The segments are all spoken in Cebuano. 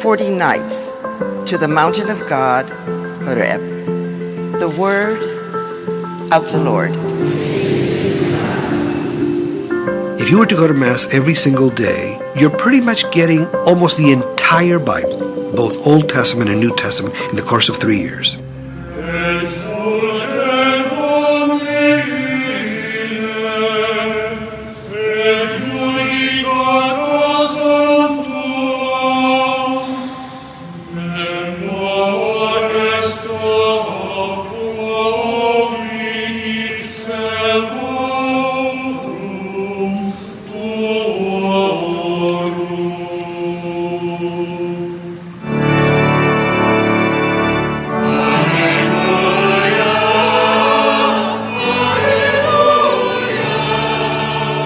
40 nights to the mountain of God, Horeb. The word of the Lord. If you were to go to Mass every single day, you're pretty much getting almost the entire Bible, both Old Testament and New Testament, in the course of 3 years.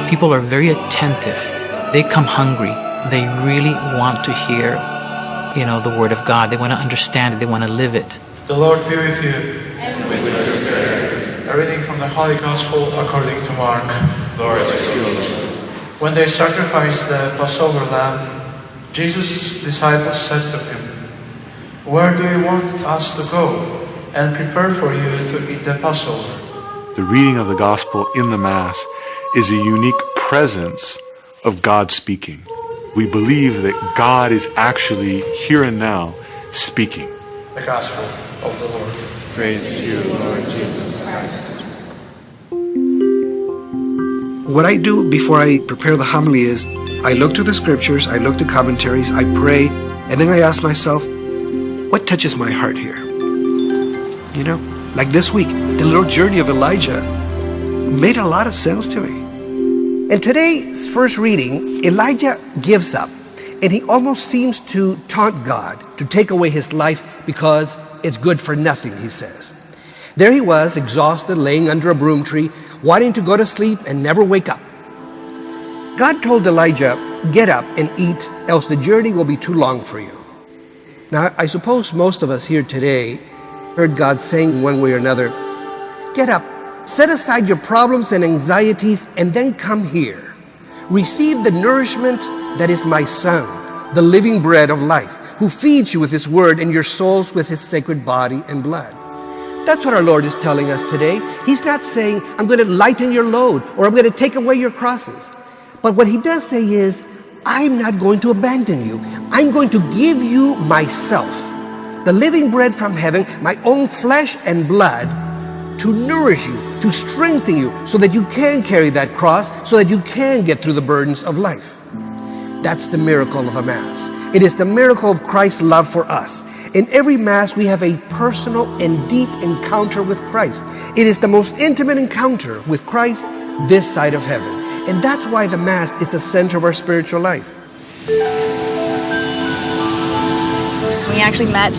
People are very attentive. They come hungry. They really want to hear the Word of God. They want to understand it. They want to live it. The Lord be with you. And with your spirit. A reading from the Holy Gospel according to Mark. Glory to you, Lord. When they sacrificed the Passover lamb, Jesus' disciples said to him, "Where do you want us to go and prepare for you to eat the Passover?" The reading of the Gospel in the Mass is a unique presence of God speaking. We believe that God is actually here and now speaking. The Gospel of the Lord. Praise to you, Lord Jesus Christ. What I do before I prepare the homily is I look to the scriptures, I look to commentaries, I pray, and then I ask myself, "What touches my heart here?" Like this week, the little journey of Elijah made a lot of sense to me. In today's first reading, Elijah gives up and he almost seems to taunt God to take away his life because it's good for nothing, he says. There he was, exhausted, laying under a broom tree, wanting to go to sleep and never wake up. God told Elijah, "Get up and eat, else the journey will be too long for you." Now, I suppose most of us here today heard God saying one way or another, "Get up, set aside your problems and anxieties, and then come here. Receive the nourishment that is my Son, the living bread of life, who feeds you with his word and your souls with his sacred body and blood." That's what our Lord is telling us today. He's not saying, "I'm going to lighten your load" or "I'm going to take away your crosses." But what he does say is, "I'm not going to abandon you. I'm going to give you myself, the living bread from heaven, my own flesh and blood, to nourish you, to strengthen you, so that you can carry that cross, so that you can get through the burdens of life." That's the miracle of the Mass. It is the miracle of Christ's love for us. In every Mass, we have a personal and deep encounter with Christ. It is the most intimate encounter with Christ this side of heaven. And that's why the Mass is the center of our spiritual life. We actually met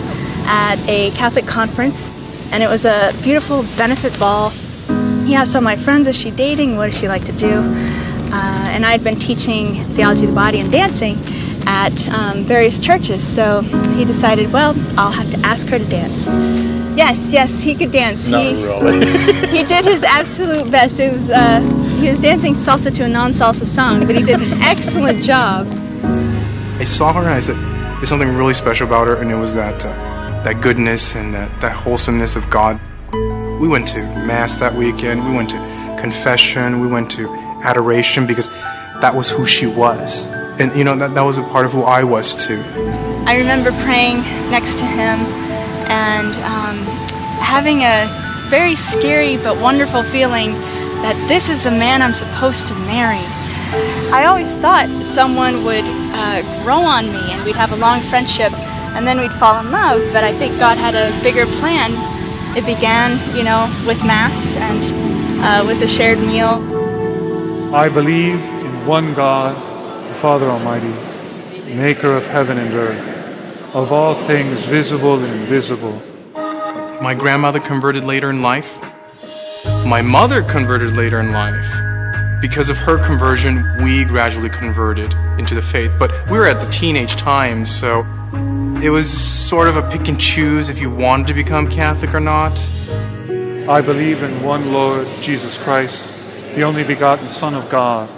at a Catholic conference, and it was a beautiful benefit ball. He asked all my friends, "Is she dating? What does she like to do?" And I had been teaching theology of the body and dancing at various churches, so he decided, "Well, I'll have to ask her to dance." Yes, he could dance. Not he, really. He did his absolute best. He was dancing salsa to a non-salsa song, but he did an excellent job. I saw her and I said, "There's something really special about her," and it was that goodness and that wholesomeness of God. We went to Mass that weekend, we went to confession, we went to adoration because that was who she was. And that was a part of who I was too. I remember praying next to him and having a very scary but wonderful feeling that this is the man I'm supposed to marry. I always thought someone would grow on me and we'd have a long friendship and then we'd fall in love, but I think God had a bigger plan. It began with Mass and with a shared meal. I believe in one God, the Father Almighty, maker of heaven and earth, of all things visible and invisible. My grandmother converted later in life. My mother converted later in life. Because of her conversion, we gradually converted into the faith. But we were at the teenage time, so it was sort of a pick and choose if you wanted to become Catholic or not. I believe in one Lord, Jesus Christ, the only begotten Son of God,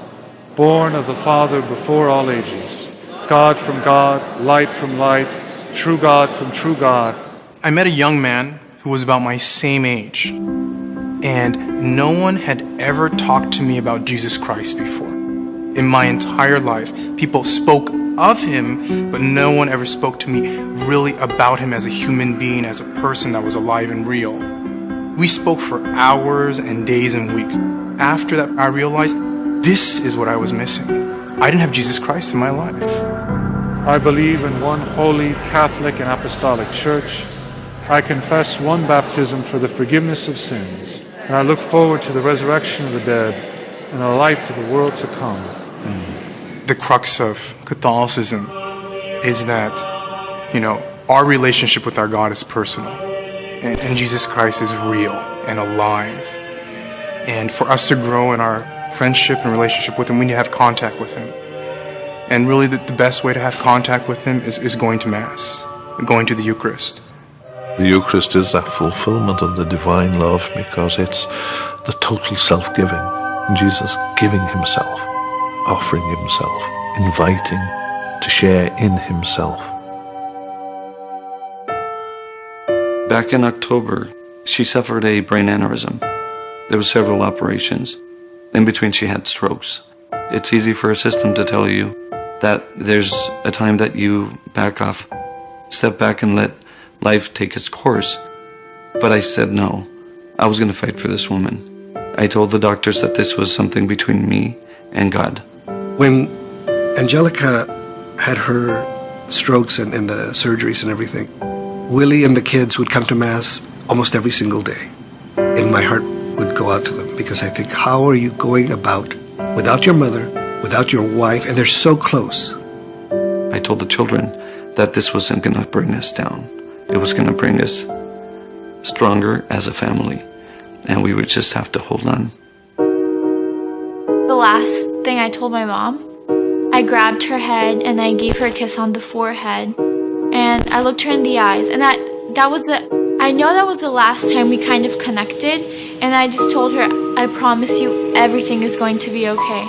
born of the Father before all ages. God from God, light from light, true God from true God. I met a young man who was about my same age, and no one had ever talked to me about Jesus Christ before. In my entire life, people spoke of him, but no one ever spoke to me really about him as a human being, as a person that was alive and real. We spoke for hours and days and weeks. After that, I realized this is what I was missing. I didn't have Jesus Christ in my life. I believe in one holy, Catholic, and Apostolic Church. I confess one baptism for the forgiveness of sins, and I look forward to the resurrection of the dead and the life of the world to come. Amen. The crux of Catholicism is that our relationship with our God is personal, and Jesus Christ is real and alive. And for us to grow in our friendship and relationship with Him, we need to have contact with Him. And really, the best way to have contact with Him is going to Mass, going to the Eucharist. The Eucharist is that fulfillment of the divine love because it's the total self giving. Jesus giving Himself, offering Himself, inviting to share in Himself. Back in October, she suffered a brain aneurysm. There were several operations. In between, she had strokes. It's easy for a system to tell you that there's a time that you back off, step back and let life take its course. But I said no. I was going to fight for this woman. I told the doctors that this was something between me and God. When Angelica had her strokes and the surgeries and everything, Willie and the kids would come to Mass almost every single day. And my heart would go out to them because I think, how are you going about without your mother, without your wife? And they're so close. I told the children that this wasn't going to bring us down. It was going to bring us stronger as a family, and we would just have to hold on. The last thing I told my mom, I grabbed her head and I gave her a kiss on the forehead, and I looked her in the eyes, and that that was the I know that was the last time we kind of connected, and I just told her, "I promise you everything is going to be okay."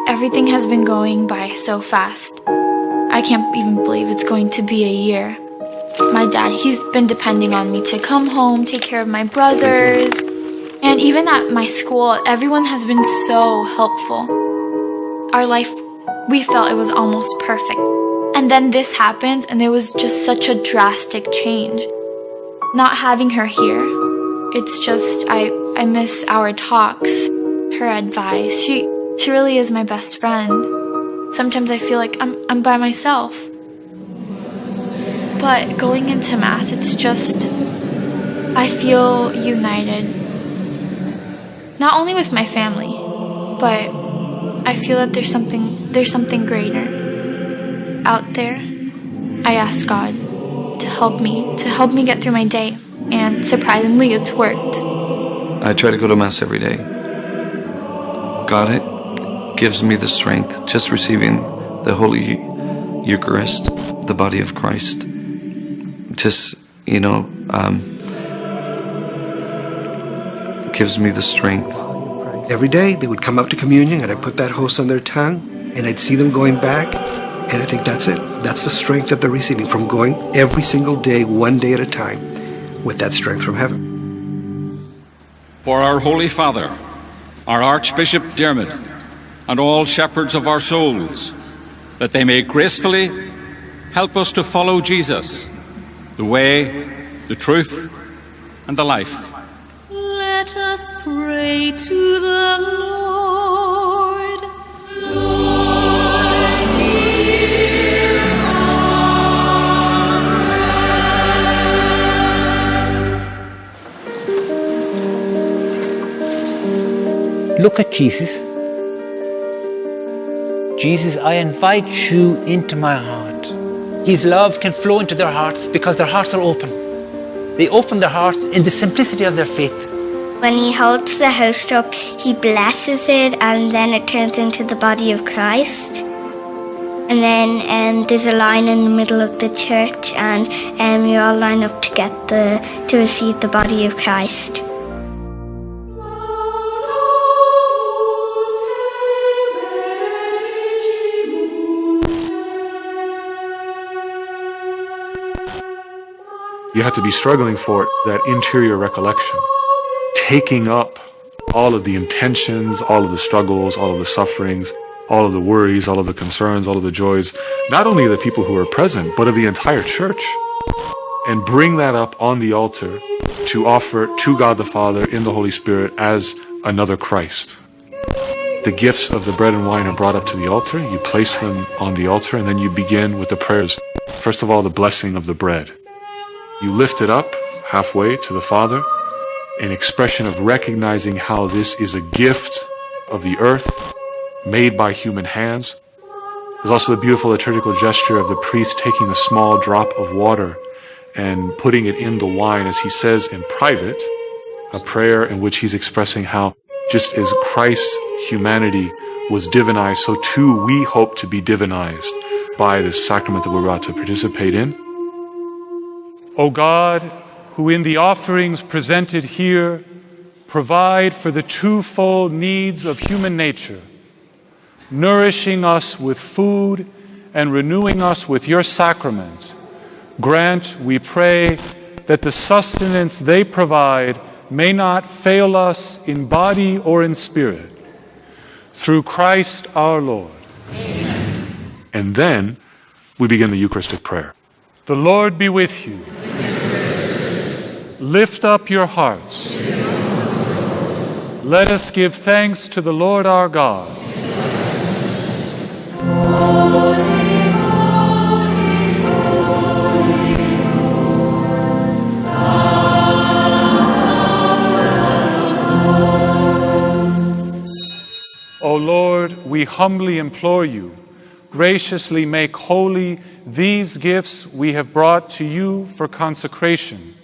Everything has been going by so fast. I can't even believe it's going to be a year. My dad, he's been depending on me to come home, take care of my brothers. And even at my school, everyone has been so helpful. Our life, we felt it was almost perfect. And then this happened, and it was just such a drastic change. Not having her here, it's just, I miss our talks, her advice. She really is my best friend. Sometimes I feel like I'm by myself. But going into Mass, it's just, I feel united. Not only with my family, but I feel that there's something greater out there. I ask God to help me get through my day, and surprisingly, it's worked. I try to go to Mass every day. God gives me the strength just receiving the Holy Eucharist, the body of Christ. Just gives me the strength. Every day they would come up to communion and I'd put that host on their tongue and I'd see them going back. And I think that's it. That's the strength that they're receiving from going every single day, one day at a time, with that strength from heaven. For our Holy Father, our Archbishop Diarmuid, and all shepherds of our souls, that they may gracefully help us to follow Jesus, the way, the truth, and the life. Let us pray to the Lord. Lord, hear our prayer. Look at Jesus. Jesus, I invite you into my heart. His love can flow into their hearts because their hearts are open. They open their hearts in the simplicity of their faith. When he holds the host up, he blesses it and then it turns into the body of Christ. And then there's a line in the middle of the church and you all line up to receive the body of Christ. You have to be struggling for that interior recollection, taking up all of the intentions, all of the struggles, all of the sufferings, all of the worries, all of the concerns, all of the joys, not only of the people who are present, but of the entire church, and bring that up on the altar to offer to God the Father in the Holy Spirit as another Christ. The gifts of the bread and wine are brought up to the altar. You place them on the altar, and then you begin with the prayers. First of all, the blessing of the bread. You lift it up halfway to the Father, an expression of recognizing how this is a gift of the earth made by human hands. There's also the beautiful liturgical gesture of the priest taking a small drop of water and putting it in the wine as he says in private, a prayer in which he's expressing how just as Christ's humanity was divinized, so too we hope to be divinized by this sacrament that we're about to participate in. O God, who in the offerings presented here provide for the twofold needs of human nature, nourishing us with food and renewing us with your sacrament, grant, we pray, that the sustenance they provide may not fail us in body or in spirit. Through Christ our Lord. Amen. And then we begin the Eucharistic prayer. The Lord be with you. Lift up your hearts. Let us give thanks to the Lord our God. O Lord, we humbly implore you, graciously make holy these gifts we have brought to you for consecration,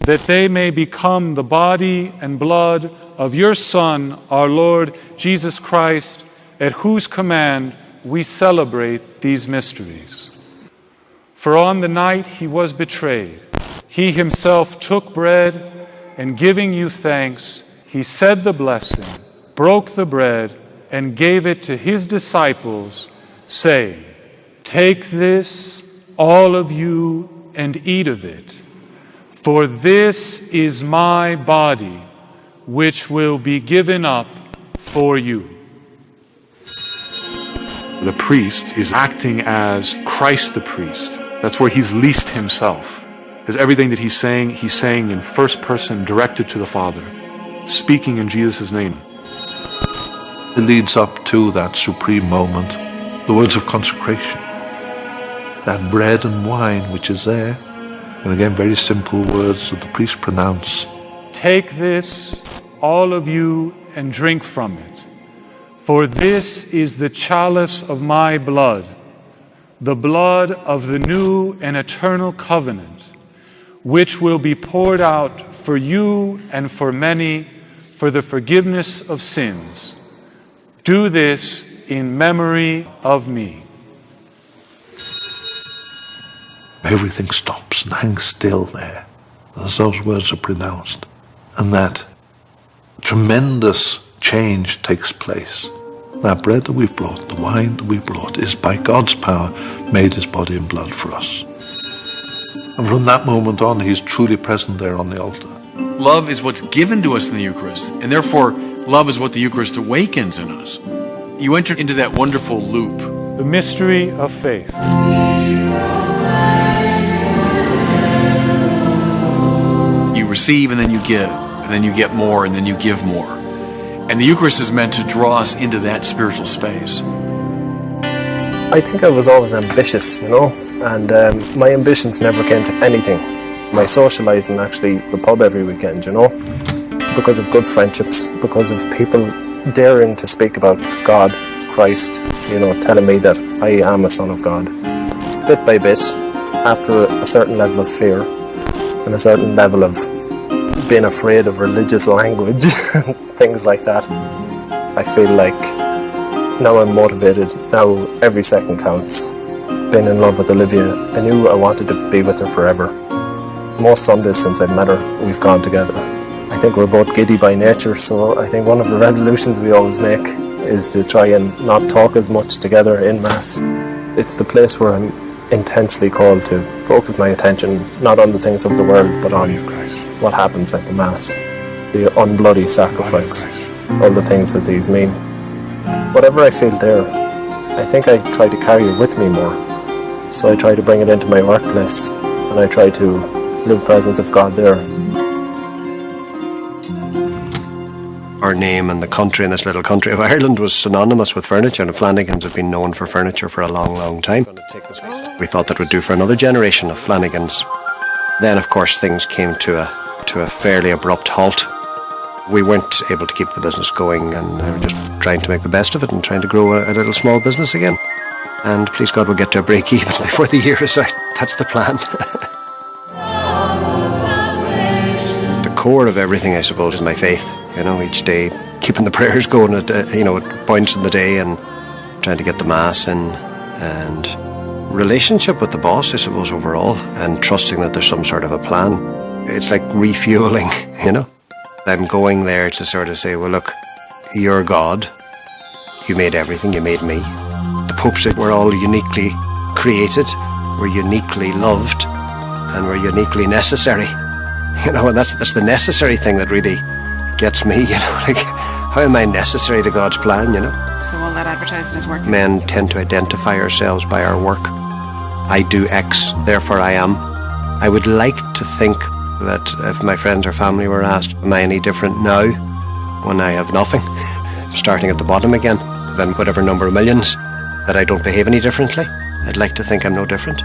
that they may become the body and blood of your Son, our Lord Jesus Christ, at whose command we celebrate these mysteries. For on the night he was betrayed, he himself took bread, and giving you thanks, he said the blessing, broke the bread, and gave it to his disciples, saying, "Take this, all of you, and eat of it, for this is my body, which will be given up for you." The priest is acting as Christ the priest. That's where he's least himself. Because everything that he's saying in first person, directed to the Father, speaking in Jesus' name. It leads up to that supreme moment, the words of consecration, that bread and wine which is there, and again, very simple words that the priest pronounce. Take this, all of you, and drink from it, for this is the chalice of my blood, the blood of the new and eternal covenant, which will be poured out for you and for many for the forgiveness of sins. Do this in memory of me. Everything stops and hangs still there as those words are pronounced, and that tremendous change takes place. That bread that we've brought, the wine that we've brought, is by God's power made his body and blood for us. And from that moment on, he's truly present there on the altar. Love is what's given to us in the Eucharist, and therefore love is what the Eucharist awakens in us. You enter into that wonderful loop. The mystery of faith. You receive and then you give, and then you get more and then you give more. And the Eucharist is meant to draw us into that spiritual space. I think I was always ambitious, and my ambitions never came to anything. My socialising, actually, the pub every weekend, because of good friendships, because of people daring to speak about God, Christ, telling me that I am a son of God. Bit by bit, after a certain level of fear and a certain level of being afraid of religious language, things like that, I feel like now I'm motivated, now every second counts. Being in love with Olivia, I knew I wanted to be with her forever. Most Sundays since I've met her, we've gone together. I think we're both giddy by nature, so I think one of the resolutions we always make is to try and not talk as much together in Mass. It's the place where I'm Intensely called to focus my attention not on the things of the world, but on what happens at the Mass, the unbloody sacrifice, all the things that these mean. Whatever I feel there, I think I try to carry it with me more. So I try to bring it into my workplace, and I try to live presence of God there. Our name and the country in this little country of Ireland was synonymous with furniture, and Flanagan's have been known for furniture for a long, long time. We thought that would do for another generation of Flanagans. Then, of course, things came to a fairly abrupt halt. We weren't able to keep the business going, and we were just trying to make the best of it and trying to grow a little small business again. And please God, we'll get to a break even before the year is out. That's the plan. The core of everything, I suppose, is my faith. Each day, keeping the prayers going at points in the day and trying to get the Mass in and relationship with the boss, I suppose, overall, and trusting that there's some sort of a plan. It's like refueling. I'm going there to sort of say, "Well, look, you're God. You made everything. You made me." The Pope said we're all uniquely created, we're uniquely loved, and we're uniquely necessary. And that's the necessary thing that really gets me, like, how am I necessary to God's plan? So all that advertising is working. Men tend to identify ourselves by our work. I do X, therefore I am. I would like to think that if my friends or family were asked, am I any different now when I have nothing, starting at the bottom again, than whatever number of millions, that I don't behave any differently? I'd like to think I'm no different.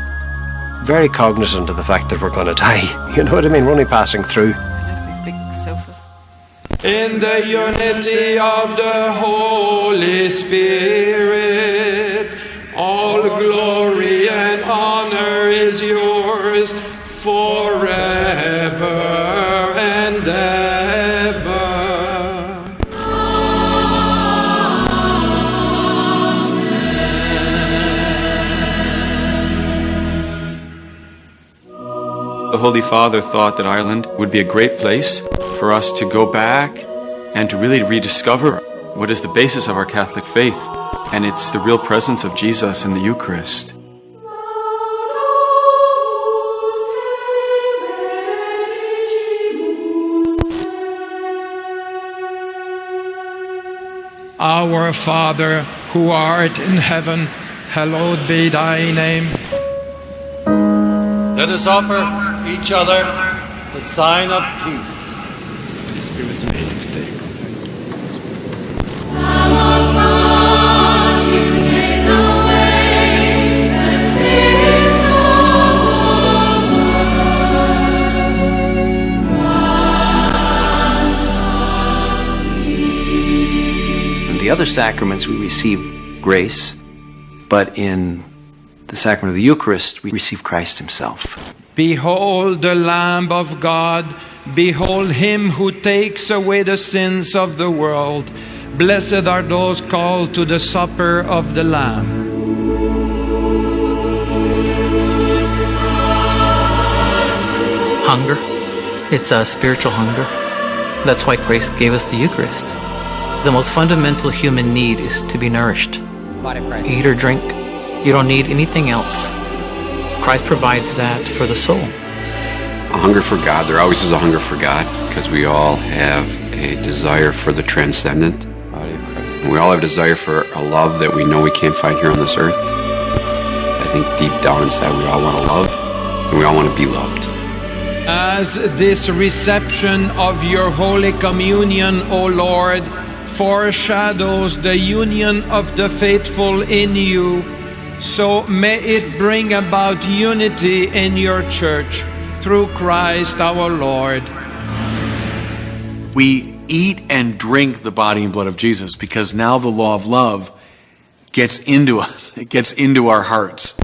Very cognizant of the fact that we're going to die. You know what I mean? We're only passing through. I love these big sofas. In the unity of the Holy Spirit, all glory and honor is yours forever and ever. The Holy Father thought that Ireland would be a great place for us to go back and to really rediscover what is the basis of our Catholic faith, and it's the real presence of Jesus in the Eucharist. Our Father, who art in heaven, hallowed be thy name. Let us offer each other the sign of peace. The Spirit made him stay. You take away the sins of the world. Grant us. In the other sacraments, we receive grace, but in the sacrament of the Eucharist, we receive Christ Himself. Behold the Lamb of God. Behold him who takes away the sins of the world. Blessed are those called to the supper of the Lamb. Hunger. It's a spiritual hunger. That's why Christ gave us the Eucharist. The most fundamental human need is to be nourished. Eat or drink. You don't need anything else. Christ provides that for the soul. A hunger for God. There always is a hunger for God because we all have a desire for the transcendent. Body of Christ. And we all have a desire for a love that we know we can't find here on this earth. I think deep down inside we all want to love and we all want to be loved. As this reception of your Holy Communion, O Lord, foreshadows the union of the faithful in you, so may it bring about unity in your church through Christ our Lord. We eat and drink the body and blood of Jesus because now the law of love gets into us, it gets into our hearts.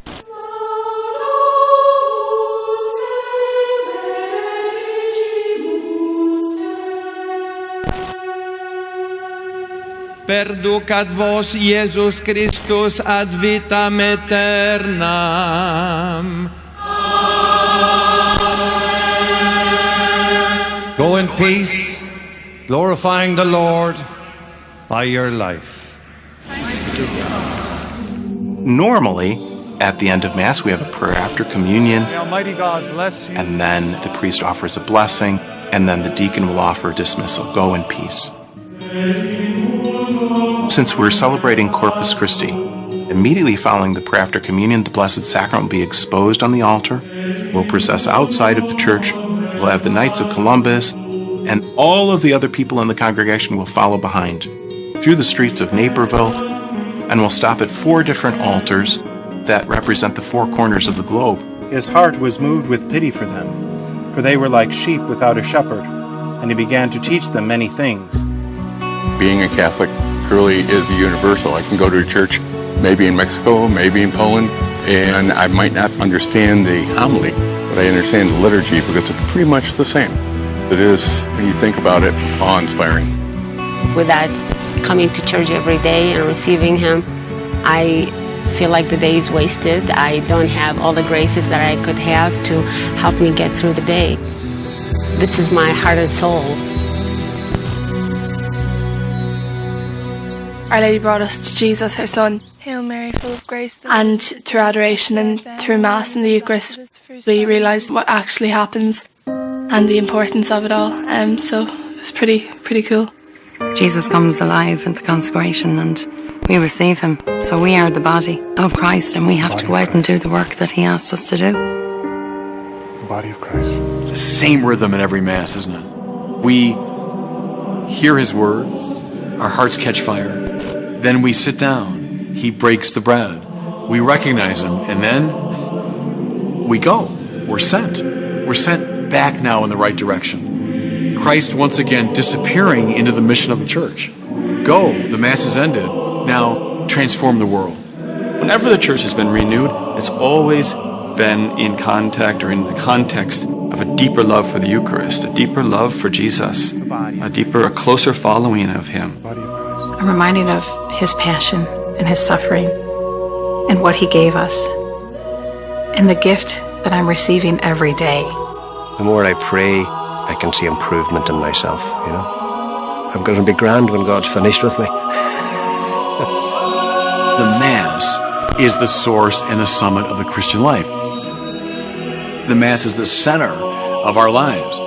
Perducat vos Iesus Christus ad vitam aeternam. Go in peace, glorifying the Lord by your life. Normally, At the end of Mass, we have a prayer after communion, May Almighty God bless you. And then the priest offers a blessing, and then the deacon will offer dismissal. Go in peace. Since we're celebrating Corpus Christi, immediately following the prayer after communion, the Blessed Sacrament will be exposed on the altar. We'll process outside of the church. We'll have the Knights of Columbus, and all of the other people in the congregation will follow behind through the streets of Naperville, and we'll stop at four different altars that represent the four corners of the globe. His heart was moved with pity for them, for they were like sheep without a shepherd, and he began to teach them many things. Being a Catholic truly is universal. I can go to a church, maybe in Mexico, maybe in Poland, and I might not understand the homily, but I understand the liturgy because it's pretty much the same. It is, when you think about it, awe-inspiring. Without coming to church every day and receiving Him, I feel like the day is wasted. I don't have all the graces that I could have to help me get through the day. This is my heart and soul. Our Lady brought us to Jesus, her son. Hail Mary, full of grace, the And through adoration and through Mass and the Eucharist, we realized what actually happens and the importance of it all. So it was pretty cool. Jesus comes alive in the consecration and we receive him. So we are the body of Christ and we have to go out and do the work that he asked us to do. The body of Christ. It's the same rhythm in every Mass, isn't it? We hear his word, our hearts catch fire, then we sit down, he breaks the bread, we recognize him, and then we go. We're sent. We're sent back now in the right direction. Christ once again disappearing into the mission of the church. Go, the Mass is ended. Now transform the world. Whenever the church has been renewed, it's always been in contact or in the context of a deeper love for the Eucharist, a deeper love for Jesus, a deeper, a closer following of him. I'm reminded of his passion and his suffering and what he gave us and the gift that I'm receiving every day. The more I pray, I can see improvement in myself. I'm going to be grand when God's finished with me. The Mass is the source and the summit of the Christian life. The Mass is the center of our lives.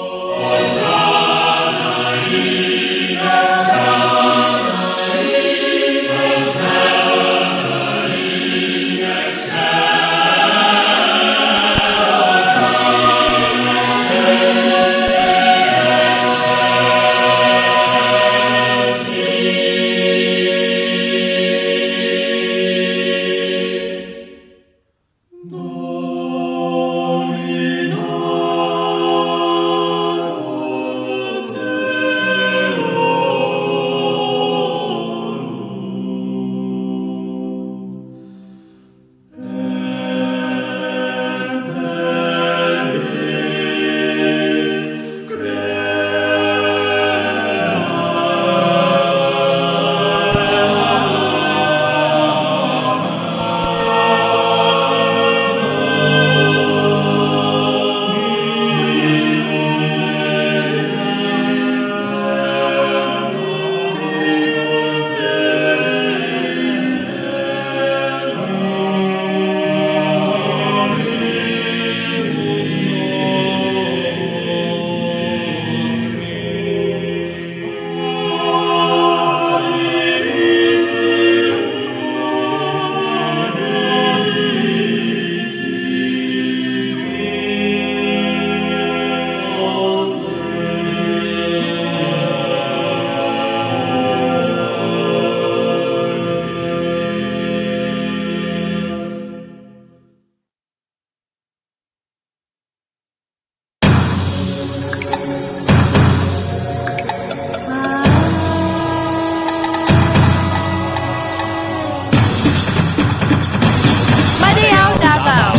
Madayaw, Davao.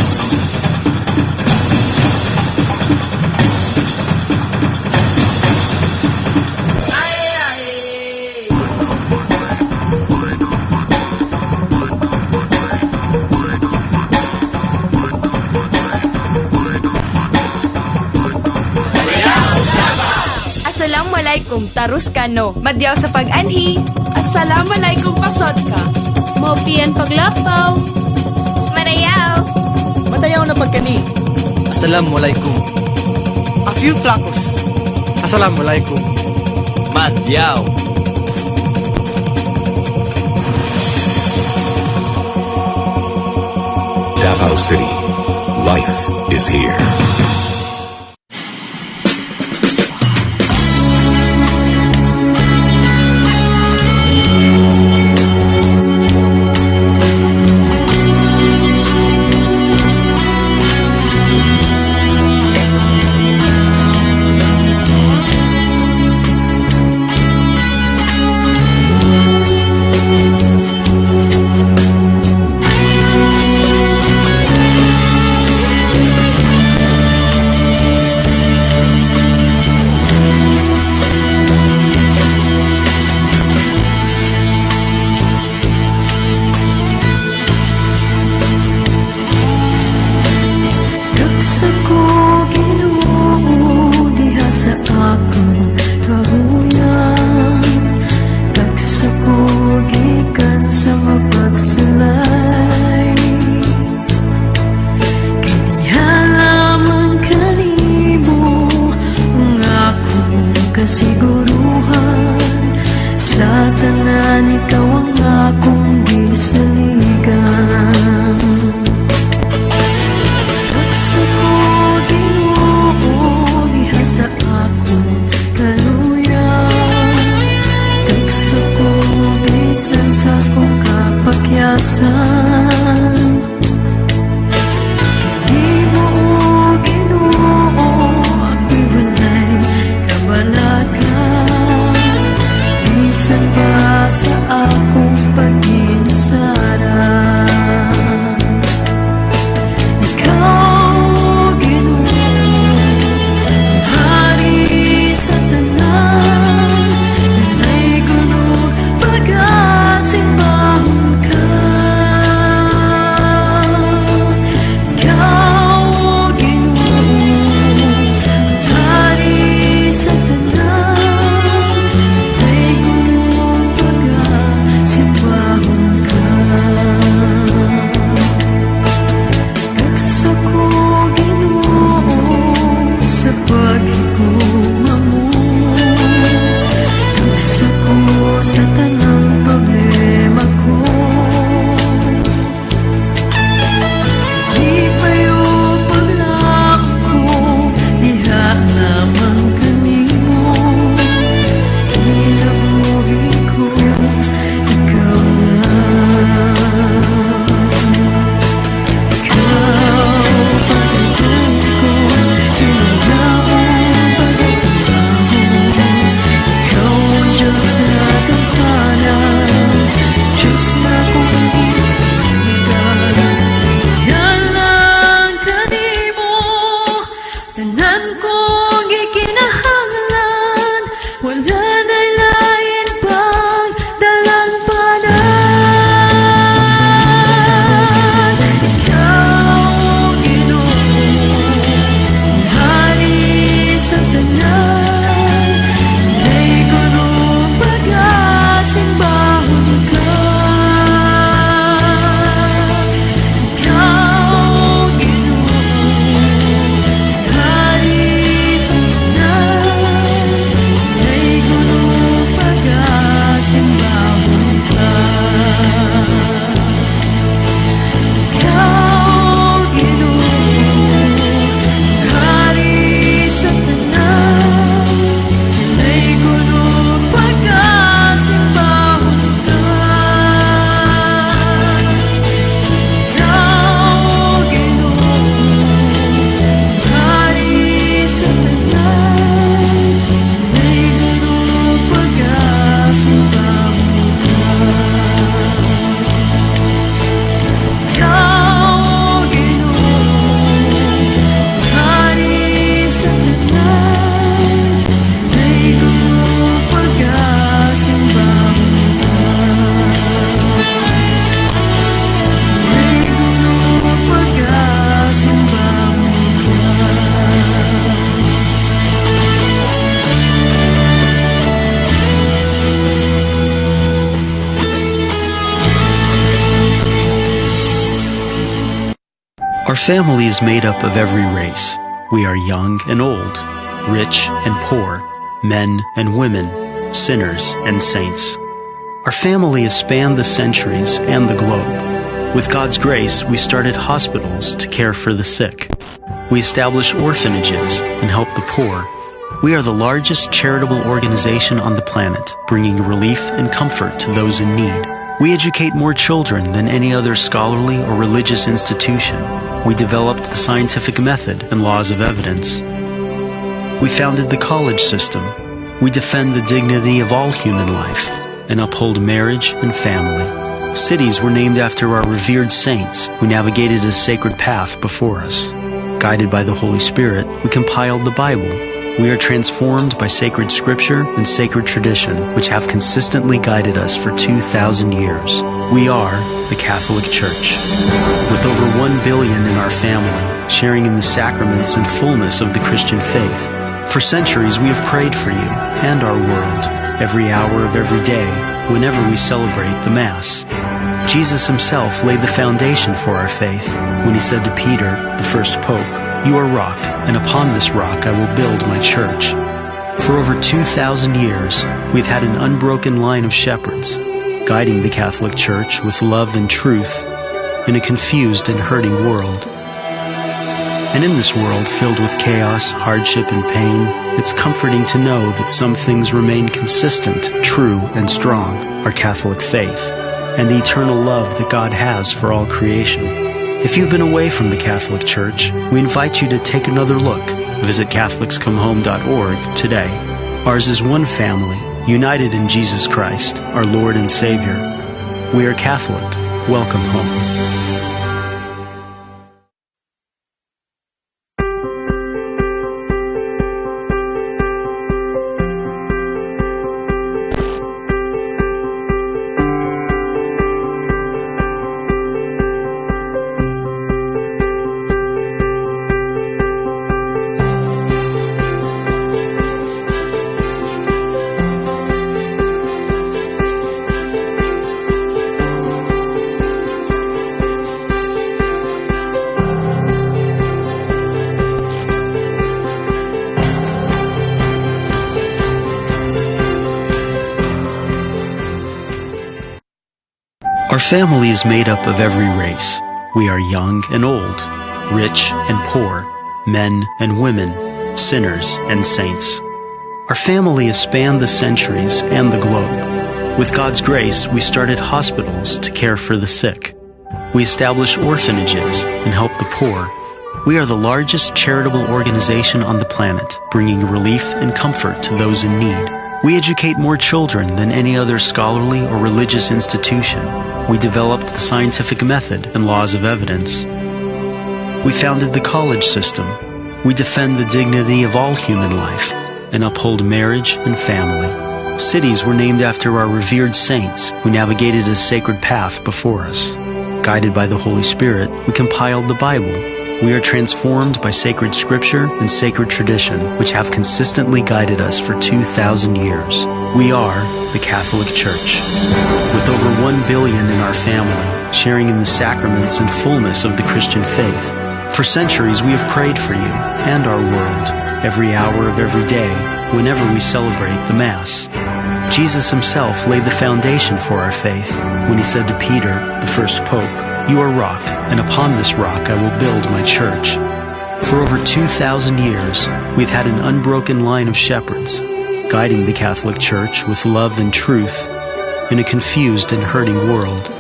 Assalamualaikum, tarus kano. Madyaw sa pag-anhi. Assalamualaikum, pasod ka. Mopian paglapaw. Manayaw. Madayaw! Madayaw na pud kani. Assalamualaikum. A few flacos. Assalamualaikum. Madyaw. Davao City. Life is here. Tagsa ko, Ginoo, diha sa akong kahuyan. Tagsa ko gikan sa mapagsulay. Kay diha lamang kanimo ang akong kasiguruhan. Sa tanan, ikaw ang akong gisaligan. Tagsa ko, Ginoo, diha sa akong kaluyan. Tagsa ko bisan sa akong kapakyasan. Nimo, Ginoo, ako'y walay kabalaka, bisan pa sa akong pag-inusara. Ikaw, Ginoo, ang hari sa tanan. Dunay kunog pagasimbahon ka. Our family is made up of every race. We are young and old, rich and poor, men and women, sinners and saints. Our family has spanned the centuries and the globe. With God's grace, we started hospitals to care for the sick. We established orphanages and help the poor. We are the largest charitable organization on the planet, bringing relief and comfort to those in need. We educate more children than any other scholarly or religious institution. We developed the scientific method and laws of evidence. We founded the college system. We defend the dignity of all human life and uphold marriage and family. Cities were named after our revered saints who navigated a sacred path before us. Guided by the Holy Spirit, we compiled the Bible. We are transformed by sacred scripture and sacred tradition, which have consistently guided us for 2,000 years. We are the Catholic Church. With over 1 billion in our family, sharing in the sacraments and fullness of the Christian faith. For centuries, we have prayed for you and our world, every hour of every day, whenever we celebrate the Mass. Jesus himself laid the foundation for our faith when he said to Peter, the first pope, "You are rock, and upon this rock I will build my church." For over 2,000 years, we've had an unbroken line of shepherds, guiding the Catholic Church with love and truth in a confused and hurting world. And in this world filled with chaos, hardship, and pain, it's comforting to know that some things remain consistent, true, and strong: our Catholic faith and the eternal love that God has for all creation. If you've been away from the Catholic Church, we invite you to take another look. Visit CatholicsComeHome.org today. Ours is one family, united in Jesus Christ, our Lord and Savior. We are Catholic. Welcome home. Our family is made up of every race. We are young and old, rich and poor, men and women, sinners and saints. Our family has spanned the centuries and the globe. With God's grace, we started hospitals to care for the sick. We established orphanages and help the poor. We are the largest charitable organization on the planet, bringing relief and comfort to those in need. We educate more children than any other scholarly or religious institution. We developed the scientific method and laws of evidence. We founded the college system. We defend the dignity of all human life and uphold marriage and family. Cities were named after our revered saints who navigated a sacred path before us. Guided by the Holy Spirit, we compiled the Bible. We are transformed by sacred scripture and sacred tradition, which have consistently guided us for 2,000 years. We are the Catholic Church. With over 1 billion in our family, sharing in the sacraments and fullness of the Christian faith. For centuries, we have prayed for you and our world, every hour of every day, whenever we celebrate the Mass. Jesus himself laid the foundation for our faith when he said to Peter, the first pope, "You are rock, and upon this rock I will build my church." For over 2,000 years, we've had an unbroken line of shepherds, guiding the Catholic Church with love and truth in a confused and hurting world.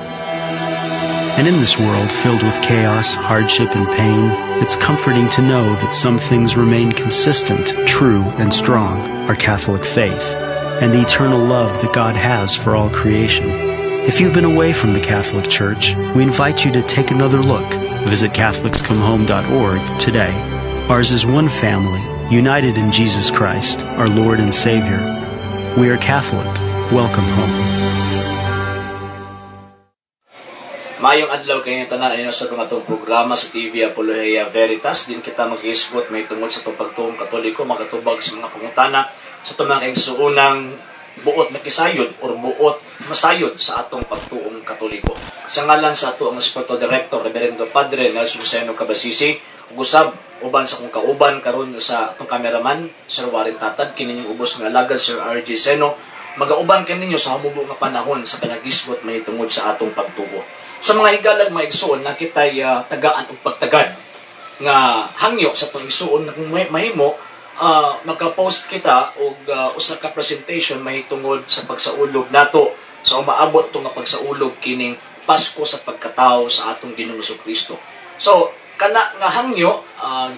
And in this world filled with chaos, hardship, and pain, it's comforting to know that some things remain consistent, true, and strong: our Catholic faith and the eternal love that God has for all creation. If you've been away from the Catholic Church, we invite you to take another look. Visit CatholicsComeHome.org today. Ours is one family, united in Jesus Christ, our Lord and Savior. We are Catholic. Welcome home. Maayong adlaw kaninyong tanan, inyo sa atong programa sa TV Apologia Veritas. Din kita mag-isgot may tungod sa atong pagtuong Katoliko, magatubag sa mga pangutana sa itong mga kaigsuunang Buot makisayod or buot masayod sa atong pagtuong Katoliko. Sa ngalan sa ato ang spiritual director, Reverendo Padre Nelson Seno Cabasisi, ug usab uban sa akong kauban karon sa atong cameraman, Sir Warren Tatad, kini inyong ubos nga alagad, Sir RJ Seno, magauban kaninyo sa humubo nga panahon sa panagisgot mahitungod sa atong pagtuo. Sa mga higalag, mga igsuon, na kitay tagaan og pagtagad nga hangyo sa atong igsuon na kung mahimo maka-post kita og usa ka presentation mahitungod sa pagsaulog nato sa umaabot to nga pagsaulog kining Pasko sa pagkatao sa atong Ginoong Kristo. So kana nga hangyo,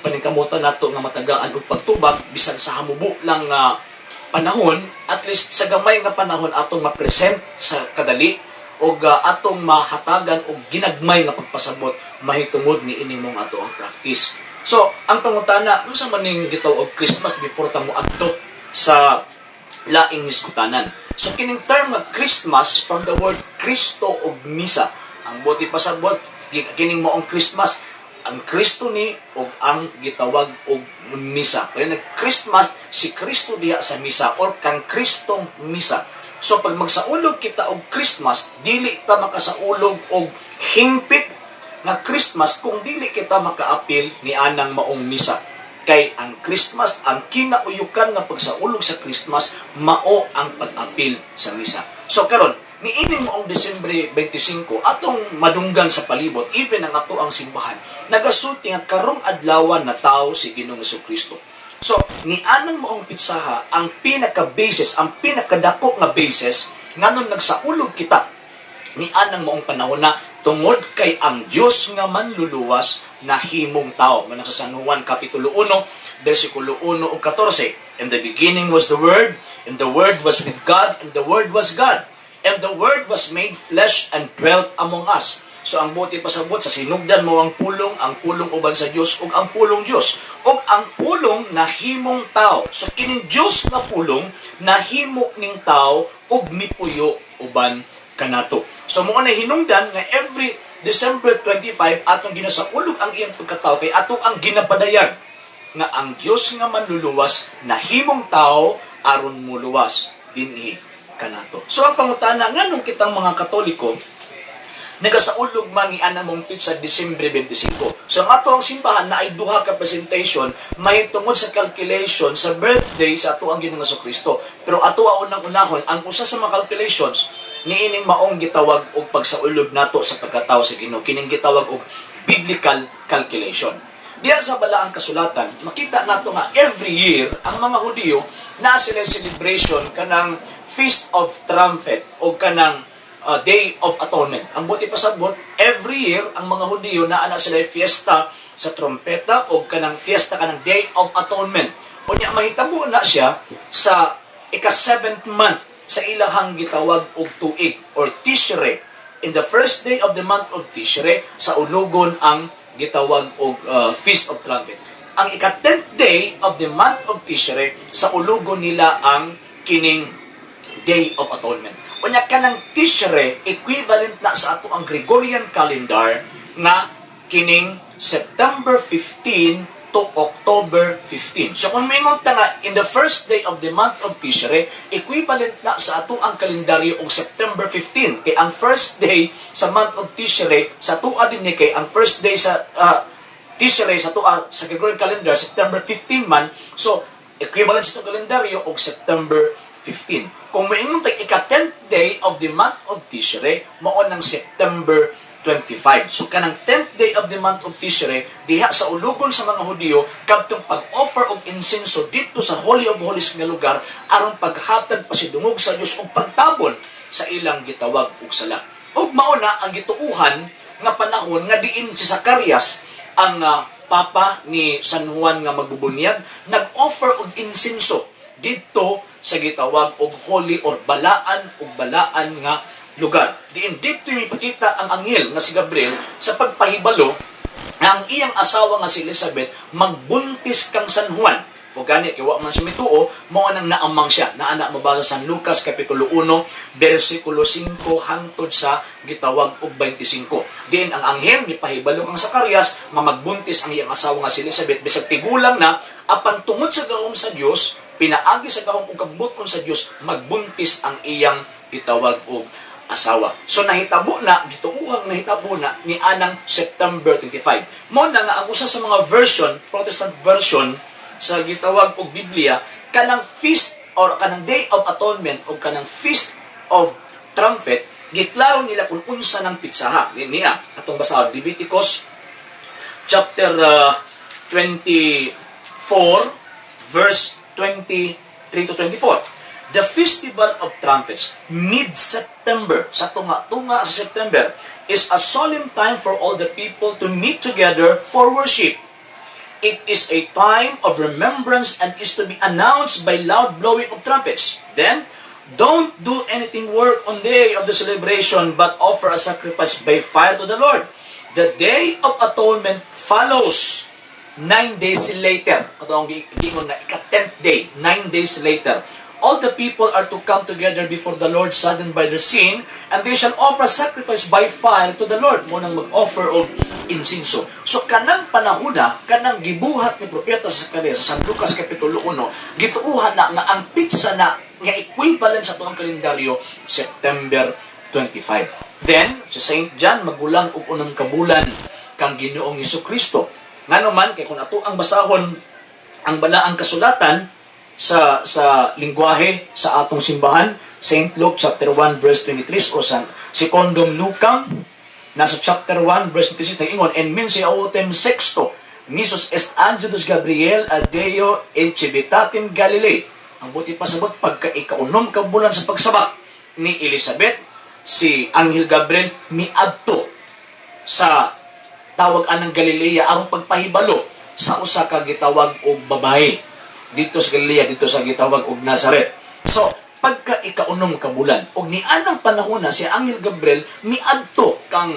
paningkamutan nato nga matagaan og pagtubag bisan sa hamubo lang nga panahon, at least sa gamay nga panahon atong ma-present sa kadali og atong mahatagan og ginagmay nga pagpasabot mahitungod ni ini mong ato ang practice. So, ang pangutana, unsa man ning gitawag og Christmas before ta moadto sa laing hiskutanan? So, kining term nga Christmas, from the word Kristo og misa. Ang buot pasabot, kining maong Christmas, ang Kristo ni og ang gitawag og misa. Kaya nag-Christmas si Kristo diha sa misa or kang Kristong misa. So pag magsaulog kita og Christmas, dili ta makasaulog og hingpit nga Christmas kung dili kita makaapil ni anang maong misa. Kay ang Christmas, ang kinauyukan nga pagsaulog sa Christmas, mao ang pag-apil sa misa. So karon, niining maong Disyembre 25, atong madunggan sa palibot, even ang ato ang simbahan, nagasulti nga karong adlawan na tao si Ginoong Kristo. So, nianang maong pitsaha, ang pinaka-basis, ang pinakadako nga basis, nganon nagsaulog kita nianang maong panahon na tungod kay ang Dios nga manluluwas nahimong tao. Nga sa San Juan Kapitulo 1, versikulo 1 ug 14. "In the beginning was the Word, and the Word was with God, and the Word was God. And the Word was made flesh and dwelt among us." So ang buot pasabot, sa sinugdan mao ang pulong uban sa Dios ug ang pulong Dios. Ug ang pulong nahimong tao. So kining Dios nga pulong nahimo ning tao ug mipuyo uban kanato. So mao na hinungdan nga every December 25 atong ginasaulog ang iyang pagkatao kay ato ang ginapadayag nga ang Dios nga manluluwas nahimong tao aron muluwas dinhi kanato. So ang pangutana, nganong kitang mga Katoliko nagasaulog man ni ana mong sa Disyembre 25? So ang ato ang simbahan na ay duha ka presentation mahitungod sa calculation sa birthday sa ato ang Ginoong Kristo. Pero ato ang unang unahon ang usa sa mga calculations niining maong gitawag og pagsaulog nato sa pagkatao sa Ginoo, kining gitawag og biblical calculation. Diya sa balaang kasulatan, makita nato nga every year ang mga Hudiyo naa sila celebration kanang Feast of Trumpet o kanang Day of Atonement. Ang buot pasabot, every year ang mga Hudiyo naa na sila fiesta sa trompeta o kanang fiesta kanang Day of Atonement. Unya mahitabo na siya sa ika-7th month sa ilahang gitawag og tuig or Tishre. In the first day of the month of Tishre, sa ulugon ang gitawag og Feast of Trumpet. Ang ika-10th day of the month of Tishre, sa ulugon nila ang kining Day of Atonement. Unya kanang Tishre equivalent na sa ato ang Gregorian calendar nga kining September 15 to October 15. So kung mingon ta nga in the first day of the month of Tishre, equivalent na sa ato ang kalendaryo og September 15. Kay ang first day sa month of Tishre sa tuwa din ni, kay ang first day sa Tishre sa tuwa sa Gregorian calendar September 15 man. So equivalent sa itong kalendaryo og September 15. Kung moingon tay ika 10th day of the month of Tishre, mao nang September 25. So kanang 10th day of the month of Tishre, diha sa ulugon sa mga Hudiyo, kadtong pag-offer og insenso didto sa Holy of Holies nga lugar aron paghatag pasidungog sa Dios ug pagtabon sa ilang gitawag og sala. Ug mao na ang gituuhan nga panahon nga diin si Zacarias, ang papa ni San Juan nga magbubunyag, nag-offer og insenso didto sa gitawag og holy or balaan og balaan nga lugar. Diin didto mipakita ang anghel nga si Gabriel sa pagpahibalo nga ang iyang asawa nga si Elizabeth magbuntis kang San Juan. O gani kay wa man siya mituo, mao nang naamang siya. Naa na mabasa sa San Lucas kapitulo 1 bersikulo 5 hangtod sa gitawag og 25. Diin ang anghel mipahibalo kang Zacarias nga magbuntis ang iyang asawa nga si Elizabeth bisag tigulang na, apan tungod sa gahom sa Dios Pinaagi sa gahom ug kabubut-on sa Dios, magbuntis ang iyang gitawag og asawa. So nahitabo na, gituuhang nahitabo na ni anang September 25. Mo na nga ang usa sa mga version, Protestant version sa gitawag og Biblia, kanang feast or kanang Day of Atonement o kanang Feast of Trumpet, giklaro nila kung unsa ng pitsaha. Niya, atong basahon, Leviticus chapter 24 verse 23 to 24. The Festival of Trumpets, mid-September, sa tunga-tunga sa September, is a solemn time for all the people to meet together for worship. It is a time of remembrance and is to be announced by loud blowing of trumpets. Then, don't do anything work on day of the celebration, but offer a sacrifice by fire to the Lord. The Day of Atonement follows 9 days later. Ato ang giingon nga ika-10th day, 9 days later. All the people are to come together before the Lord, saddened by their sin, and they shall offer sacrifice by fire to the Lord. Mo nang mag-offer og insinso. So kanang panahuna, kanang gibuhat ni Propeta Zacarias sa San Lucas Kapitulo 1, gituuhan na nga ang pitsa na nga equivalent sa tuang kalendaryo, September 25. Then, si Saint John magulang og unang kabulan kang Ginoong Kristo. Ngano man kay kung ato ang basahon ang balaang kasulatan sa lingwahe sa atong simbahan, St. Luke chapter 1 verse 23 o sa Secundum Lucam nasa chapter 1 verse 26, nag-ingon, "In mense autem sexto missus est angelus Gabriel a Deo in civitatem Galilee." Ang buot pasabot, pagka ikaunom ka bulan sa pagsabak ni Elizabeth, si Anghel Gabriel miadto sa tawag anang Galilea aron pagpahibalo sa usa ka gitawag og babae dito sa Galilea, dito sa gitawag og Nazaret. So, pagka ikaunom ka bulan og nianang panahon na si Anghel Gabriel miadto kang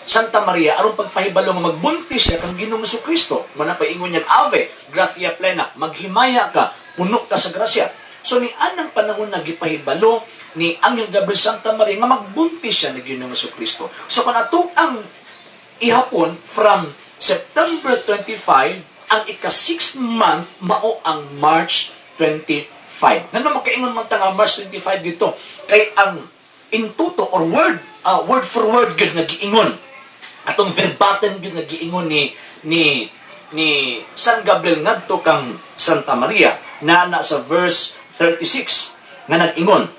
Santa Maria aron pagpahibalo nga magbuntis siya kang Ginoong Kristo. Mana paingon niya, "Ave, gratia plena," maghimaya ka, puno ka sa grasya. So nianang panahon na gipahibalo ni Anghel Gabriel Santa Maria nga magbuntis siya ni Ginoong Kristo. So kung ato ang ihapon from September 25, ang ika 6th month mao ang March 25. Ngano makaingon man ta nga March 25 dito? Kay ang in toto or word for word gyud nga giingon, atong verbatim gyud nga giingon ni San Gabriel ngadto kang Santa Maria na na sa verse 36 nga nag-ingon,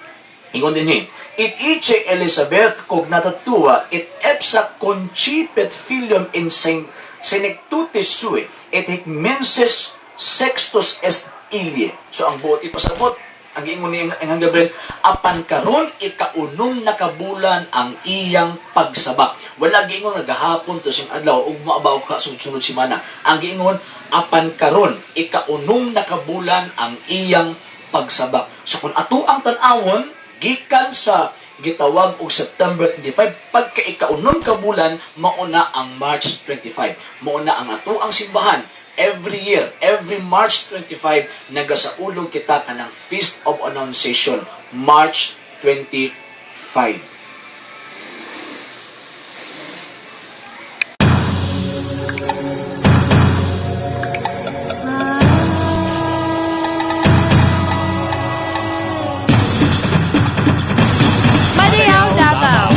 ingon dinhi, "Et ecce Elizabeth cognata tua et ipsa concepit filium in senectute suae et hic mensis sextus est ille." So ang buot ipasabot, ang giingon ni ang Gabriel, apan karon ikaunom na kabulan ang iyang pagsabak. Wala giingon nga gahapon to sing adlaw ug maabaw ka sunod semana. Ang giingon, apan karon ikaunom na kabulan ang iyang pagsabak. So kung ato ang tan-awon gikan sa gitawag og September 25, pagka ikaunom ka bulan mauna ang March 25. Mauna ang ato ang simbahan every year, every March 25, nagasaulog kita kanang Feast of Annunciation, March 25. Madayaw, Davao.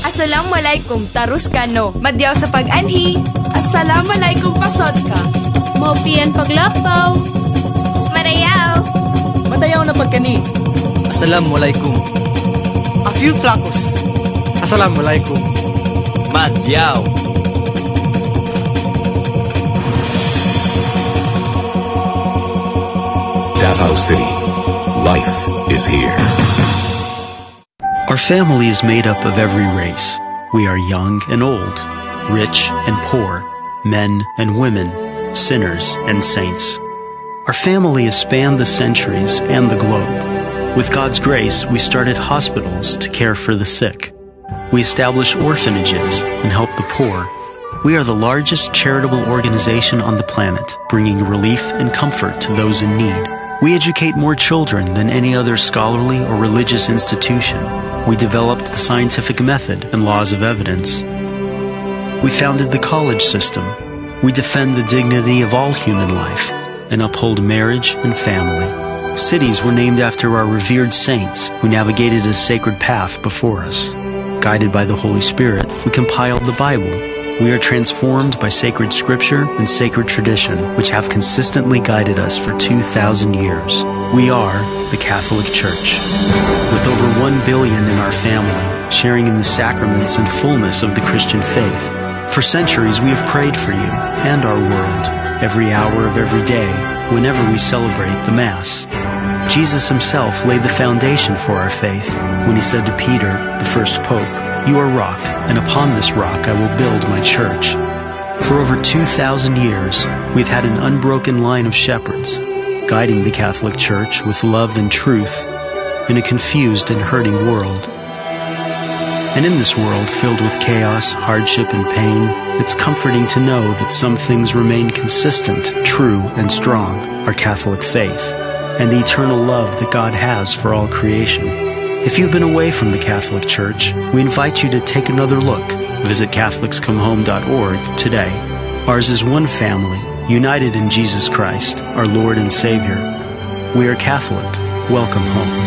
Assalamualaikum, tarus kano. Madyaw sa pag-anhi. Assalamualaikum, pasod ka. Maupian paglapaw. Madayaw. Madayaw na pagkani. Assalamualaikum. A few flacos. Assalamualaikum. Madyaw. Davao City. Life is here. Our family is made up of every race. We are young and old, rich and poor, men and women, sinners and saints. Our family has spanned the centuries and the globe. With God's grace, we started hospitals to care for the sick. We established orphanages and help the poor. We are the largest charitable organization on the planet, bringing relief and comfort to those in need. We educate more children than any other scholarly or religious institution. We developed the scientific method and laws of evidence. We founded the college system. We defend the dignity of all human life and uphold marriage and family. Cities were named after our revered saints who navigated a sacred path before us. Guided by the Holy Spirit, we compiled the Bible. We are transformed by sacred scripture and sacred tradition, which have consistently guided us for 2,000 years. We are the Catholic Church. With over 1 billion in our family, sharing in the sacraments and fullness of the Christian faith, for centuries we have prayed for you and our world, every hour of every day, whenever we celebrate the Mass. Jesus himself laid the foundation for our faith when he said to Peter, the first pope, "You are rock, and upon this rock I will build my church." For over 2,000 years, we've had an unbroken line of shepherds, guiding the Catholic Church with love and truth in a confused and hurting world. And in this world filled with chaos, hardship, and pain, it's comforting to know that some things remain consistent, true, and strong: our Catholic faith and the eternal love that God has for all creation. If you've been away from the Catholic Church, we invite you to take another look. Visit CatholicsComeHome.org today. Ours is one family, united in Jesus Christ, our Lord and Savior. We are Catholic. Welcome home.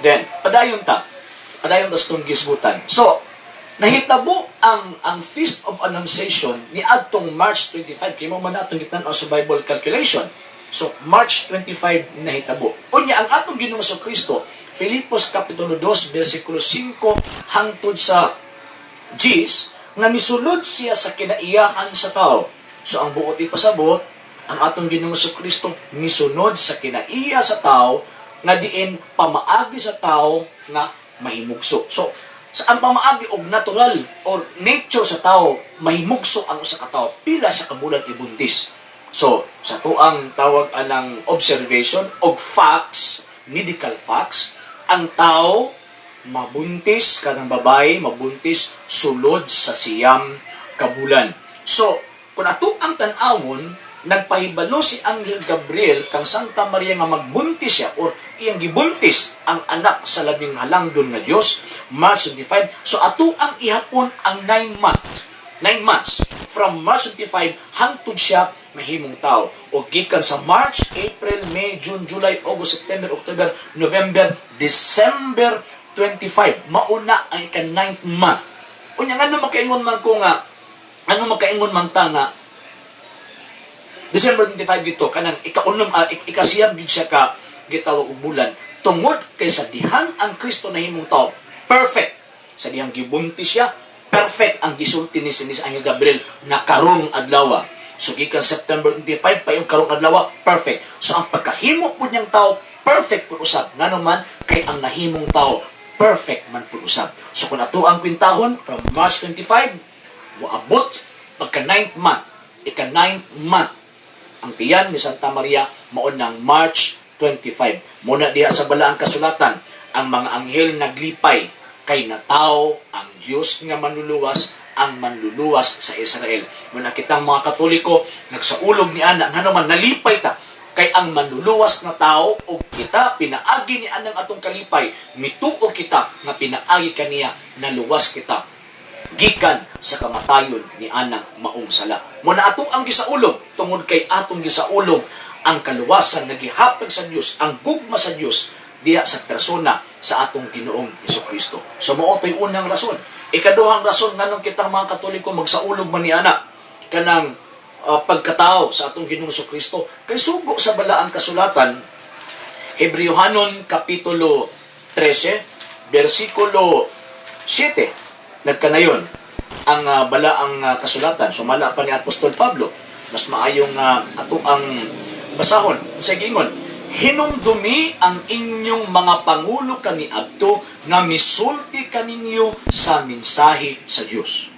Then, padayon ta. Padayon ta sa itong gisgutan. So, nahitabo ang Feast of Annunciation ni adtong March 25. Kaya mo man atong gitan-aw sa Bible calculation. So, March 25 nahitabo. Unya, ang atong Ginoong Kristo, Filipos Kapitulo 2, versikulo 5 hangtod sa 10, nga misulod siya sa kinaiyahan sa tao. So, ang buot ipasabot, Ang atong Ginoong Kristo misunod sa kinaiya sa tao nga diin pamaagi sa tao nga mahimugso. So, sa ang pamaagi og natural or nature sa tao, mahimugso ang usa ka tawo pila sa kabulan ibuntis. So, sa tuang tawag anang observation og facts, medical facts, ang tao mabuntis kanang babae, mabuntis sulod sa 9 ka bulan. So, kung ato ang tan-awon, nagpahibalo si Anghel Gabriel kang Santa Maria nga magbuntis siya or iyang gibuntis ang anak sa labing halangdon nga Dios, March 25. So ato ang ihapon ang 9 months. 9 months from March 25 hangtod siya mahimong tao. O gikan sa March, April, May, June, July, August, September, October, November, December 25. Mauna ang ika 9th month. Unya, ngano makaingon man ta nga December 25 gito kanang ikaunom, 9 gid siya ka gitawag og bulan, tungod kay sa dihang ang Kristo nahimong tao, perfect sa dihang gibuntis siya, perfect ang gisulti ni Angel Gabriel na karong adlaw. So gikan September 25 pa yung karong adlaw, perfect. So ang pagkahimo pud niyang tao, perfect pud usab, ngano man kay ang nahimong tao perfect man pud usab. So kung ato ang kwintahon from March 25 moabot pagka 9th month, ika 9th month ang tiyan ni Santa Maria mao ng March 25. Muna diha sa balaang kasulatan, ang mga anghel naglipay kay nataw ang Dios nga manluluwas, ang manluluwas sa Israel. Muna kitang mga Katoliko nagsaulog ni ana, ngano man nalipay ta kay ang manluluwas na tao, ug kita pinaagi ni anang atong kalipay, mituo kita nga pinaagi kaniya naluwas kita gikan sa kamatayon ni anang maong sala. Muna ato ang gisaulog tungod kay atong gisaulog ang kaluwasan nga gihatag sa Dios, ang gugma sa Dios diha sa persona sa atong Ginoong Kristo. So mao to'y unang rason. Ikaduhang rason nganong kitang mga Katoliko magsaulog man ni ana kanang pagkatao sa atong Ginoong Kristo kay sugo sa balaang kasulatan, Hebreohanon kapitulo 13 bersikulo 7, nagkanayon ang balaang kasulatan sumala pa ni Apostol Pablo. Mas maayong ato ang basahon sa gingon, "Hinumdumi ang inyong mga pangulo kaniadto nga misulti kaninyo sa mensahe sa Dios.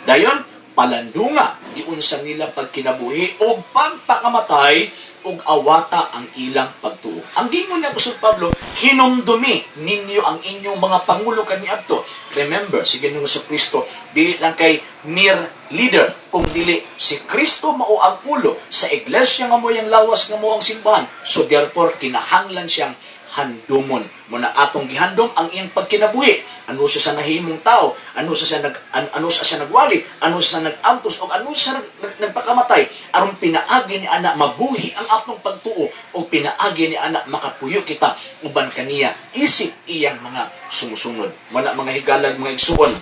Dayon palandunga giunsa nila pagkinabuhi og pagpakamatay ug awata ang ilang pagtuo." Ang gingon ni Apostol Pablo, hinumdumi ninyo ang inyong mga pangulo kaniadto. Remember, si Ginoong Kristo dili lang kay mere leader, kung dili si Kristo mao ang ulo sa iglesia nga mo yang lawas nga mo ang simbahan. So therefore kinahanglan siyang handumon. Muna atong gihandom ang iyang pagkinabuhi. Ano siya sa nahimong tao, ano siya sa nagwali, ano siya sa nag-antos o ano siya nagpakamatay aron pinaagi ni ana mabuhi ang atong pagtuo o pinaagi ni ana makapuyo kita uban kaniya isip iyang mga sumusunod. Muna mga higalag, mga igsuon,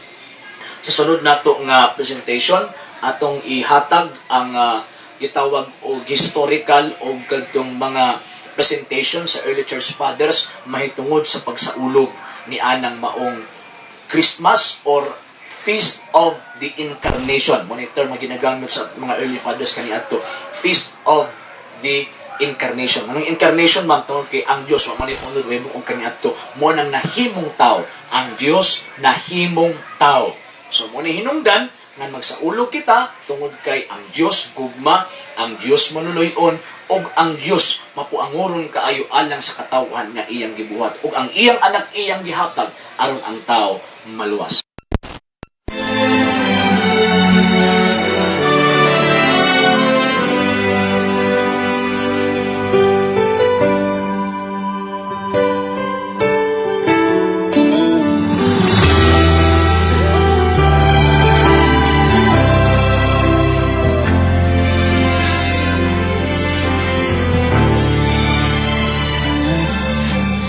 sa sunod nato nga presentation atong ihatag ang gitawag og historical o kadtong mga presentation sa early church fathers mahitungod sa pagsaulog ni anang maong Christmas or Feast of the Incarnation. Mo ni term nga ginagamit sa mga early fathers kaniadto, Feast of the Incarnation. Anong incarnation, ma'am? Tungod kay ang Dios wa man unod og kaniadto, mo nang nahimong tao. Ang Dios nahimong tao. So mo ni hinungdan nga magsaulog kita tungod kay ang Dios gugma, ang Dios manuloy-on, ug ang Dios mapuanguron kaayo alang sa katawhan nga iyang gibuhat ug ang iyang anak iyang gihatag aron ang tao maluwas.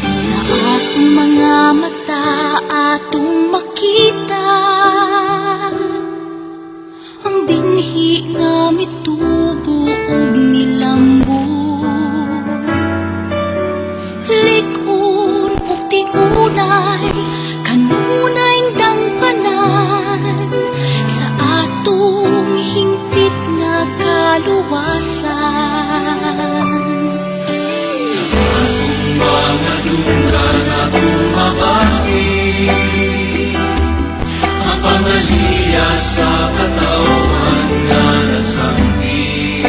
Sa atong mga mata atong makita ang binhi nga mitubo ug nilambo, lig-on ug tiunay kanunay dangpanan sa atong hingpit nga kaluwasan. Maria sa katawhan nga nasangpit,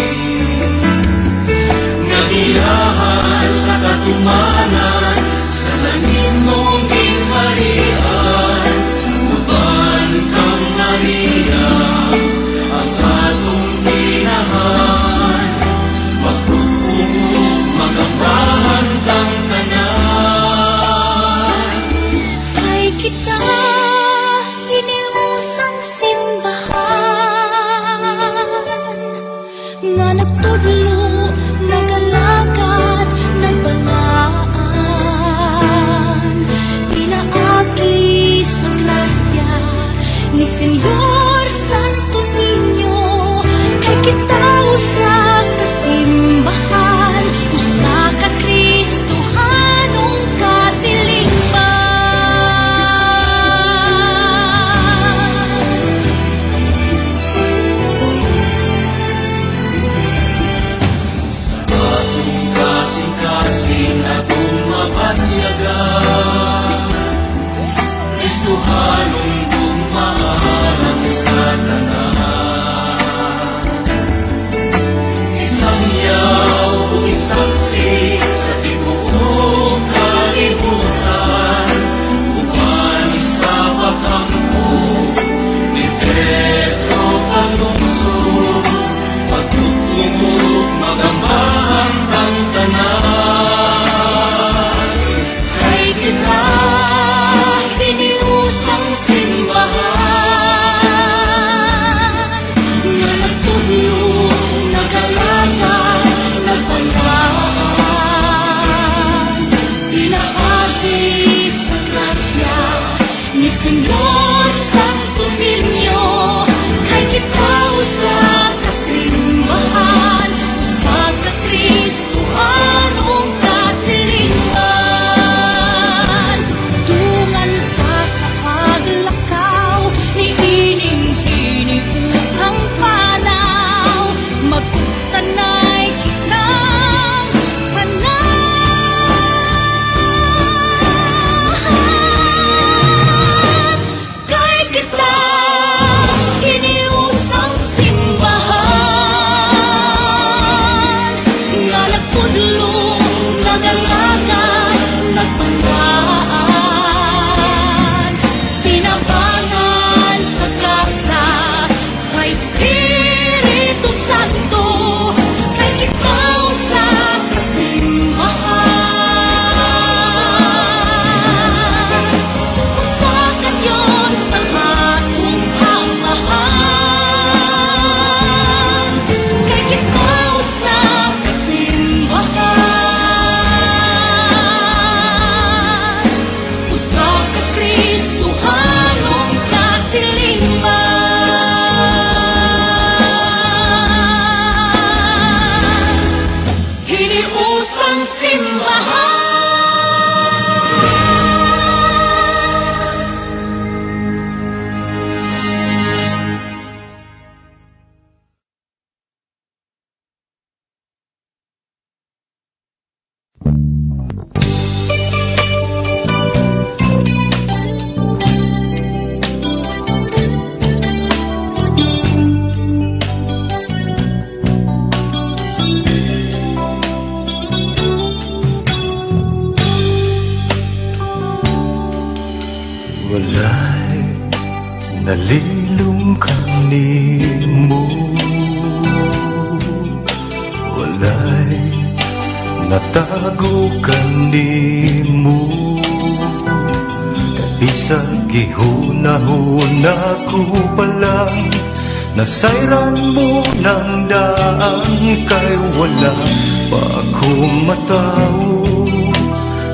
nga giyahan sa katumanan sa langitnong gingharian. Uban kang Maria, ang atong inahan, magtug-ong magambahan tang tanan. Kay kita hiniusang simbahan nga nagtudlo, nagalagad, nagbalaan, pinaagi sa grasya ni Señor Santo Niño. Kay kita usa ka simbahan, usa ka Kristohanong katilingban. Atong kasing-kasing atong mapatyagan, Kristohanong gugma alang sa tanan. Isangyaw ug isaksi sa tibuok kalibutan, uban sa pakampo ni Pedro Calungsod, magtug-ong magambahan tang tanan. Kay kita hiniusang simbahan nga nagtudlo, nagalagad, nagbalaan, pinaagi sa grasya ni Señor Santo Niño. Kay kita usa ka simbahan, usa ka Kristohanong katilingban. Dungan ta sa paglakaw ni ining hiniusang panaw, magkutanay kitang tanan. Kay kita hiniusang simbahan nga nagtudlo, nagalagad, nagbalaan, tinabangan sa grasya sa Espiritu Santo. Kay kita usa ka simbahan, usa ka Diyos ang atong Amahan. Kay kita usa ka simbahan, usa ka Kristohanong katilingban. Hiniusang simbahan. Walay nalilungkan nimo, walay natago kanimo. Kay bisag gihuna-huna ko pa lang, nasayran mo ng daan. Kay wala pa ako matawo,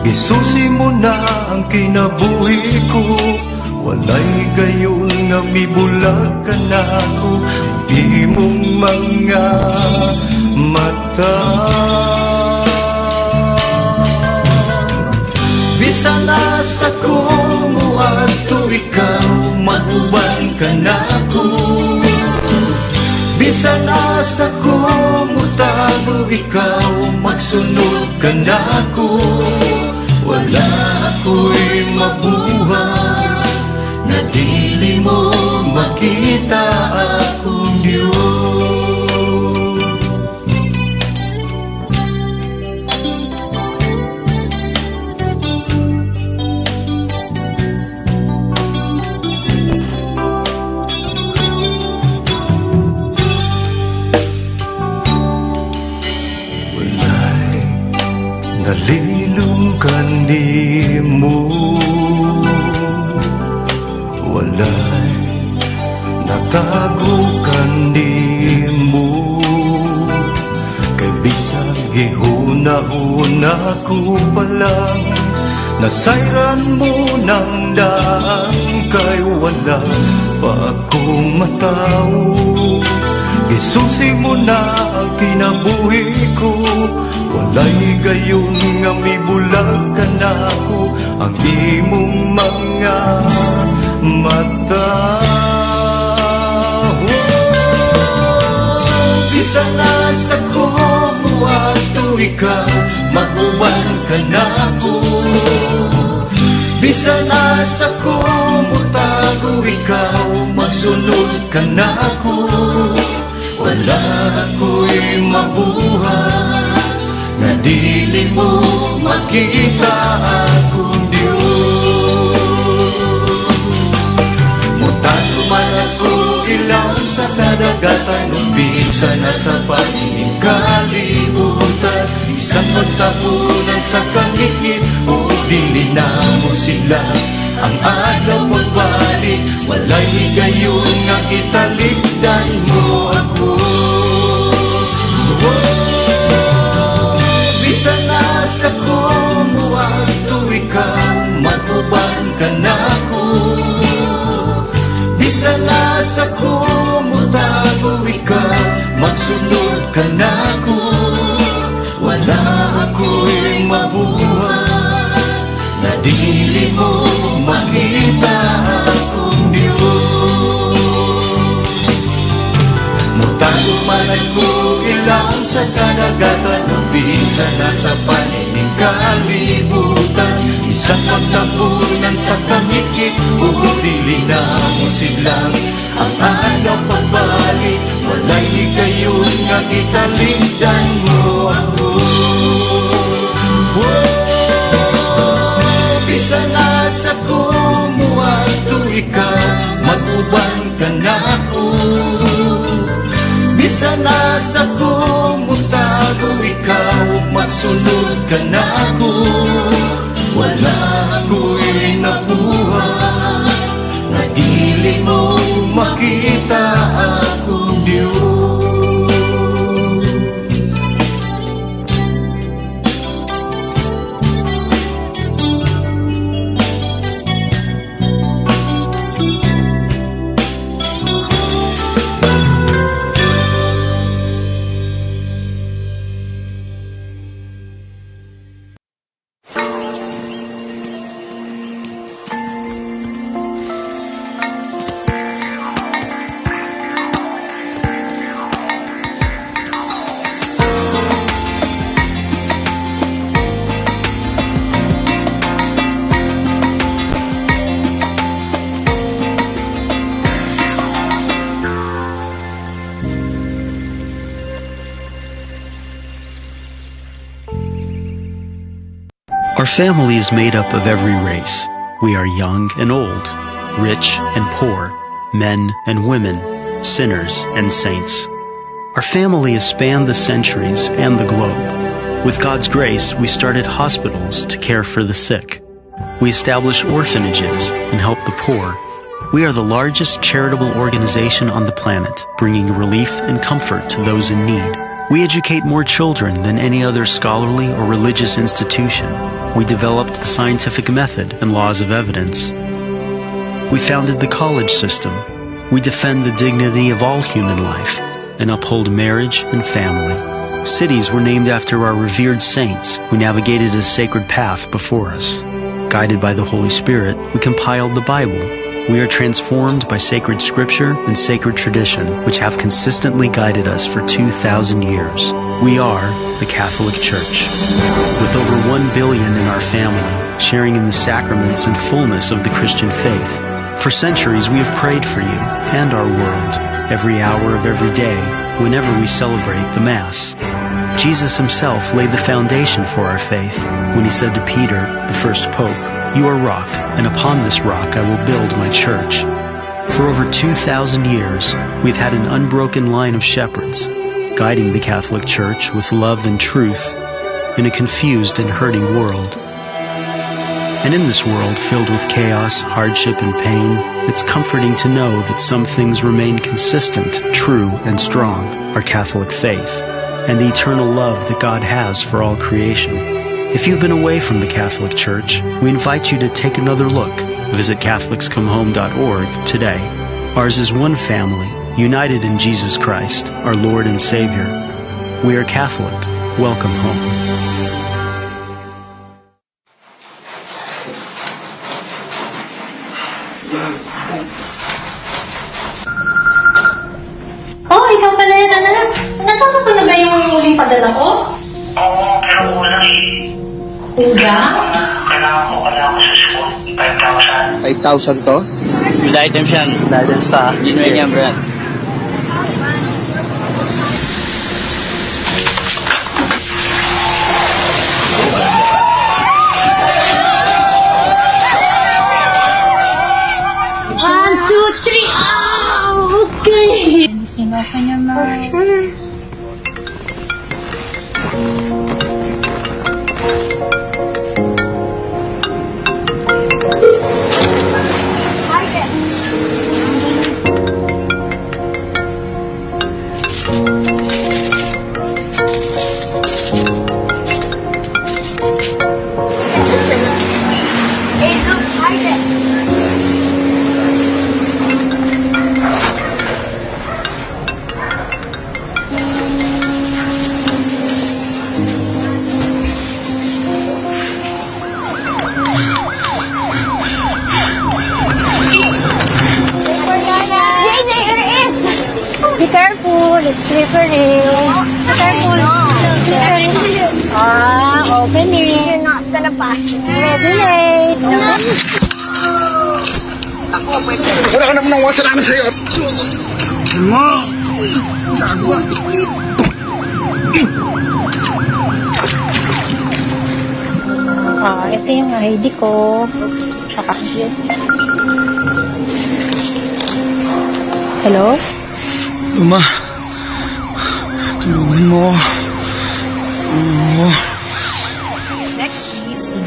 gisusi mo na ang kinabuhi ko. Walay gayon nga mibulag ka na ako imong mga mata. Bisan asa ko moadto, ikaw mauban ka nako. Bisan asa ko motago, ikaw magsunod ka nako. Wala ako'y mabuhat na dili mo makita akong Diyos. Walay nalilong kanimo, walay natago kanimo. Kay bisag gihuna-huna ko pa lang, nasayran mo ng daan. Kay wala pa akong matawo, gisusi mo na ang kinabuhi ko. Walay gayon nga mibulag ka na ako ang imong mga mata. Oh, bisan asa ko moadto, ikaw mag-uban ka na ako. Bisan asa ko motago, ikaw magsunod ka na ako. Wala ako'y mabuhat na dili mo makita akong Diyos. Mutago man ako ilawom sa kadagatan o bisan na sa paningin kalibutan, bisan magtapunan sa kangikit o dili na mo sila ang adlaw pagbalik, walay higayon nga italikdan mo ako. Oh, bisan asa ko moadto, ikaw mag-uban ka na ako. Bisan asa ko motago, ikaw magsunod ka na ako. Wala ako'y mabuhat na dili mo makita akong Diyos. Mutago man ako ilawom sa kadagatan o bisan na sa panining kalibutan, isang pagtapunan sa kangikit o dili na mo silang ang adlaw pagbalik, walay higayon nga italikdan mo ako. Oh, bisan asa ko moadto, ikaw mag-uban ka na ako. Bisan asa ko motago, ikaw magsunod ka na ako. Wala ako'y nabuhat na dili mo makita akong Diyos. Our family is made up of every race. We are young and old, rich and poor, men and women, sinners and saints. Our family has spanned the centuries and the globe. With God's grace, we started hospitals to care for the sick. We established orphanages and help the poor. We are the largest charitable organization on the planet, bringing relief and comfort to those in need. We educate more children than any other scholarly or religious institution. We developed the scientific method and laws of evidence. We founded the college system. We defend the dignity of all human life and uphold marriage and family. Cities were named after our revered saints who navigated a sacred path before us. Guided by the Holy Spirit, we compiled the Bible. We are transformed by sacred scripture and sacred tradition, which have consistently guided us for 2,000 years. We are the Catholic Church. With over 1 billion in our family, sharing in the sacraments and fullness of the Christian faith. For centuries, we have prayed for you and our world, every hour of every day, whenever we celebrate the Mass. Jesus himself laid the foundation for our faith when he said to Peter, the first pope, "You are rock, and upon this rock I will build my church." For over 2,000 years, we've had an unbroken line of shepherds, guiding the Catholic Church with love and truth in a confused and hurting world. And in this world filled with chaos, hardship, and pain, it's comforting to know that some things remain consistent, true, and strong: our Catholic faith and the eternal love that God has for all creation. If you've been away from the Catholic Church, we invite you to take another look. Visit CatholicsComeHome.org today. Ours is one family, united in Jesus Christ, our Lord and Savior. We are Catholic. Welcome home. Oh, ikaw pala yan, anak. Natanggap ko na ba yung huling padala ko? Oo, pero kulang eh. Kulang? Kailangan ko sa school. 5,000. 5,000 to? Good items yan. Good items ta. Genuine yan, Brad. One, two, three! Oh, okay! Sino ka naman? JJ, here it is! Be careful, it's slippery. Be careful. Slippery. Ah, open it. You're not gonna pass. Ready, late. Wala ka naman nang kasalanan sa'yo. Mo! Ah, ito yung ID ko. Tsaka, Hello? Luma, tulungan mo ako. Tulungan mo ako. Next, please.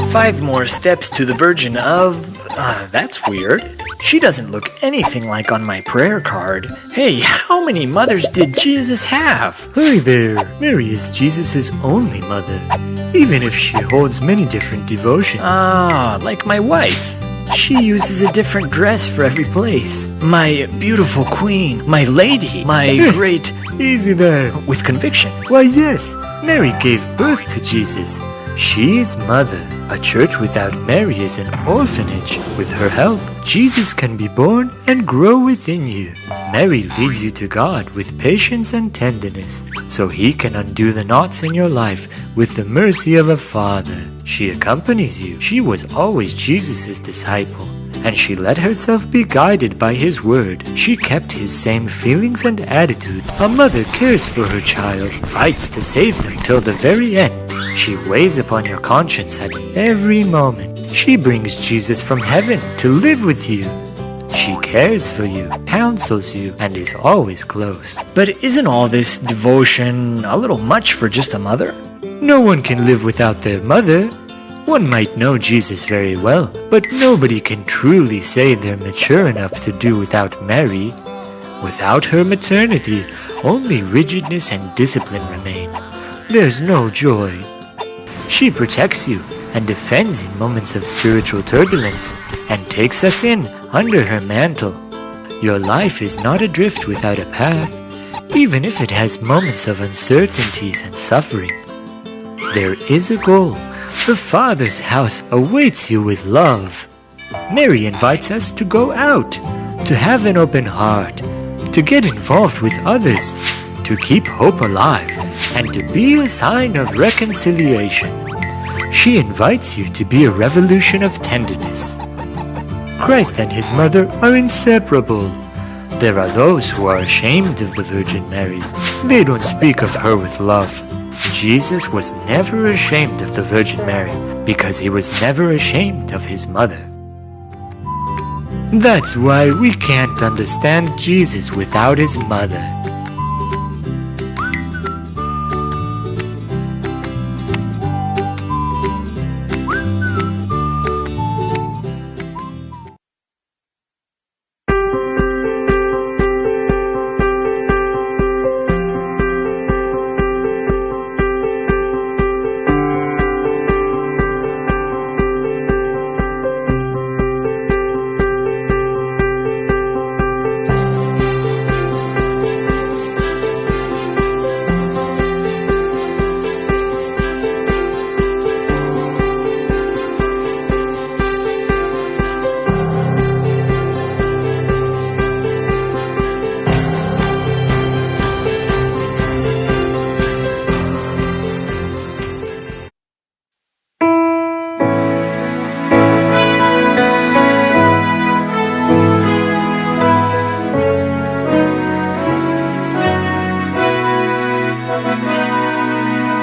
Five more steps to the Virgin of. That's weird. She doesn't look anything like on my prayer card. Hey, how many mothers did Jesus have? Hi there. Mary is Jesus' only mother, even if she holds many different devotions. Ah, like my wife. She uses a different dress for every place. My beautiful queen, my lady, my great. Easy there. With conviction. Why, yes, Mary gave birth to Jesus. She is mother. A church without Mary is an orphanage. With her help, Jesus can be born and grow within you. Mary leads you to God with patience and tenderness, so he can undo the knots in your life with the mercy of a father. She accompanies you. She was always Jesus' disciple, and she let herself be guided by his word. She kept his same feelings and attitude. A mother cares for her child, fights to save them till the very end. She weighs upon your conscience at every moment. She brings Jesus from heaven to live with you. She cares for you, counsels you, and is always close. But isn't all this devotion a little much for just a mother? No one can live without their mother. One might know Jesus very well, but nobody can truly say they're mature enough to do without Mary. Without her maternity, only rigidness and discipline remain. There's no joy. She protects you and defends in moments of spiritual turbulence and takes us in under her mantle. Your life is not adrift without a path, even if it has moments of uncertainties and suffering. There is a goal. The Father's house awaits you with love. Mary invites us to go out, to have an open heart, to get involved with others, to keep hope alive, and to be a sign of reconciliation. She invites you to be a revolution of tenderness. Christ and his mother are inseparable. There are those who are ashamed of the Virgin Mary. They don't speak of her with love. Jesus was never ashamed of the Virgin Mary because he was never ashamed of his mother. That's why we can't understand Jesus without his mother.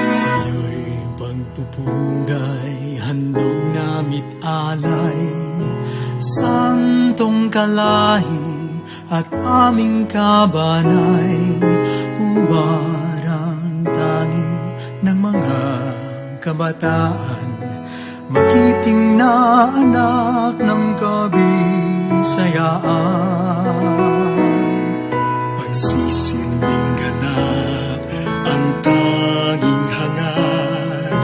Sa'yo'y pagpupugay, handog namit alay, Santong kalahi at aming kabanay, huwarang tangi ng mga kabataan, magiting na anak ng kabisayaan. Pagsisilbing ganap ang tanging hangad,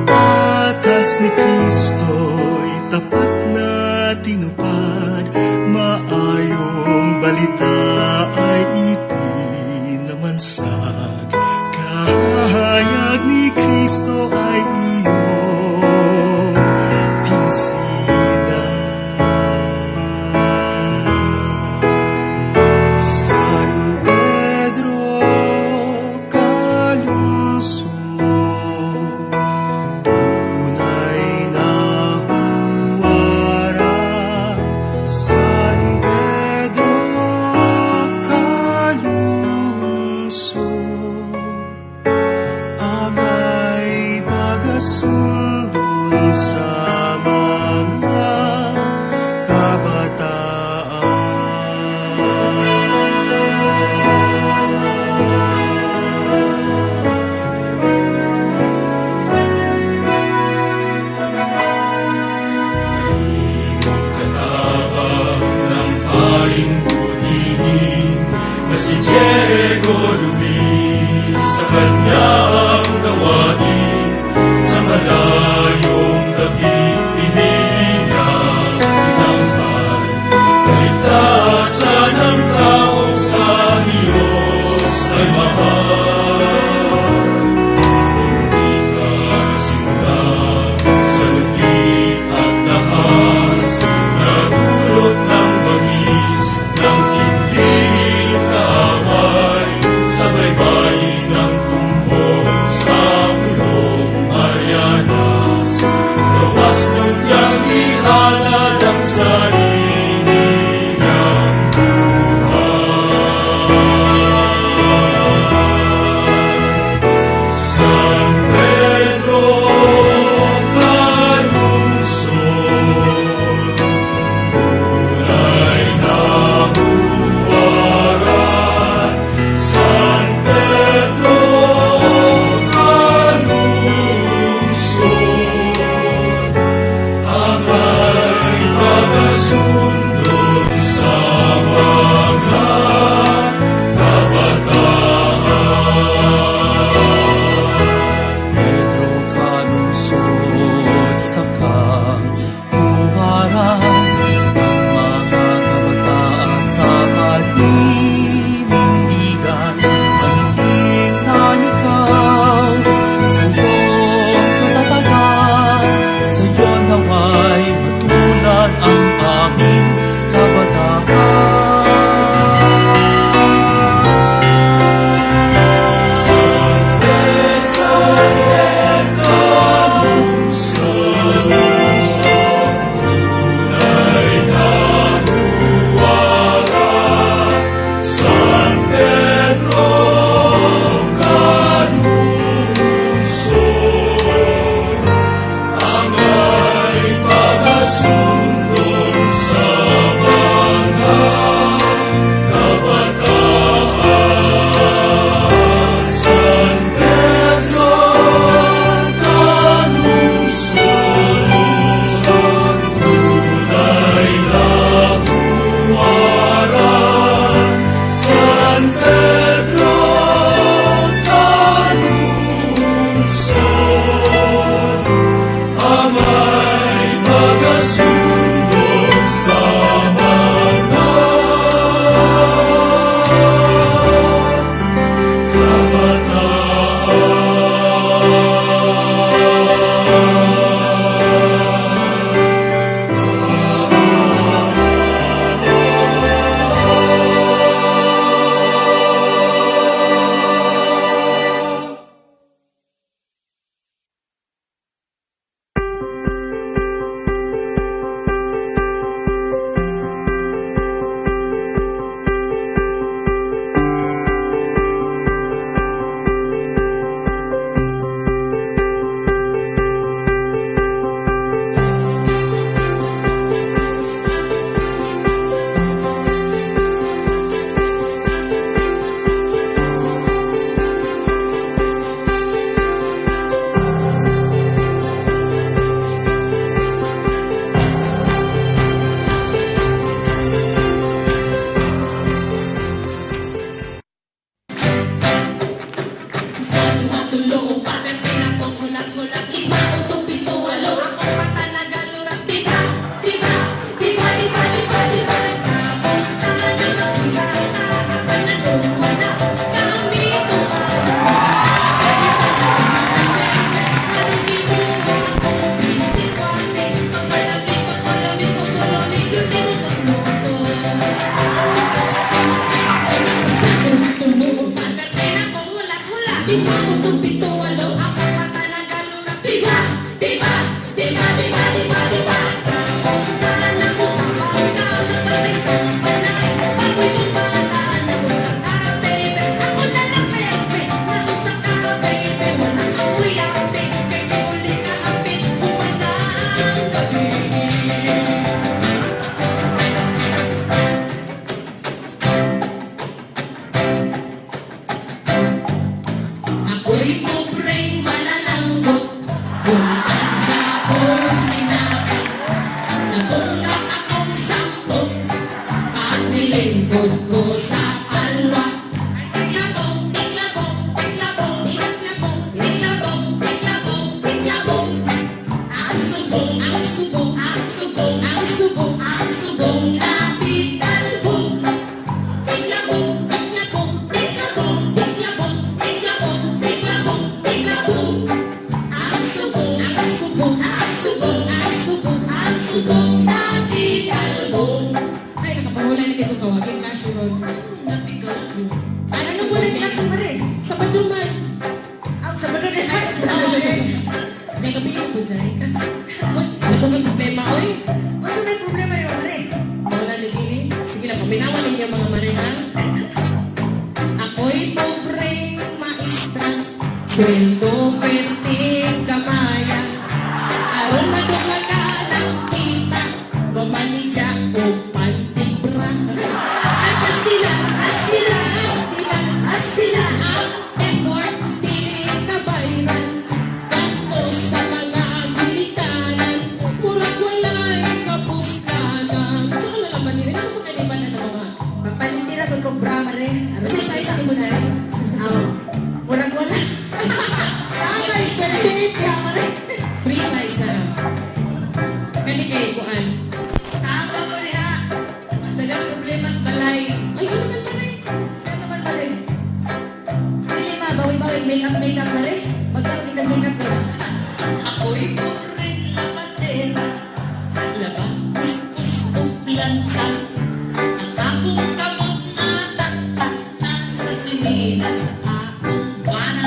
atas ni Kristo'y tapat na tinupad, maayong balita ay ipinamansag, kahayag ni Kristo ay iyong pinasinag. San Pedro Calungsod, tunay na huwarang. San Pedro Calungsod, angay pagasundon sa mga kabataan. Nahimong katabang ng paring butihin na si Diego Luis sa kanyang gawain, sa malayong dapit pinili niya itanghal kaligtasan ng tao sa Diyos ay mahal. Hindi ka nasindak sa lupit at dahas na dulot ng bagis ng tinding kaaway, sa baybayin ng Tumhon sa Pulong Marianas. Lima, unom, pito, walo. Ako mata nagalura. Diba? Diba? Diba? Diba? Diba? Diba? Sa unta na mutabang ka, mapatay sa balay. Baboy mo bata, naunsa ka, baby. Ako na lang, baby. Naunsa ka, baby. Wala ako'y apit. Kay muli ka hapit. Humana ang gabi. Ako'y pobreng manananggot. Buntag hapon sinaka. Napunga akong sampot. Paglilingkod ko sa alwa. Tiklabong, tiklabong, tiklabong, tiklabong, tiklabong, tiklabong, tiklabong. Ang sugong, ang sugong, ang sugong, ang sugong, ang sugong na tikalbong. Tiklabong, tiklabong, tiklabong, tiklabong, tiklabong, tiklabong, tiklabong. Ang sugong, ang sugong, ang sugong, ang sugong, ang sugong na tikalbong. Ay, nakapahulay na kayo tawagin klase ron. Ay, anong wala klase pa rin? Sabado man. Aw, Sabado din. Ay, Sabado. Gagabi ko dyan. Wala kang problema, oy. Masa may problema ni Mare? Wala ni Gini. Sige lang, paminawan ninyo mga mare, ha? Ako'y pobreng maestra. Sweldo perting gamaya. Aron madunga ka ng kita. Bamaliga o pantibra. Ay, pastilan, asilan, astilan, asilan. Ang effort, dili kabayran. Gastos sa mga ginikanan. Murag walay kapuslanan. Saan na laman yun? Ano pa kanibala na mga? Papalintira ko kog bra, Mare. Kasi size ni mo na eh. Aw, murag wala. Sige, free size. Free size na. Kani kay Kuan. Sama mo niya. Mas dagang problema sa balay. Ay, ano man man eh. Ano naman, Mare? Dili ma, bawi-bawi, make-up, make-up, Mare. Magkano kita make-up ko? Ako'y pobreng lapatera. Laba, kuskus o plancha. Ang akong kamot na taktak na sa sinina sa akong buwana.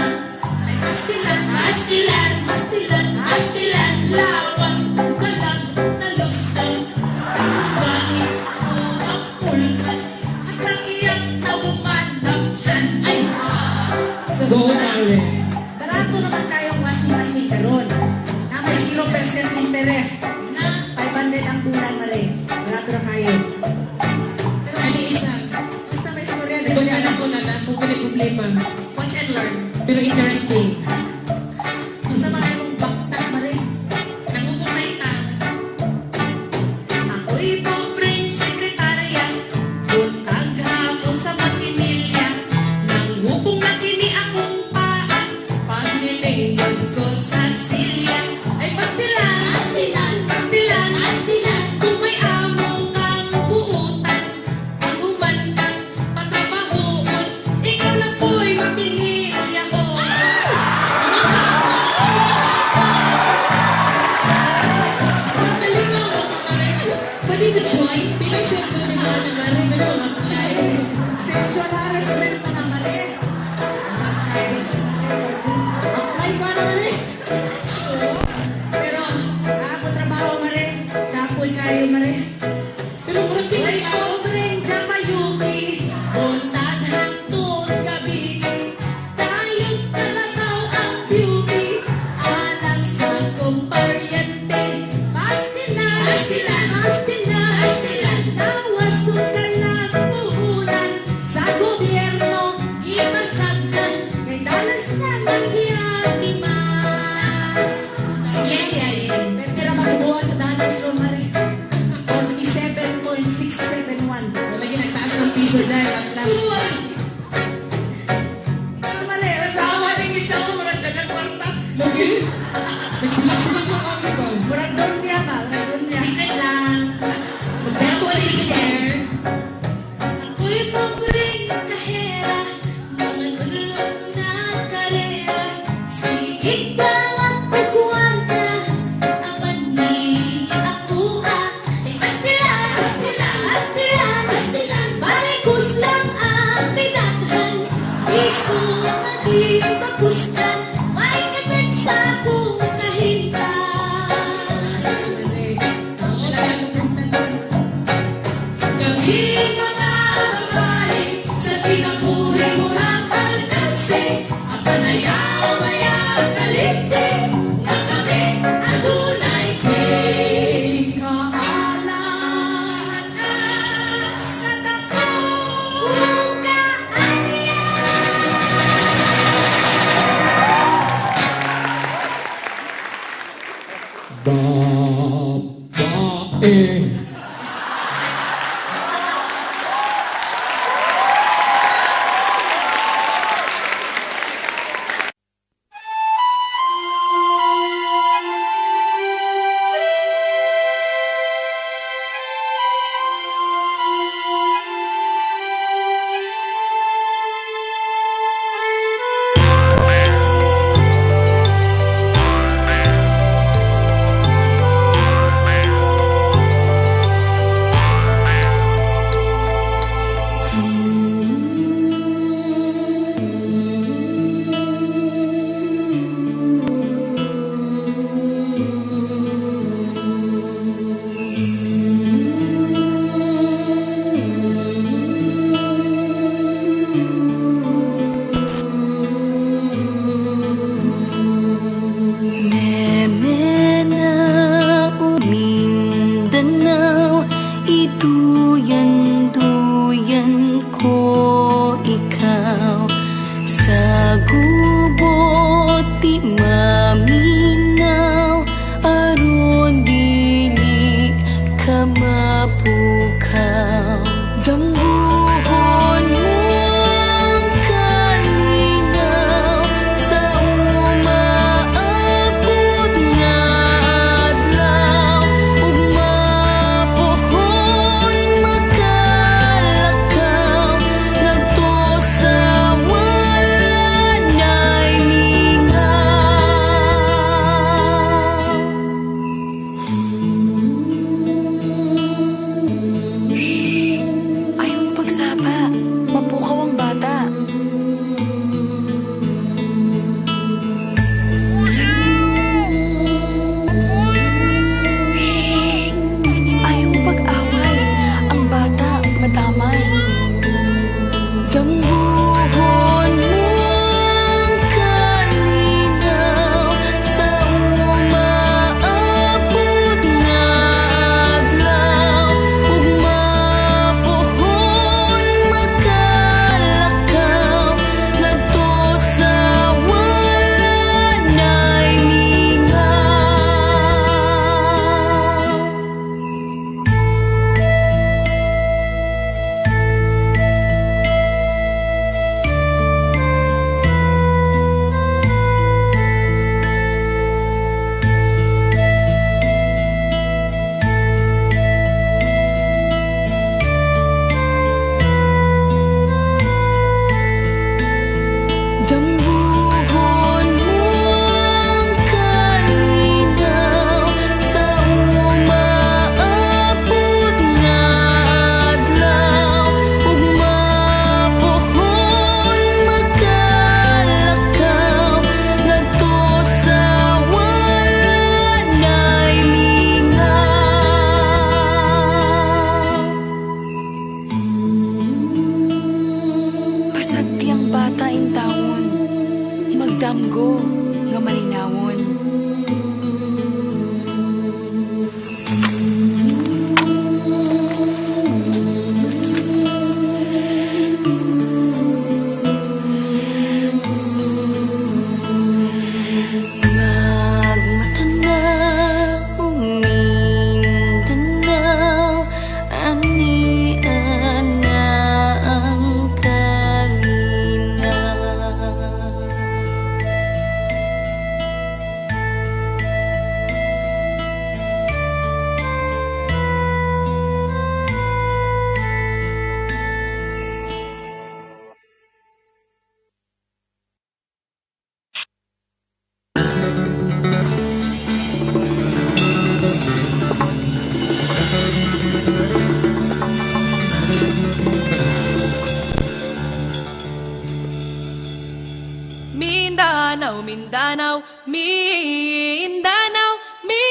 Ay pastilan, Pastilan, pastilan, pastilan. Lawas o kalag na lotion. Kay kung gani ako mapulkan. Hastang iyang naumanaphan. Ay! Go, Mare. Barato naman kayong washing machine karon. Na may 0% interest. Na 500 ang bulan, Mare. Barato na kayo. Pero ani isa. Basta may istorya na Itong anak ko na na, kung kani problema. Watch and learn. Pero interesting. Sa mga namang baktak, Mare. Nangubong tang. Ako'y pobreng sekretarya, buntag hapon sa makinilya. Nanghupong na kini akong paa, paglilingkod ko sa silya. Ay pastilan, Pastilan, pastilan, pastilan. Kung may amo kang buutan, paghuman kang patrabahoon, ikaw na po'y makinilya ko. Ang galing mo, kamare. Pwede ba join? Pila sweldo ni mo na Mare, pwede mo apply. Sexual harassment na nga, Mare. Apply ko na, Mare. Sure. Pero, ako trabaho, Mare. Kapoy kayo, Mare. Pero murag di Ay, man klaro. pobreng Japayuki, buntag hangtod gabi. Tayo't kalabaw ang beauty, alang sa kumparyente. Pastilan, Pastilan, pastilan, pastilan. Lawas ug kalag puhunan sa gobyerno, giparsagdan. Kay dollars na nagihatiman. Sige, Pwede ra makuha sa dollars ron, Mare. 47.671. Wala nagtaas ng piso dyan, at last. Mare, Tawa ng isa mo, murag dagang kwarta. Lagi? Nagsulak-sulak lang agi ba? Murag dormia ba? Murag dormia. Secret lang. Magdato na yun share. Ako'y pobreng kahera, mga tulong na karera. Sige bawat pagkuwarta, apan dili ako ah. Ay pastilan, Pastilan, pastilan, pastilan. Parekus lang ang tinakhan, piso na di. Kasagti ang bata intawon, magdamgo nga malinawon. Magmatanaw, Mindanao, anian na ang kalinaw. Mindanao, Mindanao, Mindanao, Mindanao.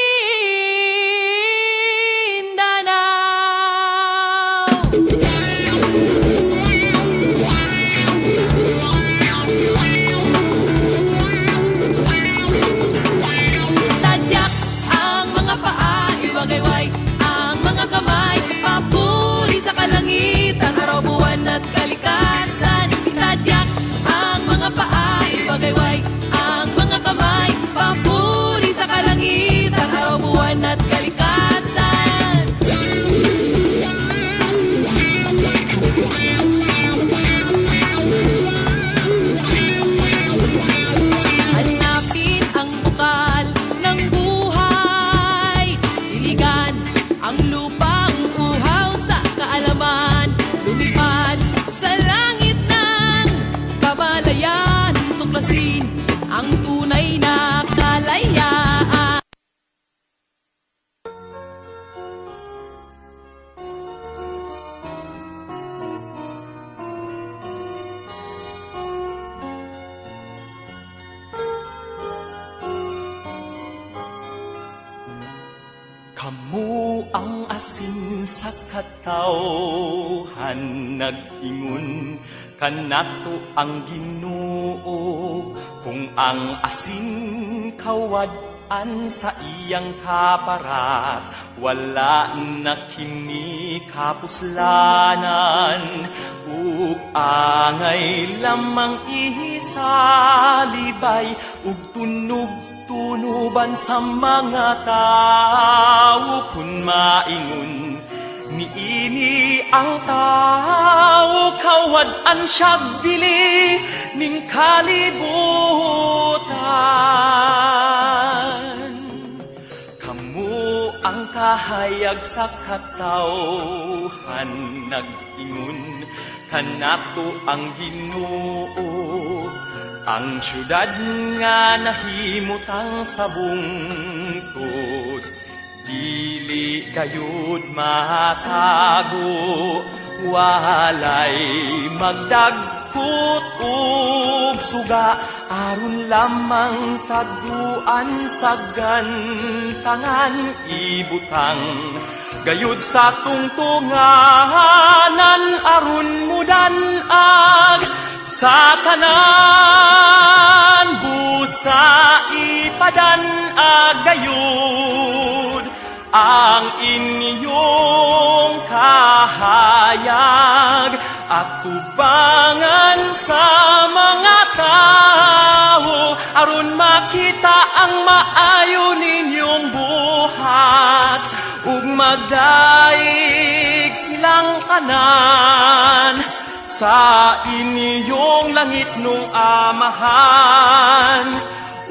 Tadyak ang mga paa, iwagayway ang mga kamay, papuri sa kalangitan, araw, buwan at kalikasan. Tadyak ang mga paa, iwagayway ang mga kamay, papuri sa kalangitan, araw, buwan at kalikasan. Hanapin ang bukal ng buhay, diligan ang lupang uhaw sa kaalaman, lumipad sa langit ng kamalayan, tuklasin ang tunay na kalayaan. Kamu ang asin sa katawhan, nag-ingon kanato ang Ginoo. Kung ang asin kawad-an sa iyang kaparat, wala na kini kapuslanan, ug angay lamang isalibay ug tunog tunuban sa mga tao. Kun maingon niini ang tao, kawad-an siya bili ning kalibutan. Kamu ang kahayag sa katawhan, nag-ingon kanato ang Ginoo. Ang syudad nga nahimutang sa bungtod, dili gayud matago, walay magdagkot og suga, aron lamang taguan sa gantangan, ibutang gayud sa tungtunganan, aron mudanag sa tanan. Busa ipadan-ag gayud ang inyong kahayag, at tubangan sa mga tao, aron makita ang maayo ninyong buhat, ug magdaig silang tanan sa inyong langit nung amahan,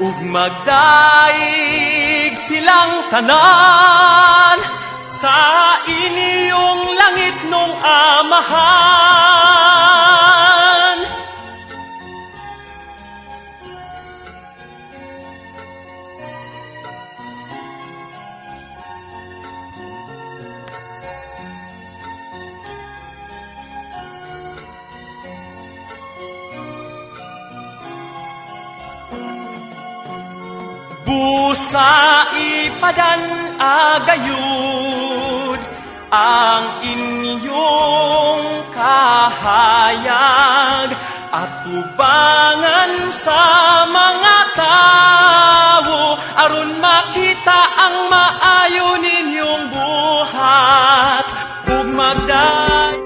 ug magdaig silang tanan sa inyong langit nung amahan. Busa ipadan agayud ang inyong kahayag, Atubangan sa mga tao aron makita ang maayo ninyong buhat ug magday.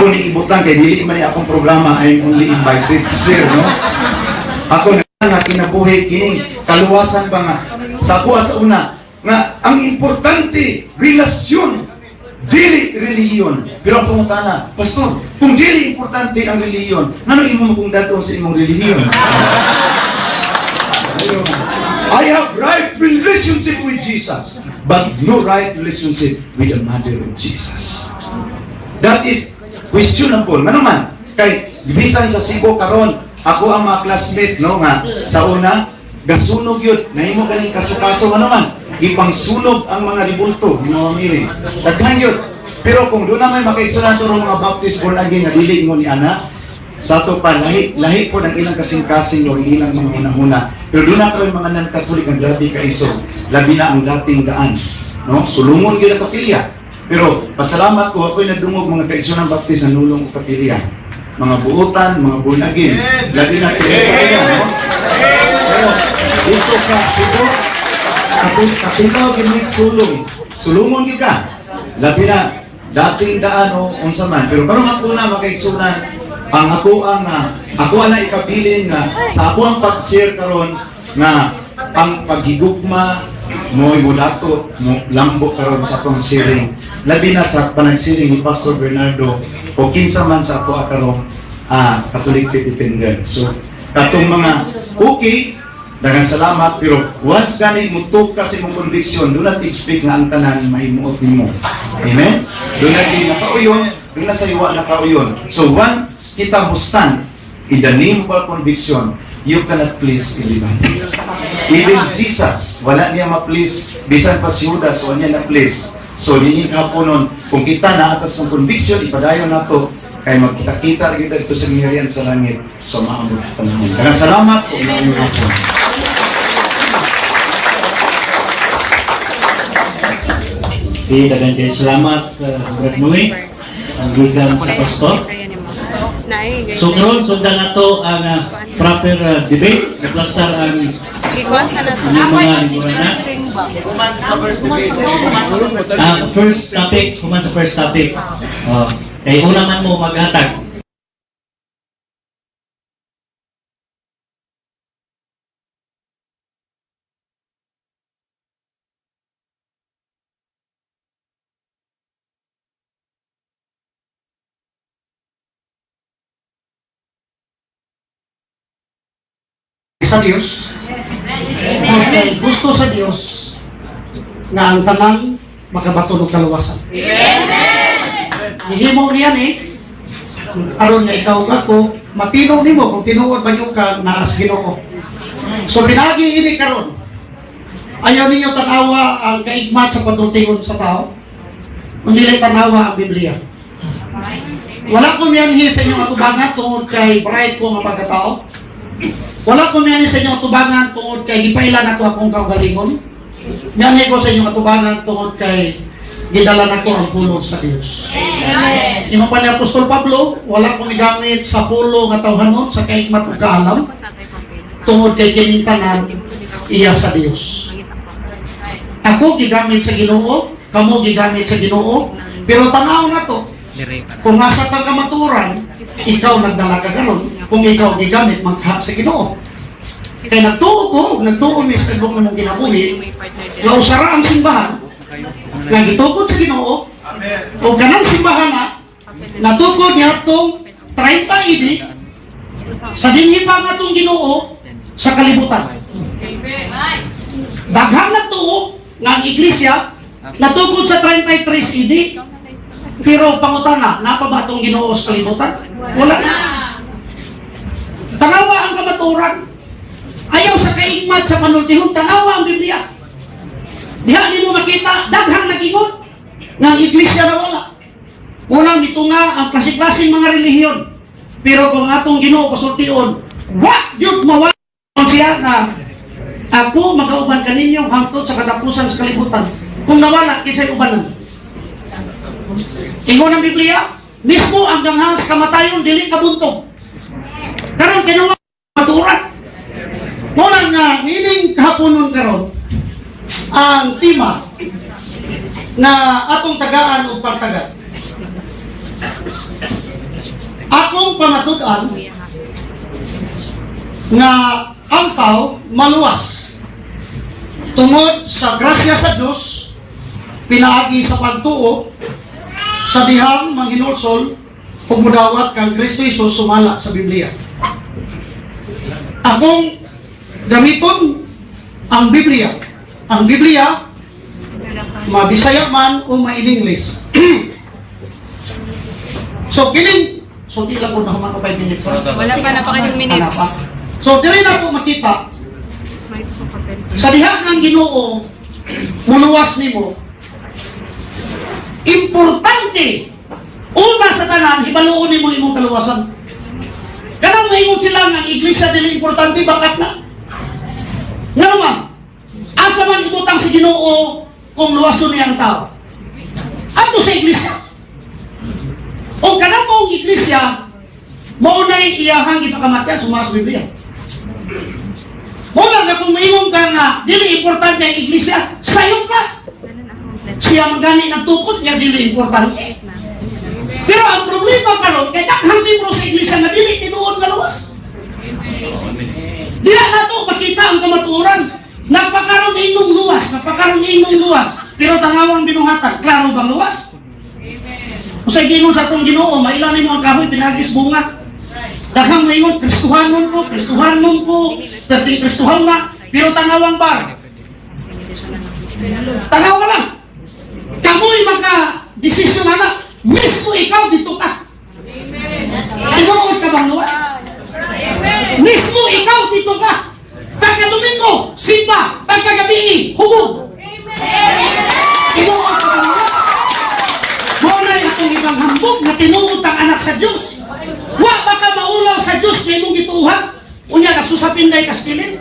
Ako ni ibutang kay dili man ni akong programa, I'm only invited to share, no? Ako na nga kinabuhi kining kaluwasan ba nga sa ako sa una nga ang importante relasyon, dili relihiyon. Pero ang pangutana, pastor, kung dili importante ang relihiyon, ngano imo kung dadon sa imong relihiyon? I have right relationship with Jesus, but no right relationship with the mother of Jesus. That is questionable. Ngano man, kay bisan sa Cebu karon, ako ang mga classmate, no, nga sa una gasunog yun, nahimo ganing kaso-kaso, ano man, ipangsunog ang mga ribulto, Ginoong Mary. Daghan yun. Pero kung doon na may makaigsunan to mga Baptist born again nga dili ingon ni ana, sa ato pa lahi lahi po ng ilang kasing-kasing o ilang mga hunahuna. Pero doon na karon mga non-Catholic ang grabe kaisog, labi na ang dating daan, no? Sulungon gyud ang kapilya. Pero pasalamat ko ako'y nadungog mga kaigsunan Baptist na nulong og kapilya. Mga buutan, mga born again. Labi na kaya, no? Pero dito sa Cebu, kapila gid sulong. Sulungon gyud ka. Labi na dating daan o unsa man. Pero karon ako na makaigsunan ang ako ang ako na ikabilin nga sa ako ang pag-share karon nga ang paghigugma mo dato mo lambo karon sa akong sharing, labi na sa panagsiring ni Pastor Bernardo o kinsa man sa ato karon Catholic Faith Defender. So katong mga okay, daghang salamat, pero once gani mo ka sa imong conviction, do not expect nga ang tanan mahimuot nimo. Amen? Do not di nakauyon, do na sa iwa nakauyon. So once kita mo stand in the name of our conviction, you cannot please everybody. Even Jesus, wala niya ma-please, bisan pa si Judas, wala niya na-please. So, yun yung kaponon, kung kita na atas ng conviction, ipadayon nato, kay magkita-kita rin kita dito sa nangyarihan sa langit, so maamot panahon. Daghang salamat, ug maayong hapon. Okay, daghang kay salamat, Brad Noe, ang gikan sa pastor. So karon sundan nato ang proper debate, naplastar ang inyong mga lingkuranan. First topic, human sa first topic. Kay una man mo maghatag. Sa Dios. Amen. Gusto sa Dios nga ang tanan makabaton og kaluwasan. Gihimo niya ni aron nga ikaw ug ako mapino nimo kung tinuod ba nyo ka naa sa Ginoo. So pinagi ini karon. Ayaw ninyo tanawa ang kaigmat sa patultingon sa tao. Kundi lang tanawa ang Biblia. Wala ko miyanhi sa inyong atubangan tungod kay bright ko nga pagkatao. Wala ko miyanhi sa inyong atubangan tungod kay gipailan ako akong kaugalingon. Miyanhi ko sa inyong atubangan tungod kay gidala nako ang pulong sa Dios. Amen. Ingon pa ni Apostol Pablo, wala ko migamit sa pulo nga tawhanon sa kaigmat ug kaalam tungod kay kining tanan iya sa Dios. Ako gigamit sa Ginoo, kamo gigamit sa Ginoo, pero tanaw na to, kung nasa kang kamatuoran, ikaw nagdala ka karon, kung ikaw gigamit magha sa Ginoo. Kay nagtuo ko, ug nagtuo mi sa tibok namong kinabuhi, nga usara ang simbahan, Nga gitukod sa Ginoo o kanang simbahan na natukod niadtong 30 AD sa dinhi pa nga atong Ginoo sa kalibutan. Daghang nagtuo nga ang iglesia natukod sa 33 AD, pero pangutana, naa pa ba atong Ginoo sa kalibutan? Wala na. Tanawa ang kamatuoran. Ayaw sa kaigmat sa panultihon, tanawa ang Biblia. Diha nimo makita daghang nag-ingon nga ang iglesia na wala. Unang mitunga ang klase-klaseng mga relihiyon. Pero kung atong Ginoo pasultion, wa gyud mawala siya nga ako magauban kaninyo hangtod sa katapusan sa kalibutan. Kung nawala, kinsay ubanan? Ingon ang Biblia, mismo ang ganghan sa kamatayon dili kabuntog. Karon kinuha maturan. Mao na nga nining kahaponon karon ang tema na atong tagaan og pagtaga. Akong pamatud-an nga ang tao maluwas tungod sa grasya sa Dios pinaagi sa pagtuo sa dihang manghinulsol ug mudawat kang Kristo Jesus sumala sa Biblia. Akong gamiton ang Biblia. Ang Biblia mabisaya man o ma-English. So kining, so di lang ko na human 5 minutes. Ha? Wala pa, napakaling minutes. Wala pa. So diri na po makita sa diha nga ang Ginoo muluwas nimo. Importante, una sa tanan, hibaluon nimo imong kaluwasan. Kanang maingon sila nga ang iglesia dili importante, bakat na? Nga naman, asa man ibutang si Ginoo kung luwason niya ang tao? Adto sa iglesia. O kanang mong iglesia, mao na'y iyahang ipakamatyan sumala sa Biblia. Mao lang nga kung maingon ka nga dili importante ang iglesia, sayop ka. Siya man gani nagtukod niya dili importante. Pero ang problema karon kay daghang membro sa iglesia nga dili tinuod nga luwas. Diha nato makita ang kamatuoran. Nagpakaroon inong luwas, nagpakaroon inong luwas. Pero tanawang binuhatan, klaro bang luwas? Usay gingon sa atong Ginoo, maila nimo ang kahoy pinaagi sa bunga. Daghang maingon, Kristohanon ko, Kristohanon ko, perting Kristohan na, pero tanawang bar. Tanawa lang. Kamoy maka desisyon na, mismo ikaw dito ka. Tinuod ka bang luwas? Mismo ikaw dito ka. Pagka Domingo, simba. Pagkagabi, hubog. Tinuod ka bang luwas? Mao na atong ibang hambog na tinuod ang anak sa Dios. Wa ba ka maulaw sa Dios na imong gituohan? Unya nasusapinday kas kilid.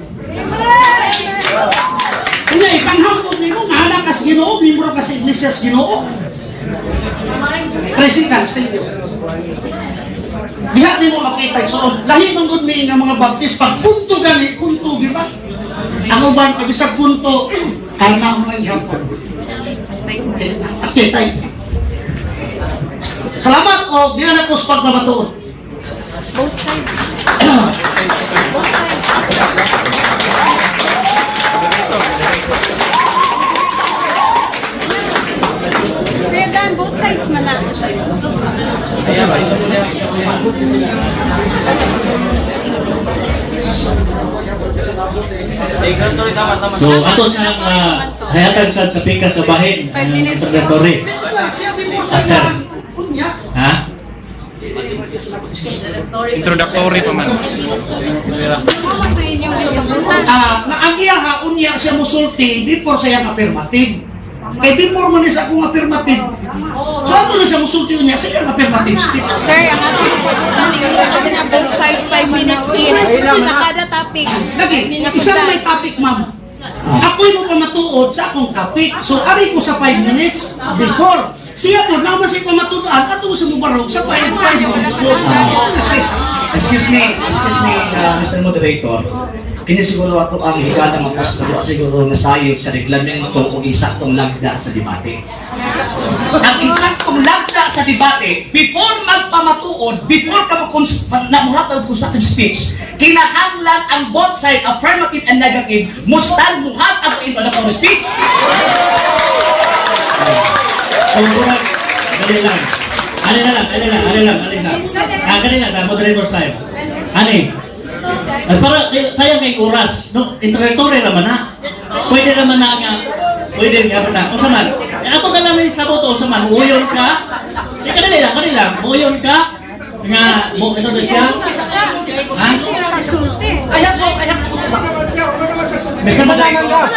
Unya ipanghambog nimo nga anak ka sa Ginoo, membro ka sa iglesia sa Ginoo. Praising God, thank you. Diha nimo makita so lahi man gud mi nga mga Baptist pag punto gani punto, di ba? Ang uban pag bisag punto ana mo lang gihapon. Okay, tayo. Salamat o diha na ko sa pagpamatuod. Both sides. Both sides. Kuya Dan, both sides man na. So ato sa hayatan sa pikas sa bahin 5 minutes. Introductory. Siya before sa After. unya. Ha? Introductory pa man. Ah, na ang iya ha, unya siya musulti before sa iyang affirmative. Kay before man ni sa akong affirmative. So ato na siya musulti unya sa iyang affirmative speech. Sir, ang atong kasabutan, ingon sa both sides 5 minutes each sa kada topic. Lagi, isang may topic, ma'am. Ako'y mo pamatuod sa akong topic. So, ari ko sa 5 minutes before. Siya po, naman siya pamatuodan, ato sa mubarog sa 5 minutes. Excuse me, Mr. Moderator. Kini siguro ato ang higala nga pastor siguro nasayop sa reglamento o insaktong lagda sa debate. Ang insaktong lagda sa debate, before magpamatuod, before ka na muhatag constructive speech, kinahanglan ang both side, affirmative and negative, mustang muhatag sa introductory speech. So, murag, dali lang. Ano na lang, ano lang, ano lang, ano lang. Ah, ganun lang, sa moderator style. Ani? At para, sayang kay oras, no? Introductory naman na. Pwede naman na nga, pwede nga na. O man, eh, ako na lang yung sabot, o man, muuyon ka. Eh, kadali lang, kadali lang. Muuyon ka, nga, mo, ito na siya. Ha? Ayan ko, ayan ko. Mr. Moderator.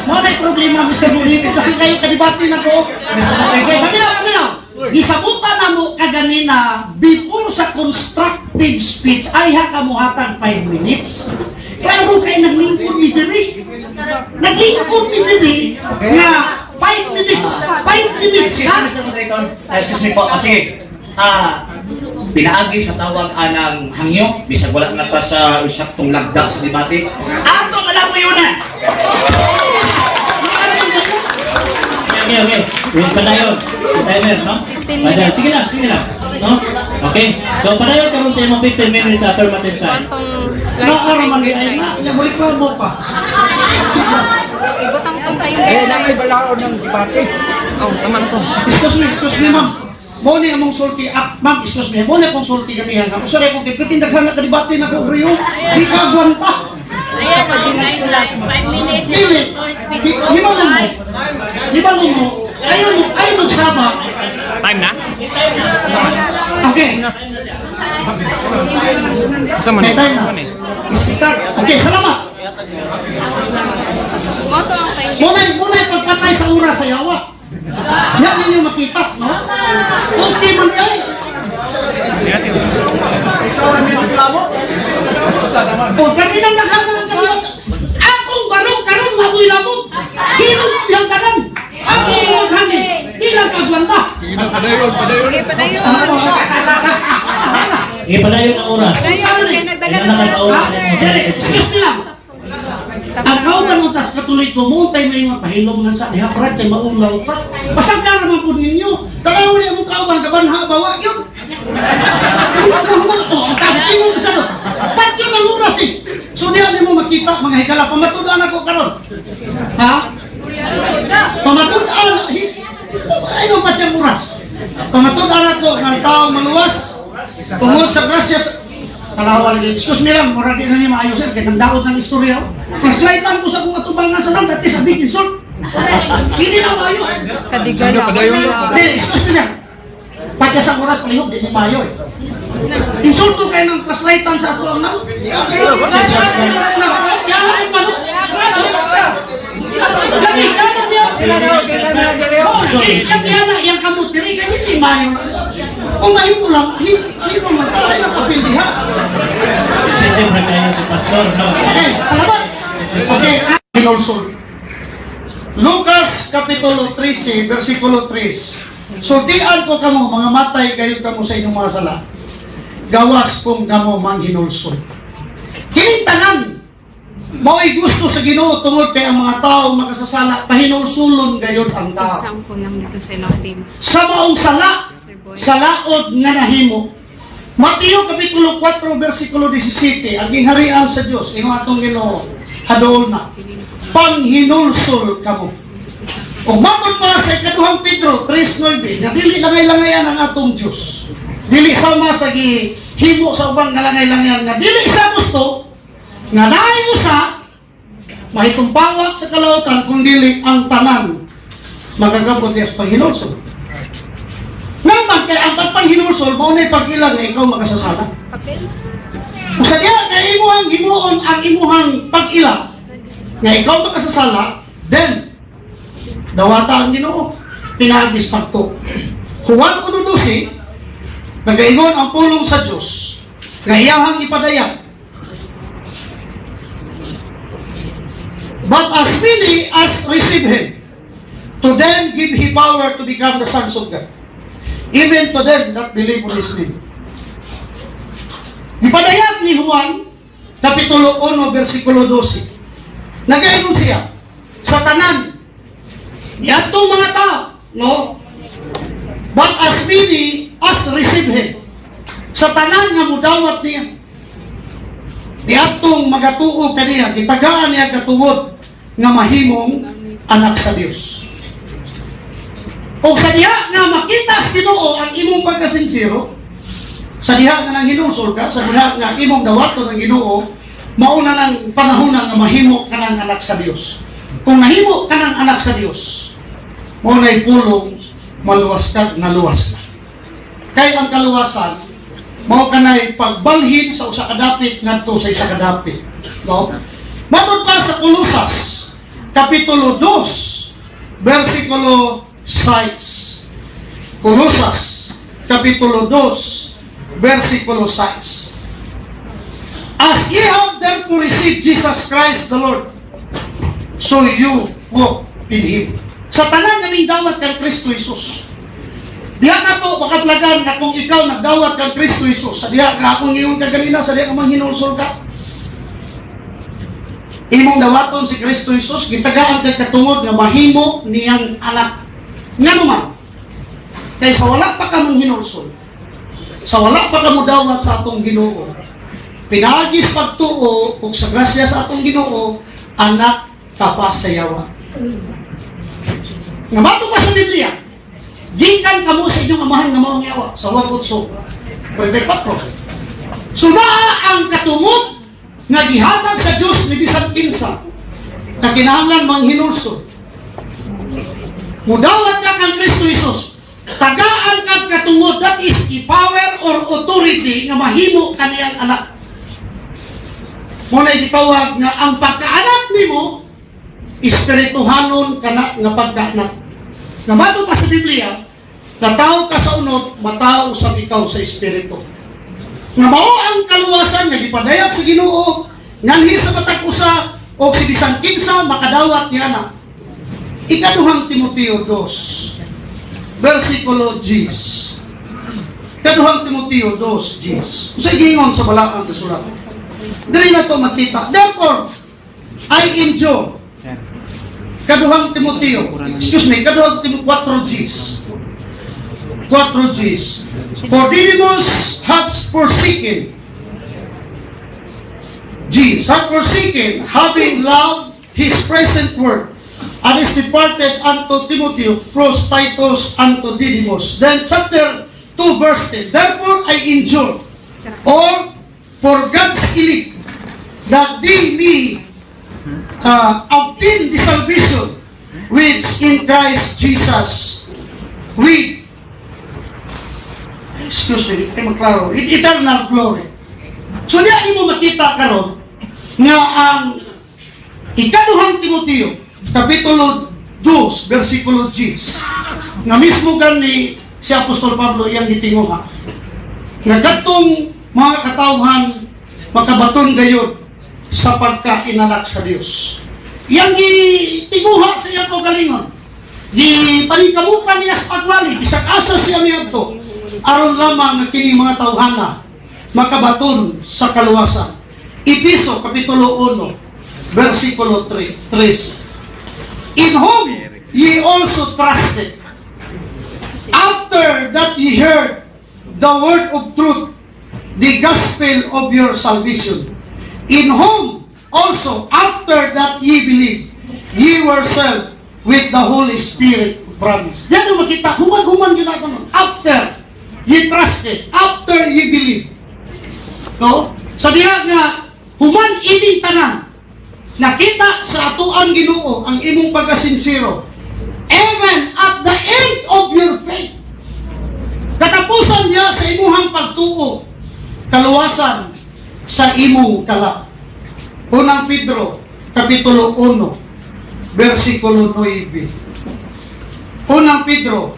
Mo na problema, Mr. Bonito, dahil kayo kadibate na ko. Okay, paminaw, paminaw. Gisabutan na mo kaganina before sa constructive speech ay ha kamuhatag 5 minutes. Kaya mo kay naglingkod ni diri. Naglingkod ni diri nga 5 minutes. 5 minutes Excuse ha? me, Mr. Moderator. Excuse me po. Kasi, pinaagi sa tawag anang hangyo, bisag wala na pa sa saktong lagda sa debate. Ato na lang yun na! Okay. Wait, padayon. Timer, no? Padayon. Sige lang, sige lang. No? Okay. So, padayon karon sa imong 15 minutes sa affirmative side. Naara man di ay na, nabalik ko mo pa. Ibutang tong time. Eh, naay balaon ng debate. Oh, tama na to. Excuse me, ma'am. Mo ni among sulti, ah, ma'am, excuse me, mo ni akong sulti kaniya nga. Sorry akong kay daghan na kadebate na ko griyo. Di ka agwanta. Ayan, nagsulat. 5 minutes. Dili. Di ba mo? Di ba mo? Ayaw mo, ayaw mo sama. Time na? Okay. Asa man? Okay, time na. Start. Okay, salamat. Muna, muna pagpatay sa oras sa yawa. Yan ninyo makita, no? Okay man ay. O, kanina naghanap ng kaliwat. Akong barong karong mabuy lamot. Hilom yang tanan. Ako maghani. Di lang kagwanta. Sige, padayon. Ipadayon ang oras. Padayon, kaya nagdagan Ilan na ka sa oras? Excuse me lang. Ang kauban mo tas katoliko mo, tayo may mga pahilom na sa diha para kay maulaw pa. Pasangka naman po ninyo. Tanaw niya mo kauban, kaban ha, bawa yun. Oh, tapos mo sa do. Pat yun ang oras eh. So diha nimo makita mga higala, pamatud-an ako karon. Ha? Pamatud-an, ayaw pa tiyang oras. Pamatud-an ako ng tao maluwas, tungod sa grasyas. Kalawa lagi. Excuse me lang, mura di na niya maayos sir, kaya nagdaot ng istorya. Flashlightan ko sa kong atubangan sa lang, that is a big insult. Hindi na maayo. Kadigala. Hindi, excuse me sir. Pagka sa oras, palihog, di na maayo eh. Insulto kayo ng flashlightan sa ato ang nang. Yang kamu diri kan ini mayo. Kung mahimo lang, hindi mo mata, ay nakapildi ha. Sensitive na kayo si Pastor, no? Okay, salamat. Okay, Hinulsol. Lucas Kapitulo 13, versikulo 3. So dian ko kamo, mga matay kayo kamo sa inyong mga sala. Gawas kung kamo manghinulsol. Kining tanan, mao'y gusto sa Ginoo tungod kay ang mga tao makasasala, pahinulsulon gayon ang tao. Example lang dito sa ilang team. Sa maong sala, sa laod nga nahimo. Mateo Kapitulo 4, versikulo 17, ang gingharian sa Dios, ingon atong Ginoo, hadol na. Panghinulsol kamo. Kung matod pa sa ikaduhang Pedro 3:9, nga dili langay-langayan ang atong Dios. Dili sama sa gihimo sa ubang nga langay-langayan nga dili sa gusto nga naay usa mahitumpawak sa kalautan kung dili ang tanan magagabot niya sa panghinulsol. Nga kay ang pagpanghinulsol mao na pag-ilang nga ikaw makasasala. Usa diha nga imuhang himuon ang imuhang pag-ila nga ikaw makasasala, then dawata ang Ginoo pinaagis pagto. Juan 1:12, nagaingon ang pulong sa Dios nga iyahang ipadayag. But as many as receive him, to them give he power to become the sons of God, even to them that believe on his name. Ipadayag ni Juan, Kapitulo 1, versikulo 12. Nagaingon siya, sa tanan, niadtong mga tao, no? But as many as receive him, sa tanan nga mudawat niya, niadtong magatuo kaniya, gitagaan niya katuod nga mahimong anak sa Dios. O sa diha nga makita sa Ginoo ang imong pagkasinsero, sa diha nga nanghinulsol ka, sa diha nga imong dawaton ang Ginoo, mauna ng panahon nga mahimo ka ng anak sa Dios. Kung nahimo ka ng anak sa Dios, mao na'y pulong maluwas ka, naluwas ka. Kay ang kaluwasan, mao kanay pagbalhin sa usa ka dapit ngadto sa isa ka dapit. No? Matod pa sa Kolosas, Kapitulo 2, versikulo 6. Kolosas, Kapitulo 2, versikulo 6. "As ye have therefore received Jesus Christ the Lord, so you walk in Him." Sa tanan nga dawat kang Kristo Jesus. Diha na to makaplagan nga kung ikaw nagdawat kang Kristo Jesus, sa diha nga akong ingon kaganina, sa diha ka manghinulsol ka. Imong dawaton si Kristo Jesus, gitagaan kag katungod nga mahimo niyang anak. Ngano man? Kay sa wala pa ka manghinulsol, sa wala pa ka dawat sa atong Ginoo, pinaagis pagtuo ug sa grasya sa atong Ginoo, anak ka pa sa yawa. Nga mato pa sa Biblia, gikan kamo sa inyong amahan nga mao ang yawa sa Juan 8:44. So naa ang katungod nga gihatag sa Dios ni bisan kinsa na kinahanglan manghinulsol. Mudawat ka kang Kristo Jesus, tagaan kag katungod, that is the power or authority nga mahimo kaniyang anak. Mao na gitawag nga ang pagkaanak nimo, espirituhanon kana nga pagkaanak. Nga mato pa sa Biblia, natao ka sa unod, matao sa ikaw sa espiritu. Nga mao ang kaluwasan nga gipadayag sa Ginoo nganhi sa matag usa o si bisan kinsa makadawat niya na. Ikaduhang Timoteo 2, versikulo 10. Ikaduhang Timoteo 2, 10. Sa giingon sa balaang kasulatan. Diri na to makita. "Therefore, I endure." Kaduhang Timoteo, excuse me, Kaduhang Timoteo 4 Gs. 4 Gs. "For Didymus hath forsaken," Gs, "hath forsaken, having loved his present world, and is departed unto Timothy, pros Titus unto Didymus." Then chapter 2 verse 10. "Therefore I endure, or for God's elect, that they may obtain the salvation which in Christ Jesus with," excuse me, di maklaro, "with eternal glory." So diya mo makita karon nga ang Ikaduhang Timoteo, Kapitulo 2, versikulo 10, nga mismo gani si Apostol Pablo iyang gitinguha nga kadtong mga katawhan makabaton gayod sa pagkainanak sa Dios. Iyang gitinguha sa iyang kaugalingon. Gipaningkamutan niya sa pagwali, bisag asa siya miadto, aron lamang nga kini mga tawhana makabaton sa kaluwasan. Efeso Kapitulo 1, versikulo 3, 13. "In whom ye also trusted, after that ye heard the word of truth, the gospel of your salvation, in whom also, after that ye believed, ye were sealed with the Holy Spirit of promise." Yan ang makita, human-human yun ako nun. After ye trusted, after ye believed. No? Sa diha nga, human ining tanan, nakita sa atoang Ginoo ang imong pagkasinsero, even at the end of your faith. Katapusan niya sa imuhang pagtuo, kaluwasan sa imong kalap. Unang Pedro, Kapitulo 1, versikulo 9. Unang Pedro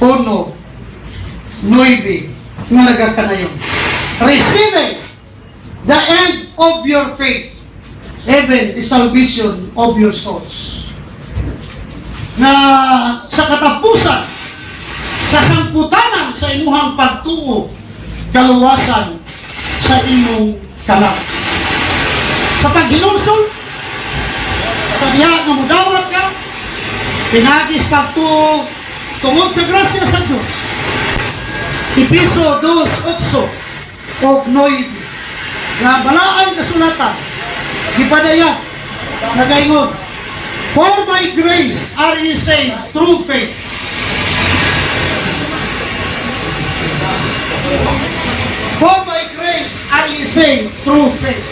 1, 9, nga nagakanayon. "Receiving the end of your faith, even the salvation of your souls." Na sa katapusan, sa sangputanan sa imuhang pagtuo, kaluwasan sa imong kalap. Sa paghinulsol, sa diha nga mudawat ka, pinagis pagtuo tungod sa grasya sa Diyos. Efeso 2:8 o 9 nga balaang kasulatan gipadayag nagaingon, "For by grace are ye saved through faith." For by grace are ye saved through faith.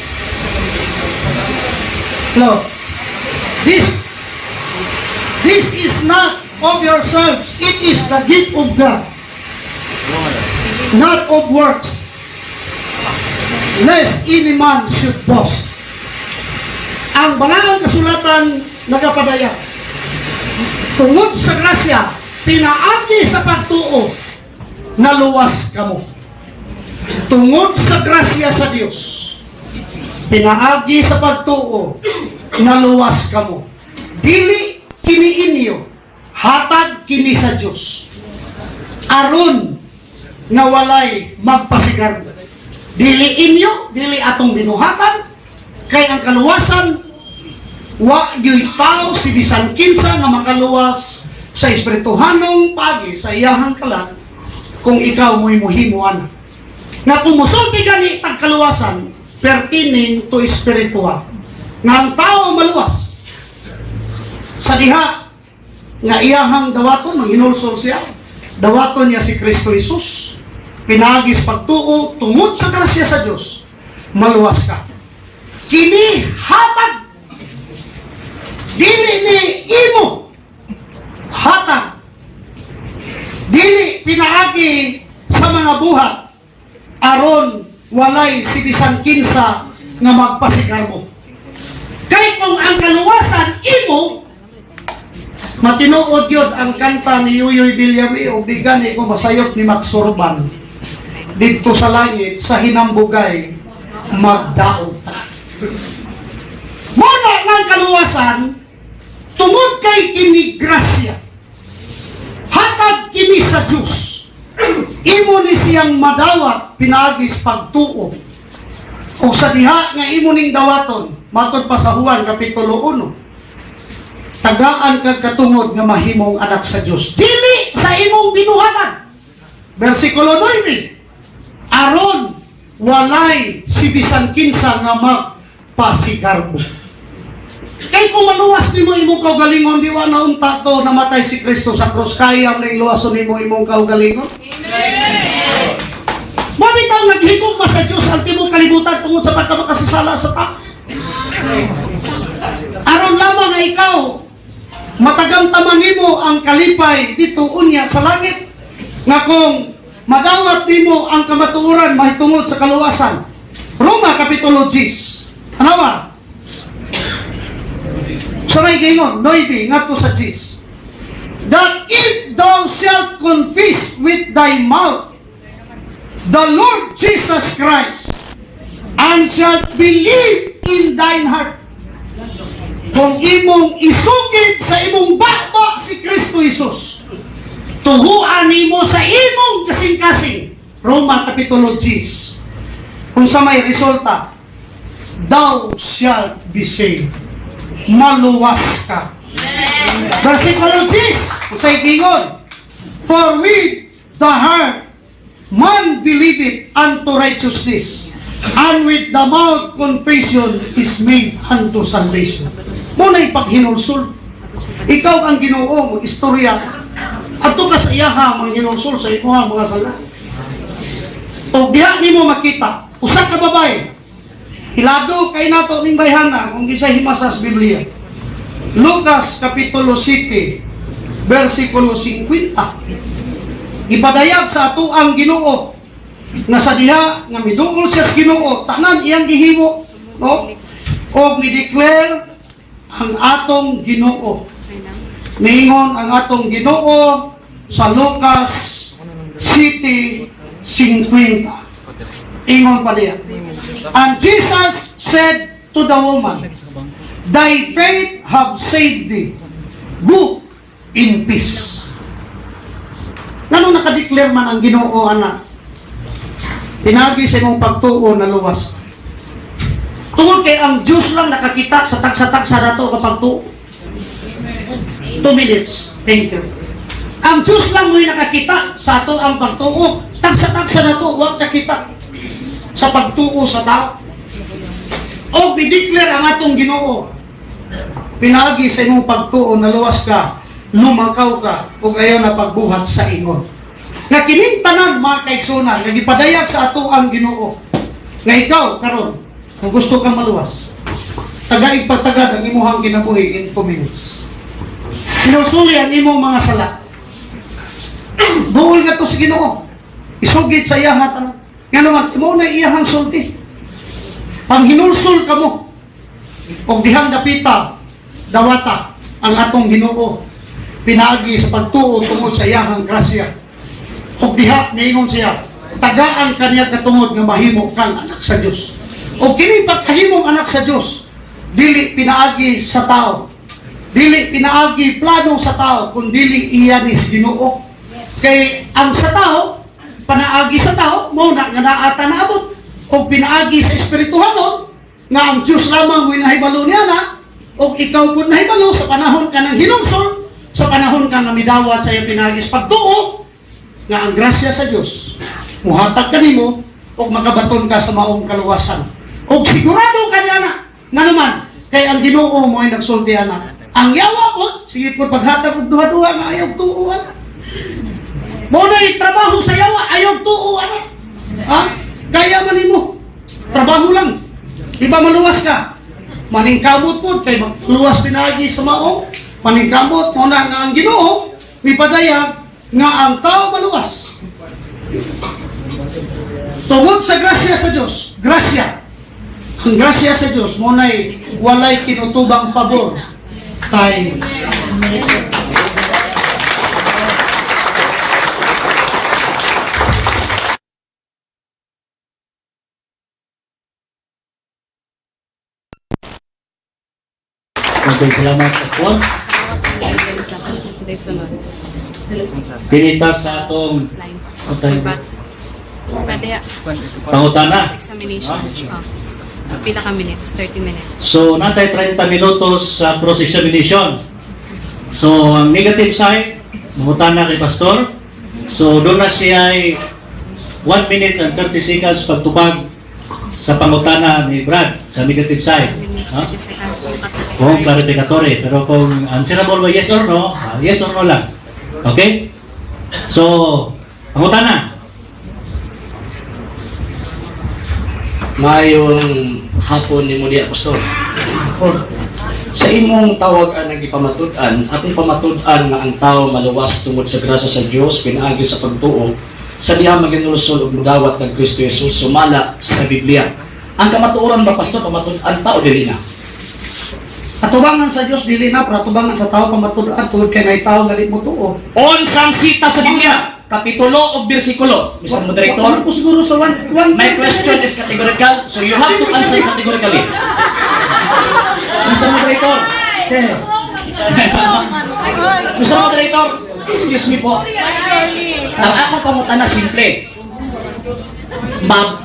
No. This is not of yourselves. It is the gift of God. Not of works, lest any man should boast. Ang Balaang Kasulatan nagapadayag. Tungod sa grasya, pinaagi sa pagtuo, naluwas kamo. Tungod sa grasya sa Dios, pinaagi sa pagtuo, naluwas kamo. Dili kini inyo, hatag kini sa Dios. Aron nga walay magpasigarbo. Dili inyo, dili atong binuhatan, kay ang kaluwasan, wa gyuy tao si bisan kinsa nga makaluwas sa espirituhanong pagi sa iyahang kalag kung ikaw mo'y muhimo ana. Nga kung musulti gani tag kaluwasan pertaining to spiritual. Nga ang tao maluwas sa diha nga iyahang dawaton, manghinulsol siya, dawaton niya si Kristo Jesus pinaagi sa pagtuo tungod sa grasya sa Dios, maluwas ka. Kini hatag, dili ni imo, hatag, dili pinaagi sa mga buhat, aron walay si bisan kinsa nga magpasigarbo. Kay kung ang kaluwasan imo, matinuod yun ang kanta ni Yuyoy Villame o di gani ko masayop ni Max Surban, "Didto sa langit sa hinambugay magdaog ta." Muna ng kaluwasan tungod kay kini grasya, hatag kini sa Diyos, imo ni siyang madawat pinaagi sa pagtuo. O sa diha nga imo ning dawaton, matod pa sa Juan Kapitulo 1, tagaan kag katungod nga mahimong anak sa Dios, dili sa imong binuhatan. Versikulo 9, aron walay si bisan kinsa nga magpasigarbo. Kay kung maluwas nimo imong kaugalingon, di wa na unta to namatay si Kristo sa krus. Kaya mo luwason nimo imong kaugalingon? Mao bitaw naghigog ba sa Dios ang tibuok kalibutan tungod sa pagkamakasasala sa tao? Aron lamang nga ikaw matagamtaman nimo ang kalipay dito unya sa langit nga kung madawat nimo ang kamatuoran mahitungod sa kaluwasan. Roma Kapitulo 10. Ano ba? Sa may gingon, 9 ngadto sa 10. That if thou shalt confess with thy mouth the Lord Jesus Christ and shalt believe in thine heart, kung imong isugid sa imong baba si Kristo Jesus, tuhuan nimo sa imong kasing-kasing. Roma Kapitulo 10. Kung sa may resulta, thou shalt be saved. Maluwas ka. Versikulo 10, kung sa'y gingon, "For with the heart man believeth unto righteousness, and with the mouth confession is made unto salvation." Muna'y paghinulsol. Ikaw ang Ginoo, mag-istorya. Adto ka sa iyaha, manghinulsol sa imoha mga sala. O diha nimo makita, usa ka babae, hilado kay nato ning bayhana kung ginsay himasa sa Biblia. Lucas Kapitulo 7, versikulo 50. Gipadayag sa ato ang Ginoo nga sa diha nga miduol siya sa Ginoo, tanan iyang gihimo, no? Og ni-declare ang atong Ginoo. Niingon ang atong Ginoo sa Lucas 7:50. Ingon pa niya. "And Jesus said to the woman, 'Thy faith have saved thee. Go in peace.'" Ngano nakadeclare man ang Ginoo ana? Pinaagi sa imong pagtuo na luwas. Tungod kay ang Diyos lang nakakita sa tagsa-tagsa nato kapag tuo. 2 minutes. Thank you. Ang Diyos lang mo'y nakakita sa ato ang pagtuo. Tagsa-tagsa nato, wag nakita sa pagtuo sa tao. O i-declare ang atong Ginoo. Pinaagi sa imong pagtuo, naluwas ka, lumakaw ka, ug ayaw na pagbuhat sa ingon. Nga kining tanan mga kaigsunan nga gipadayag sa ato ang Ginoo. Nga ikaw karon kung gusto kang maluwas, tagaig pagtagad ang imuhang kinabuhi in 2 minutes. Hinulsuli ang imong mga sala. Duol nga to sa Ginoo. Isugid sa iyaha tanan. Nga naman, imo na iyahang sulti. Panghinulsol kamo og dihang dapita dawata ang atong Ginoo pinaagi sa pagtuo tungod sa iyahang grasya. Og diha niingon siya, tagaan kaniya katungod nga mahimo kang anak sa Dios. Og kini pagkahimong anak sa Dios, dili pinaagi sa tao. Dili pinaagi plano sa tao, kun dili iya ni sa Ginoo. Kay ang sa tao, panaagi sa tao, mao na nga naata naabot. Og pinaagi sa espirituhanon, nga ang Diyos lamang mo'y nahibalo niya na, og ikaw pud nahibalo sa panahon ka ng hinulsol, sa panahon ka nga midawat sa iyang pinaagi sa pagtuo, nga ang grasya sa Dios muhatag kanimo og makabaton ka sa maong kaluwasan. Og sigurado ka niya na, nga naman, kay ang Ginoo mo ay nagsulti ana. Ang yawa po, sige po paghatag og duha-duha nga ayaw tuo ana. Mo na trabaho sa yawa, ayaw tuo ana. Ha? Kaya man nimo. Trabaho lang. Di ba maluwas ka? Maningkamot po, kay magluwas pinaagi sa maong, maningkamot mo na nga ang Ginoo, mipadayag nga ang tao maluwas. Tungod sa grasya sa Dios, grasya. Ang grasya sa Dios mo na'y walay kinutubang pabor kay. Okay, salamat, Pastor. Pinita sa atong pangutana. Examination. Oh. Pila ka minutes? 30 minutes. So, natay 30 minutos sa cross-examination. So, ang negative side, mangutana kay Pastor. So, doon na siya ay 1 minute and 30 seconds pagtupag sa pangutana ni Brad sa negative side. Ha? 30 seconds kung Kung clarificatory. Pero kung answerable ba yes or no, yes or no lang. Okay? So, pangutana. Mayong hapon ni mo diya, Pastor. Sa imong tawag ang nagipamatud-an, atong pamatud-an nga ang tao maluwas tungod sa grasya sa Dios pinaagi sa pagtuo sa diha maginulsol ug mudawat ng Kristo Jesus sumala sa Biblia. Ang kamatuoran ba, Pastor, pamatud-an ta o dili na? Atubangan sa Dios dili na, pero atubangan sa tao pamatud-an tungod kay nay tao nga di mo tuo. Unsang sita sa Biblia? Kapitulo o bersikulo? Mr. Moderator? Wala ko siguro sa one, one My question is categorical, so you have to answer categorically. Mr. Moderator. Okay. Mr. Moderator, excuse me po. Ang akong pangutana simple. Ma'am,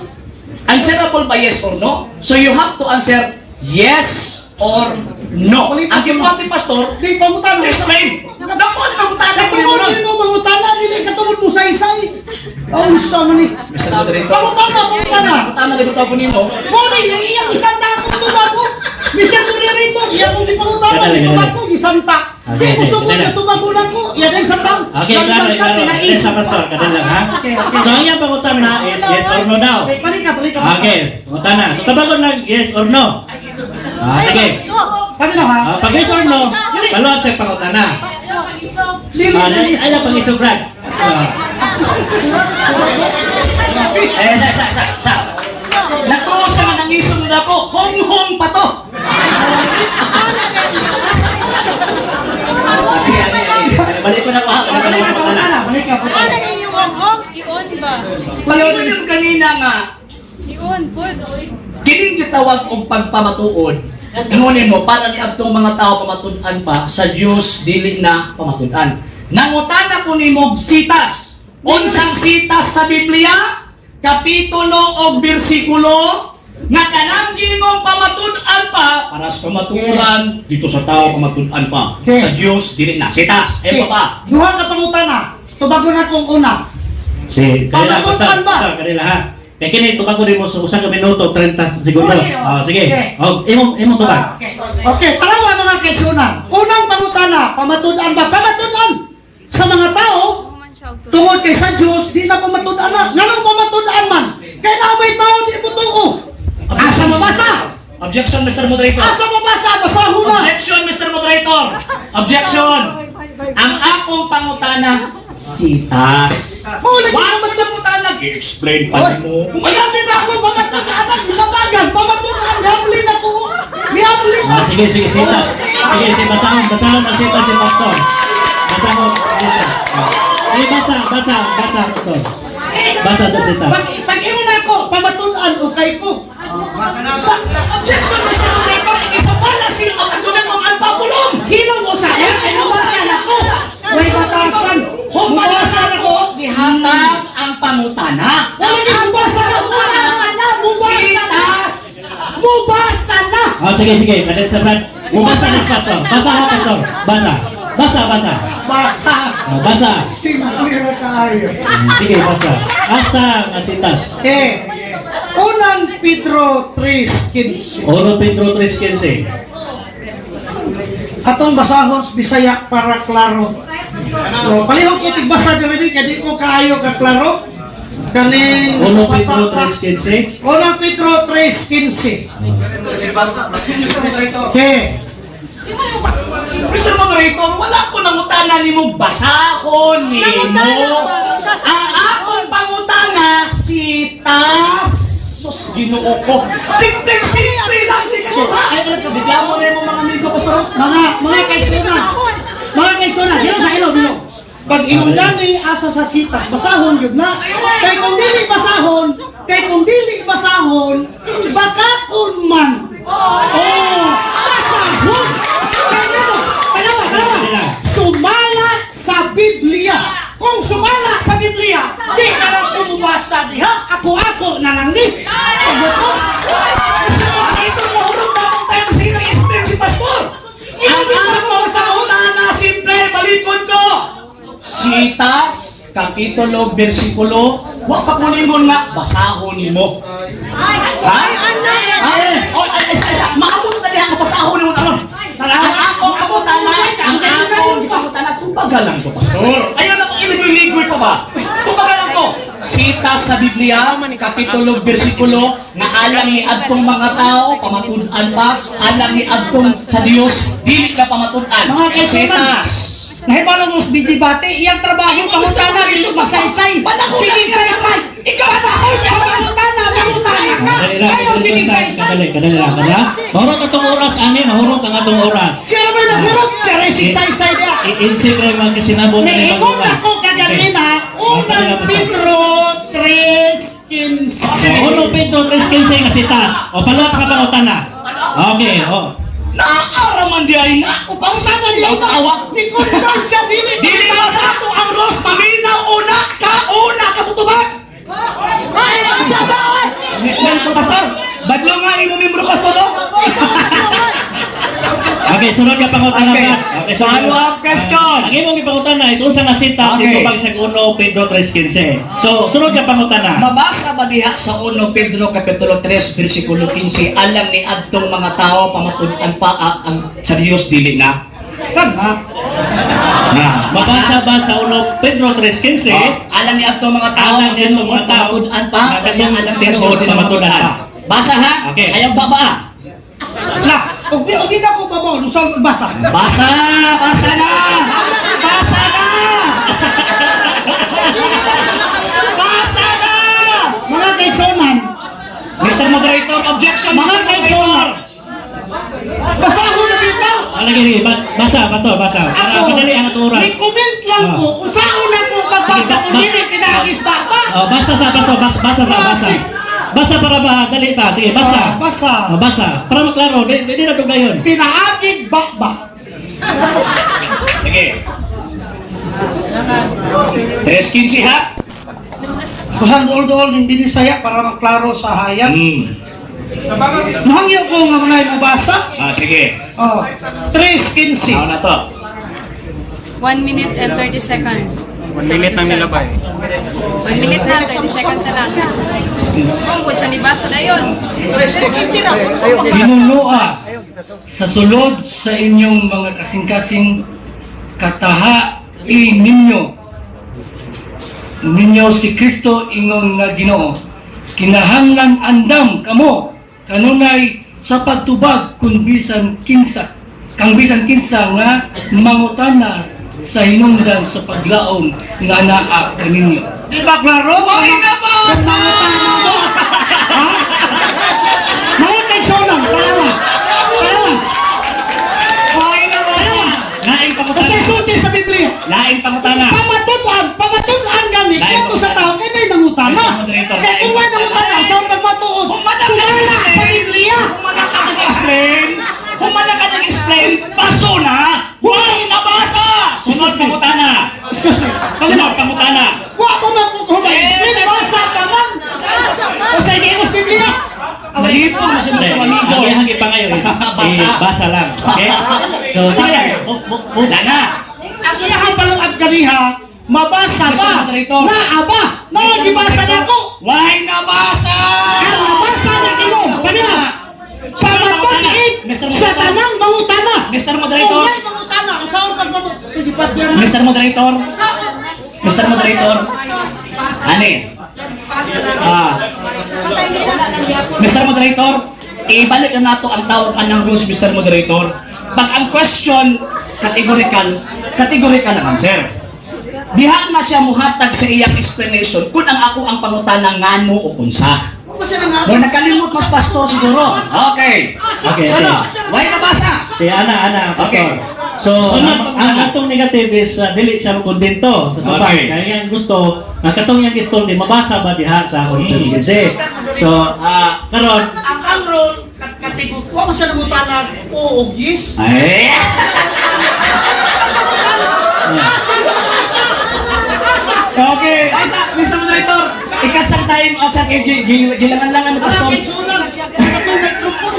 answerable ba yes or no? So you have to answer yes or no. Ang gibuhat ni Pastor, Di pangutana. Explain. Naku, ang pangutana ko Katungod nimo mangutana dili katungod mo sa isay. Unsa man ni? Mr. Moderator. Pangutana, pangutana. Pangutana ni ko nimo. Mo na iyang isanta akong tubag ko. Mr. Moderator, iya mong gipangutana, Kadali, gitubag kadali. ko gisanta. Di Okay, mo sugod kadali. nga tubag ko nako, iya din sa tao. Okay, klaro, klaro. Yes, sa pastor, kadali lang, ha? Okay, okay. So, ang iyang pangutana is yes or no daw. Okay, balik ka, balik ka. Okay, pangutana. So, tabagon lang yes or no. Sige. Kami na ha. Pag yes or no, follow up sa pangutana. Dili, dili. Ay, lang, pang-isog, Brad. Eh, sa. Natuo sa mga nangisong na ako, hong-hong pa to. Sige, ay, ay, ay. Balik ko na ko, ha? Balik ka, pangutana, balik ka. Ano na yung on? I-on ba? Pag yung kanina nga, I-on, pud. kining gitawag og pagpamatuod. Ingon mo para ni adtong mga tao pamatud-an pa sa Dios dili na pamatud-an. Nangutana ko nimo og sitas. Unsang sitas sa Biblia? Kapitulo og bersikulo nga kanang gimong pamatud-an pa para sa pamatuoran dito sa tao pamatud-an pa Okay. sa Dios dili na sitas. Okay, Ay pa. Duha ka pangutana. Tubagon na kung una. Si, kanila, Pamatutan pastor, ba? pastor, kanila, ha? Kaya kini, tukag ko rin mo sa usa ka minuto, 30 segundo. Okay, oh. Oh, sige. Okay. Oh, imong tubag. Okay, tarawa mga kaigsunan. Unang pangutana, pamatud-an ba? Pamatud-an sa mga tao Tungod kay sa Diyos, di na pamatud-an na. Ngano pamatud-an man? Kay naa may tao di mo tuo. Asa mabasa? Objection, Mr. Moderator. Asa mabasa? Basahon na. Objection, Mr. Moderator. Objection. Ang akong pangutana, sitas. Mao lagi Wa ko pangutana, gi-explain pa nimo. Ay, kasi na ako pamatud-an, mabagal, pamatud-an, hamlin ako. Nihamlin Ah, sige, sige, sitas. Sige, sige, basahon, basahon ang sitas si Pastor. Basahon, sitas. Ah. Eh, basa, basa, basa, Pastor. Basa sa sitas. Pag ingon ako, pamatud-an, okay ko. Sa objection, Mr. Moderator, ikisabala sila ang adunan ng alpapulong. Hinong mo sa akin, ay mubasa na ko. Way batasan. Mubasa na ko. Gihatag ang pangutana. Wala ni mubasa na, mubasa na, mubasa na. Sitas. Mubasa na. Ah, sige, sige, kadal sa Brad. Basa na, Pastor. Basa ha, Pastor. Basa. Basa, basa. Basa. Ah, basa. Simple ra kaayo. Sige, basa. Asa nga sitas. Eh, unang Pedro 3:15. 1 Pedro 3:15. Atong basahon sa Bisaya para klaro. So, palihog ko tigbasa diri kay di ko kaayo ka klaro. Kaning 1 Pedro 3:15. Unang Pedro 3:15. Okay. Mr. Moderator, wala ko nangutana nimo basahon nimo. Nangutana ba? Tas- Ang akong pangutana sitas. Sus, Ginoo ko. Simple-simple lang dito. Ay, wala ka. Bigyan mo rin mo mga amigo ko sa Mga kaitsuna. Mga kaitsuna, dilo sa ilo, dilo. Pag imong gani asa sa sitas, basahon gyud na. Kay kung dili basahon, kay kung dili basahon, bakakon man. Oh, basahon. Kay ngano? Tanawa, tanawa. Sumala sa Biblia. Kung sumala sa Biblia, di ka na kumubasa diha. Ako-ako na lang ni. Sagot ko. Ito mahurot na akong tayo sino explain si Pastor. Ang akong pangutana, simple, balikon ko. Sitas, kapitulo, bersikulo, wa pa kuningon nga, basahon nimo. Ha? Ay, oh, ay, ay, ay, ay, maabot na diha nga basahon nimo tanon. Ang akong pangutana, ang akong pangutana, kumbaga lang ko, Pastor. Ayun ako, iligoy-ligoy pa ba? Kumbaga lang ko. Sitas sa Biblia, kapitulo, bersikulo, nga alang ni adtong mga tao, pamatud-an pa, alang ni adtong sa Dios, dili ka pamatud-an. Mga kaisunan, Sitas. nahibalo mo sa debate, iyang trabaho pangutana dili masaysay. Sige saysay. Ikaw Panahon niya pangutana, pangutana ka. Kadali lang, Ayaw sige saysay. kadali, kadali lang, kadali. Mahurot atong oras, ani, mahurot ang atong oras. Siya naman nahurot, siya rin sig saysay niya. I-insik rin mga kasinabot na Niingon ako kaganina, unang Pedro 3:15. O, 1 Pedro 3:15 nga sitas. O, palot ka pangutana. Okay, o. Naaraman di ay na. O pangutana niya ito. Awa. Ni confirm siya dili. Dili ba sa ato ang Ros paminaw una ka una ka mutubag. Ay, basa ba? Yan ko pastor. Badlo nga imo membro pastor no? Okay, sunod ka pangutana Okay. ba? Okay, sunod. Follow-up question. Ang imong gipangutana is unsa nga sitas Okay. itubag sa 1 Pedro 3:15. So, sunod ka pangutana. Mabasa ba diha sa 1 Pedro kapitulo 3 bersikulo 15 alang ni adtong mga tao pamatud-an pa ang sa Dios dili na. Tama. Na. Mabasa ba sa 1 Pedro 3:15? Oh, alang ni adtong mga tao Alang ni adtong mga tao, pamatud-an pa nga katong alang sa tinuod, Dios dili pamatud-an pa. Basa ha? Okay. Ayaw baba. Na, og di na ko babaw, lusang magbasa. Basa, basa na. Basa na. Basa na. Mga kaigsunan, Mr. Moderator, objection. Mga Mr. Moderator. kaigsunan. Basahon na dito. Ah, lagi, lagi. Basa, basa, basa. Para Ako, madali ang atong oras. ni-comment lang Ah. ko kung saan na ko magbasa Sige, kung dili kinagis baba. Oh, basa sa, basa, basa, basa, sa, basa. Basa para madali ta. Sige, basa. Ah, basa. Oh, basa. Para maklaro, di na dugayon. Pinaagig bakba. Sige. 3:15 ha? Kusang duol-duol ng binisaya para maklaro sa hayag. Mahangyo ko nga mga mabasa. Ah, sige. Oh, 3:15. Ako na to. 1 minute and 30 seconds. 1 minute nang nilabay. 1 minute na, 30 seconds na lang. Kung po siya nibasa na yun. Binunoa sa sulod sa inyong mga kasing-kasing katahain ninyo. ninyo si Kristo ingon nga Ginoo, kinahanglan andam kamo kanunay sa pagtubag kung bisan kinsa kang bisan kinsa nga mangutana sa hinungdan sa paglaom nga naa kaninyo. Di ba klaro? Ay, nabasa! Ha? Mga kaigsuonan, tanawa. Tanawa. Ay, nabasa! Laing pangutana. Kasi sulti sa Biblia. Laing pangutana. Pamatud-an, pamatud-an gani Laing kuno sa pangutana. tao kay nangutana. Mr. Moderator, Kay kung laing wala nangutana sa pagmatuod, sumala sa Biblia. Humana ka nag-explain. Humana ka nag-explain. Baso na. Why nabasa? Sunod pangutana. Excuse me. Sunod pangutana. Wa pa man ko kung explain, basa pa man. O sa giingos Biblia. Nalipong na si Hindi, Mga ang amigo. iyang gipangayo is Basa. eh, basa lang. Okay? So, sige lang. Sana. Ang iyang paluad kaniha, mabasa Mr. ba? Moderator. Naa ba? Naa gibasa nako. Why nabasa? Ang nabasa na imo, kanina. Sa matuod Mr. sa Moderator. tanang mangutana. Mr. Moderator. Kung may mangutana, usaon pagmamut? Mr. Moderator. Mr. Moderator. Ani? Ah. Mr. Moderator, ibalik na nato ang tawag anang rules, Mr. Moderator. Pag ang question categorical, categorical ang answer. Diha na siya muhatag sa iyang explanation kung ang ako ang pangutana ngano o unsa. Mo nakalimot mas pastor siguro. Okay. Okay, So, okay. no, why nabasa? Si Ana, Ana, pastor. Okay. So, Sunod ang atong negative is dili siya kontento sa tubag. Okay. Kaya yang gusto, ang katong yang istorya mabasa ba diha sa mm. So, karon Ang rule, kategori, wa mo siya nangutana o og yes. ay Asa? Asa? Asa? Okay. Ay, sa, Mr. Moderator, ikasang time asa kay gilangan lang ano Wala pastor. kay sunan. Katong microphone.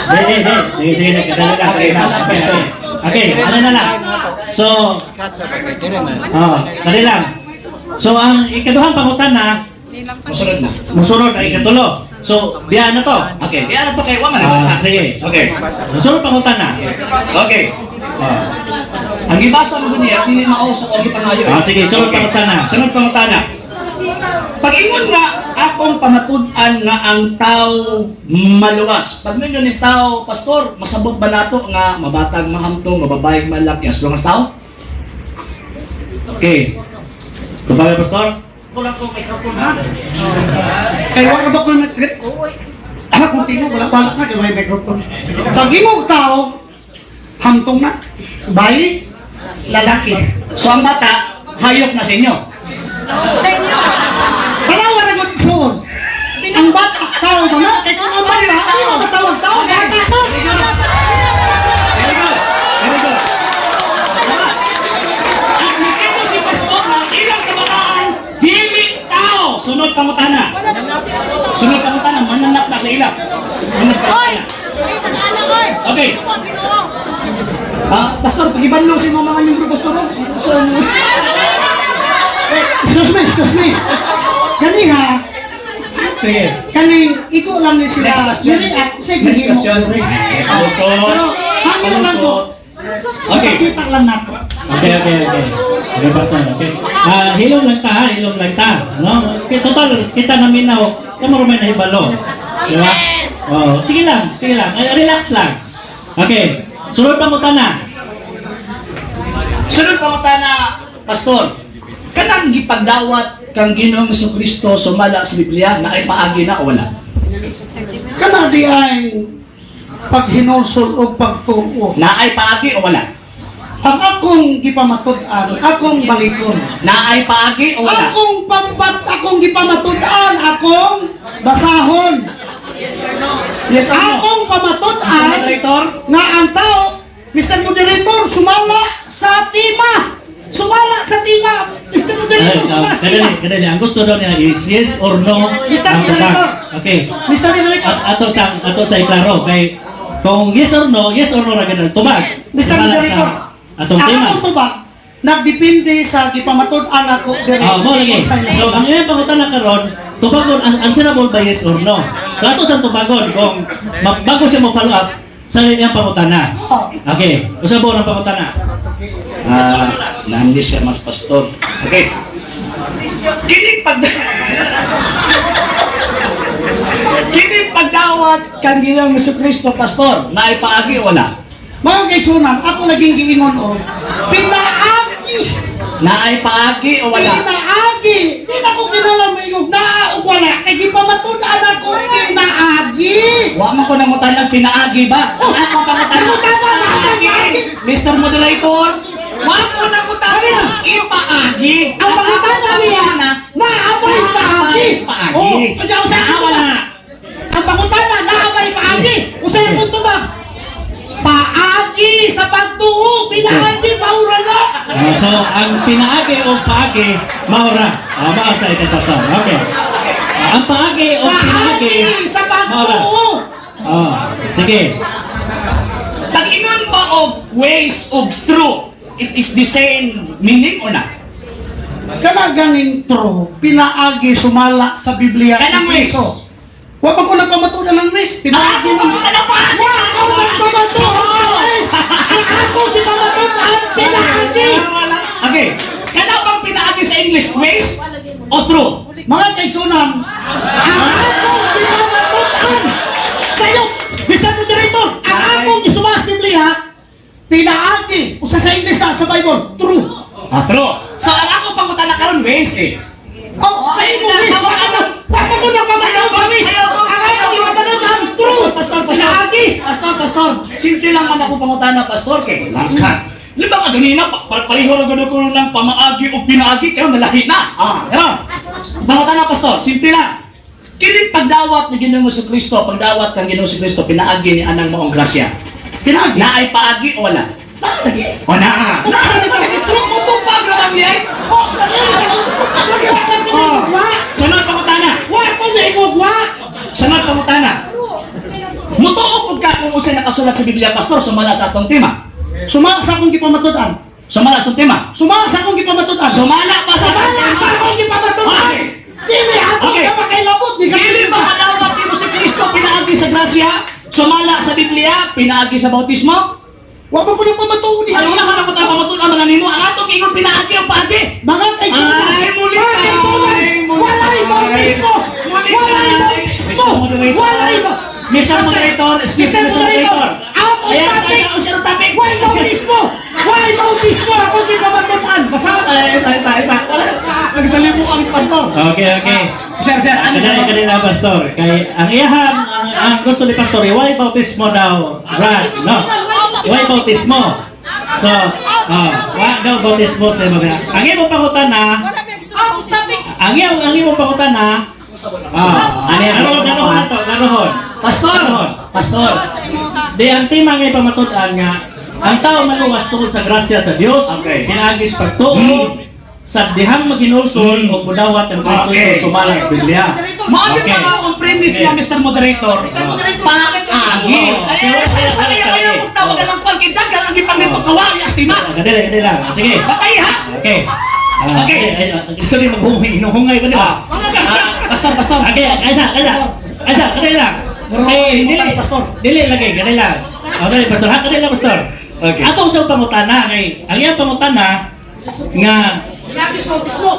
Hindi, hindi, hindi. Sige, sige, kadala ka. Okay, Okay, okay. Okay, ano na lang. So, oh, dali lang. So, ang ikaduhang pangutana, Musunod na. musunod ang ikatulo. So, diyan na to. Okay, di ano to kay wa man Ah, nabasa. sige. Okay. Musunod pangutana. Okay. Ang gibasa mo niya, dili mao sa og gipangayo. Ah, sige, sunod pangutana. Sunod pangutana. Pag-ingon nga akong pamatud-an nga ang tao maluwas. Pag ninyo ni tao, pastor, masabot ba nato nga mabatag mahamtong, mababayag malaki as long as tao? Okay. Kumbaga, Pastor? Wala ko microphone ha. Kay wa ba ko Ah, kung tingog, wala balak na kay may microphone. Pag imong tao, hamtong na. Bayi, lalaki. So ang bata, hayop na sa inyo. Sa inyo. Tanawa na gud suon. Ang bata, tao ba na? Kay kung ang bata, ay mo tawag tao, bata to. Very good. Very good. At nakita si pastor na ilang kabataan, dili tao. Sunod pangutana. Sunod pangutana, mananap na sa ila. Sunod Hoy! pangutana. Anak, hoy! Okay. Ah, pastor, pagibanlong sa imong mga miyembro, pastor. Oh. So, Eh, excuse me, excuse me. Kani ha, sige. kaning iko lang ni sila. Next question. Nire-react, sige, Next himo. question. Palusot. Pero hangin lang ko. Okay. Kita lang nato. Okay. Okay, Pastor, okay. Ah, hilom lang ta, ha? Hilom lang ta. No? Okay, total, kita namin na, kamo may nahibalo. Di ba? Oh, sige lang, sige lang. Ay, relax lang. Okay. Sunod pangutana. Sunod pangutana, pastor. Kanang gipagdawat kang Ginoong Kristo sumala sa Biblia na ay paagi na o wala? Kana di ay paghinulsol o pagtuo. Na ay paagi o wala? Ang akong gipamatud-an, akong balikon. Na ay paagi o wala? Akong pampat, akong gipamatud-an, akong basahon. Yes or no? Akong pamatud-an Mr. Moderator? nga ang tao, Mr. Moderator, sumala sa tima. Sumala sa tima. Mr. Moderator, Ay, sumala sa kadali, tima. kadali. Ang gusto daw niya is yes or no Mr. ang tubag. Moderator. Okay. Mr. Moderator. At ato sa iklaro kay kung yes or no, yes or no ra ganun tubag. Mr. Sumala Moderator, sa atong ang tema. akong tubag, nagdepende sa gipamatud-an ako diri. Ah, mo lagi. So ang iyang pangutana karon, tubagon answerable ba yes or no? So ato sa tubagon kung bago siya mo follow up, Sa iyang pangutana. Okay, usa ba ang pangutana? Ah, nandi siya mas pastor. Okay. Kini pagdawat kang Ginoong Kristo, pastor, na ipaagi o wala? Mga kaigsuonan, ako naging giingon o, pinaagi! Naay paagi o wala? Pinaagi! Di na ko kinala maingog naa o wala. Kay gipamatud-an ako pinaagi! Wa man ko nangutan pinaagi ba? Ang ako pangutana. Nangutana na ako, Paagi. Mr. Moderator, wa ko nangutan ipaagi. Ang pangutana niya, naabay paagi! Paagi. Oh, kaya usa Naa wala. Ang pangutana, naabay paagi! Usa yung punto ba? Paagi sa pagtuo! Pinaagi, paura na! Ah, so, ang pinaagi o paagi, maura. Ah, mao sa ito, pastor. Okay. Ang paagi o pinaagi, Paagi sa maura. pagtuo! Oh, sige. Pag-ingon ba of ways of through, it is the same meaning or not? Kana ganing true, pinaagi sumala sa Biblia. Kanang ways. Kristo. Wa pa ko nagpamatuod ng ways, pinaagi Ako man. pa Wa ako nagpamatuod sa ways. Ang ako gipamatuod pinaagi. Okay. Kana bang pinaagi sa English ways o through? Mga kaigsuonan, ang ako gipamatuod sa iyo, Mr. Moderator, ang ako gisumala sa Biblia, pinaagi usa sa English na sa Bible, true. Ah, true. So ang ako pangutana karon ways eh. Oh, sa imo ways, wa ka wa pa ko nagpamatuod sa ways. Ang ako gipamatuod true. Pastor, pastor. Pinaagi. Pastor, pastor. Simple lang man ako pangutana, pastor, kay langkat. Di ba ka ganina, pareho ra gud ko ng pamaagi o pinaagi, karon nalahi na. Ah, karon. Pangutana, pastor, simple lang. Kini pagdawat ni Ginoong Kristo, pagdawat kang Ginoong Kristo, pinaagi ni anang maong grasya. Pinaagi. Naay paagi o wala? Naagi. O naa. True ko raman niya. Oh. Sunod pangutana. Wa ko na imugwa. Sunod pangutana. Mutuo pud ka kung unsay nakasulat sa Biblia, pastor, sumala sa atong tema. Sumala sa akong gipamatud-an. Sumala sa atong tema. Sumala sa akong gipamatud-an. Sumala pa sa Sumala sa akong gipamatud-an. Okay. Dili ato Okay. ka makailabot ni Dili ba madawat nimo si Kristo pinaagi sa grasya? Sumala sa Biblia, pinaagi sa bautismo? Wa pa ko nang pamatuod Ano na ka na pamatuod man nimo? Ang atong ingon pinaagi ang paagi. Mga kaigsuonan. Ay, muli Mga ka. kaigsuonan. Ay, muli Walay ka. bautismo. Muli Walay ka. bautismo. Mr. Moderator. Walay ba? Mr. Moderator, excuse me, Mr. Mr. Moderator. Moderator. Out of Ayan, topic. ayan, out of topic. Why bautismo? Why bautismo? Ako gipamatud-an. Basta, ay, isa, isa, isa. Wala, nagsalimo ang pastor. Okay. Sir, sir, ano Ano siya? kanila, pastor? Kay ang iyahan, ang gusto ni pastor, eh, why bautismo daw, Brad? No. Why bautismo? So, wa daw bautismo sa mga. Ang imong pangutana, Out of topic. ang imong pangutana, Ano yan? naroon, naroon ato, naroon. Pastor! Pastor! Di ang tema nga pamatud-an nga ang tao maluwas tungod sa grasya sa Dios, Okay. pinaagi sa pagtuo, sa dihang maginulsol o budawat ang Kristo Okay. sumala sa Biblia. Maano Okay. pa ang premise niya, Mr. Moderator? Paagi. Oo. Ay, ay, sabi niya kayo kung tawagan ng palkindag, ang ipang nito kawali, astima. Kadila, kadila. Sige. Patay ha! Okay. Okay. Ay, ay, gusto rin maghungay, inuhungay ba, di ba? Pastor, pastor. Okay, asa, asa. Asa, kadila. Ay, dili, Pastor. Dili lagi, kadila. Okay, pastor. Ha, kadila, pastor. Okay. Ato sa pangutana kay ang iyang pangutana nga Pinaagi sa bautismo.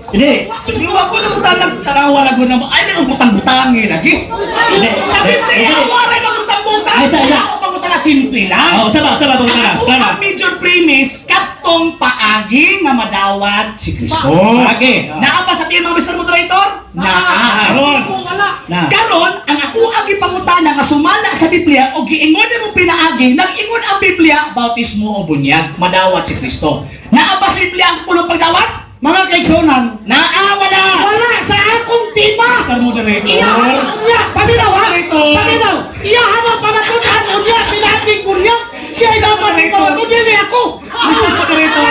Hindi. Luwa ko na butang tarawa na guna mo. Ay, ang butang-butang eh, lagi. Hindi. Sabi mo, Hindi. eh, wala yung butang-butang. Ay, isa, isa. Ako pangutana, simple lang. Oh, saba, saba, pangutana. Ang Tama. ang major premise, katong paagi nga madawat si Kristo. Paagi. Naa ba sa tema, Mr. Moderator? Naa. Bautismo wala. Na. Karon, ang ako ang gipangutana nga sumala sa Biblia o giingon mo pinaagi, nag-ingon ang Biblia, bautismo o bunyag, madawat si Kristo. Naa ba sa Biblia ang pulong pagdawat? Mga kaigsuonan, Naa wala. wala sa akong tema. Mr. Moderator. Iyahan ang unya, paminaw ha? Moderator. Paminaw, iyahan ang pamatud-an unya, pinaaging bunyag. Siya ay dapat pamatud dili ako. Mr. Moderator.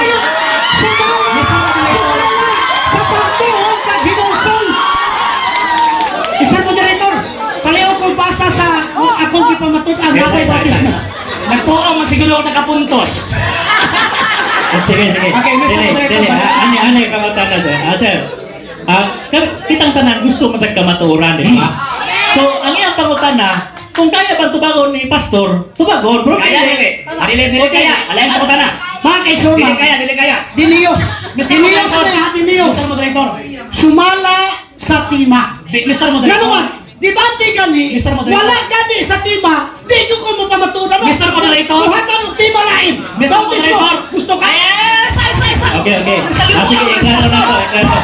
Sa bawat sa pagtuo kag hinungson. Mr. Moderator, paliw kong basa sa akong gipamatud-an Yes, natay yes, yes, bautismo. yes. Nagtuo man siguro ako nakapuntos. Ah, sige, sige. Okay, Mr. Dili, Moderator, dili. ba- Ah, Ani, ani, pangutana, sir. Ah, sir. Ah, sir, kitang tanan gusto matag kamatuoran, di ba? So, ang iyang pangutana, Kung kaya ba tubagon ni pastor, tubagon. Pero Kaya dili. Ah, dili dili kaya. Alain ko na. Mga kaigsunan, Dili kaya, dili kaya. Diniyos. Mr. Diniyos Moderator. na ha, Diniyos. Mr. Moderator. Sumala sa tima. Mr. Moderator. Ngano man, debate gani, Mr. Moderator. wala gani sa tima, di ko ko mapamatunan. Mr. Moderator. Buhatan og tima lain. Mr. Bautismo, Moderator. gusto ka? Eh, sa sa sa. Okay. Ah, sige, iklaro na ako, iklaro.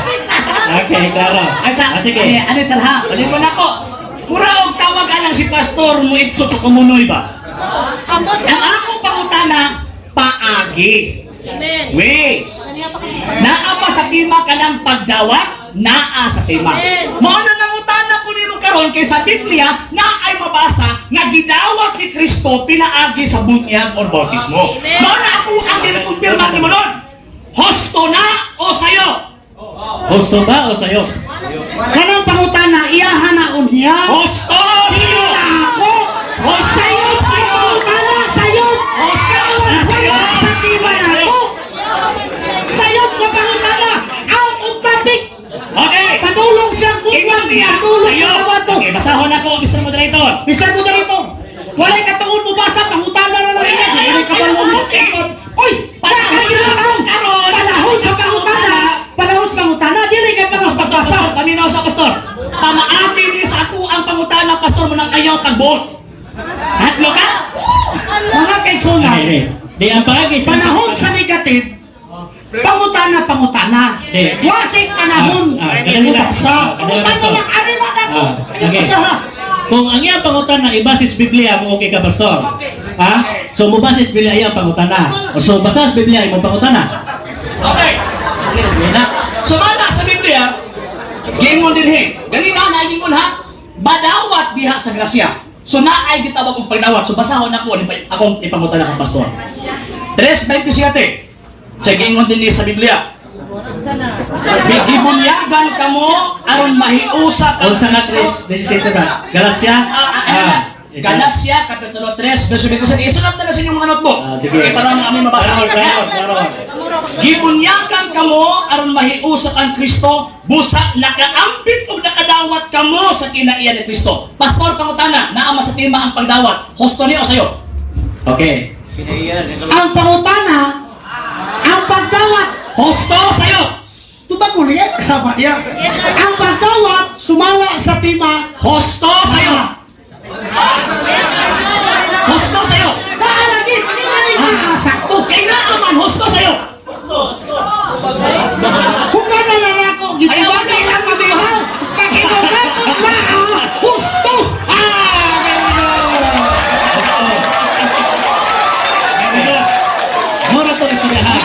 Okay, iklaro. Ay sa, Ah, sige. Ano, ano sa lahat? Ano ko nako? Mura og tawag alang si pastor mo ipso sa kumunoy ba? Ang akong pangutana, paagi. Amen. Ways. Naa pa sa tima ka ng pagdawat, naa sa tima. Amen. Mao na nangutana ko nimo karon kay sa Biblia na ay mabasa nga gidawat si Kristo pinaagi sa bunyag or bautismo. Amen. Mao na ako ang ginakumpirma nimo nun. Hosto na o sayo? Husto ba o sayo? Kanang pangutana, iyahan na unya. Hosto o sayo? Ako! Hosto Sayo! o sayo? Pangutana, sayo! Hosto o sayo? Wala sa tima na ako! Sayo sa pangutana! Out of topic! Okay. Padulong siyang Ingon buwan! niya Padulong sayo. sa kawato! Okay, basahon ako, Mr. Moderator. Mr. Moderator, walay katuon mo basa, pangutana na lang niya. Ay, Walay kabalo ni ay, Stephen. Oy! Panahon Panahon! karon. Panahon sa pangutana! Panahon sa pangutana! Dili ka pa Pastor, basa. paminaw sa pastor. Pamaami ni sa ako ang pangutana, pastor mo nang ayaw pagbuot. Hatlo ka? Mga kaigsunan, Ay, di. Di ang paagi sa panahon sa negative, pangutana, pangutana. Di. Wasik panahon. Dali lang. Basa. Dali lang, Pangutana Pastor. lang, ari na ako. Ah, okay. Basa ha. Kung ang iyang pangutana ibasis Biblia mo okay ka pastor. Ha? So mo basis Biblia iyang pangutana. O so basa sa Biblia imong pangutana. Okay. Hindi na. Sumala sa Biblia, gingon din he. Ganina na gingon ha. Badawat diha sa grasya. So naay gitawag og pagdawat. So basahon ako ani akong ipangutana kang pastor. 3:27. Sa gingon din sa Biblia. Gibunyagan kamo aron mahiusa kang Unsa nga Kristo. 3:17 ba? Galacia? Ah, Galacia kapitulo 3 verse 27. Isulat na na sa inyong mga notebook. Ah, sige. Okay, para ang aming mabasa. Klaro, klaro, klaro. Gibunyagan kamo aron mahiusap ang Kristo, busa nakaambit og nakadawat kamo sa kinaiya ni Kristo. Pastor pangutana, naa sa tima ang pagdawat. Husto niyo sayo. Okay. Ang pangutana, ang pagdawat, Husto sayo. tubag uli, ay magsama niya. Ang pagdawat, sumala sa tima, Husto sayo. Husto sayo. Naalagi, ah, sakto. Kay naa man husto sayo. Kung ka na lang ako, gitubag na lang mabihaw. Pakinugatot na, ah, husto. Ah, Mura to istoryahan.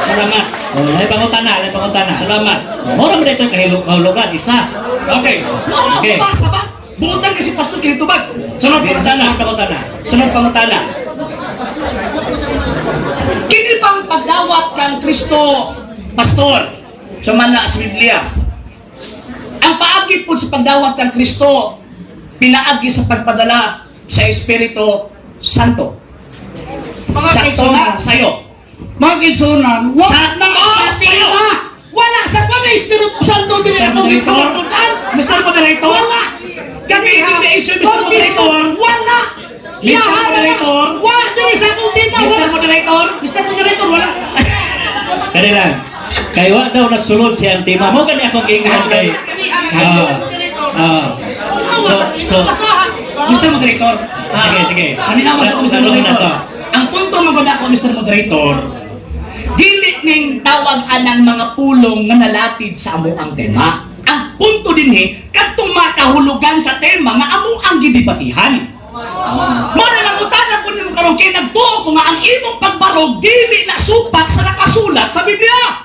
Salamat. Oh, lay pangutana, lay pangutana. Salamat. Mura mo dito kahulugan isa. Okay. No, Okay. mabasa ba? Buutan kasi pastor kini tubag. Sunod pangutana. Pangutana. Sunod pangutana. Kini bang pagdawat kang Kristo, Pastor, sumala sa Biblia. Ang paagi po sa pagdawat kang Kristo, pinaagi sa pagpadala sa Espiritu Santo. Mga Sakto na kaigsunan, sa'yo. mga kaigsunan, wala Sakto na sa sa'yo. tima. Wala sa kami, Espiritu Santo, dili Mr. ako Moderator, gipamatunan. Mr. Moderator, Wala. Kani hindi issue, Mr. Bautismo, Moderator. Wala. Mr. Iyahan na. Moderator. Wala dili sa akong tima. Mr. Wala. Moderator, Mr. Moderator, wala. Kani lang. Kay wa daw nagsulod si ang tema. Mo gani akong ingon kay. Ah. Ah. So, Mr. Moderator, Sige, sige. Paminaw sa Mr. Tanungin na Moderator. to. Ang punto mo ako, Mr. Moderator, dili ning tawag anang mga pulong nga nalatid sa amo ang tema. Ang punto dinhi kadtong makahulugan sa tema nga amo ang gidebatihan. Mo na lang utana po nimo karon kay nagtuo ko nga ang imong pagbarog dili na supak sa nakasulat sa Biblia.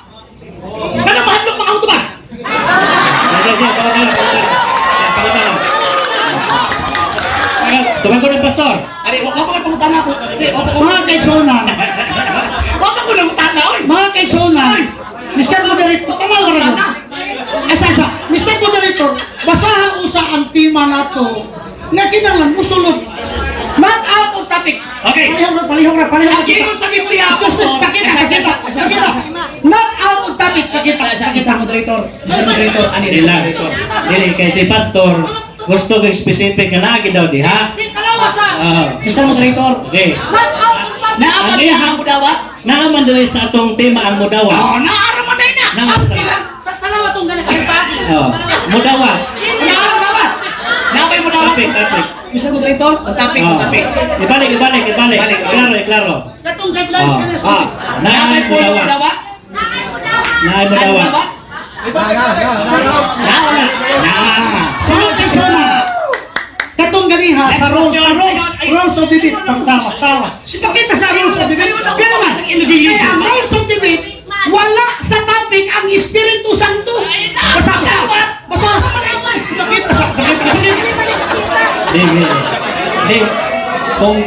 Kada mahadlok mga ba? Sige, sige, pangutana, pangutana. Pangutana. Tumago ng pastor. Ari, wa ko pangutana ko. Di, wa ko Mga kaigsunan, wa ko nangutana oy. mga kaigsunan, Mr. Moderator, tanaw ka na. Asa, asa. Mr. Moderator, basahan usa ang tema nato nga kinahanglan musulod. Not out of topic. Okay. Palihog ra, palihog ra, palihog ra. Ang ingon sa Biblia, Sus, Pastor. Pakita, Asa, pakita, asa, asa, pakita. asa. Not out of topic. Pakita, Sa pakita. Mr. Moderator, Mr. Moderator, ani Dili lang. Dili kay si pastor Gusto ko specific nga naa daw diha. Di tanawa sa. Ah. Mr. Moderator. Okay. Not out of topic. Naaman Ang niya ang mudawat? Naaman diri sa atong tema ang mudawa. Oh, naara man na. Naa sa Tanawa tong gana kay pagi. Oh, mudawa. Naara mudawat. Naabay mudawat. Topic, topic. Mr. Moderator, ang topic, ang Oh. topic. Ibalik, ibalik, ibalik. Ibalik. Klaro, klaro. Katong guidelines Oh. kana Ah, naay Naabay po mudawa. mudawat. Naay mudawa. Naa na. Naa. Sunod sa suna. Katong ganiha sa rules of debate pagtawa tawa. Pakita sa rules of debate. Kaya naman, kaya ang rules of debate wala sa topic ang Espiritu Santo. Basta basta. Basta. Pakita sa pakita. Pakita. Di, di. Di. Kung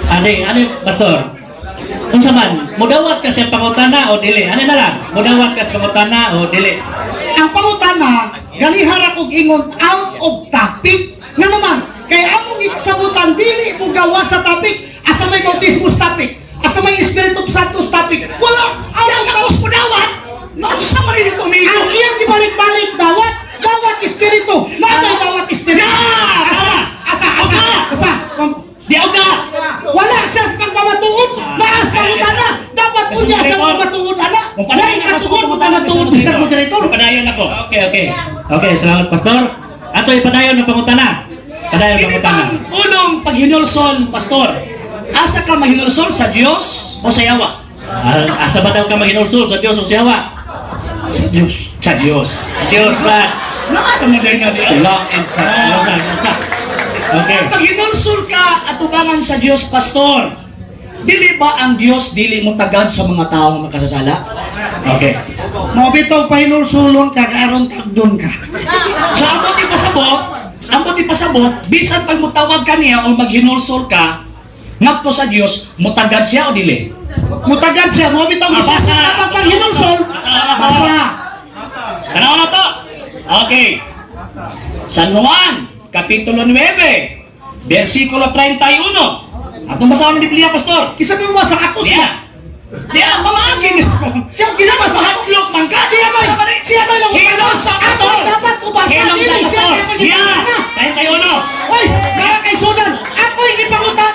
ani, ani pastor. Unsa man, mudawat ka sa pangutana o dili? Ani na lang, mudawat ka sa pangutana o dili? Ang pangutana, ganiha ra kog ingon out of topic. Nga naman, kay among gikasabutan dili mo gawa sa topic, asa may bautismo sa topic, asa may Espiritu Santo sa topic. Wala out of topic. Mudawat. Nausa man rin ito, amigo. Ang iyang gibalik-balik dawat, dawat espiritu. Naay dawat espiritu. Asa, asa, asa, asa. Di ka. Wala siya sa pagpamatuod, maas pangutana. Dapat po niya sa pagpamatuod ana. Kung padayon Wala ako sa katugon pangutana, pagpamatuod, Mr. Moderator. Padayon ako. Okay, okay. Okay, salamat pastor. Ato ipadayon ang pangutana. Padayon ang Ini pangutana. bang unong paghinulsol, pastor? Asa ka mahinulsol sa Dios o sa yawa? Ah, asa ba daw ka maghinulsol sa Dios o sa yawa? Sa Dios. Sa Dios. Dios ba? Naa ka mo dahil nga diyan. Long and sa. Asa. Okay. Pag hinulsol ka atubangan sa Dios, pastor, dili ba ang Dios dili mo tagad sa mga taong makasasala? Okay. Mao bitaw pahinulsulon ka kaaron tagdon ka. So ambot ipasabot, bisan pag mutawag ka niya o maghinulsol ka, ngadto sa Dios, mutagad siya o dili? Mutagad siya, mao bitaw Ah, basa. kapag panghinulsol, basa. Tanaw na to. Okay. San Juan, Kapitulo 9, versikulo 31. Atong basahon ng Biblia, Pastor. Kisa mo basa ako Diya. siya. Diya, pamaagi. Siya kisa basa ako. Look, sangka. Siya ba? Siya ba lang Hilom sa Ako pastor. dapat ubasa Hilom sa dili siya pastor. kay Diya, pagipangutana. 31. Hoy, mga kaisunan, ako'y gipangutan.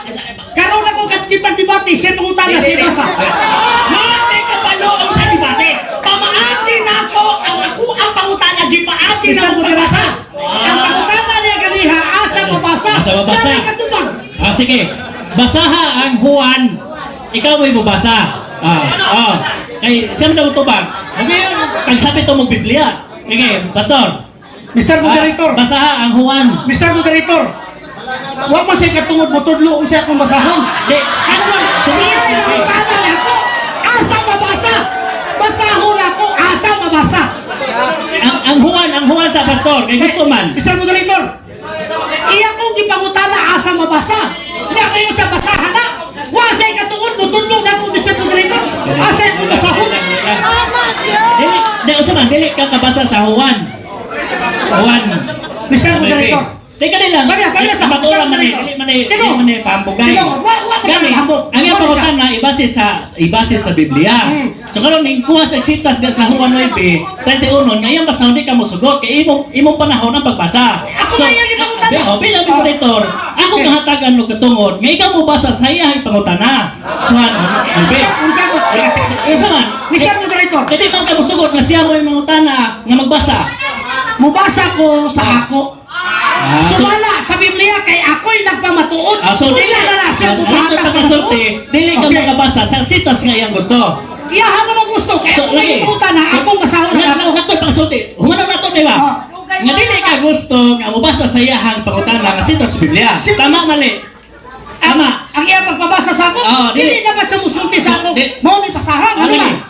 Karon ako kitang debate, siya pangutana, siya basa. Mate ka panoong sa debate. Pamaagi na ako ang ako ang pangutana. Gipaagi na Mr. ako Moderator, pagbasa. ang pangutana niya ganiha, asa mabasa. Asa mabasa. Siya may katubang. Ah, sige. Basaha ang Juan. Ikaw mo'y mabasa. Ah, ah. Kay siya man daw tubag. Kasi pagsabi to mo Biblia. Sige, pastor. Mr. Moderator, Ah, basaha ang Juan. Mr. Moderator, wa mo siya katungod mo tudlo unsa akong basahon. Di. Ano man, siya ay pangutana nako. Asa mabasa? Basahon ako, asa mabasa? Ang Juan sa pastor kay gusto man. Mr. Moderator, iya kong gipangutana asa mabasa. Niya kayo sa basahan na. Wa siya katungod mo tudlo nako Mr. Moderator. Asa akong basahon? Dili, di unsa man dili ka kabasa sa Juan. Juan. Mr. Moderator. Teka din lang. Kaya, kaya sa- Maturan man eh, Mr. dili man eh, Tino. dili man eh pambugay. Tino, wa pa Gani, ka hambog. ang iyang Wa siya. pangutana ibase sa Biblia. So karon ning kuha sa sitas sa Juan 9:31 nga iyang basahon di ka mosugot kay imong imong panahon ang pagbasa. Ako na iyang ipangutana. Oh, bilang moderator, ako Okay. nga hatagan og katungod nga ikaw mo basa sa iyang pangutana. Juan 9. Unsa ko? Unsa man? Mr. Moderator, Kaya di man ka mosugot nga siya mo yung mangutana nga magbasa. mubasa ko sa ako. Ah, so- Sumala sa Biblia kay ako'y nagpamatuod. Ah, so dili na na siya Ah, mubahatag sa kasulti, dili ka Okay. makabasa sa sitas nga iyang gusto. Iyahan mo na gusto kay So, ako lagi. pangutana, akong basahon Nga na ako. nga nga pangsulti. Humanaw na to di ba? Ah. Nga dili ka gusto nga mobasa sa iyahang pangutana nga sitas sa Biblia. Tama mali. Tama. Ang iyang pagpabasa sa ako, Oo, dili dili. dapat sa musulti sa ako. Di. Mao ni basahan, Ah, ano ba? lagi.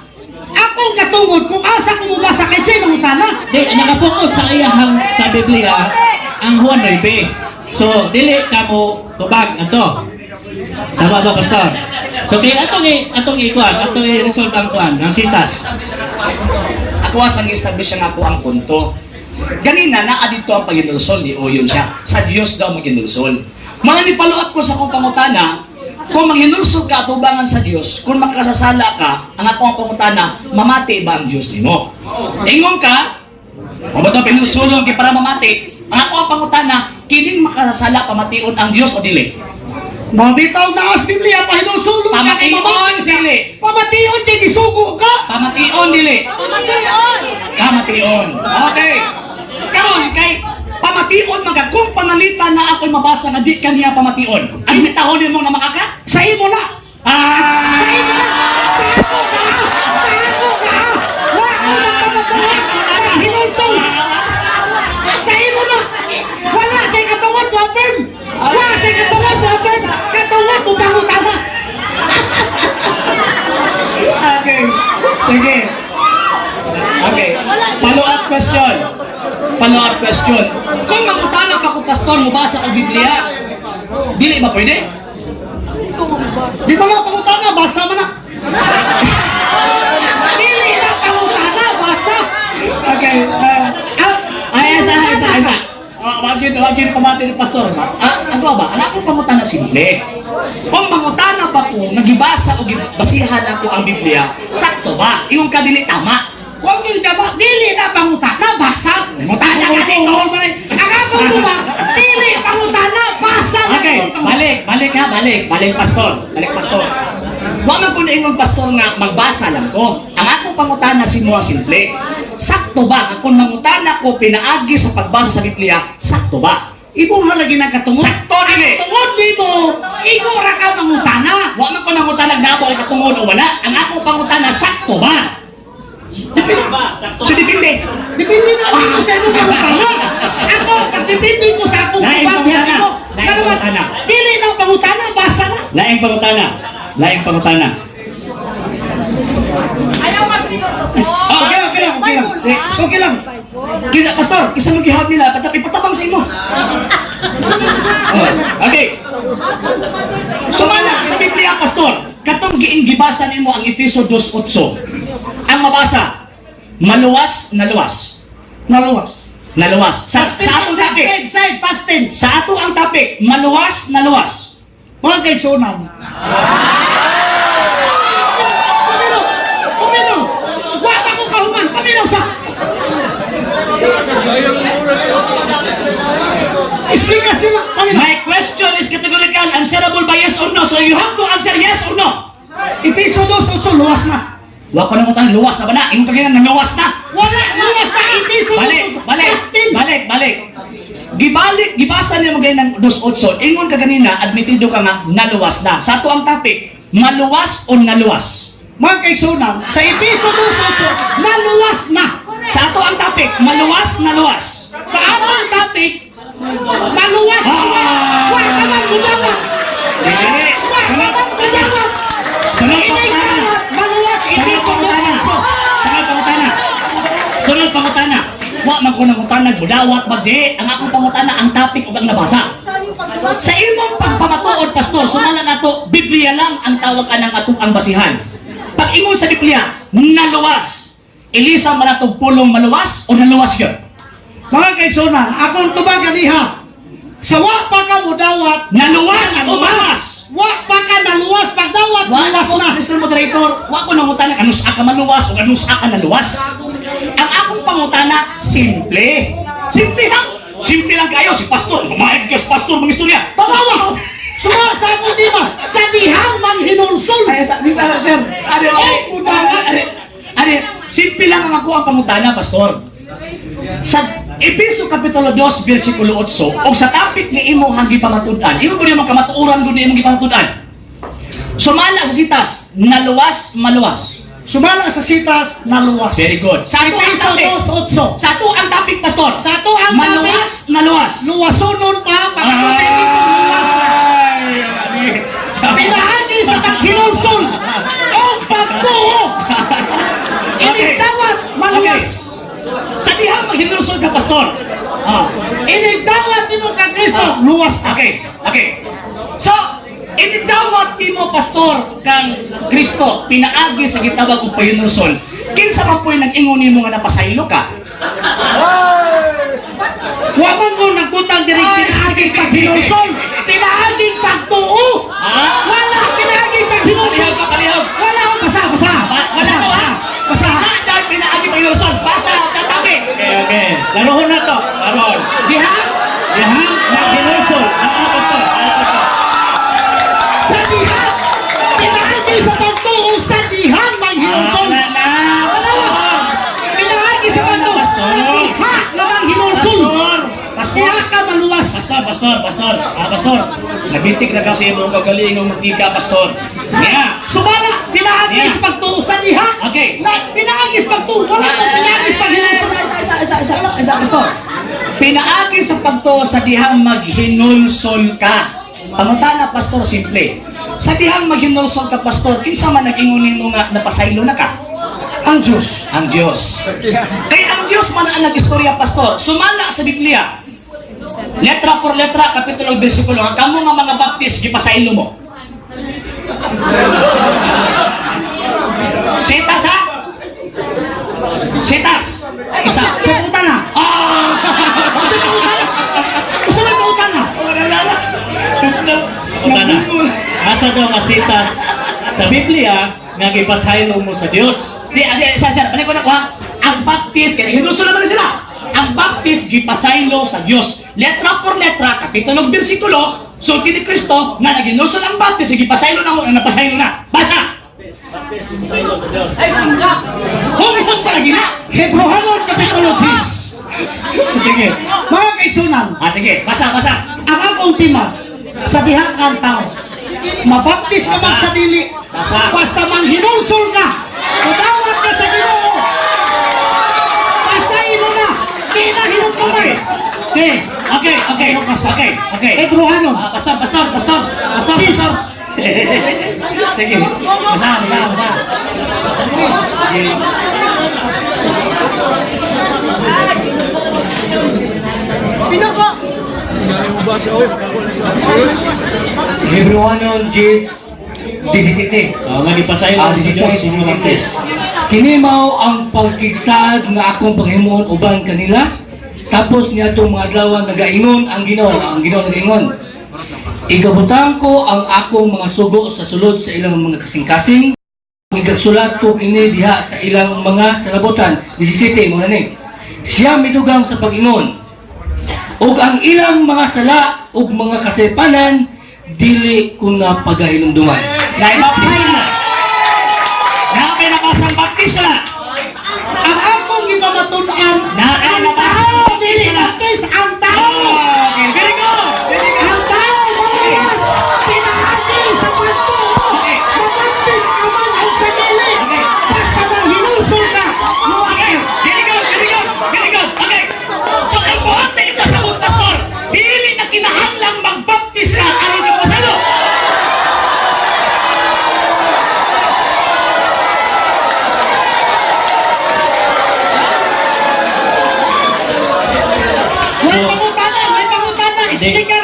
Akong katungod kung asa ko mubasa kay siya mangutana. Di nakapokus sa iyahang sa Biblia ang Juan 9. So dili ka mo tubag ato. Tama ba pastor? So kay atong ikuan, atong i-resolve ang kuan, ang sitas. Ako ang establish nga ako ang punto. Ganina naa dito ang paghinulsol ni Uyon siya. Sa Dios daw maghinulsol. Mga nipaluat ko sa akong pangutana, kung maghinulsol ka atubangan sa Dios, kung makasasala ka, ang ako ang pangutana, mamati ba ang Dios nimo? Ingon ka, o ba ito pinulsulong kay para mamati? Ang ako ang pangutana, kining makasasala pamation ang Dios o dili? Mga bitaw na as Biblia, pahinulsulong ka kay Pamation mamati siya. dili. Pamation kay gisugo ka. Pamation dili. Pamation! Pamation. Okay. Karon kay pamation maga kung panalitan na ako'y mabasa nga di kaniya pamation. Admitahon nimo nga makaka? Sa imo na. Ah! Sa imo na. Sa ako ka. Sa ako ka. Wa ko na pamatuod. Pahinulsul. Sa imo na. Wala sa katungod mo affirm. Wala sa katungod mo affirm. Katungod mo pangutana. Okay. Sige. Okay. Follow up question. Follow up question. Kung mangutana pa ko pastor, mubasa og Biblia, dili ba pwede? Di ba nga pangutana, basa man na. Dili na pangutana, basa. Okay. Ay, isa, isa, isa. Wag yun pamati ni pastor. Ah, ano ba? Anak ko pangutana simple. Kung mangutana pa ko, nagibasa o gibasihan ako ang Biblia, sakto ba? Yung kadili tama. Huwag yung daba, dili na pangutana, basa. Mangutana ka dito. Ang akong tuwa, dili pangutana, basa. Okay, balik, balik ha, balik. Balik pastor, balik pastor. Wa man ko ingon pastor nga magbasa lang ko. Ang akong pangutana simua simple. Sakto ba kung mangutana ko pinaagi sa pagbasa sa Biblia, sakto ba? Imo nga lagi nagkatungod. Sakto dili. Tungod nimo, ikaw ra ka mangutana. Wa man ko nangutana na ako ay katungod o wala. Ang akong pangutana sakto ba? So depende. Depende na lang ko sa imong pangutana. Ako, depende ko sa akong Laing tubag pangutana. nimo. Laing Kaya naman, pangutana. dili na pangutana, basa na. Laing pangutana. Laing pangutana. Ayaw mag-pinusuko. Okay lang, okay lang, okay lang. Eh, Okay lang. Kisa, pastor, isa mo gihab nila, ipatabang sa imo. Oh, okay. Sumala sa Biblia, pastor, katong giing gibasa nimo ang Efeso 2:8. Ang mabasa, maluwas na luwas. Naluwas. Naluwas. Sa, Past sa atong tense, topic, side, side, past tense. sa ato ang topic, maluwas na luwas. Mga kaigsunan. Pamilo! Pamilo! Wa pa ko kahuman! Pamilo sa! Explication na! Pamilo! My question is categorical, answerable by yes or no. So you have to answer yes or no. Episo 2:8, luwas na. Wa ko nang utang, luwas na ba na? Ingon ka ganyan, naluwas na. Wala! Luwas na! Episo Balik, 2:8. balik, Past tense. balik, balik. Gibalik, gibasa niya mo ganyan ng 2.8. Ingon ka ganina, admitido ka nga, naluwas na. Sa ato ang topic, maluwas o naluwas? Mga kaigsunan, sa Episo 2:8, naluwas na. Sa ato ang topic, maluwas, naluwas. Sa atong topic, maluwas na. Ah! Wa ka man mudawat! Dili. Wa ka man mudawat! Sunod Inay pangutana. dawat, maluwas Sunod Episo pangutana. 2:8. Sunod pangutana. Sunod pangutana. Wa man ko nangutana, budawat ba di? Ang akong pangutana, ang topic ug ang nabasa. Sa imong pagpamatuod, pastor, sumala nato, Biblia lang ang tawag anang atong ang basihan. Pag ingon sa Biblia, naluwas. Elisa man atong pulong maluwas o naluwas yun? Mga kaigsunan, akong tubag ganiha. Sa wa pa ka mudawat, Naluwas o maluwas? Wa pa ka naluwas, pagdawat, Wa luwas ko, na. Mr. Moderator, wa ko nangutana kanus ka maluwas o kanus ka naluwas. Ang akong pangutana, simple. Simple lang. Simple lang kayo, si pastor. Umayag ka si pastor, mga istorya. Tanawa! Suma sa akong di ba? Sa dihang manghinulsol. Ay, sa, sir, sir, ano, Oh, mudawat. ano, ano, simple lang ang ako ang pangutana, pastor. Sa Episo Kapitulo 2, versikulo 8, o sa topic ni imong hanggi pamatud-an, imo ko imong kamatuoran gud imong gipamatud-an. Sumala sa sitas, naluwas, maluwas. Sumala sa sitas, naluwas. Very good. Sa ato ang Episo topic. 2:8. Sa ato ang topic, pastor. Sa ato ang topic, Maluwas, naluwas. luwasonon pa, pagkatapos sa Episo, luwas na. Pinaagi sa paghinulsol o pagtuo. Inigdawat, maluwas. Sa dihang maghinulsol ka, pastor. Ah. Inigdawat nimo kang Kristo, luwas ka. Okay, okay. So, inidawat nimo pastor kang Kristo pinaagi sa gitawag og pahinulsol. Kinsa man po'y nag-ingon nimo nga napasaylo ka? Wa man ko nagbutang diri pinaaging paghinulsol, pinaaging pagtuo. Ah? Wala pinaaging paghinulsol. Palihog ka, palihog. Wala ko basa, basa. Basa mo ha? Basa. Na, dahil pinaagi pahinulsol. Basa, tatabi. Okay, okay. Laruhon na to. Laruhon. Diha Pastor, pastor, pastor. Nabitik na kasi mo kagaling ng magtika, pastor. Yeah. Sumala, pinaagis pagtuo sa diha. Okay. Na, pinaagis pagtuo. Wala ko pinaagis paghinulsol. Isa, isa, isa, isa, isa, isa, pastor. Pinaagi sa pagtuo sa dihang maghinulsol ka. Pangutana, pastor, simple. Sa dihang maghinulsol ka, pastor, kinsa man nag-ingon nimo nga napasaylo na ka? Ang Diyos. Ang Diyos. Kaya ang Diyos man ang nag-istorya, pastor. Sumala sa Biblia. Letra por letra, kapitulo ug bersikulo. Ang kamo nga mga baptist, gipasaylo mo. Sitas, ha? Sitas! Isa. Sa pangutana. Ah! Sa pangutana. Sa pangutana. Wala na. Asa daw nga sitas sa Biblia nga gipasaylo mo sa Dios. Di, adi, isa, isa. Balik ko na ko, ha? Ang baptist, kaya hinulsol naman na sila. Ang baptist, gipasaylo sa Diyos. Letra por letra, kapitulo ug bersikulo, sulti ni Kristo, nga naginulsol ang baptist, gipasaylo na mo, nga napasaylo na. Basa! Ay, singgap! Humihot sa lagi na! Hebrohanon Kapitulo 10. Sige. Mga kaigsunan, Ah, sige. Basa, basa. ang akong tema sa diha ang tao. Mabaptis ka man sa dili, Basa. basta man hinulsol ka, mudawat ka sa Ginoo. Pasaylo na, di na hinumdumay. Okay. Okay, okay. Okay, okay. Hebrohanon. Ah, pastor, pastor, pastor. Pastor, pastor. Sige. Basa, basa, basa. Sige. Pinuko! Hebrewanon 10, 17. Oh, nga gipasaylo Ah, mo sa Dios 16, ang mga baptist. Kini mao ang pagkigsaad nga akong paghimuon uban kanila. Tapos niadtong mga adlaw nagaingon ang Ginoo, ang Ginoo nagaingon. Igabutang ko ang akong mga sugo sa sulod sa ilang mga kasing-kasing. Igasulat ko kini diha sa ilang mga salabutan. 17 mo na ni. Siya midugang sa pag-ingon. Ug ang ilang mga sala ug mga kasepanan dili ko na pagahinumduman. Naibapsay na. Nakapinabasang baptist wala. Ang akong ipamatud-an, ang tao, dili baptis, ang tao. Okay, very good. Very good. Ang tao, maluwas, pinaagi sa pagtuo. Mabaptis ka man o sa dili, basta man hinulsol ka, luwas Okay, ka. very good, very good, very good. Okay. So, ang buhat na ipasabot, pastor, dili na kinahanglang magbaptis ka aron ka pasalo. May pangutana, may pangutana, speaker.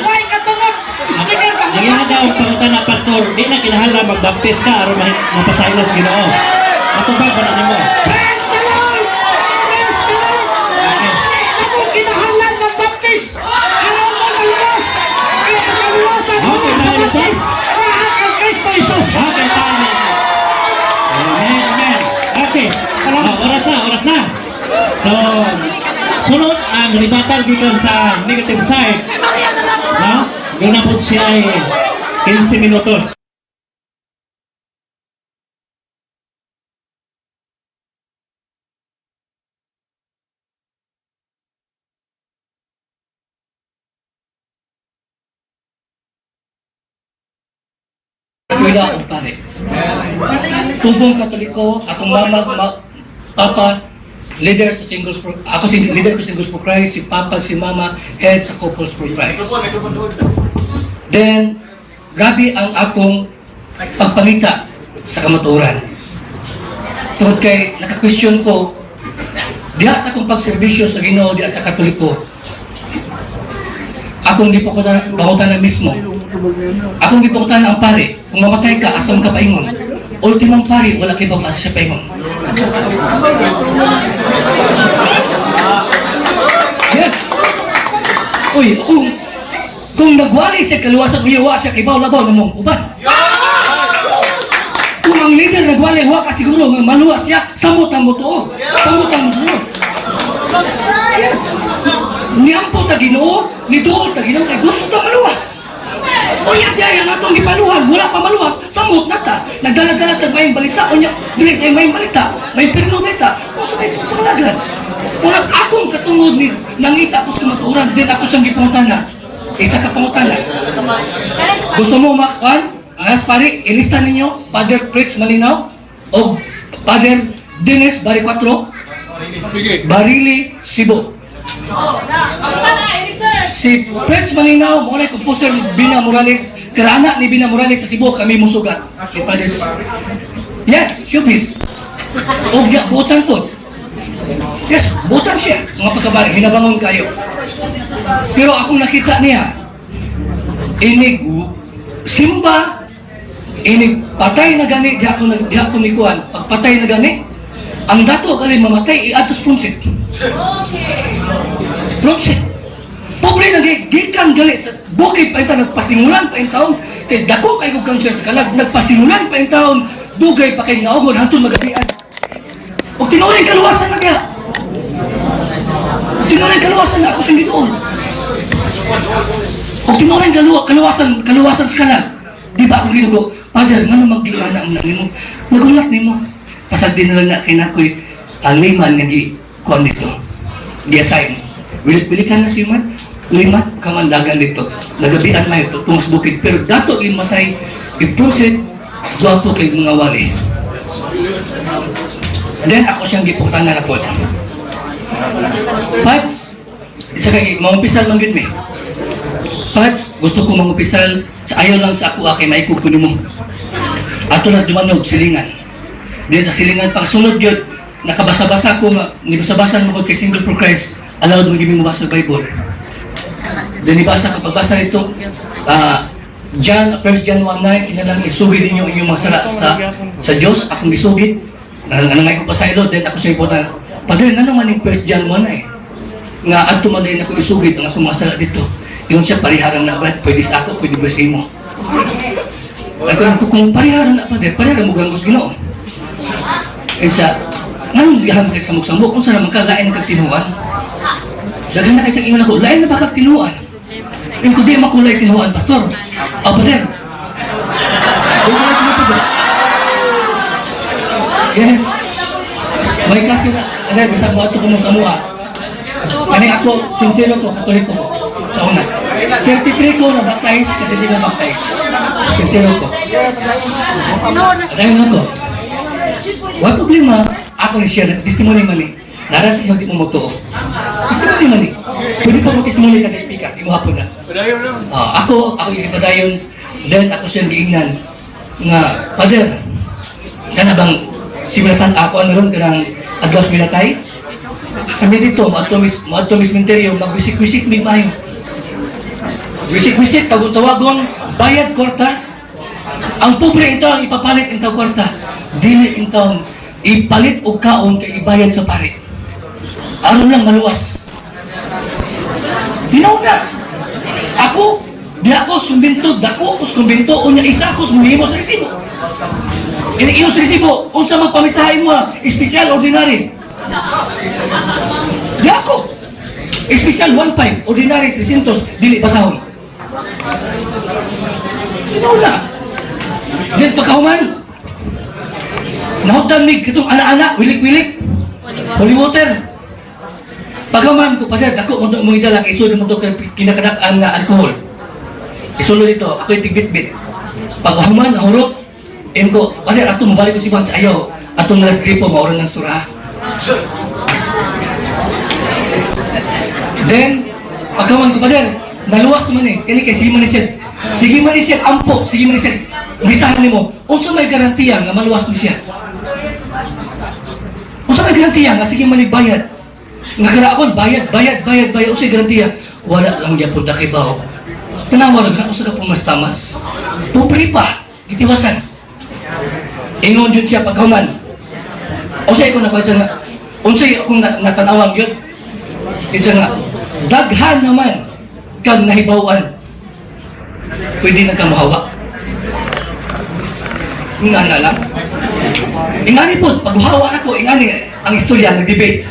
Why ka tungod? Speaker, Ang iya pangutana. daw ang pangutana pastor, di na kinahanglan magbaptis ka aron mapasaylo sa Ginoo. Matubag ba na nimo? Praise the Lord! Praise the Lord! Ako kinahanglan magbaptis! Aron mo maluwas! Kaya ang kaluwasan mo Okay, sa tayo, baptis! Mahal ang Kristo Jesus! Okay, tama. Amen, amen. Okay. Oh, oras na, oras na. So, sunod ang rebuttal gikan sa negative side. No? Doon na po siya ay 15 minutos. Kuya akong pare. Tubong Katoliko, akong mama, papa, leader sa Singles for, ako si leader sa Singles for Christ, si papa, si mama, head sa Couples for Christ. Then, grabe ang akong pagpangita sa kamatuoran. Tungod kay naka-question ko, diha sa akong pagserbisyo sa Ginoo, diha sa Katoliko, akong gipakutan na mismo. Akong gipakutan ang pare, kung mamatay ka, asam ka paingon. Ultimong pare, wala kay bang asa siya paingon. Yes. Uy, kung nagwali siya kaluwasan, uy, wa siya kibaw labaw namong uban. Kung ang leader nagwali, wa ka siguro nga maluwas siya, samot ang motuo. Samot ang mosuo. Yes. Niampo ta Ginoo, niduol ta Ginoo kay gusto ta maluwas. Unya di ay ang atong gipaluhan, wala pa maluwas, samot na ta. Nagdala-dala ta may balita, unya dili tayo may balita, may pirlo ta. Kung sa may pangalagan. Murag akong katungod ni nangita ko sa matuoran, din ako siyang gipangutana. Isa ka pangutana. Gusto mo makuan? Anas pari, ilista ninyo Father Fritz Malinaw o Father Dennis Baricuatro, Barili, Cebu. Si Fritz Malinaw, mo na composer Bina Morales, karana ni Bina Morales sa Cebu, kami musugat. Si Father. Yes, showbiz. O ya, butan po. Yes, butan siya. Mga pagkabari, hinabangon kayo. Pero akong nakita niya, inig simba, inig patay na gani, di ako nikuan. Pagpatay na gani, ang dato kali mamatay, iatos punsit. Punsit. Pobre na gikan gali sa bukid pa intaon, nagpasingulan pa intaon, kay dako kay kog cancer sa kalag, nagpasingulan pa intaon, dugay pa kay naugod hantod magabian. Og tinuring kaluwasan na niya. Tinuring kaluwasan na ako sing doon. Og tinuring kaluwasan, kaluwasan sa kalag. Di ba akong ginugo? Father, ngano maggiana ang nimo? Nagulat nimo. Pasag din na lang na kinakoy ang liman nga gi kuan dito. Gi-assign. Wilit-wilikan na si man, lima kamandagan dito. Nagabian man ito, tungo sa bukid. Pero dato imatay, i-proceed, duwa kay mga wali. Then ako siyang giputanan na po. Pats, isa kay mangumpisal man gyud mi. Pats, gusto ko mangumpisal sa ayaw lang sa ako kay maikog ko nimo. Ato nas dumanog silingan. Then sa silingan pagsunod gyud nakabasa-basa ko nibasa-basa mo ko kay Single for Christ, allowed mo gyud mo sa Bible. Then nibasa ka pagbasa nito, John, 1 John 1:9, kinalang isugid ninyo inyong mga sala sa Dios, akong gisugid. Nangay ko pa sa ilo, then ako siya iputan. Padre, ano man yung 1 John 1:9? Nga adto man din ako isugid ang akong mga sala dito. Ingon siya, pariharan na ba? Pwede sa ako, pwede ba sa imo? Ako, kung pariharan na, padre, pariharan mo gangos Ginoo. Isa, nganong gihan kay samok-samok, kung saan naman ka, lain kag tinuan? Daghan na kay sa ingon ako, lain na ba kag tinuan? Yung kundi makulay tinuan, pastor. Ah, pader. Yes. May kasi na, ano, basta mo ato ko sa mua. Kani ako, sincero ko, Katoliko ko. Sa una. 33 ko na baptize kasi di na baptize. Sincero ko. Ayun na ko. Wala problema. Ako ni siya, testimony man eh. Nara sa inyo di mo magtuo. Testimony man eh. Pwede pa mo testimony ka speakers, imuha po na. Ako, ako yung ipadayon, then ako siyang giingnan nga, Father, kana bang simulasan ako ano ron kanang adlaw sa milatay? Kami dito, moadto mis menteryo, magwisik-wisik mi bayo. Wisik-wisik, tawag-tawagon, bayad kwarta. Ang pobre ito ang ipapalit intaw kwarta. Dili intaw ipalit og kaon kay ibayad sa pare. Aron lang maluwas. Tinaw na. Ako, di ako sumbinto, dako ako sumbinto, unya isa ako sumihimo sa resibo. Ini sa resibo, unsa magpamisahin mo, espesyal ordinary. Di ako. Espesyal 1.5, ordinary 300, dili basahon. Tinaw na. Then pagkahuman, nahugdan mig kitong ana-ana, wilik-wilik, holy water. Pagkahuman ko pa dako mo mo idala kay isulod mo to kay kinakadak-an nga alcohol. Isulod dito, ako yung tigbit-bit. Pagkahuman, nahurot, ko, pader, ato mabalik ko si Juan sa ayaw, atong nalas gripo, maoran ng sura. Then, pagkahuman ko, pader, naluwas naman eh, kani kay sige man ni siya, sige man ni siya, ampo, sige man ni siya, misahan nimo, unsa may garantiya nga maluwas ni siya? Unsa may garantiya nga sige man ni bayad? Nga karaon, bayad, bayad, bayad, bayad, unsay garantiya? Wala lang gyapon na kibaw. Tanawa ra usa ka pumastamas. Pobre pa, gitiwasan. Ingon jud siya pagkahuman. Unsay ko na nga, unsay akong natanawan gyud? Isa nga, daghan naman kag nahibaw-an. Pwede na ka mohawa. Nga na lang. Ingani po, paghawa ako, ingani ang istorya, nag-debate.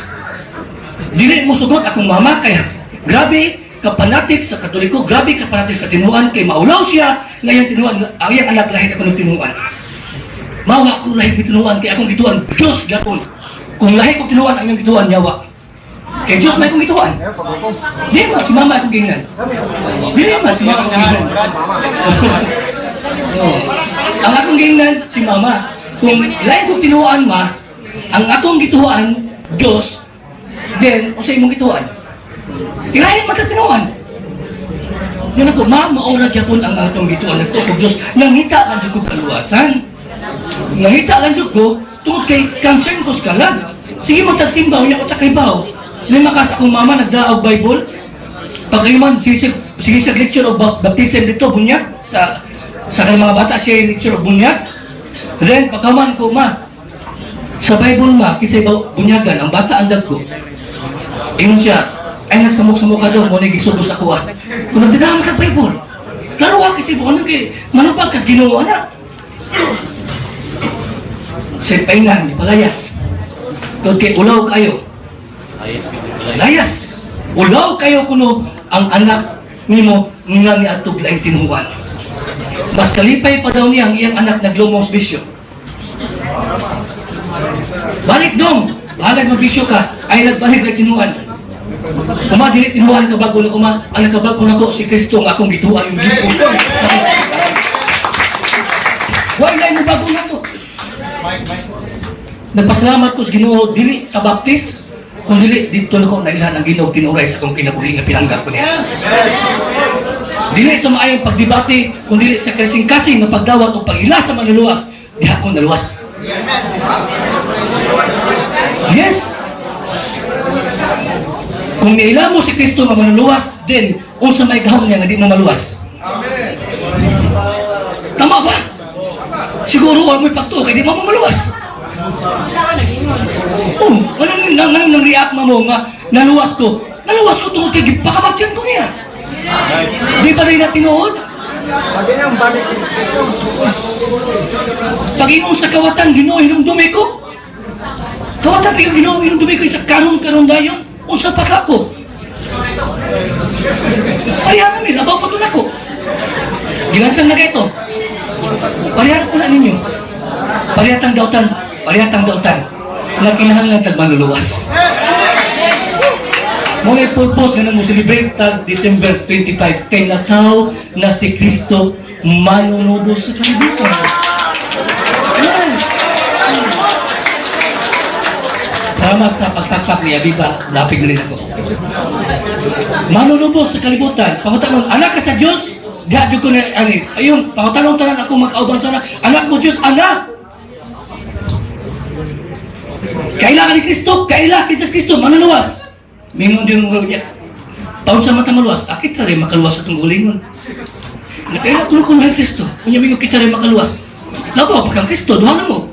Dili mo sugot akong mama kaya grabe kapanatik sa Katoliko, grabe kapanatik sa tinuan kay maulaw siya ngayon tinuan, ang iyang anak lahit ako ng tinuan. Mawa ako lahit ng tinuan kay akong gituan Diyos gyapon. Kung lahi ko tinuan ang iyang gituan yawa. Kay Diyos may akong gituan. Di man, si mama akong giingnan. Di man, si mama akong giingnan. Oo. Ang akong giingnan, si mama. Kung lain kong tinuan ma, ang akong gituan, Diyos, then, o sa imong gituan. Ilain man sa tinuan. Yan ako, ma, maura gyapon ang atong gituan nagtuo kog Diyos. Nangita lang jud ko kaluwasan. Nangita lang jud ko tungod kay concern ko sa kalag. Sige mo tagsimba, unya ko ta kay baw. Lima ka sa akong mama nagdaog Bible. Pag man sige sige sa lecture of baptism dito bunyag sa kanang mga bata siya lecture of bunyag. Then pagkaman ko, ma, sa Bible ma kisay ba bunyagan ang bata ang dagko. Ingon siya, ay nagsamok-samok ka daw, mo na gisugo sa kuha. Kung nagdadama ka Bible, laro ka kasi mo, ano kay, manupag kas Ginoo anak. Sa paingan, palayas. Tungod kay ulaw kayo. Layas. Ulaw kayo kuno ang anak nimo nga niadtog laing tinuan. Mas kalipay pa daw niya ang iyang anak naglumong sa bisyo. Balik dong! Bahalag magbisyo ka, ay nagbalik na tinuan. Uma, dili tinuan ka bago na kuma, ang nakabago na ko si Kristo ang akong gituan yung gituan. Why na mo bago na to? Nagpasalamat ko sa Ginoo dili sa baptis, kung dili dito na ko nailhan ang Ginoo tinuray sa akong kinabuhi nga pinanggap ko niya. Dili sa maayong pagdebate, kung dili sa kasing-kasing nga pagdawat o pag-ila sa manluluwas, diha ko naluwas. Yes! Kung niila mo si Kristo nga manluluwas, then unsa may gahom niya nga di mo maluwas. Tama ba? Siguro wala mo'y pagtuo kay di mo maluwas. Oh, anong nang nang nang react mo nga naluwas ko? Naluwas ko tungod kay gipakamatyan ko niya. Di ba rin na tinuod? Pag-ingon sa kawatan, Ginoo hinumdumi ko. Kawatan kayo Ginoo hinumdumi ko sa karon-karon dayon. Unsa pa ka ko? Pareha namin, abaw pa to nako. Gilansang na kayo. Pareha ko na ninyo. Pareha tang dautan, pareha tang dautan. Na kinahanglan tag manluluwas. Mo na purpose nga mo celebrate tag December 25 kay nataw na si Kristo manunubos sa kalibutan. Ayan. Salamat sa pagtakpak ni Abiba. Lapig na rin ako. Manunubos sa kalibutan. Pangutanong, anak ka sa Diyos? Diha jud ko na, ani, ayun, pangutanong tanan ako magkauban sana. Anak mo Diyos, anak! Kaila ka ni Kristo, kaila kay Jesus Kristo, manuluwas. Mingon din mo niya. Paun sa mata maluwas, akit ka rin makaluwas sa itong ulingon. Nakaila ko kung kay Kristo. Kunya mingon kita rin makaluwas. Lago pa kang Kristo, duha na mo.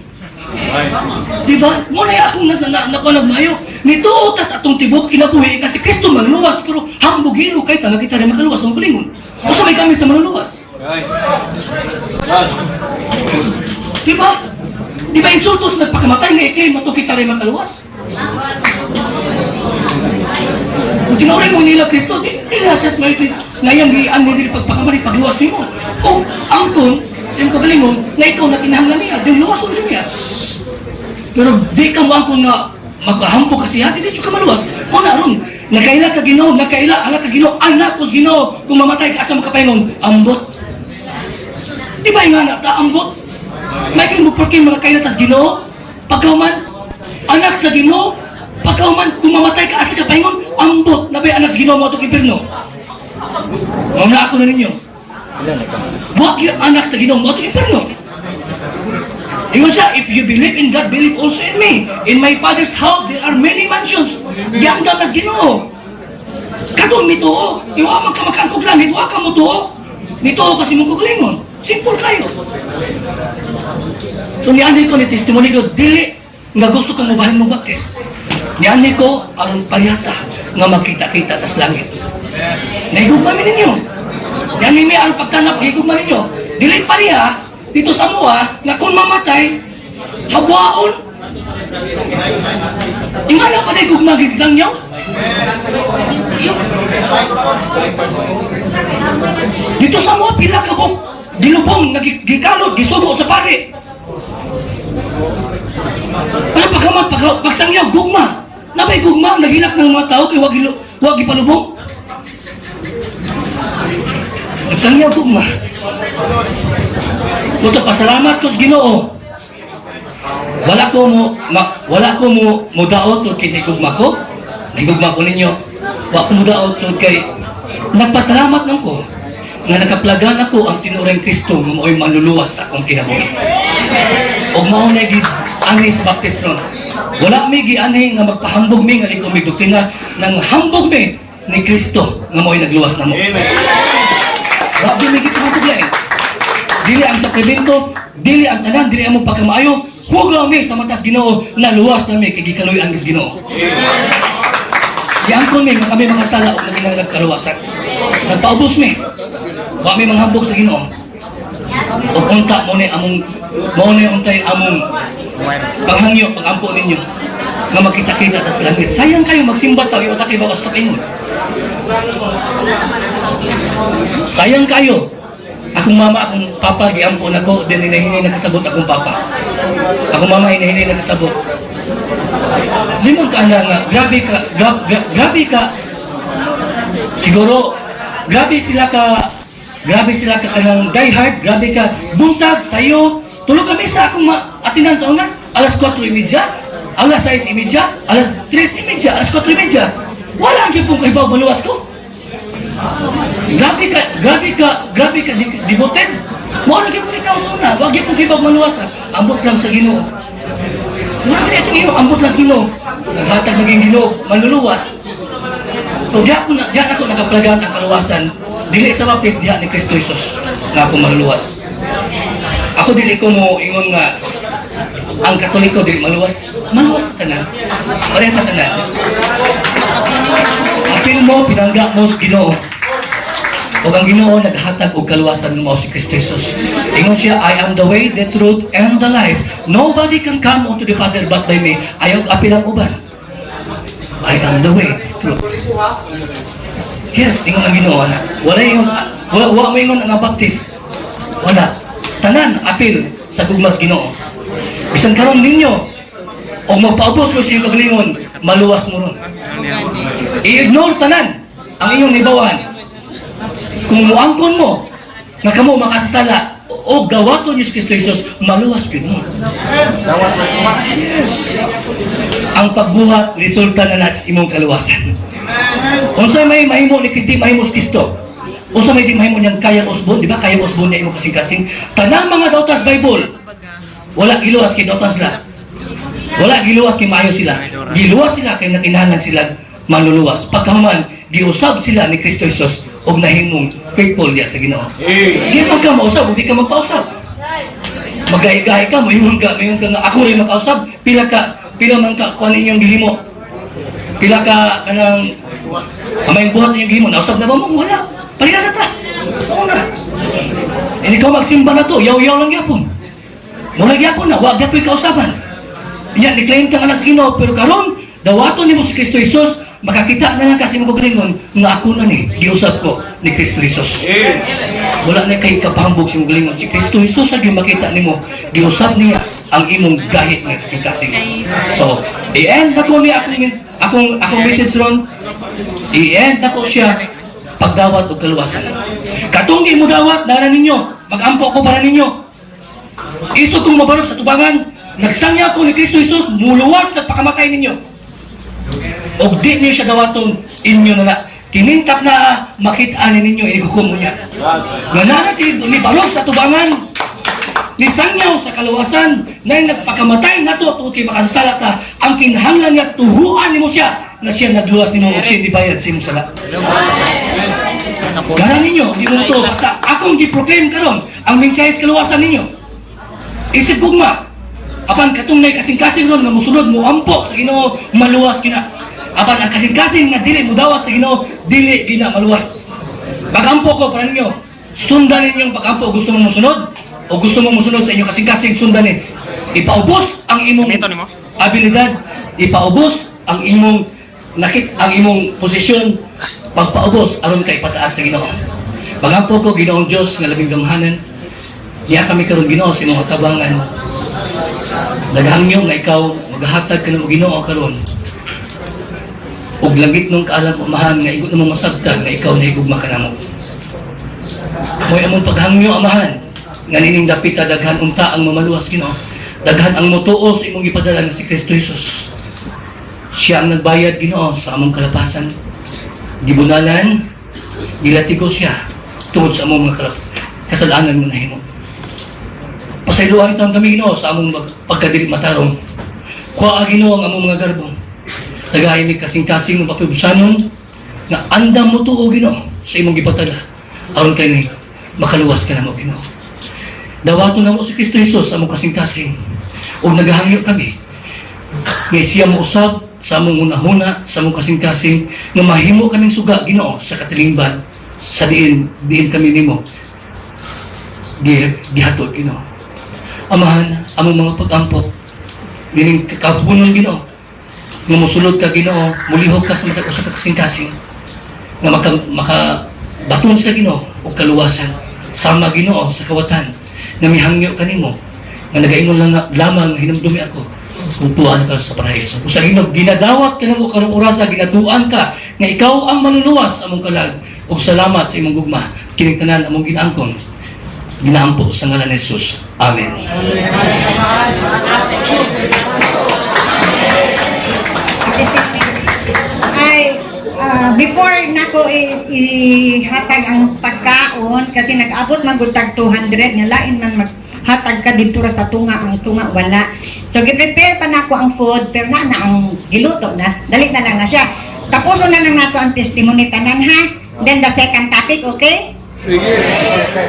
Di ba? Muna yung akong nakuha nagmayo. Nito tas atong tibok kinabuhi kasi Kristo manuluwas pero hambugiro kay tanga kita rin makaluwas sa ulingon. Usa may kami sa manuluwas. Di ba? Di ba insultos nagpakamatay nga i-claim ato kita rin makaluwas? Kung tinuring mo nila Kristo, di nila siya may ngayang gian mo dili pagpakamali pagluwas nimo. O angkon sa imong kagalingon na ikaw na kinahanglan niya, di luwas mo niya. Pero di ka mo angkon nga magpahampo ka siya, di ka maluwas. O na ron, nakaila ka Ginoo, nakaila anak ka Ginoo, anak ko sa Ginoo, kung mamatay ka asa makapaingon, ambot. Di ba nga na ta ambot? May kang mo porke mga kaila tas Ginoo, pagkauman anak sa Ginoo, pagkauman kung mamatay ka asa ka paingon, ambot na ba anak sa Ginoo mo atong impierno? Mauna ako na ninyo. Buwag yung anak sa Ginoo mo atong impierno. Ingon siya, if you believe in God, believe also in me. In my Father's house, there are many mansions. Giangdam nas Ginoo. Katong mituo, iwa man ka makaangkog langit, wa ka mo tuo. Nituo kasi mong kagalingon. Simple kayo. So niani ko ni testimony ko, dili nga gusto kong mubahin mo baptist. Niani ko aron paryata nga magkita-kita tas langit. Naigugma mi ninyo. Niani mi ang pagtanap, higugma ninyo. Dili pareha dito sa mua nga kung mamatay, habwaon. Ingana pa na gugma gisang niyo? Dito sa mua pila ka buok gilubong nagikalot gisugo sa pare. Pero pagkaman pagsangyaw gugma. Na Naa bay gugma, naghilak ng mga tao kay wag ipalubong. Nagsangyaw gugma. Puto, pasalamat ko sa Ginoo. Wala ko mo mudaot tungod kay gugma ko. Nahigugma ko ninyo. Wa ko mudaot tungod kay nagpasalamat lang ko nga nakaplagan ako ang tinuring Kristo nga mao'y manluluwas sa akong kinabuhi. Og mao na gid ani sa Baptist ron. Wala mi gianhi nga magpahambog mi nga liko mi doktrina, nang hambog mi ni Kristo nga mao'y nagluwas namo. Wa mi gipahambog lain. Dili ang sakramento, dili ang tanan, dili ang pagkamaayo, hugaw mi sa matas Ginoo, naluwas na mi kay gikaluy-an mi sa Ginoo. Giangkon mi nga kami mga sala ug nagkinahanglan kaluwasan. Nagpaubos mi. Wa mi manghambog sa Ginoo. Ug unta mo ni untay among panghangyo pagampo ninyo nga magkita-kita ta sa langit. Sayang kayo magsimba ta uta kay bawas ta. Sayang kayo. Akong mama, akong papa, giampo nako, then hinahini nakasabot akong papa. Akong mama hinahini nakasabot. Di man ka nga, grabe ka, grabe ka, siguro, grabe sila ka kanang die hard, grabe ka, buntag sayo, tulog kami sa akong atinan sa una, alas 4:30, alas 6:30, alas 3:30, alas 4:30. Wala ang gyud pong kahibaw maluwas ko. Grabe ka, grabe ka, grabe ka devoted. Mao na gyud ikaw sa una, wag gyud pong kahibaw maluwas. Ambot lang sa Ginoo. Wala na itong iyo, ambot lang sa Ginoo. Naghatag naging Ginoo, manluluwas. So diya ako na, diya ako nakaplagan ang kaluwasan. Dili sa Baptist, diya ni Kristo Jesus na ako maluwas. Ako dili ko mo ingon nga ang Katoliko dili maluwas. Maluwas sa tanan. Pareha sa tanan. Apil mo, pinangga mo sa Ginoo. Ug ang Ginoo naghatag og kaluwasan nga mao si Kristo Jesus. Ingon siya, "I am the way, the truth, and the life. Nobody can come unto the Father but by me." Ayaw apil ang uban. I am the way, truth. Yes, ingon ang Ginoo na. Wala ingon, wala wa mo ingon ang Baptist. Wala. Tanan apil sa gugmas Ginoo. Bisan karon ninyo og magpaubos mo sa iyong kagalingon, maluwas mo ron. I-ignore tanan ang iyong nibawan. Kung muangkon mo nga kamo makasasala o gawaton ni Kristo Jesus, maluwas gyud mo. Yes. Ang pagbuhat resulta na nas imong kaluwasan. Unsa may mahimo ni Kristo, mahimo si Kristo. Unsa may di mahimo niyang kayang usbon, di ba? Kayang usbon niya imong kasing-kasing. Tanang mga dautas Bible, wala giluwas kay dautas sila. Wala giluwas kay maayo sila. Giluwas sila kay nakinahanglan sila manluluwas. Pagkahuman, giusab sila ni Kristo Jesus og nahimong faithful diya sa Ginoo. Di man ka mausab, di ka magpausab. Magahi-gahi ka, moingon ka nga ako rin makausab, pila man ka kuan inyong gihimo. Pila ka kanang amay buhat inyong gihimo, nausab na ba mo? Wala. Palihan na ta. Oo na. Hindi ka magsimba na to, yaw-yaw lang gyapon. Mura gyapon na, wa gyapon kausaban. Nya ni-claim ka nga na sa Ginoo, pero karon dawaton nimo si Kristo Jesus, makakita na lang kasi mo kagalingon nga ako na ni giusab ko ni Kristo Jesus. Wala na kay kapahambog sa imong galingon. Si Kristo Jesus ang makita nimo, giusab niya ang imong gahit nga kasing-kasing. So, i-end na ko ni akong message ron. I-end na ko siya pagdawat og kaluwasan. Katong di mo dawat, dara ninyo, mag-ampo ko para ninyo. Isog kong mabarog sa tubangan, nagsangya ko ni Kristo Jesus, muluwas at pakamatay ninyo. Og di niyo siya dawaton, inyo na na. Kinintap na makita ni ninyo, inigukom mo niya. Nga nanatid, ni barog sa tubangan, ni sangyaw sa kaluwasan, na nagpakamatay na to, tungkol kay makasasala ta, ang kinahanglan niya, tuhuan nimo siya, na siya nagluwas nimo, og siya dibayad sa imong sala. Gara ninyo, di mo to, basta akong gi-proclaim karon ang mensahe sa kaluwasan ninyo. Isip gugma, apan katunay kasing-kasing ron nga musunod mo ampo sa Ginoo, maluwas kina. Apan ang kasing-kasing nga dili mo dawat sa Ginoo, dili gina maluwas. Pagampo ko para ninyo, sundan ninyong pagampo, gusto mo musunod o gusto mo musunod sa inyong kasing-kasing, sundan ni. Ipaubos ang imong abilidad, ipaubos ang imong nakit, ang imong posisyon, pagpaubos aron ka ipataas sa Ginoo. Pagampo ko Ginoong Dios nga labing gamhanan, niya kami karon Ginoo sa imong katabangan. Naghangyo nga ikaw maghatag ka ng Ginoo karon. Ug langit nung kaalam, Amahan, nga igo namo masabtan nga ikaw nahigugma ka namo. Mo'y among paghangyo, Amahan, nga nining dapita daghan unta ang mamaluwas, Ginoo. Daghan ang motuo sa imong gipadala nga si Kristo Jesus. Siya ang nagbayad, Ginoo, sa among kalapasan. Gibunalan, gilatigo siya tungod sa among mga kasalanan nga nahimo. Pasayloan taon kami, Ginoo, sa among pagkadili matarong. Kuha, Ginoo, ang among mga garbo. Tagay mi kasing-kasing ng papibusanon nga andam mo tuo, Ginoo, sa imong gipadala aron kay ni makaluwas ka namo, Ginoo. Dawaton namo si Kristo Jesus sa among kasing-kasing ug nagahangyo kami nga siya mo usab sa among hunahuna, sa among kasing-kasing, nga mahimo kaming suga, Ginoo, sa katilingban sa diin diin kami nimo gihatod, Ginoo. Amahan, among mga pag-ampo nining kapunon, Ginoo, nga mosulod ka, Ginoo, mulihok ka sa matag usa ka kasing-kasing nga maka baton sa Ginoo og kaluwasan sama, Ginoo, sa kawatan nga mihangyo kanimo nga nagaingon lang lamang hinumdumi ako kung tuan ka sa paraiso. Kung sa Ginoo ginadawat ka namo karong orasa, ginatuan ka nga ikaw ang manluluwas among kalag ug salamat sa imong gugma. Kining tanan among ginaangkon, ginaampo sa ngalan ni Jesus. Amen. Ay, before nako ihatag ang pagkaon kasi nag-abot man gud tag 200 nga lain man maghatag ka didto ra sa tunga, ang tunga wala. So gi-prepare pa nako ang food pero na na ang giluto na. Dali na lang na siya. Tapuson na lang nato ang testimony tanan ha. Then the second topic, okay?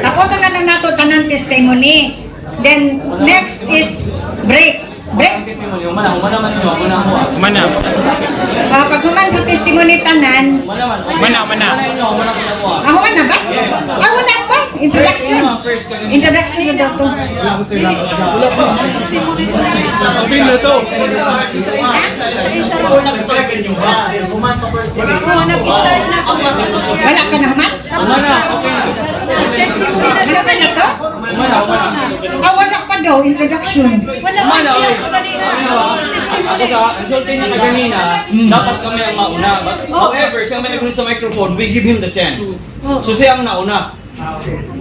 Tapuson na lang nato tanan testimony. Then next is break. Break. Mana. Pag human sa testimony tanan, Mana, mana. Ah, human na ba? Ah, wala pa. Introduction. Introduction na daw to. Pila to. Oo, nag-start na ako. Wala ka na human? Testimony na siya. Wala na to? Ah, wala pa daw. Introduction. Wala pa siya kanina. Testimony. Ako sa, ang sulti niya kaganina, dapat kami ang mauna. But, however, siya may nagulong sa microphone, we give him the chance. So siya ang nauna.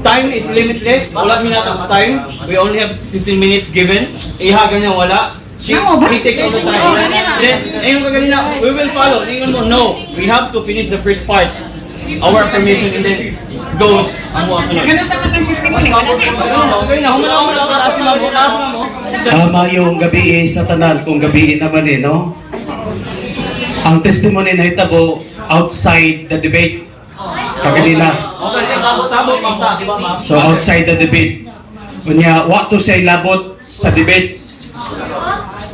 Time is limitless. Wala mi natag time. We only have 15 minutes given. Ihagan niya wala. He takes all the time. Then, ayun kaganina, we will follow. Ingon mo, no. We have to finish the first part. Our permission and then goes ang mga sunod. Ganun sa matang testimony. Wala na. Okay na, humana, humana, taas si ma'am, taas si ma'am. Tama yung gabi eh, sa tanan, kung gabi naman eh, no? Ang testimony na hitabo outside the debate. Kaganina. Okay, sabot, sabot, ma'am. So outside the debate. Unya, wa to say labot sa debate.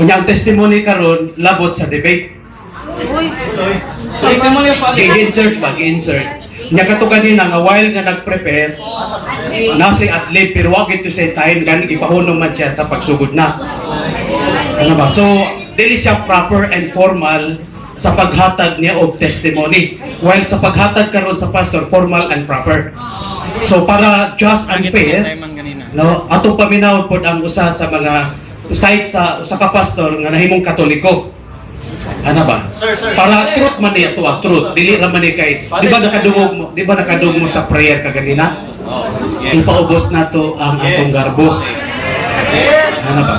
Unya, ang testimony karon labot sa debate. Testimony of father. Gi-insert ba? Gi-insert. Nya kato kanina nga while nga nag-prepare, nasa adlib pero wa gid to say time gani ipahunong man siya sa pagsugod na. Ano ba? So dili siya proper and formal sa paghatag niya og testimony. While sa paghatag karon sa pastor, formal and proper. So para just and fair, no, atong paminaw pod ang usa sa mga side sa usa ka pastor nga nahimong Katoliko. Ano ba? Para truth man niya to, truth. Dili ra man ni kay, di ba nakadungog mo sa prayer kaganina? Ipaubos nato ang atong garbo. Ano ba?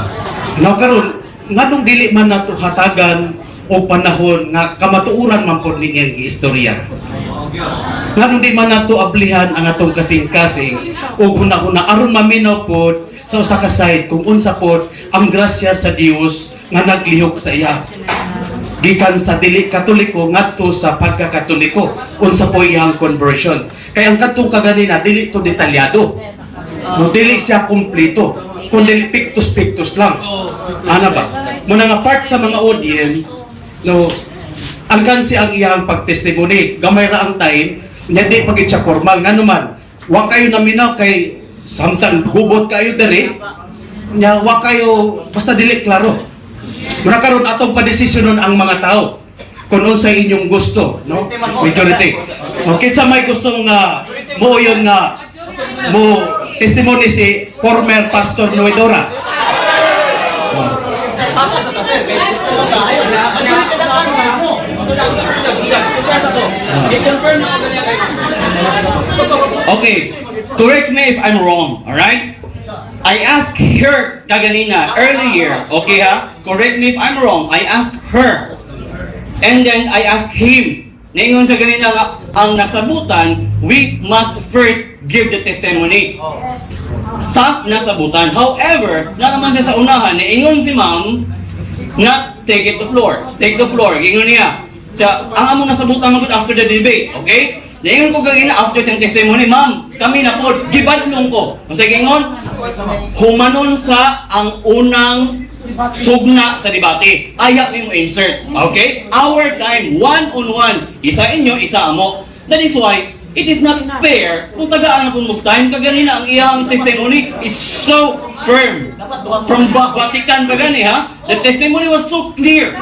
Now karon, nganong dili man nato hatagan o panahon nga kamatuoran man pod niyang giistorya? Nganong di man nato ablihan ang atong kasing-kasing o huna-huna aron maminaw pod sa usa ka side kung unsa pod ang grasya sa Dios nga naglihok sa iya gikan sa dili Katoliko ngadto sa pagkakatoliko, unsa po iyang conversion? Kay ang kadtong kaganina dili to detalyado, no? Dili siya kumpleto kun dili pictus pictus lang, ana ba? Muna nga part sa mga audience, no, alkansi ang iyang pagtestimony, gamay ra ang time nya, di pagid siya formal. Ngano man wa kayo naminaw kay samtang hubot kayo diri nya, wa kayo, basta dili klaro. Muna karon atong padesisyonon ang mga tao kung unsay inyong gusto, no? Majority. O kinsa may gusto nga mo yun nga mo testimony si former Pastor Noedora? Tapos na kasi, may gusto mo tayo. I-confirm na ako ganyan kay Okay, correct me if I'm wrong, alright? I asked her kaganina earlier, okay ha? Correct me if I'm wrong. I asked her. And then I asked him. Naingon sa ganina nga, ang nasabutan, we must first give the testimony. Sa nasabutan. However, na naman siya sa unahan, naingon si ma'am na take it the floor. Take the floor. Ingon niya. Sa, ang among nasabutan man gud after the debate, okay? Naingon ko ganina after siyang testimony, ma'am, kami na po, gibadlong ko. Ang sa ingon, humanon sa ang unang sugna sa debate. Ayaw mo insert. Okay? Our time, one on one. Isa inyo, isa amo. That is why, it is not fair kung tagaan na kung time kaganina ang iyang testimony is so firm. From Vatican pa gani ha? The testimony was so clear.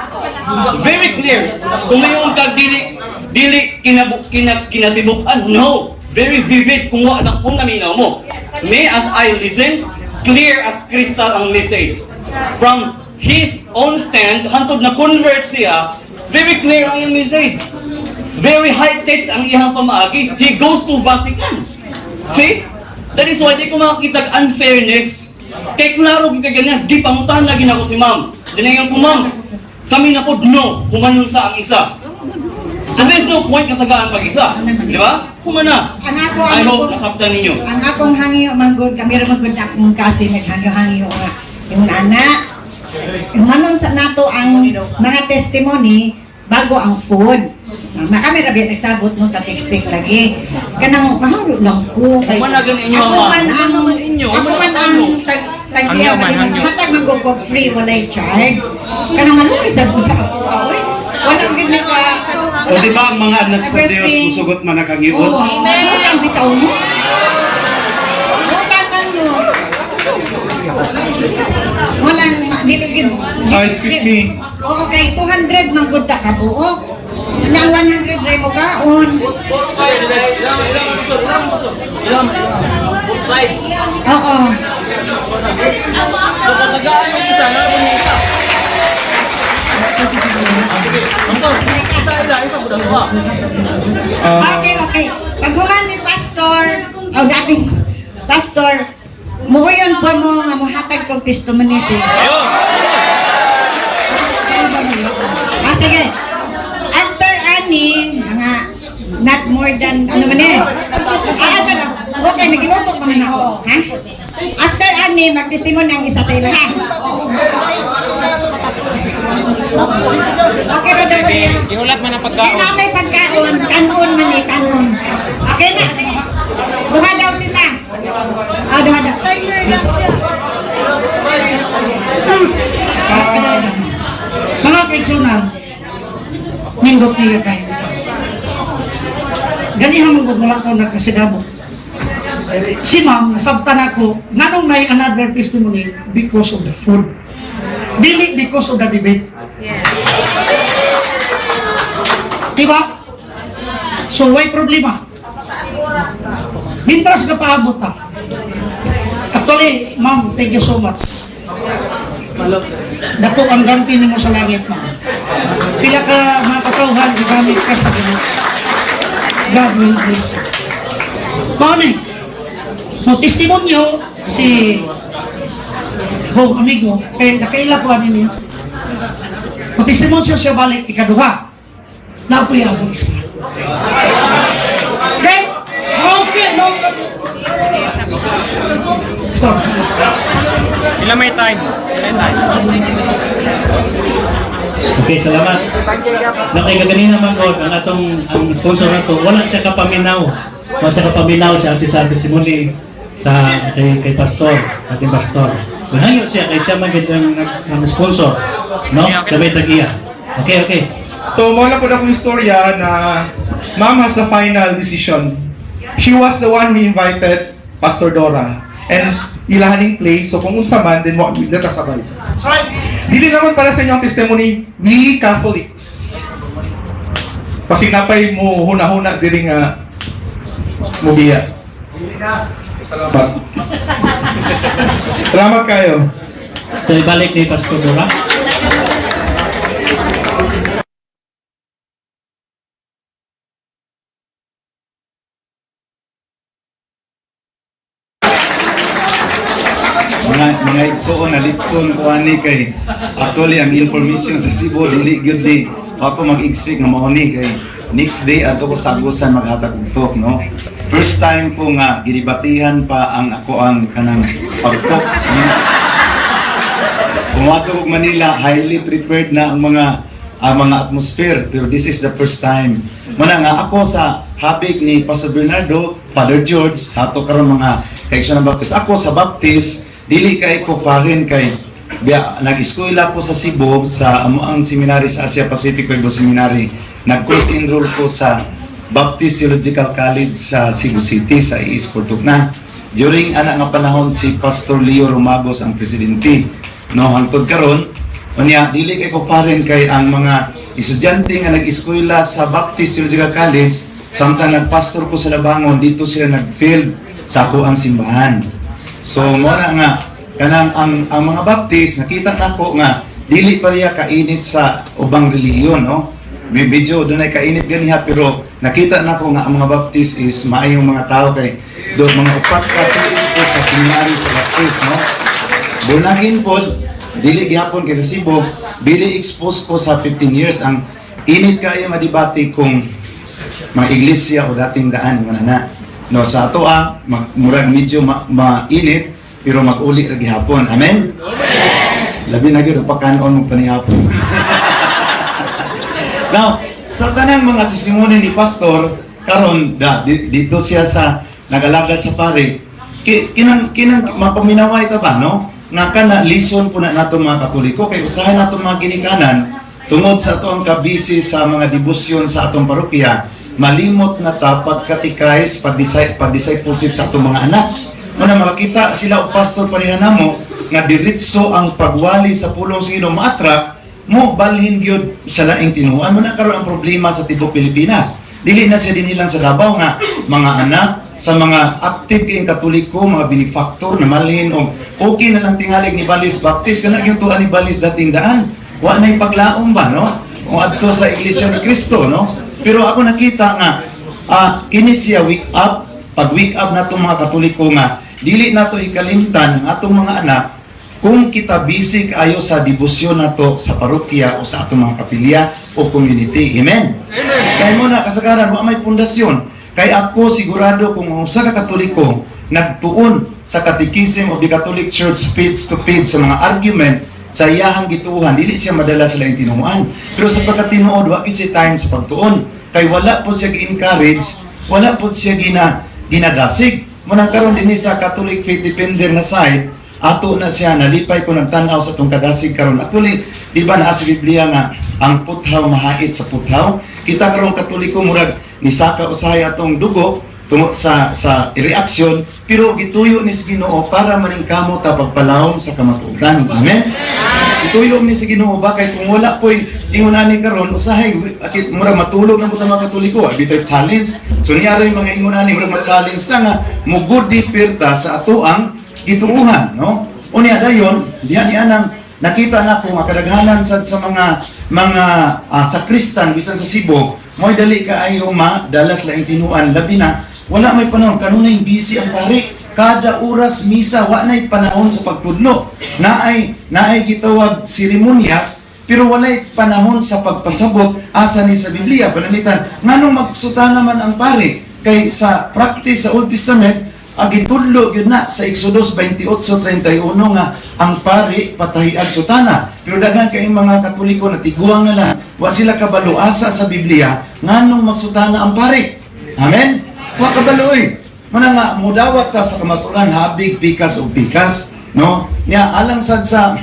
Very clear. Kung mayon kag dili dili kinabu, kina, kinatibuk-an, no. Very vivid kung wa lang kung naminaw mo. Me as I listen, clear as crystal ang message. From his own stand, hantod na convert siya, very clear ang iyang message. Very high tech ang iyang pamaagi. He goes to Vatican. See? That is why di ko makakita unfairness. Kay klaro gyud kay ganyan, gipangutan lagi nako si ma'am. Dinayon ko, ma'am, kami na po, no, humanon sa ang isa. So there's no point na tagaan pag isa. Di ba? Humana. Ang ako, I hope nasabtan ninyo. Ang akong hangyo manggod, kami ra manggod akong kasi naghangyo-hangyo nga. Yung ana, humanon sa nato ang mga testimony bago ang food. Na kami ra biya nagsabot mo sa text-text lagi. Kanang mahalo lang ko. Kay- Humana gani inyo, Ako ama. man ang Humana man inyo. Ako Humana man ang ano. tag tag Hangyo man, hangyo. Hatag man ko ko free walay charge. Kanang maluoy sa busa ako. Oy, wala gid naka O di ba ang mga anak sa Dios musugot man ang kangiot? Oo. Amen. Bitaw mo. Utang man mo. Walang dili gid. Ah, excuse me. Oo, kay 200 man gud ta ka buo. Nang 100 ray mo kaon. Both sides. Ilang, ilang, ilang, ilang, both sides. Oo. So kung tagaan yung isa, naroon yung isa. Sige, Pastor, isa ila, isa po daw. Okay, okay. Pag human ni Pastor, oh dating Pastor, muhuyon pa mo nga muhatag kog testimony si. Ah, sige. After ani, mga not more than, ano man eh? Ah, asa lang. Okay, nagiluto pa man ako. Ha? After ani, magtestimony ang isa tayo ha? Okay ba daw niya? Gihulat man ang pagkaon. Sila may pagkaon, kanon man eh, kanon. Okay na, sige. Duha daw sila. Ah, duha daw. Timer lang siya. Ah, mga kaigsunan, nindot niya kayo. Ganihan mo wala ko nagkasidamo. Si ma'am, nasabtan ako, nganong may another testimony because of the food. Dili because of the debate. Diba? So, why problema? Mintras ka paabot ta. Actually, ma'am, thank you so much. Dako ang ganti nimo sa langit, ma'am. Pila ka mga katawhan gigamit ka sa Ginoo. God will bless you. Mao ni. Mo testimonyo si Hong amigo kay nakaila ko ani niya. Mo testimonyo siya balik ikaduha. Napoy ang isa. Okay? Okay, no. Stop. Ilan may time? May time. Okay, salamat. Na kay kaganina man god ang atong ang sponsor nato, wala siya kapaminaw. Wala siya kapaminaw sa ate sa testimony sa kay, kay pastor, ating pastor. So hangyo siya kay siya man gid ang, ang sponsor, no? Sabay tagiya. Okay, okay. So, mao na po na akong istorya na ma'am has the final decision. She was the one who invited Pastor Dora. And ilahaning place, so kung unsa man, then mo na sabay. That's right. Dili naman para sa inyong testimony, we Catholics. Pasig napay mo huna-huna diri nga mubiya. Salamat. Salamat kayo. So ibalik ni Pastor Dora. Matuo na litson ko ani kay actually ang information sa Cebu dili gyud ni ako mag-expect nga mao ni kay next day adto ko sa Agusan maghatag og talk, no. First time ko nga gidibatihan pa ang ako ang kanang pag-talk, no? Pumato og Manila, highly prepared na ang mga atmosphere, pero this is the first time. Muna nga ako sa habig ni Pastor Bernardo, Father George, sa ato karon mga kaigsuonan ng Baptist. Ako sa Baptist, dili kay ko parin kay biya nag-eskwela ko sa Cebu sa amo ang seminary sa Asia Pacific Bible Seminary. Nag-course enroll ko sa Baptist Theological College sa Cebu City sa IIS na. During ana nga panahon, si Pastor Leo Romagos ang presidente. No, hangtod karon. Unya, dili kay ko parin kay ang mga estudyante nga nag-eskwela sa Baptist Theological College, samtang nagpastor ko sa Labangon, dito sila nag-field sa ako ang simbahan. So, mo na nga, kanang ang mga Baptist, nakita nako nga, dili pa riya kainit sa ubang relihiyon, no? May medyo dunay kainit ganiha, pero nakita nako nga ang mga Baptist is maayong mga tao kay do mga 4 ka tuig ko sa seminary sa Baptist, no? Born again po, dili gihapon kay sa Cebu, dili exposed ko sa 15 years ang init kayo madebate kung mga iglesia o dating daan mga na. No, sa ato murag medyo mainit pero mag-uli ra gihapon. Amen. Labi na gyud pakanon mo panihapon. Now, sa tanang mga testimony ni pastor karon da dito siya sa nagalagad sa pare, kinang mapaminaway ka ba, no? Nga kana lison po na nato mga Katoliko kay usahay nato mga ginikanan tungod sa ato ang kabisi sa mga debosyon sa atong parokya, malimot na ta pagkatikais, pag-discipleship sa atong mga anak. Muna makakita sila og pastor pareha namo nga diretso ang pagwali sa pulong sa Ginoo, ma-attract mo balhin gyud sa laing tinuohan. Mo na karon ang problema sa tibok Pilipinas. Dili na siya dinhi lang sa Davao nga mga anak sa mga active kayong Katoliko, mga benefactor na malhin og okay na lang tingalig ni Balis Baptist kana gyud tuan ni Balis dating daan. Wa nay paglaom ba, no? Kung adto sa Iglesia ni Cristo, no? Pero ako nakita nga kini siya wake up, pag wake up nato mga Katoliko nga dili nato ikalimtan ang atong mga anak kung kita busy kaayo sa debosyon nato sa parokya o sa atong mga kapilya o community. Amen. Amen. Kay mo na kasagaran wa may pundasyon. Kay ako sigurado kung ang usa ka Katoliko nagtuon sa Catechism of the Catholic Church page to page sa mga argument sa iyahang gituohan, dili siya madala sa laing tinuohan. Pero sa pagkatinuod, wa gyud siya time sa pagtuon. Kay wala po siya gi-encourage, wala po siya ginadasig. Munang karon dinhi sa Catholic Faith Defender nga side, ato na siya nalipay ko nagtan-aw sa atong kadasig karon. Actually, di ba naa sa Biblia nga ang puthaw mahait sa puthaw? Kita karong Katoliko murag nisaka usahay atong dugo tungod sa reaksyon, pero gituyo ni sa Ginoo para maningkamot ta pagpalawom sa kamatuoran. Amen. Gituyo ni sa Ginoo ba kay kung wala po'y ingon ani karon usahay akit murag matulog na po sa mga Katoliko, abi tay challenge. So niyara yung mga ingon ani murag ma-challenge ta nga mugod di perta sa ato ang gituuhan, no? Unya dayon diha ni anang nakita na ko nga kadaghanan sad sa mga sakristan bisan sa Cebu mo'y dali kaayo madala sa laing tinuan, labi na wala may panahon, kanunay busy ang pari, kada oras misa, wa nay panahon sa pagtudlo, naay gitawag seremonyas pero walay panahon sa pagpasabot asa ni sa Biblia. Pananglitan, nganong magsutana man ang pari kay sa practice sa Old Testament ang gitudlo gyud na sa Exodus 28:31 nga ang pari patahiag sutana. Pero daghan kay mga Katoliko na tiguang na lang, wa sila kabalo asa sa Biblia nganong magsutana ang pari. Amen. Wa kabalo oy. Muna nga mudawat ta sa kamatuoran habig pikas og pikas, no? Nya alang sad sa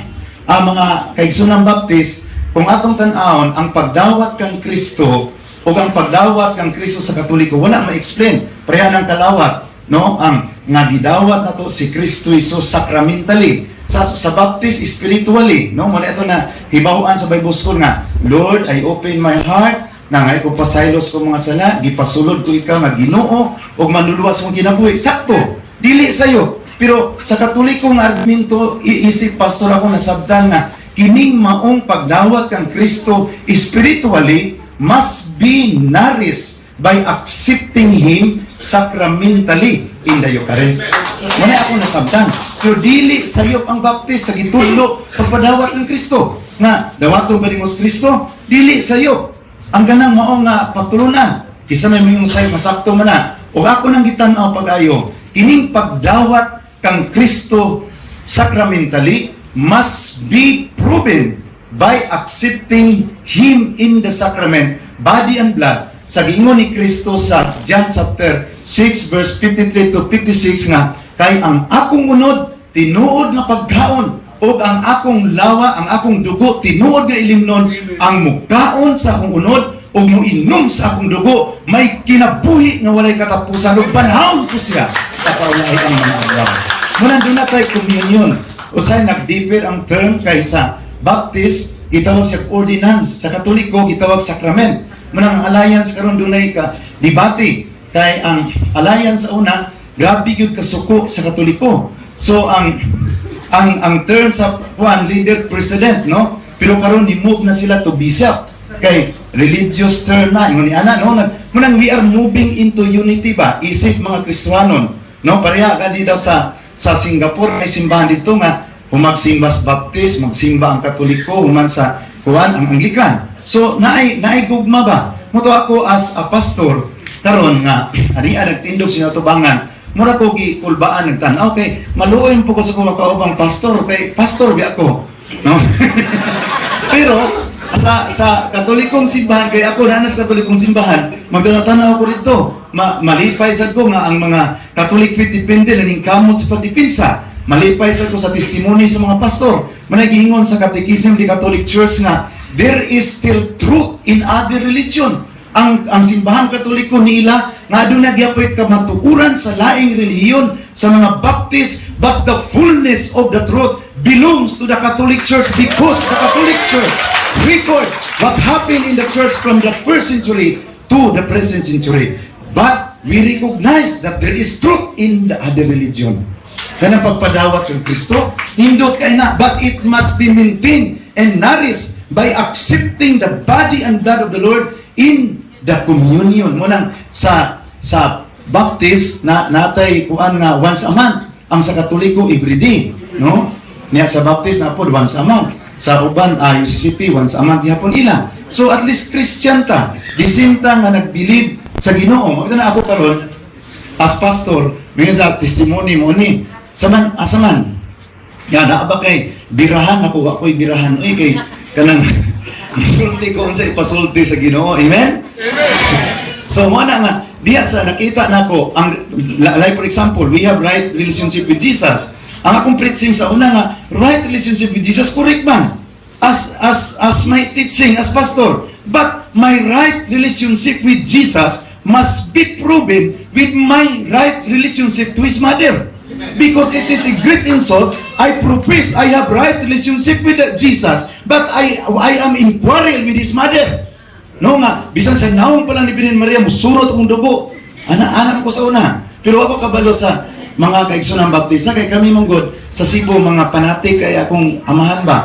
mga kaigsoonang Baptist, kung atong tan-awon ang pagdawat kang Kristo o ang pagdawat kang Kristo sa Katoliko, wala ma-explain. Pareha ng kalawat, no? Ang nga gidawat nato si Kristo Jesus sacramentally, sa Baptist spiritually, no? Muna ito na hibahuan sa Bible school nga, "Lord, I open my heart na ngay ko pasaylos ko mga sala, gipasulod ko ikaw nga Ginoo ug manluluwas kong kinabuhi." Sakto, dili sayo. Pero sa Katoliko nga argumento, iisip pastor ako nasabtan nga kining maong pagdawat kang Kristo spiritually must be nourished by accepting Him sacramentally in the Eucharist. Muna ako nasabtan. Pero dili sayop ang Baptist sa gitudlo pagpadawat ng Kristo. Nga, dawaton ba nimo sa Kristo? Dili sayop. Ang ganang mao nga pagtulunan. Kisa may mayong sayop, masakto man na. Ug ako nang gitan-aw pag-ayo, kining pagdawat kang Kristo sacramentally must be proven by accepting Him in the sacrament, body and blood. Sa giingon ni Kristo sa John chapter 6 verse 53 to 56 nga, kay ang akong unod tinuod nga pagkaon ug ang akong lawa, ang akong dugo tinuod nga ilimnon. Ang mukaon sa akong unod ug muinom sa akong dugo may kinabuhi nga walay katapusan, ug banhawon ko siya sa kaulahing mga adlaw. Muna doon na tayo communion. Usay nag-differ ang term kay sa Baptist gitawag siya ordinance, sa Katoliko gitawag sacrament. Muna ang alliance karon dunay ka debate kay ang alliance sa una grabe gyud kasuko sa Katoliko. So ang term sa kuan, leader, president, no? Pero karon ni move na sila to bishop kay religious term na ingon ni ana, no? Munang we are moving into unity ba, isip mga Kristiyanon, no? Pareha gani daw sa Singapore, may simbahan dito nga humagsimba sa Baptist, magsimba ang Katoliko, human sa kuan ang Anglican. So naay gugma ba. Mo to ako as a pastor karon nga ani nagtindog sa natubangan, mura ko gi kulbaan nagtan-aw kay maluoy po ko sa akong makaubang pastor kay pastor bi ako, no? Pero sa Katolikong simbahan, kay ako na sa Katolikong simbahan, magtanatanaw ko dito, malipay sad ko nga ang mga Catholic faith defender na kamot sa pagdepensa. Malipay sad ko sa testimony sa mga pastor. Manay giingon sa Catechism the Catholic Church nga there is still truth in other religion. Ang simbahan Katoliko nila nga aduna gyapoy kamatuoran sa laing relihiyon sa mga Baptist, but the fullness of the truth belongs to the Catholic Church because the Catholic Church record what happened in the church from the first century to the present century. But we recognize that there is truth in the other religion. Kanang pagpadawat ng Kristo, hindot kay na, but it must be maintained and nourished by accepting the body and blood of the Lord in the communion. Munang sa Baptist na natay kuan nga once a month, ang sa Katoliko every day, no? Niya sa Baptist na pod once a month. Sa uban UCCP once a month gihapon ila. So at least Christian ta, disinta nga nag-believe sa Ginoo. Makita na ako karon as pastor, may sa testimony mo ni saman asaman. Ya naa ba kay birahan ako, wa ko'y birahan oy, kay kanang isulti ko unsa ipasulti sa Ginoo. Amen. So mo na nga diya sa nakita nako ang like for example, we have right relationship with Jesus. Ang akong preaching sa una nga right relationship with Jesus, correct man. As my teaching as pastor, but my right relationship with Jesus must be proven with my right relationship to his mother. Because it is a great insult, I profess I have right relationship with Jesus, but I am in quarrel with his mother. No nga, bisan sa naong pa lang ni Birhen Maria, musurot akong dugo. Ana, anak ko sa una. Pero ako kabalo sa mga kaigsoon Baptista, kay kami mong God, sa Cebu, mga panatik kay akong amahan ba,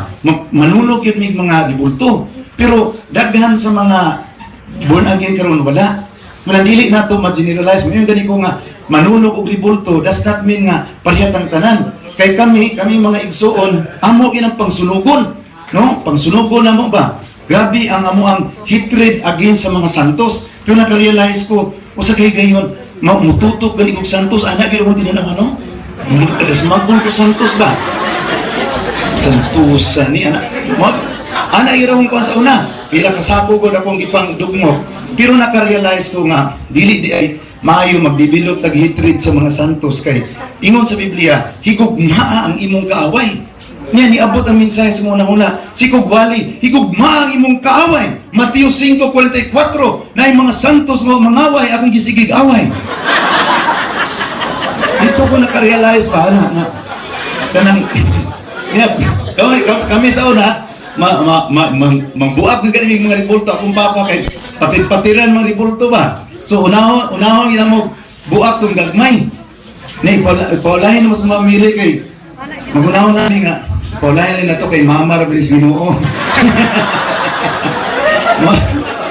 manunog yun mig mga ribulto. Pero daghan sa mga born again karon wala. Manandili na to ma-generalize. Ngayon gani ko nga manunog og ribulto does not mean nga parehas ang tanan. Kay kami mga igsuon, amo ginang pangsunugon. No? Pangsunugon na mo ba? Grabe ang amo ang hatred against sa mga santos. Pero naka-realize ko, o sa kay gayon, mututok gani kog santos, anak gyud mo tinanaw, no? Smagol ko santos ba? Santusa ni anak. Mo ana irahon ko sa una. Pila ka sako gud akong ipang dugmok. Pero naka-realize ko nga dili di ay maayo magdevelop tag hatred sa mga santos kay ingon sa Biblia, higugmaa ang imong kaaway. Niya niabot ang mensahe sa mga huna. Si Kugwali, higugmaa ang imong kaaway. Mateo 5:44, na mga santos nga mangaway akong gisigig away. Dito ko naka-realize pa na kanang yeah, kami sa una ma, ma, ma, mang, mangbuak ng ganing mga ribulto akong papa kay patid-patiran mga ribulto ba. So unahon unahon ina mo buak tong gagmay. Nay paulahin mo sa mamili kay magunahon nami nga paulahin na to kay mama ra bilis Ginoo.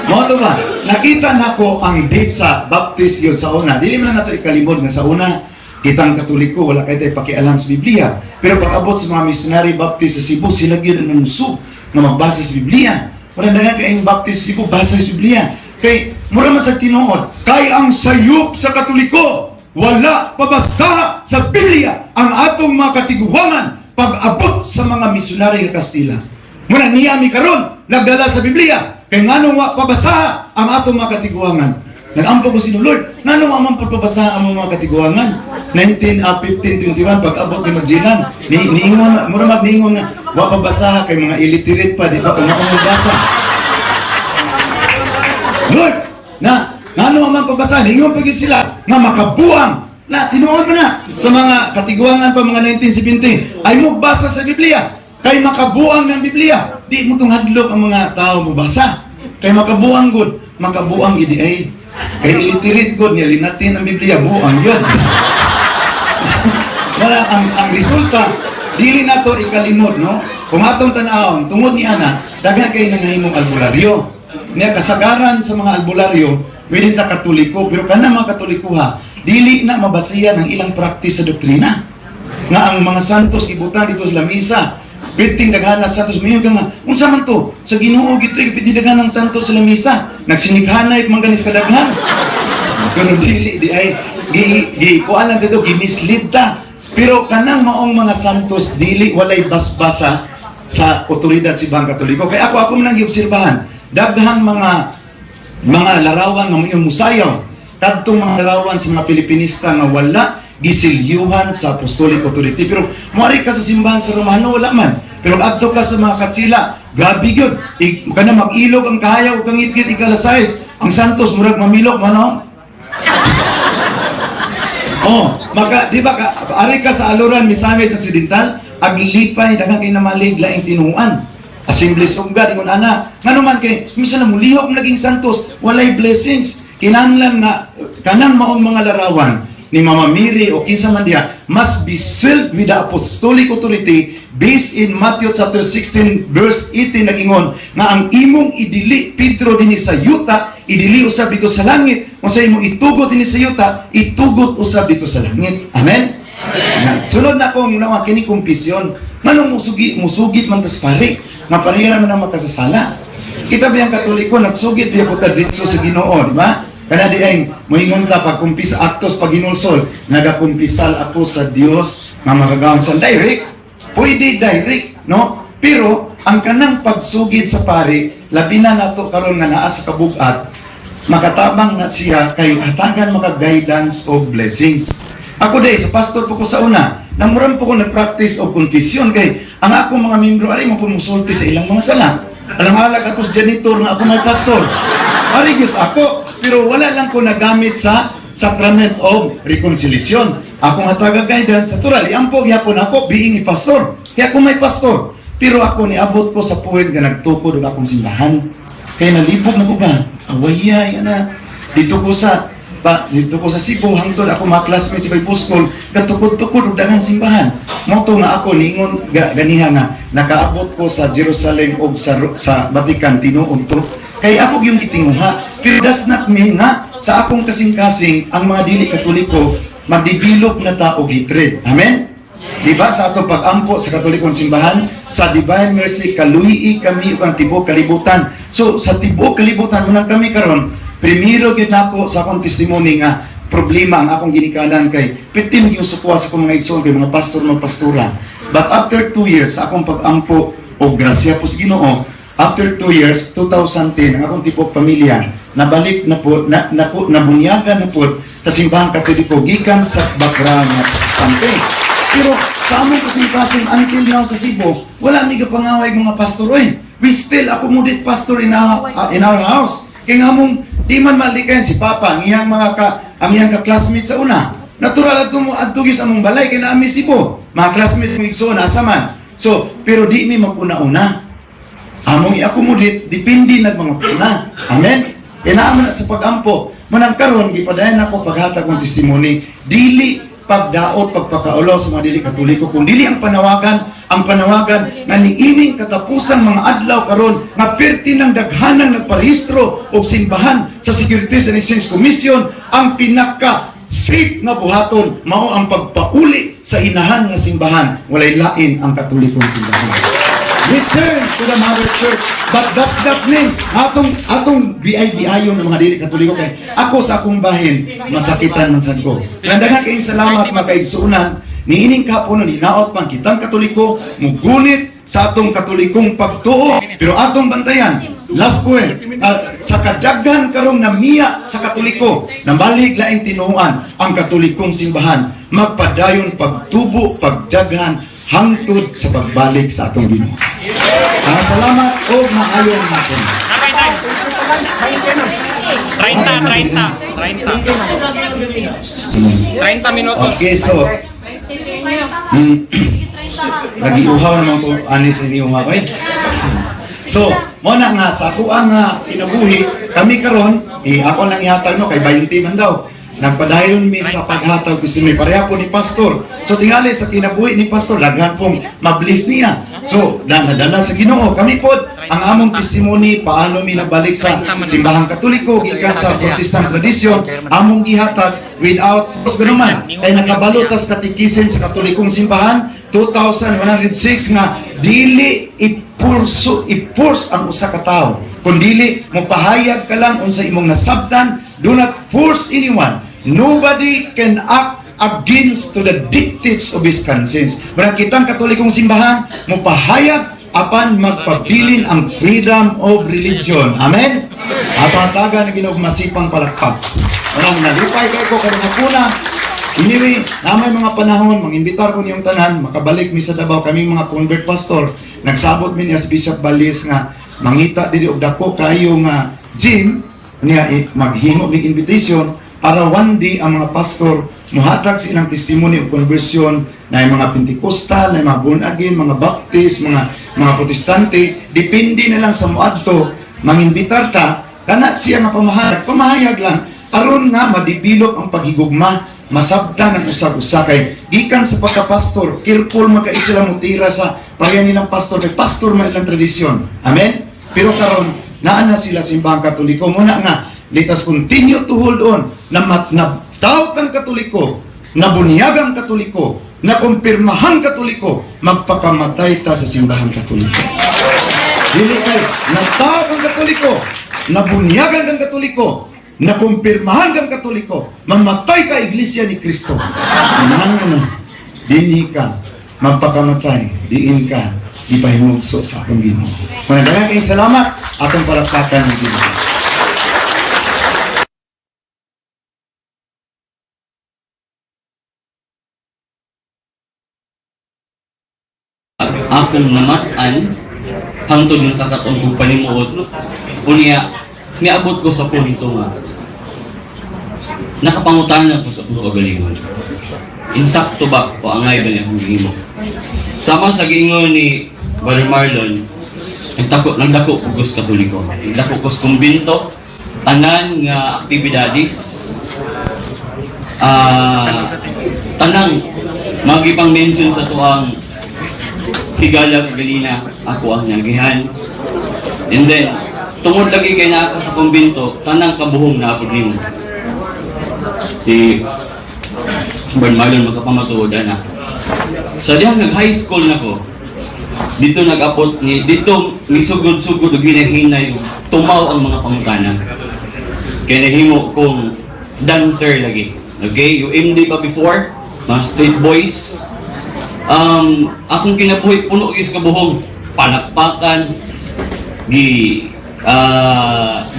Mo to ba? Nakita nako ang deep sa Baptist yun sa una. Dili man na nato ikalimod nga sa una Kitang Katoliko, wala kay tayo pakialam sa Biblia. Pero pag abot sa mga missionary Baptist sa Cebu, sila gyud ang nanusog nga magbasa sa Biblia. Wala na kayong Baptist sa Cebu, basa sa Biblia. Kay, mura man sa tinuod, kay ang sayop sa Katoliko, wala pabasa sa Biblia ang atong mga katiguangan pag-abot sa mga misyonary nga Kastila. Muna niya mi karon nagdala sa Biblia kay nganong wa pabasa ang atong mga katiguangan. Nagampo ko si Lord, nganong wa man pabasa ang mga katiguangan? 19 1521 pag-abot ni Magellan, ni niingon mura mag niingon nga wa pabasa kay mga illiterate pa, di ba? Kung ako magbasa. Lord, na ngano man pabasa, niingon pa gyud sila nga makabuang na tinuod mo na sa mga katiguangan pa mga 1970 ay mo basa sa Biblia kay makabuang ng Biblia. Di mo tong hadlok ang mga tao mo basa kay makabuang gud, makabuang gid ay kay illiterate gud niya linatin ang Biblia, buang yun. Wala ang resulta, dili nato ikalimot, no? Kung atong tan-awon tungod ni ana, daghan kay nangahimong albularyo. Niya kasagaran sa mga albularyo, pwede ta Katoliko, pero kana mga Katoliko ha, dili na mabasihan ang ilang practice sa doktrina. Nga ang mga santos ibutang dito sa lamisa, Biting daghan na santos, mayo ka nga, unsa man to? Sa Ginoo gito, pwede daghan ng santos sa lamisa. Nagsinikhanay man ganis kadaghan. Pero dili di ay gi gi kuan lang dito, gi-mislead ta. Pero kanang maong mga santos dili walay basbasa sa otoridad si Bang Katoliko. Kay ako ako man ang giobserbahan, daghang mga larawan nga mga musayaw kadtong mga larawan sa mga Pilipinista nga wala gisilyuhan sa apostolic authority. Pero muari ka sa simbahan sa Romano, wala man. Pero adto ka sa mga Katsila, grabe gyud. Kana mag-ilog ang kahayaw ug ang ngitngit ikalasayos. Ang santos murag mamilok man, no? Oh, maka di ba ka ari ka sa Aluran, Misamis Occidental, aglipay daghan kay namalig laing tinuan. Assemblies of God ingon ana. Ngano man kay minsan na mulihok naging santos, walay blessings. Kinahanglan nga kanang maong mga larawan ni Mama Mary o kinsa man diha must be sealed with the apostolic authority based in Matthew chapter 16 verse 18, nagingon nga ang imong idili, Pedro, dinhi sa yuta, idili usab dito sa langit. Kung sa imong itugot dinhi sa yuta, itugot usab dito sa langit. Amen. Amen. Sunod na kong nawa kini kumpisyon, manong musugi musugit man tas pari nga pareha man ang makasasala. Kita ba yung Katoliko nagsugit diya po ta dito sa Ginoo, di ba? Kana di ay moingon ta pag kumpisa actos paghinulsol, nagakumpisal ako sa Dios nga makagagahom sa direct. Pwede direct, no? Pero ang kanang pagsugid sa pari, labi na nato karon nga naa sa kabugat, makatabang na siya kay hatagan maka guidance o blessings. Ako day sa pastor po ko sa una, namuran po ko nag-practice og confession kay ang akong mga membro ari mo po musulti sa ilang mga sala. Alang-alag ako sa janitor nga ako may pastor. Ari Diyos ako, pero wala lang ko nagamit sa sacrament of reconciliation. Akong hataga guidance, natural, iampo gyapon ako being a pastor. Kaya ako may pastor. Pero ako niabot ko sa point nga nagtukod og akong simbahan. Kaya nalibog na ko ba? Awayay, ana. Dito ko sa Cebu hangtod ako mga classmates sa Bible School katukod-tukod og daghang simbahan. Mo to nga ako niingon ganiha nga nakaabot ko sa Jerusalem og sa Vatican, tinuod to. Kay ako yung gitinguha. Pero does not mean nga sa akong kasing-kasing ang mga dili Katoliko magdevelop na ta og hatred. Amen? Di ba sa atong pag-ampo sa Katolikong simbahan, sa Divine Mercy, kaluyi kami ug ang tibuok kalibutan. So sa tibuok kalibutan muna kami karon, primero gyud nako sa akong testimony nga problema ang akong ginikanan kay pwede yung sukwa sa akong mga igsoon kay mga pastor, mga pastora. But after 2 years sa akong pag-ampo o grasya po sa Ginoo, after 2 years, 2010, ang akong tibuok pamilya nabalik na po na, na po nabunyagan na po sa simbahang Katoliko gikan sa background nga Protestante. Pero sa among kasing-kasing until now sa Cebu, wala mi gapangaway mga pastor oy. We still accommodate pastor in our house. Kaya nga mong di man malikayan si Papa, ang iyang ka-classmate sa una. Natural adto mo adto gyud sa among balay kay naa mi Cebu. Mga classmates mo igsoon asa man. So, pero di mi maguna-una. Among i-accommodate, depende nag mga una. Amen? Kaya naa man na sa pag-ampo. Manang karon gipadayon ako paghatag ng testimony, dili pagdaot, pagpakaulo sa mga dili Katoliko, kung dili ang panawagan nga niining katapusang mga adlaw karon nga perti ng daghanang nagparehistro og simbahan sa Securities and Exchange Commission, ang pinaka safe nga buhaton mao ang pagpauli sa inahan nga simbahan. Walay lain ang Katolikong simbahan. Return to the Mother Church. But does that mean atong atong BIBI ng mga dili Katoliko? Kay ako sa akong bahin, masakitan man sad ko. Nandaghan kayong salamat, mga kaigsuonan, niining kahapon hinaot pang kitang Katoliko mugunit sa atong Katolikong pagtuo, pero atong bantayan. Last point, at sa kadaghan karong namiya sa Katoliko, nambalik laing tinuoan, ang Katolikong simbahan magpadayon pagtubo, pagdaghan, hangtod sa pagbalik sa atong Ginoo. Ah, salamat og maayong hapon. 30, 30, 30. 30 minutos. Okay, so nagiuhaw naman ko ani sa inyo nga eh. So, mo na nga sa ako ang nga kinabuhi, kami karon, eh, ako lang ihatag no kay 20 man daw. Nagpadayon mi sa paghatag testimony pareha po ni pastor. So tingali sa kinabuhi ni pastor, daghan pong mablis niya. So, nadala sa Ginoo. Kami pod ang among testimony paano mi nabalik sa simbahang Katoliko gikan sa Protestant tradition, among ihatag without ganuman kay nakabalo tas katikisim sa Katolikong simbahan 2106 nga dili ipurso i-force ang usa ka tawo, kun dili mopahayag ka lang unsa imong nasabtan. Do not force anyone. Nobody can act against to the dictates of his conscience. Murag kitang Katolikong simbahan mopahayag apan magpabilin ang freedom of religion. Amen. Ato hatagan ng Ginoo masipang palakpak. Walang nalipay kay ko karong hapuna. Anyway, na may mga panahon, mangimbitar ko niyong tanan, makabalik mi sa Davao kami mga convert pastor. Nagsabot mi ni Archbishop Balis nga mangita diri og dako kayo nga gym niya, maghimo mig invitation para one day ang mga pastor muhatag sa ilang testimony of conversion na yung mga Pentecostal, na yung mga born again, mga Baptist, mga Protestante, depende na lang sa muadto, mangimbitar ta, kana siya nga pamahayag, pamahayag lang, aron nga ma-develop ang paghigugma, masabtan ang usag-usa. Kay gikan sa pagkapastor, careful magka sila mutira sa pareha nilang pastor, kay pastor man ilang tradisyon. Amen. Pero karon naa na sila simbahang Katoliko. Muna nga let us continue to hold on na mat na tawag kang Katoliko, na bunyagang Katoliko, na kumpirmahang Katoliko, magpakamatay ta sa simbahang Katoliko. Dili kay natawag kang Katoliko, na bunyagan kang Katoliko, na kumpirmahan kang Katoliko, mamatay ka Iglesia ni Cristo. Nang ano, dinhi ka, magpakamatay, diin ka, ipahimugso sa atong Ginoo. Maraming kayong salamat, atong palakpakan ng Ginoo. Akong namat-an hangtod ng kakaton kong panimuot, unya miabot ko sa punto nga nakapangutana ko sa akong kaugalingon, insakto ba o angay ba niya akong gihimo? Sama sa giingon ni Brother Marlon, nagdako nagdako ko sa Katoliko, nagdako ko sa kumbinto, tanan nga aktibidades, tanang magipang mention sa tuang higala ganina, ako ang nagihan. And then, tungod lagi kay naa ka sa kumbinto, tanang kabuhong na apod nimo. Si Brother Marlon magkapamatuod na. Sa dihang nag-high school na ko, dito nag-apot ni dito misugod-sugod og hinahinay tumaw ang mga pangutana. Kaya nahimo kong dancer lagi. Okay, UMD pa before, mga street boys. Akong kinabuhi puno is kabuhong, palakpakan, gi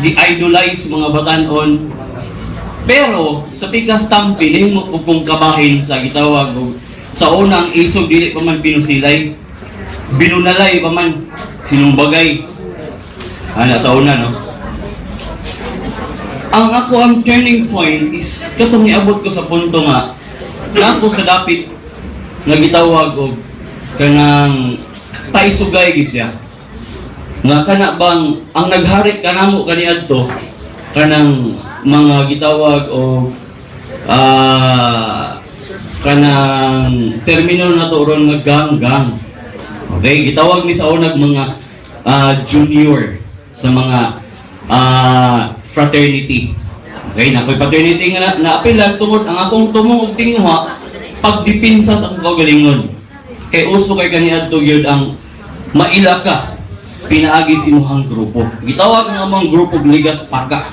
gi idolize mga batanon. Pero sa pikas tampi nahimo ko kong kabahin sa gitawag og sa unang isog dili pa man pinusilay, binunalay pa man, sinumbagay ana sa una, no. Ang ako ang turning point is katong niabot ko sa punto nga nako sa dapit nga gitawag og kanang taisugay gid siya, nga kana bang ang naghari kanamo kaniadto kanang mga gitawag og kanang termino na to ron nga gang gang. Okay, gitawag ni sa unag mga junior sa mga fraternity. Okay, naa ko'y paternity nga naapilan tungod ang akong tumong og tinguha pagdipinsa sa akong kaugalingon. Kay uso kay kaniadto gyud ang maila ka pinaagi sa imuhang grupo. Gitawag ang among grupo og Ligas Paka.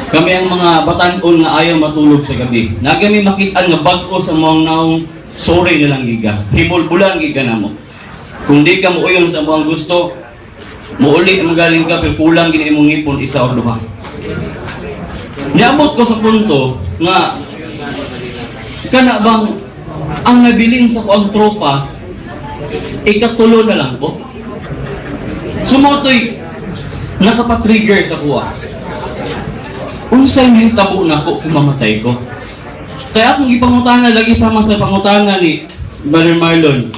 Kami ang mga batan-on nga ayaw matulog sa gabi. Naa kami makitaan nga bag-o sa mga naong, sorry na lang giga. Himulbulan giga namo. Kung di ka muuyon sa among gusto, muuli magaling ka pero kulang gini imong ngipon isa or duha. Niabot ko sa punto nga kana bang ang nabilin sa ko ang tropa, ikatulo na lang ko. So mao to'y nakapa-trigger sa kuha. Unsay nahitabo nako kung mamatay ko? Kaya akong ipangutana lagi sama sa pangutana ni Brother Marlon.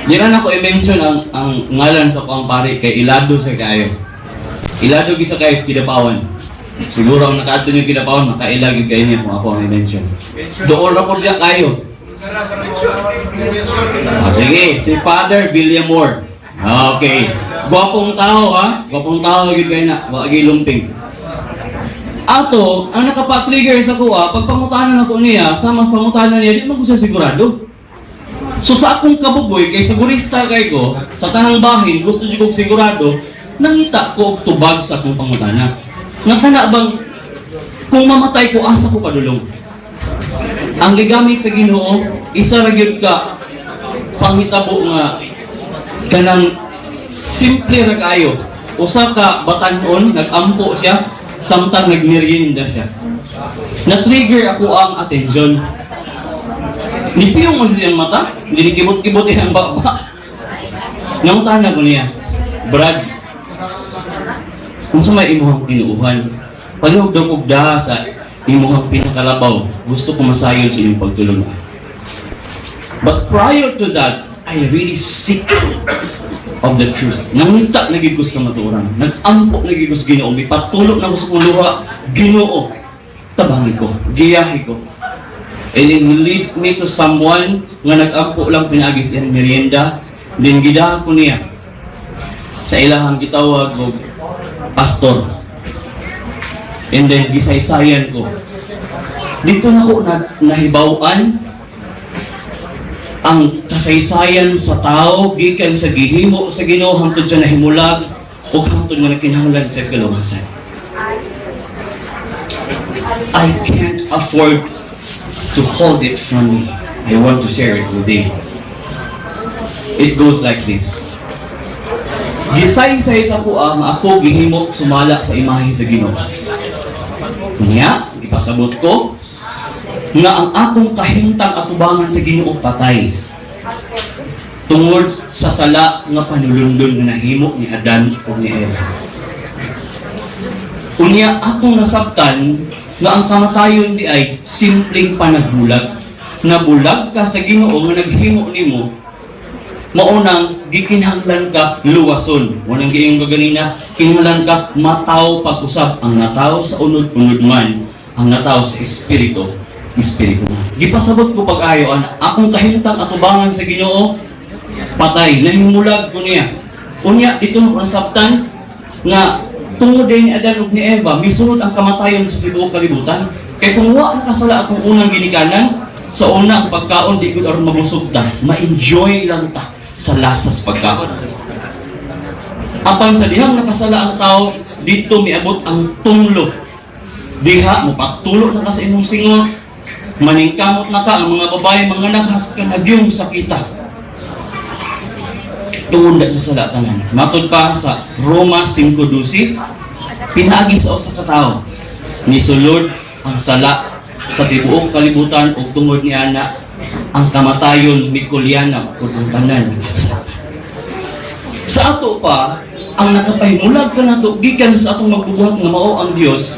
Di na ako i-mention ang ngalan sa kuang pare kay ilado sa kayo. Ilado gyud sa kayo sa Kidapawan. Siguro ang nakaadto niyo Kidapawan, makaila gyud kayo niya kung ako ang i-mention. Doon ra po diya kayo. Ah, sige, si Father Villamor. Okay. Gwapong tao ha. Gwapong tao gyud kayo na. Wa gyud lumping. Ato, ang nakapa-trigger sa kuha, pag pangutana na ko niya, sa mas pangutana niya, di man ko siya sigurado. So sa akong kabugoy, kay sigurista kay ko, sa tanang bahin, gusto niyo kong sigurado, nangita ko og tubag sa akong pangutana. Nga kana bang, kung mamatay ko, asa ko padulong? Ang gigamit sa Ginoo, isa ra gyud ka panghitabo nga kanang simple ra kaayo. Usa ka batan-on, nag-ampo siya, samtang nagmerienda siya. Na-trigger ako ang attention. Nipiyong mo siyang mata, hindi kibot-kibot ang baba. Nangutana ko niya, "Brad, kung sa may imuhang tinuuhan, palihog daw og daha sa imuhang pinakalabaw, gusto ko masayod sa inyong pagtulong." But prior to that, I really seek of the truth. Nangita na gyud ko sa kamatuoran. Nag-ampo na gyud ko sa Ginoo. Mipatulog na ko sa kong luha. "Ginoo, tabangi ko, giyahi ko." And it leads me to someone nga nag-ampo lang pinaagi sa iyang merienda. Then gidahan ko niya sa ilahang gitawag og pastor. And then gisaysayan ko. Dito na ko na, nahibaw-an ang kasaysayan sa tao gikan sa gihimo sa Ginoo hangtod sa nahimulag ug hangtod nga nakinahanglan sa kaluwasan. I can't afford to hold it from me. I want to share it with you. It goes like this. Gisaysay sa kuha nga ako gihimo sumala sa imahe sa Ginoo. Nya, gipasabot ko nga ang akong kahimtang atubangan sa Ginoo patay tungod sa sala nga panulundon nga nahimo ni Adan ug ni Eva. Unya akong nasabtan nga ang kamatayon di ay simpleng panagbulag. Nabulag ka sa Ginoo nga naghimo nimo, maunang gikinahanglan ka luwason. Unang giingon ko ganina, kinahanglan ka mataw pag-usab. Ang nataw sa unod, unod man. Ang nataw sa espiritu, espiritu man. Gipasabot ko pag-ayo ang akong kahimtang atubangan sa Ginoo patay. Nahimulag ko niya. Unya dito ko nasabtan nga tungod din ni Adan ug ni Eva, misulod ang kamatayon sa tibuok kalibutan. Kay kung wa nakasala akong unang ginikanan, sa una ang pagkaon di gud aron mabusog ta, ma-enjoy lang ta sa lasas pagkaon. Apan sa dihang nakasala ang tao, dito miabot ang tunglo. Diha mopatulo na ka sa imong singot, maningkamot na ka, ang mga babae mga naghas ka nagyong sakita. Tungod sa sala tanan. Matod pa sa Roma 5:12, pinaagi sa usa ka tawo nisulod ang sala sa tibuok kalibutan ug tungod ni ana ang kamatayon mikulyana ug ang tanan nga kasalanan. Sa ato pa, ang nakapahimulag ka nato gikan sa atong magbubuhat nga mao ang Dios,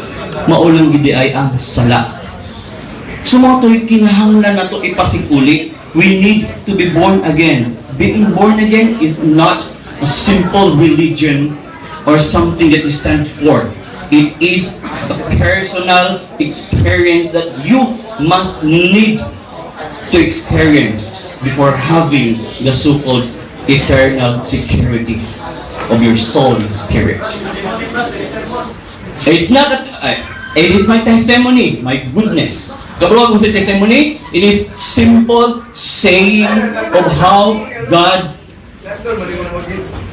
mao lang gid ay ang sala. So mao to'y kinahanglan nato ipasiguli. We need to be born again. Being born again is not a simple religion or something that you stand for. It is a personal experience that you must need to experience before having the so-called eternal security of your soul and spirit. It's not that, it is my testimony, my goodness. Kabalo kung sa testimony, it is simple saying of how God.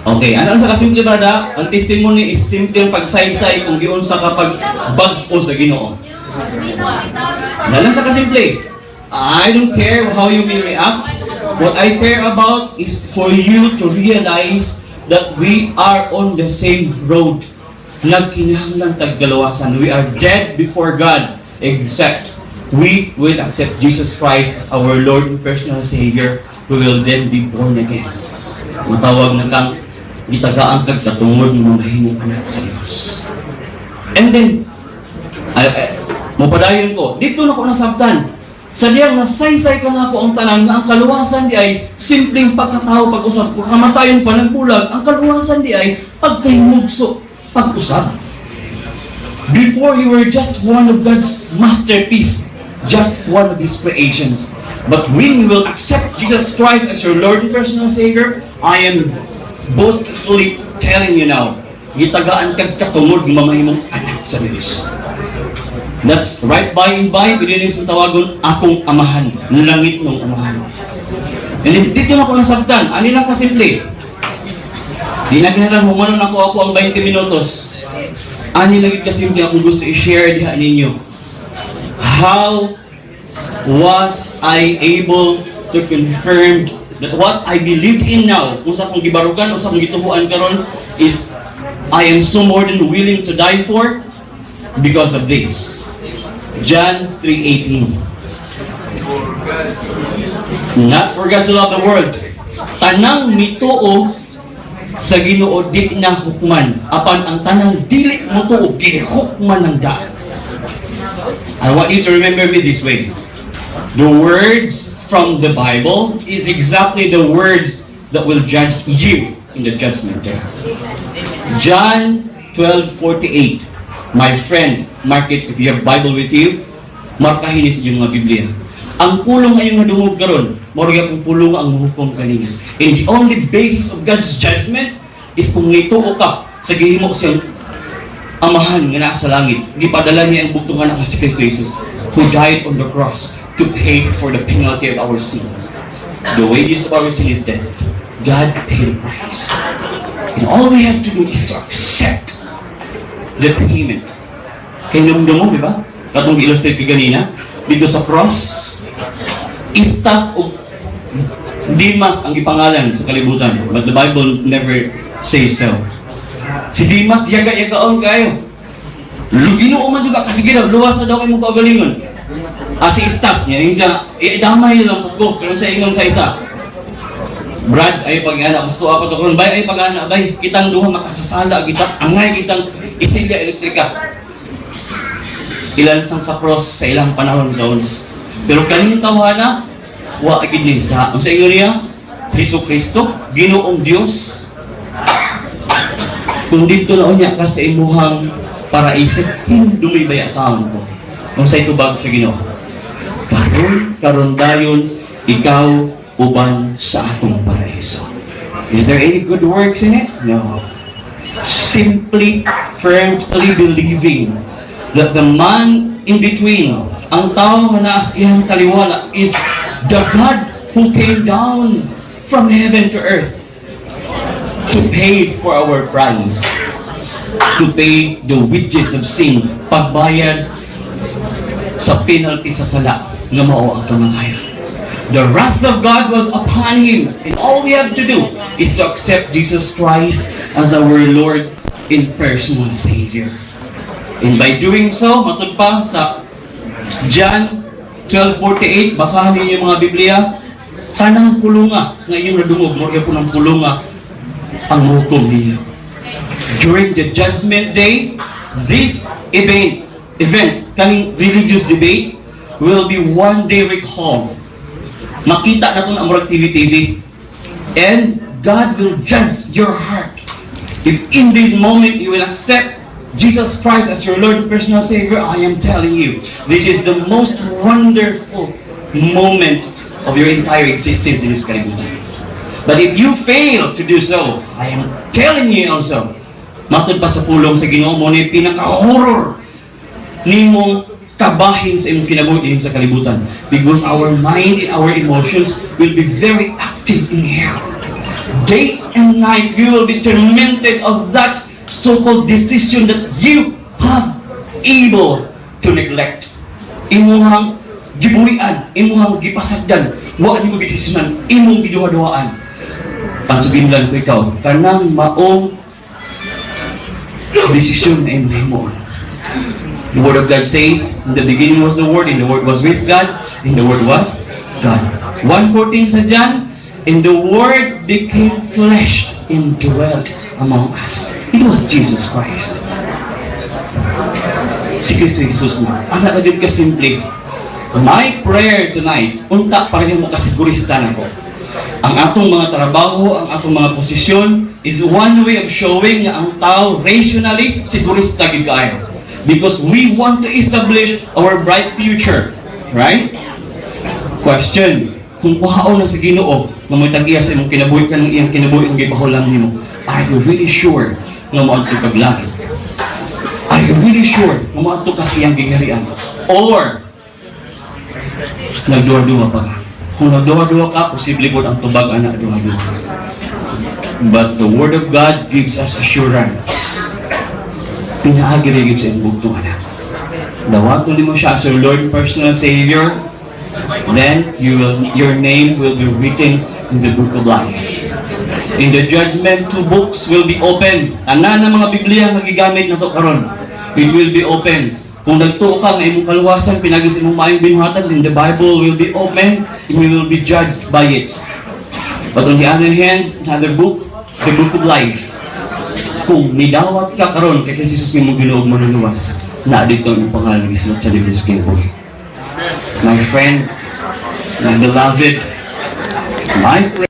Okay, ano sa kasimple, brada? Ang testimony is simple ang pagsaysay kung giunsa ka pag bag-o sa Ginoo. Dalan sa kasimple. I don't care how you may react. What I care about is for you to realize that we are on the same road. Nagkinahanglan tag kaluwasan. We are dead before God except we will accept Jesus Christ as our Lord and personal Savior. We will then be born again. Matawag na kang gitagaan kag katungod mo mahimong anak sa Diyos. And then, ay, mopadayon ko, dito na ko nasabtan. Sa diyang nasaysay ka na ako ang tanan nga ang kaluwasan di ay simpleng pagkatao pag-usab, kung kamatayon pa ng bulag, ang kaluwasan di ay pagkahimugso pag-usab. Before, you were just one of God's masterpiece, just one of His creations. But when you will accept Jesus Christ as your Lord and personal Savior, I am boastfully telling you now, gitagaan kag katungod nga mamahimong anak sa Diyos. That's right by and by, pwede sa tawagon, akong amahan, langit ng amahan. And then, dito na ko nasabtan, ani lang kasimple. Di na kinahanglan humanon ako ang 20 minutos. Ani lang gyud kasimple akong gusto i-share diha ninyo. How was I able to confirm that what I believed in now, kung sa akong gibarugan o sa akong gituhuan karon is I am so more than willing to die for because of this? John 3:18. Not for God to love the world. Tanang mituo sa Ginoo di na hukman, apan ang tanang dili motuo gihukman ng daan. I want you to remember me this way. The words from the Bible is exactly the words that will judge you in the judgment day. John 12:48. My friend, mark it if you have Bible with you. Markahin ni sa inyong mga Biblia. Ang pulong nga inyong nadungog karon, mao gyud ang pulong ang muhukom kaniya. And the only basis of God's judgment is kung nituo ka sa gihimo siyang amahan nga naa sa langit. Gipadala niya ang bugtong anak nga si Kristo Jesus who died on the cross to pay for the penalty of our sin. The wages of our sin is death. God paid the price. And all we have to do is to accept the payment. Kay mo, di ba? Katong illustrate ko ganina, dito sa cross, Istas o Dimas ang ipangalan sa kalibutan. But the Bible never says so. Si Dimas, yaga-yagaon kayo. Ginoo man juga kasi gina, luwas na daw kayo mong kaugalingon. Ah, si Istas niya, yung siya, eh, damay lang po ko, pero sa ingon sa isa, Brad, ay pag-ana, gusto ako to karon, bay ay pag-ana, bay, kitang duha makasasala, kita, angay kitang isilya elektrika. Ilansang sa cross sa ilang panahon sa una. Pero kaning tawhana, wa gid ni sa. Ang sa ingon niya, Hesus Kristo, Ginoong Dios. Kung dito na unya ka sa imuhang paraiso, hindumi bay taon ko. Kung sa tubag sa Ginoo. Karon, karon dayon, ikaw uban sa atong paraiso. Is there any good works in it? No. Simply, firmly believing that the man in between, ang tao nga naa sa iyang taliwala, is the God who came down from heaven to earth to pay for our price, to pay the wages of sin, pagbayad sa penalty sa sala nga mao ang kamatayon. The wrath of God was upon him, and all we have to do is to accept Jesus Christ as our Lord and personal Savior. And by doing so, matud pa sa John 12:48, basahan ninyo yung mga Biblia, tanang pulunga nga inyong nadungog, mo po ng pulunga ang muhukom ninyo. During the judgment day, this event, kaning religious debate, will be one day recalled. Makita na ito ang murag TV TV. And God will judge your heart. If in this moment you will accept Jesus Christ as your Lord and personal Savior, I am telling you, this is the most wonderful moment of your entire existence in this kalibutan. But if you fail to do so, I am telling you also, Matod pa sa pulong sa Ginoo mo ni pinaka-horror nimong kabahin sa imong kinabuhi sa kalibutan, because our mind and our emotions will be very active in hell. Day and night you will be tormented of that so-called decision that you have able to neglect. Imuhang gibuhian, imuhang gipasagdan, wa nimo gidesisyonan, imong giduha-duhaan. Pansuginlan ko ikaw, kanang maong desisyon na imong himuon. The Word of God says, "In the beginning was the Word, and the Word was with God, and the Word was God." 1:14 sa John, "And the Word became flesh and dwelt among us." It was Jesus Christ. Si Kristo Jesus na. Ana na jud ka simple. My prayer tonight, unta pareho mo kasigurista nako. Ang atong mga trabaho, ang atong mga posisyon is one way of showing nga ang tao rationally sigurista gid kaayo. Because we want to establish our bright future. Right? Question. Kung kuhaon na sa Ginoo, nga mo'y tag-iya sa imong kinabuhi ka ng iyang kinabuhi ang gipahulam nimo, are you really sure nga moadto kag langit? Are you really sure nga moadto ka sa iyang gingharian? Or nagduha-duha pa ka? Kung nagduha-duha ka, posible po ang tubag ana duha-duha. But the Word of God gives us assurance. Pinaagi rin sa imong bugtong anak. Dawaton nimo siya as your Lord and personal Savior, then your name will be written in the book of life. In the judgment, two books will be open. Tanan ng mga Biblia nga gigamit nato karon, it will be open. Kung nagtuo ka nga imong kaluwasan pinagi sa imong maayong binuhatan, then the Bible will be open and you will be judged by it. But on the other hand, another book, the book of life. Kung nidawat ka karon kay Jesus nga imong Ginoo ug Manluluwas, na dito ang imong pangalan gisulat sa libro sa kinabuhi. My friend, my beloved, my friend,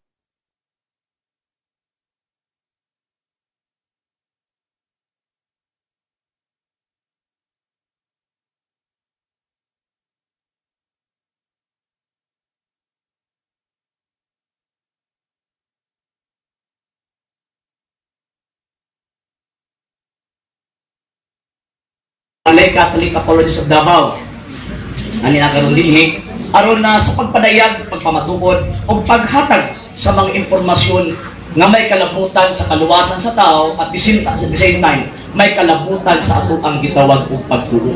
Lay Catholic Apologists of Davao. Ani na karon dinhi aron na sa pagpadayag, pagpamatuod ug paghatag sa mga impormasyon nga may kalabutan sa kaluwasan sa tao at the same time may kalabutan sa ato ang gitawag og pagtuo.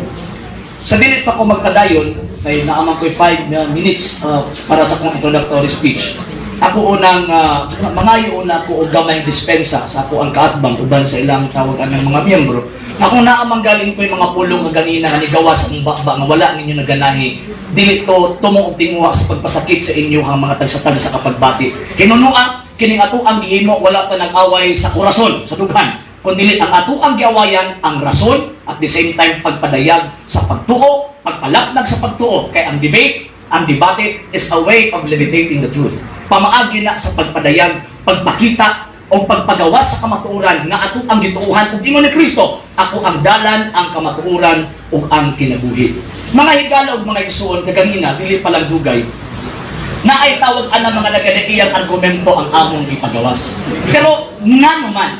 Sa dili pa ko magpadayon, kay naaman ko'y 5 minutes para sa akong introductory speech. Ako unang mangayo una ako og gamay dispensa sa ako ang kaatbang uban sa ilang tawag anang mga miyembro. Ako naamang galing ko'y mga pulong nga ganina nga nigawas ang baba nga wala ninyo naganahi. Dili to tumo og tinguha sa pagpasakit sa inyo ang mga tagsa-tagsa sa kapagbati. Kinunua kining ato ang gihimo, wala pa nag-away sa kurason sa dughan. Kundi ang ato ang giawayan ang rason at the same time pagpadayag sa pagtuo, pagpalapnag sa pagtuo. Kay ang debate, ang debate is a way of levitating the truth. Pamaagi na sa pagpadayag, pagpakita o pagpagawas sa kamatuoran nga ato ang gituohan ug ingon ni Kristo, "Ako ang dalan, ang kamatuoran ug ang kinabuhi." Mga higala ug mga igsuon, kaganina dili pa lang dugay na ay tawag ana mga nagadaiyang argumento ang among gipagawas. Pero ngano man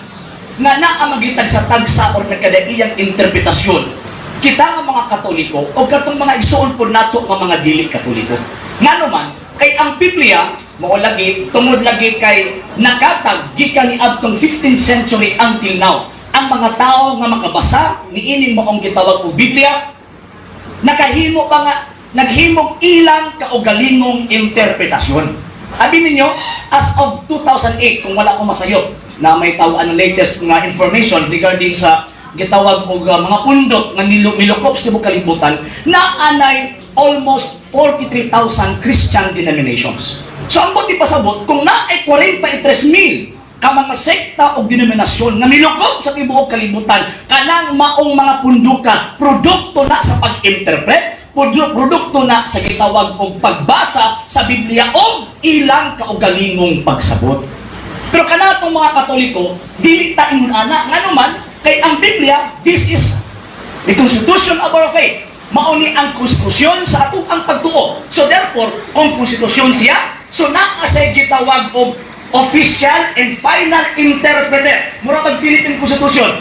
nga naa magitagsa-tagsa or nagkadaiyang interpretasyon kita nga mga Katoliko o katong mga igsuon po nato nga mga dili Katoliko? Ngano man kay ang Biblia mao lagi, tungod lagi kay nakatag gikan niadtong 15th century until now, ang mga tao nga makabasa niining maong gitawag og Biblia nakahimo pa nga naghimong ilang kaugalingong interpretasyon. Abi ninyo, as of 2008, kung wala ko masayop, na may tawag ang latest nga information regarding sa gitawag og mga pundok nga nilukop sa tibuok kalibutan, na anay almost 43,000 Christian denominations. So ang buti pasabot, kung naay 43,000 ka mga sekta o denominasyon nga nilukop sa tibuok kalibutan, kanang maong mga punduka, produkto na sa pag-interpret, produkto na sa gitawag og pagbasa sa Biblia o ilang kaugalingong pagsabot. Pero kanatong mga Katoliko, dili ta ingon ana. Ngano man kay ang Biblia, this is the constitution of our faith. Mao ni ang konstitusyon sa atong ang pagtuo. So therefore, kung konstitusyon siya, so naa say gitawag og official and final interpreter. Mura pag Philippine Constitution.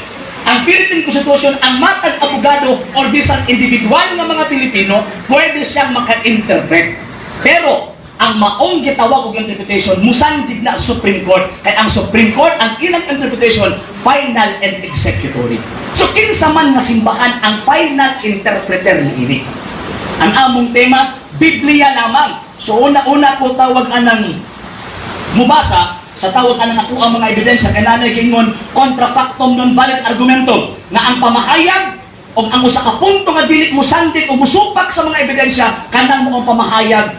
Ang Philippine Constitution, ang matag abogado or bisan individual nga mga Pilipino, pwede siyang maka-interpret. Pero ang maong gitawag og interpretation musandig na sa Supreme Court, kay ang Supreme Court, ang ilang interpretation, final and executory. So kinsa man nga simbahan ang final interpreter niini? Ang among tema, Biblia lamang. So una-una ko tawag anang mubasa sa tawag anang ako ang mga ebidensya, kay nanay kingon contra factum non valid argumentum, nga ang pamahayag o ang usa ka punto nga dili musandig o musupak sa mga ebidensya, kanang mo ang pamahayag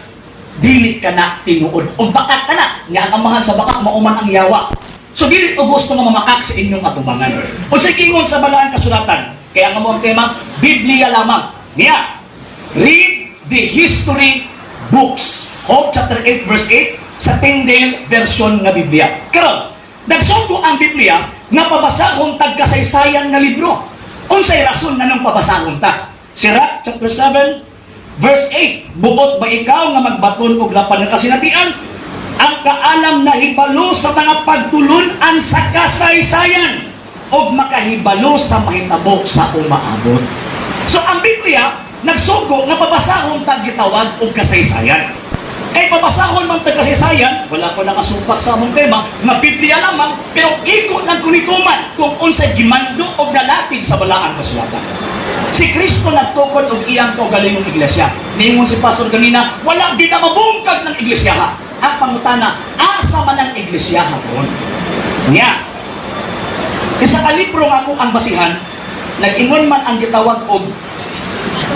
dili ka na tinuod o bakak ka na, nga ang amahan sa bakak mao man ang yawa. So dili ko gusto nga mamakak sa inyong atubangan. O sa kingon sa balaan kasulatan, kaya nga mo ang tema, Biblia lamang. Niya, read the history books. Hope chapter 8 verse 8 sa Tyndale version nga Biblia. Karon, nagsugo ang Biblia nga pabasahon tag kasaysayan nga libro. Unsay rason na nang pabasahon ta? Sirach chapter 7 verse 8, "Buot ba ikaw nga magbaton og lapan nga kasinatian? Ang kaalam nahibalo sa mga pagtulun-an sa kasaysayan og makahibalo sa mahitabo sa umaabot." So ang Biblia nagsugo nga pabasahon tag gitawag og kasaysayan. Kay pabasahon man tag kasaysayan, wala ko nakasupak sa among tema nga Biblia lamang, pero igo lang kunituman kung unsay gimando og nalatid sa balaan kasulatan. Si Kristo nagtukod og iyang kaugalingong iglesia. Niingon si Pastor ganina, wala gid na mabungkag ng iglesia ha. Ang pangutana, asa man ang iglesia karon? Nya, isa ka libro nga ako ang basihan, nag-ingon man ang gitawag og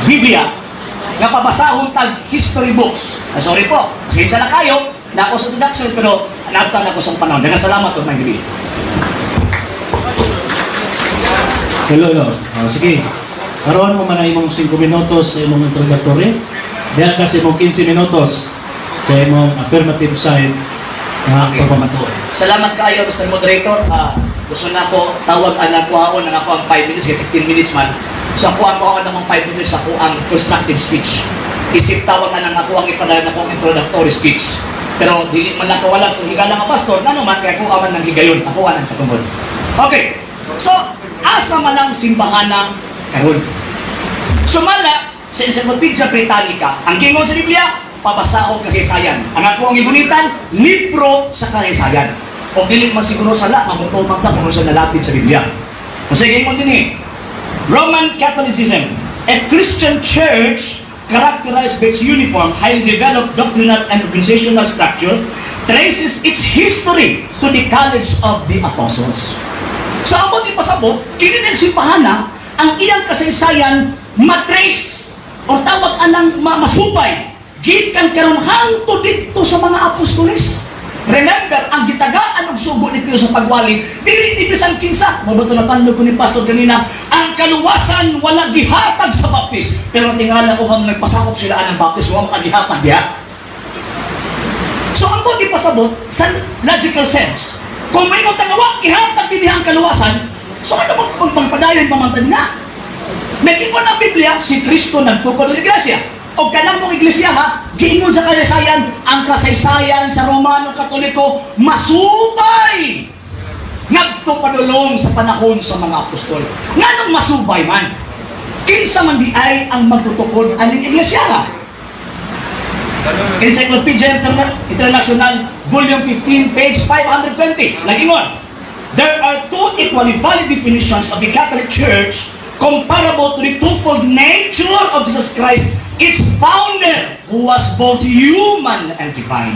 Biblia nga pabasahon tag history books. Ah, sorry po, pasensya na kayo, na ako sa introduction pero naabtan ako sa panahon. Daghang salamat ug maayong gabii. Hello, hello. Oh, sige. Karon mo man ang imong 5 minutos sa imong introductory. Diha ka sa imong 15 minutos sa imong affirmative side nga pagpamatuod. Salamat kaayo, Mr. Moderator. Gusto na ko tawag ang kuhaon ang ako ang 5 minutes, kay 15 minutes man. So ako ang kuhaon namang 5 minutes ako ang constructive speech. Isip tawag ang ako ang ipadayon ako ang introductory speech. Pero dili man lang kawala sa higala nga pastor, ngano man kay ako aman ng higayon, ako ang katungod. Okay. So, asa man ang simbahana karon? Sumala sa Encyclopedia Britannica, ang kingon sa Biblia, pabasahon kasaysayan. Ang ako ang ibunitan, libro sa kasaysayan. O dili man siguro sala, mamutumang ta kung sa nalapit sa Biblia. Kasi ingon din eh, Roman Catholicism, a Christian church characterized by its uniform, highly developed doctrinal and organizational structure, traces its history to the College of the Apostles. Sa among ipasabot, kini ng simbahana, ang iyang kasaysayan matrace o tawag anang masupay gikan karon hangtod didto sa mga apostoles. Remember, ang gitagaan og sugo ni Kristo sa pagwali, dili ni bisan kinsa. Mabato na tanlog ko ni Pastor ganina, ang kaluwasan wala gihatag sa baptis. Pero tingala ko kung nagpasakop sila anang baptis, wa makagihatag diha. So ang buti pasabot, sa logical sense, kung may mong tangawa, gihatag dinhi ang kaluwasan, so ano magpadayon pamantan nga? Nag-ingon ang Biblia, si Kristo nagtukod ng iglesia. O kanang mong iglesia ha, giingon sa kasaysayan, ang kasaysayan sa Romano Katoliko, masubay! Ngadto padulong sa panahon sa mga apostol. Nganong masubay man? Kinsa man di ay ang magtutukod aning iglesia ha? Encyclopedia International, Volume 15, page 520. Nagingon, there are two equally valid definitions of the Catholic Church comparable to the twofold nature of Jesus Christ, its founder, who was both human and divine.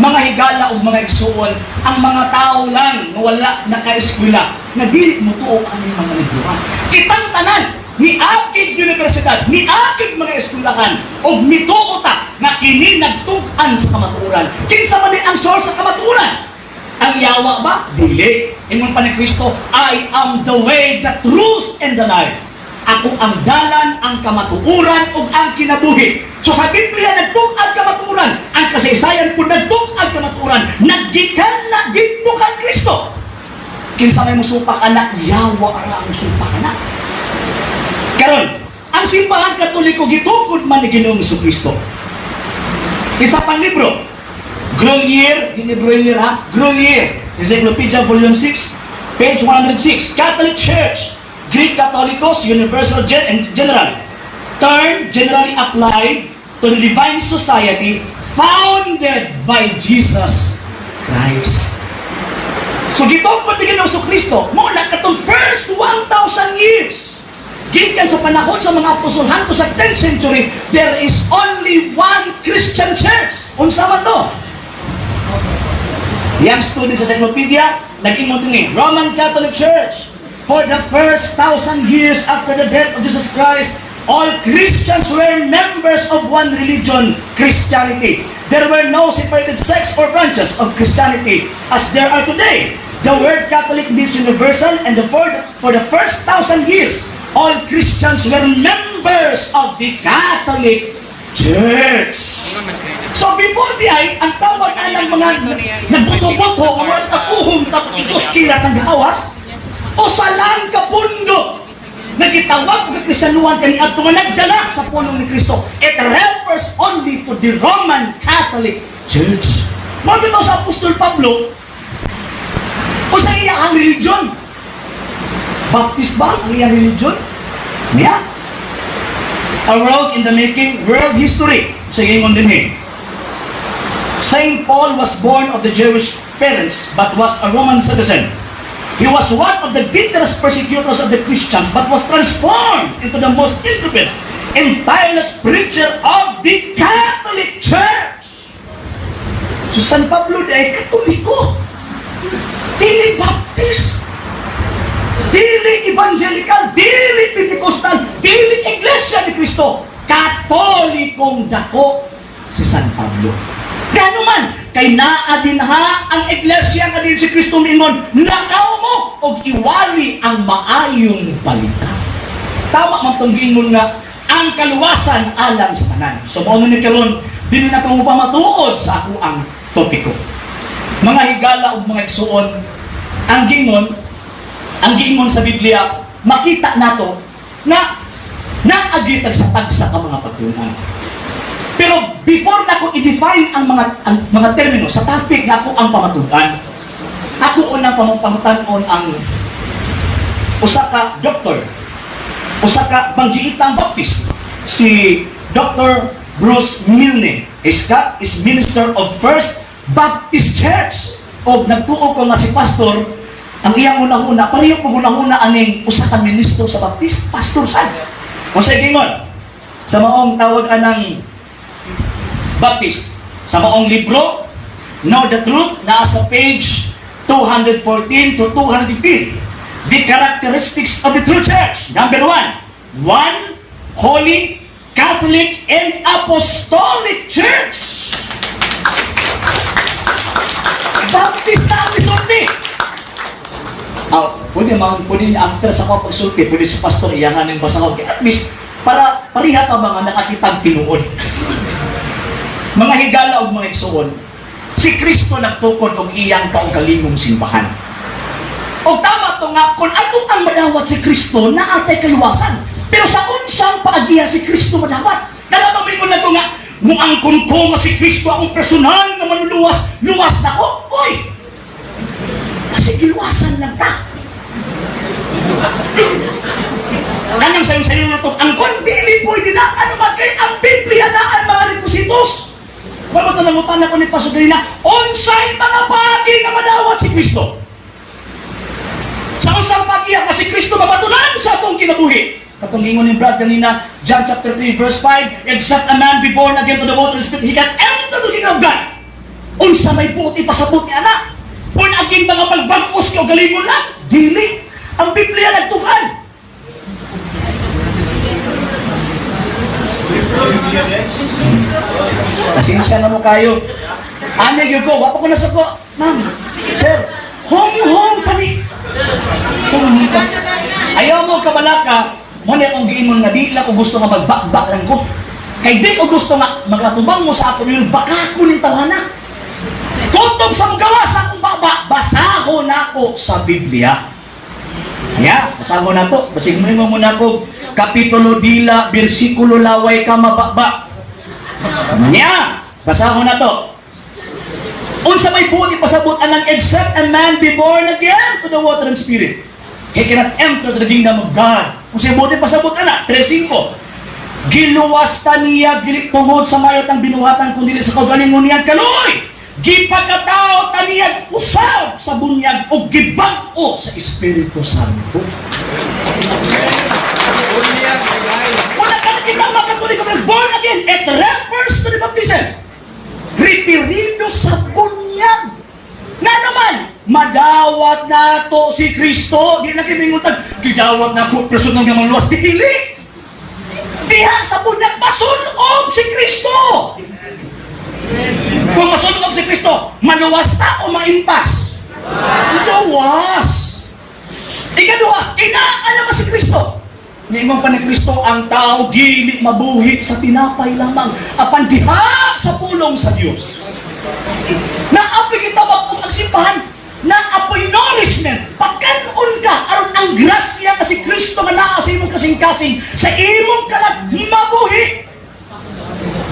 Mga higala o mga igsuon, ang mga tao lang nga wala nakaeskwela, nga dili mo tuo ang mga libro. Kitang tanan, ni akig universidad, ni akig mga eskwelahan, og mituo ta nga kini nagtug-an sa kamatuoran. Kinsa man ni ang source sa kamatuoran? Ang yawa ba? Dili. Ingon pa ni Kristo, "I am the way, the truth, and the life." Ako ang dalan, ang kamatuoran, ug ang kinabuhi. So sa Biblia, nagtug-ag kamatuoran. Ang kasaysayan po nagtug-ag kamatuoran. Naggikan na dito kang Kristo. Kinsa may musupak ana, yawa ara ang musupak ana. Karon, ang simbahan Katoliko gitukod man ni Ginoong Kristo. Isa pang libro, Grolier, di ni Grolier ha, Grolier, Encyclopedia Volume 6, page 106, Catholic Church. Greek Catholicos, Universal and General. Term generally applied to the divine society founded by Jesus Christ. So gitungkod ni Ginoong Kristo, mao na katong first 1,000 years. Gikan sa panahon sa mga apostol hangtod sa 10th century, there is only one Christian church. Unsa man to? Yang student sa encyclopedia, nag-ingon ni Roman Catholic Church. For the first 1,000 years after the death of Jesus Christ, all Christians were members of one religion, Christianity. There were no separated sects or branches of Christianity as there are today. The word Catholic means universal, and for the first 1,000 years, all Christians were members of the Catholic Church. So before di ay, ang tawag anang mga nagbuto-buto, ang mga takuhong tapos itos kilat ng gawas, usa lang ka pundok na gitawag og Kristiyanuhan kaniadto nga nagdala sa pulong ni Kristo. It refers only to the Roman Catholic Church. Mao bitaw sa Apostol Pablo, usa iya ang religion. Baptist ba ang iyang religion? Yeah. A World in the Making, World History. Sige ingon din eh. Saint Paul was born of the Jewish parents but was a Roman citizen. He was one of the bitterest persecutors of the Christians but was transformed into the most intrepid and tireless preacher of the Catholic Church. So San Pablo di ay Katoliko. Dili Baptist. Dili Evangelical, dili Pentecostal, dili Iglesia ni Cristo. Katolikong dako si San Pablo. Gano man, kay naa dinha ang iglesia nga din si Kristo miingon, "Lakaw mo og iwali ang maayong balita." Tama man tong giingon nga ang kaluwasan alang sa tanan. So mao ni karon dinhi na kamo pamatuod sa ako ang topiko. Mga higala ug mga igsuon, ang giingon sa Biblia, makita nato na naagi tag sa tagsa ka mga pagtulunan. Pero before na ko i-define ang mga termino sa topic nga ako ang pamatudan, ako unang pamangtan-on ang usa ka doktor, usa ka banggiitang Baptist, si Dr. Bruce Milne, is minister of First Baptist Church. O nagtuo ko nga si pastor, ang iyang hunahuna, pareho ko hunahuna aning usa ka ministro sa Baptist, pastor sad. Kung sa gingon, sa maong tawag anang Baptist, sa maong libro, Know the Truth, naa sa page 214 to 215. The characteristics of the true church. Number one, one holy, Catholic, and Apostolic Church. Baptist na ang isulti. Ah, pwede man, pwede after sa ko pagsulti, pwede si pastor iyahan ng basahon. At least, para pariha ka mga nakakitang tinuod. Mga higala og mga igsuon, si Kristo nagtukod og iyang kaugalingong simbahan. O tama to nga, kung ato ang madawat si Kristo, naa tay kaluwasan. Pero sa unsang paagiya si Kristo madawat? Kala mingon na to nga, muangkon ko nga si Kristo akong personal nga manuluwas, luwas na ko. Uy! Kasi giluwasan lang ta. Kanang sayo-sayo na itong angkon, dili pwede na. Ano man kay ang Biblia na ang mga requisitos. Wala ito nangutan ako ni Pastor Galina, unsay mga paagi nga madawat si Kristo? Sa unsang paagi nga si Kristo mabatunan sa atong kinabuhi? Katong gingon ni Brad kanina, John chapter 3 verse 5, "Except a man be born again to the water and Spirit, he can enter the kingdom of God." Unsa may buot ipasabot ni ana? Born again mga pagbag-os kay galingon lang? Dili. Ang Biblia nagtukan. Pasensya na mo kayo. Ani gyud ko, wa pa ko na sa ko. Ma'am, sir, hong-hong pa ni. Hong pa. Ayaw mo kabalaka, mo ni akong giingon nga di lang ko gusto nga magbakbak lang ko. Kay di ko gusto nga magatubang mo sa ako yun, baka ko ning tawana. Kutob sa gawa sa akong baba, basahon nako sa Biblia. Ya, basahon nako. Basig mo mo na ko kapitulo dila, bersikulo laway ka mababa. Ya, basahon na to. Unsa may buot ipasabot anang "except a man be born again to the water and Spirit"? He cannot enter to the kingdom of God. Kung siya buti pasabot ana, 3.5. Giluwas ta niya dili tungod sa mayot ang binuhatan kundi sa kaugalingon niyang kaluoy. Gipakatao ta niya usab sa bunyag o gibag-o sa Espiritu Santo. Wala ka na kita mga Katoliko, born again. It refers to the baptism. Referido sa bunyag. Nga naman, madawat nato si Kristo. Di na kiningutag, gidawat na ko personal nga maluwas. Dili! Diha sa bunyag, masulob si Kristo. Kung masulob si Kristo, maluwas ta o maimpas? Luwas! Ikaduha, kinaan naman si Kristo. Niingon pa ni Kristo, ang tao dili mabuhi sa tinapay lamang, apan diha sa pulong sa Dios. Naapoy gitawag og ang simbahan, naapoy nourishment, pagkanon ka, aron ang grasya nga si Kristo nga naa sa imong kasing-kasing, sa imong kalag mabuhi.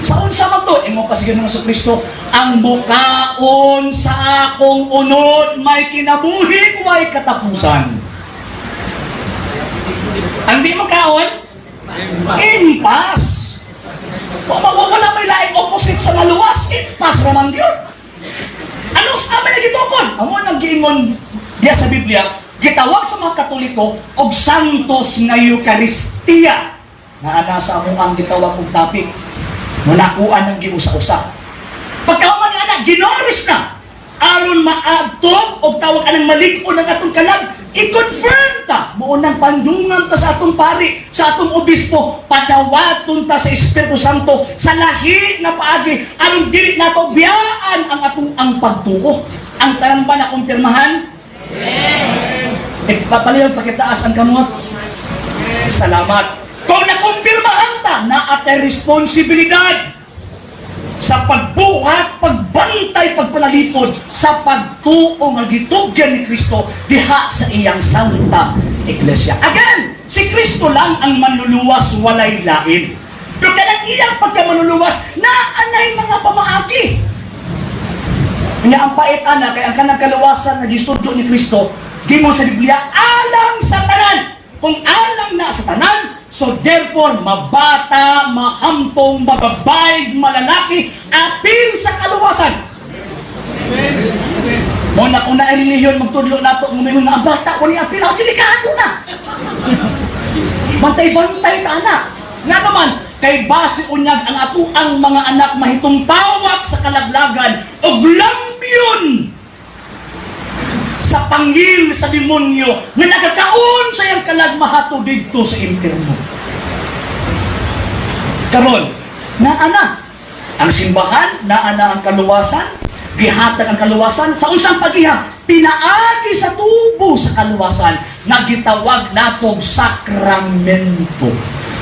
Sa unsa man to, imo pa sige sa Kristo, ang mukaon sa akong unod may kinabuhi way katapusan. Ang di mo kaon, impas. Wala may laing opposite sa maluwas, impas raman yun. Ano sa amay gitukon? Amo nang giingon diya sa Biblia, gitawag sa mga Katoliko og santos nga Eucharistia. Nga ana sa amo ang gitawag og topic. Munakuan ng giusa-usa. Pagkahuman nga ana, ginoris na aron maabtog og tawag anang malig-on ang atong kalag, i-confirm ta mao nang pandungan ta sa atong pari, sa atong obispo, padawaton ta sa Espiritu Santo sa lahi nga paagi aron dili nato biyaan ang atong ang pagtuo. Ang tanan ba na kumpirmahan? Yes. Ipapalihog pakitaas ang kamot. Salamat. Kung nakumpirmahan ta, naa tay responsibilidad sa pagbuhat, pagbantay, pagpalalipod sa pagtuo nga gitugyan ni Kristo diha sa iyang Santa Iglesia. Again, si Kristo lang ang manluluwas, walay lain. Pero kanang iyang pagkamanluluwas, naanay mga pamaagi. Nga ang pait ana kay ang kanang kaluwasan nga gistudyo ni Kristo, gimo sa Biblia alang sa tanan. Kung alang na sa tanan, so therefore mabata, mahamtong, mababay, malalaki, apil sa kaluwasan. Mo na kung na relihiyon magtudlo nato ngumingon nga ang bata wala apil, ako delikado na. Bantay-bantay ta ana. Nga naman, kay base unyag ang atuang mga anak mahitungtawak sa kalaglagan og lambyon sa panghil sa demonyo nga nagakaon sa iyang kalag mahato didto sa impierno. Karon, naa ang simbahan, naa na ang kaluwasan, gihatag ang kaluwasan sa unsang pagiha, pinaagi sa tubo sa kaluwasan nga gitawag natog sakramento.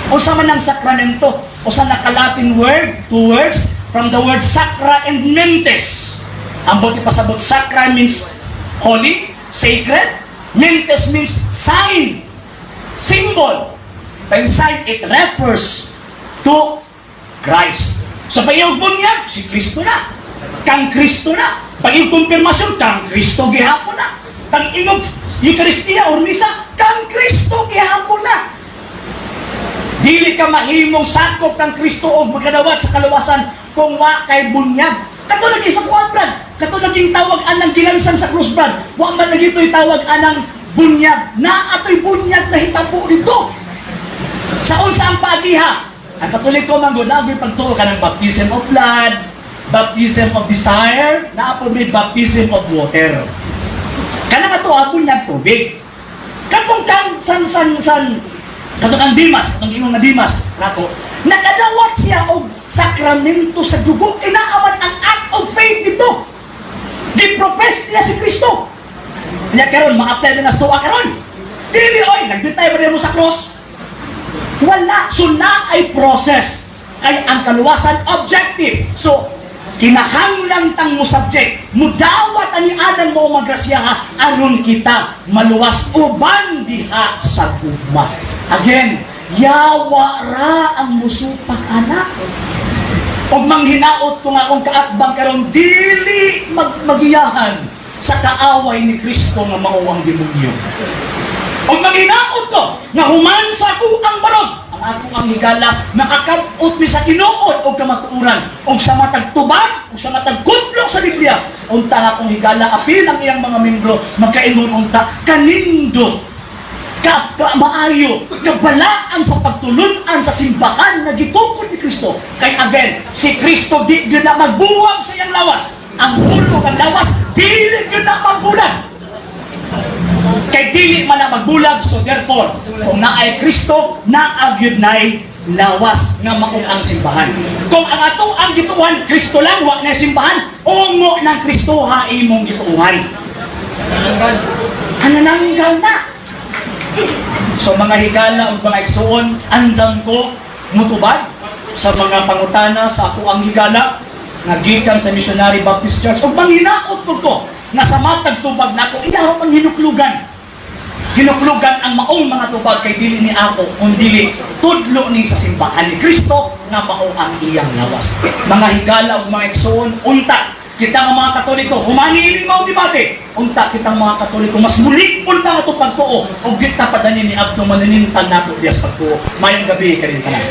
Unsa man ang sakramento? Usa na ka Latin word, two words, from the word sacra and mentes. Ang buti pasabot, sacra means holy, sacred, mentes means sign, symbol. Pag sign, it refers to Christ. So pag iyong bunyag, si Kristo na. Kang Kristo na. Pag iyong kumpirmasyon, kang Kristo gihapon na. Pag iyong Eucharistia or Misa, kang Kristo gihapon na. Dili ka mahimong sakop ng Kristo o magkadawat sa kaluwasan kung wa kay bunyag. Kato lagi sa kuwan, Brad. Kato naging tawag anang gilansan sa krus, Brad. Wa man lagi ito'y tawag anang bunyag. Na ato'y bunyag na hitabo dito. Sa unsa ang pagiha? Ang Katoliko man gud nagoy pagtuo ka ng baptism of blood, baptism of desire, naa po may baptism of water. Kanang ato bunyag tubig. Katong kang san san san katong kang Dimas, katong ingon nga Dimas nato, nakadawat siya og sakramento sa dugo. Inaaman ang act of faith dito. Gi-profess niya si Kristo. Kanya karon ma-apply na na sa tuwa karon. Dili oy, nagbitay ba mo sa cross? Wala. So na ay process. Kay ang kaluwasan objective. So kinahanglan tang mo subject, mudawat ani anan mo magrasyaha aron kita maluwas uban diha sa gugma. Again, yawa ra ang musupak anak. Og manghinaot ko nga akong kaatbang karon dili magiyahan sa kaaway ni Kristo nga mao ang demonyo. Ug maghinaot ko nga human sa ako ang barog, ang ako ang higala makakabot mi sa tinuod og kamatuoran og sa matag tubag ug sa matag kudlo sa Biblia, unta nga akong higala apil ang iyang mga membro makaingon unta kanindot ka, ka maayo kabalaan sa pagtulun-an sa simbahan nga gitukod ni Kristo. Kay again, si Kristo di gyud na magbuwag sa iyang lawas. Ang ulo kang lawas dili gyud na magbulag. Kay dili man na magbulag, so therefore, kung naay Kristo, naa gyud nay lawas nga mao ang simbahan. Kung ang ato ang gituohan, Kristo lang, wa na simbahan, ungo ng Kristo ha imong gituohan. Hanananggal na. So mga higala ug mga igsuon, andam ko mutubag sa mga pangutana sa ako ang higala nga gikan sa Missionary Baptist Church ug manghinaot pud ko nga sa matag tubag nako iyaho pang hinuklugan. Hinuklugan ang maong mga tubag kay dili ni ako kun dili tudlo ni sa simbahan ni Kristo nga mao ang iyang lawas. Mga higala ug mga igsuon, unta kita nga mga Katoliko humani ini mao debate, unta kitang mga Katoliko mas mulikpon pa nga ato pagtuo ug kita padani ni Abdo maninintang nato diya sa pagtuo. Mayong gabi kanin tanan.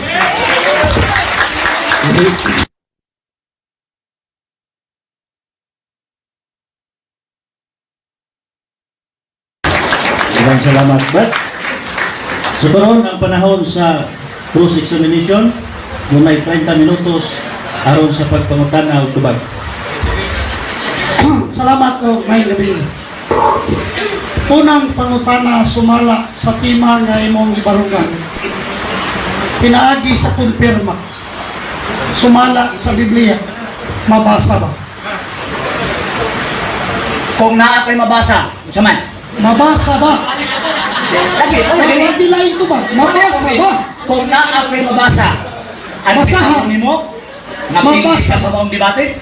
Maraming salamat, Brad. So karon ang panahon sa cross-examination, dunay 30 minutos aron sa pagpangutana og tubag. Salamat ko ngayong gabi. Unang pangutana sumala sa tema nga imong gibarungan. Pinaagi sa kumpirma. Sumala sa Biblia. Mabasa ba? Kung naa kay mabasa, unsa man? Mabasa ba? Lagi, lagi. Mabilain ko ba? Mabasa ba? Kung naa kay mabasa, ano Basaha. nimo? Nga Mabasa. ka sa maong debate?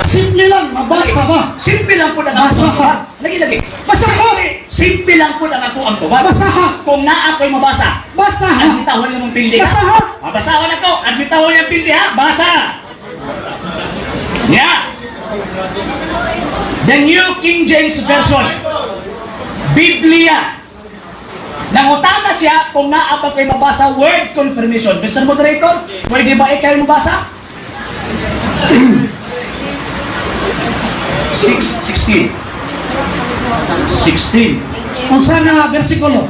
Simple lang, mabasa ba? Simple lang po ang ako ang Basaha. tubag. Lagi, lagi. Basaha. Simple lang po ang ako ang tubag. Basaha. Kung naa ko'y mabasa, Basaha. admitahon niyo mong pildi. ha? Basaha. Mabasahon ako. Admitahon niyo ang pildi ha. Basa. Yeah. The New King James Version. Biblia. Nangutana siya kung naa ba ko'y mabasa word confirmation. Mr. Moderator, pwede ba ikaw mabasa? 6:16. 16. Unsa nga bersikulo?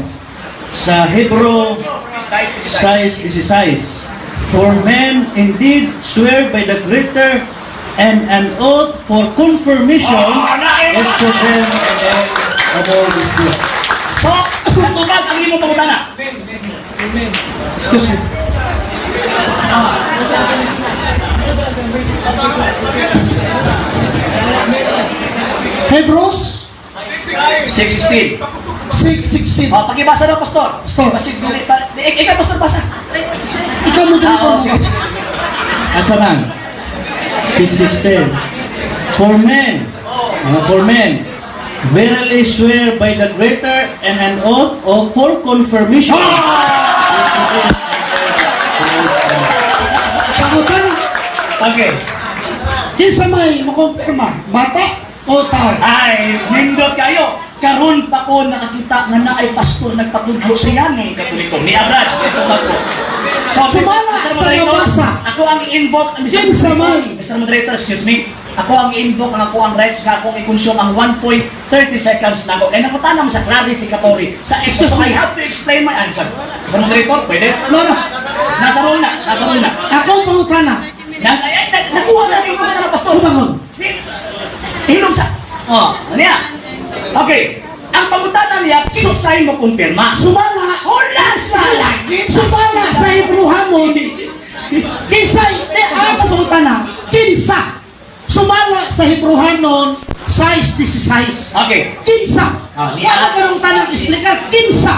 Sa Hebrew 6:16. For men indeed swear by the greater, and an oath for confirmation is to them and all of all dispute. So, tubag ang imong pangutana. Excuse me. Hebrews 6:16. 6:16. Oh, pakibasa daw, Pastor. Pastor. Basig dili pa. Ikaw, Pastor, basa. Ikaw mo dili Ah, oh, sige, sige. Asa man? 6:16. For men, mga for men, verily swear by the greater, and an oath of for confirmation. Pangutana, Okay. kinsa may makumpirma? Bata o tao? Ay, nindot kayo. Karon pa ko nakakita nga naay pastor nagpatudlo sa yanong Katoliko. Ni Abrad, ito ba ko. So, Sumala Mr. sa Moderator, nabasa. ako ang i-invoke, Mr. Kinsa Moderator, may? Mr. Moderator, excuse me. Ako ang i-invoke ang ako ang rights nga akong i-consume ang 1.30 seconds nako. Kaya nakutana mo sa clarificatory. Sa so I have to explain my answer. Mr. Moderator, pwede? No, no. Nasa roll na, nasa roll na. Ako ang pangutana. Na, ay, na, nakuha na yung pangutana, Pastor. Tubangon. Hilom sa... Oh, ano yan? Okay. Ang pangutana niya, kinsay mo kumpirma. Sumala. Wala sa Sumala sa Hebrehanon. Kinsay, eh, ang pangutana, kinsa. Sumala sa Hebrehanon, 6:16. Okay. Kinsa. Ah, Wala ka ng tanang explicar. Kinsa.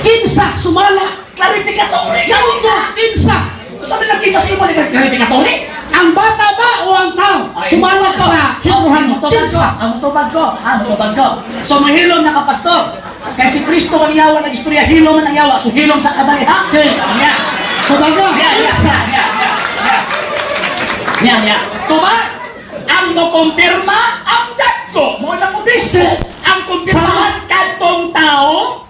Kinsa. Sumala. Clarificatory. Kauno. Kinsa. Sabi lang kinsa sa imo ni clarificatory? Ang bata ba o ang tao? Sumala sa Hebrehanon. Kinsa. Ang tubag ko. Ang tubag ko. So mahilom na ka, pastor. Kay si Kristo ang yawa nag-istorya, hilom man ang yawa. So hilom sa kadali ha? Okay. Niya. Tubaga. Niya, niya, Kinsa. niya, niya, niya. Niya, niya. Tubag! Ang mo kumpirma ang dagko. Mo nang obispo. Ang kumpirmahan kadtong tao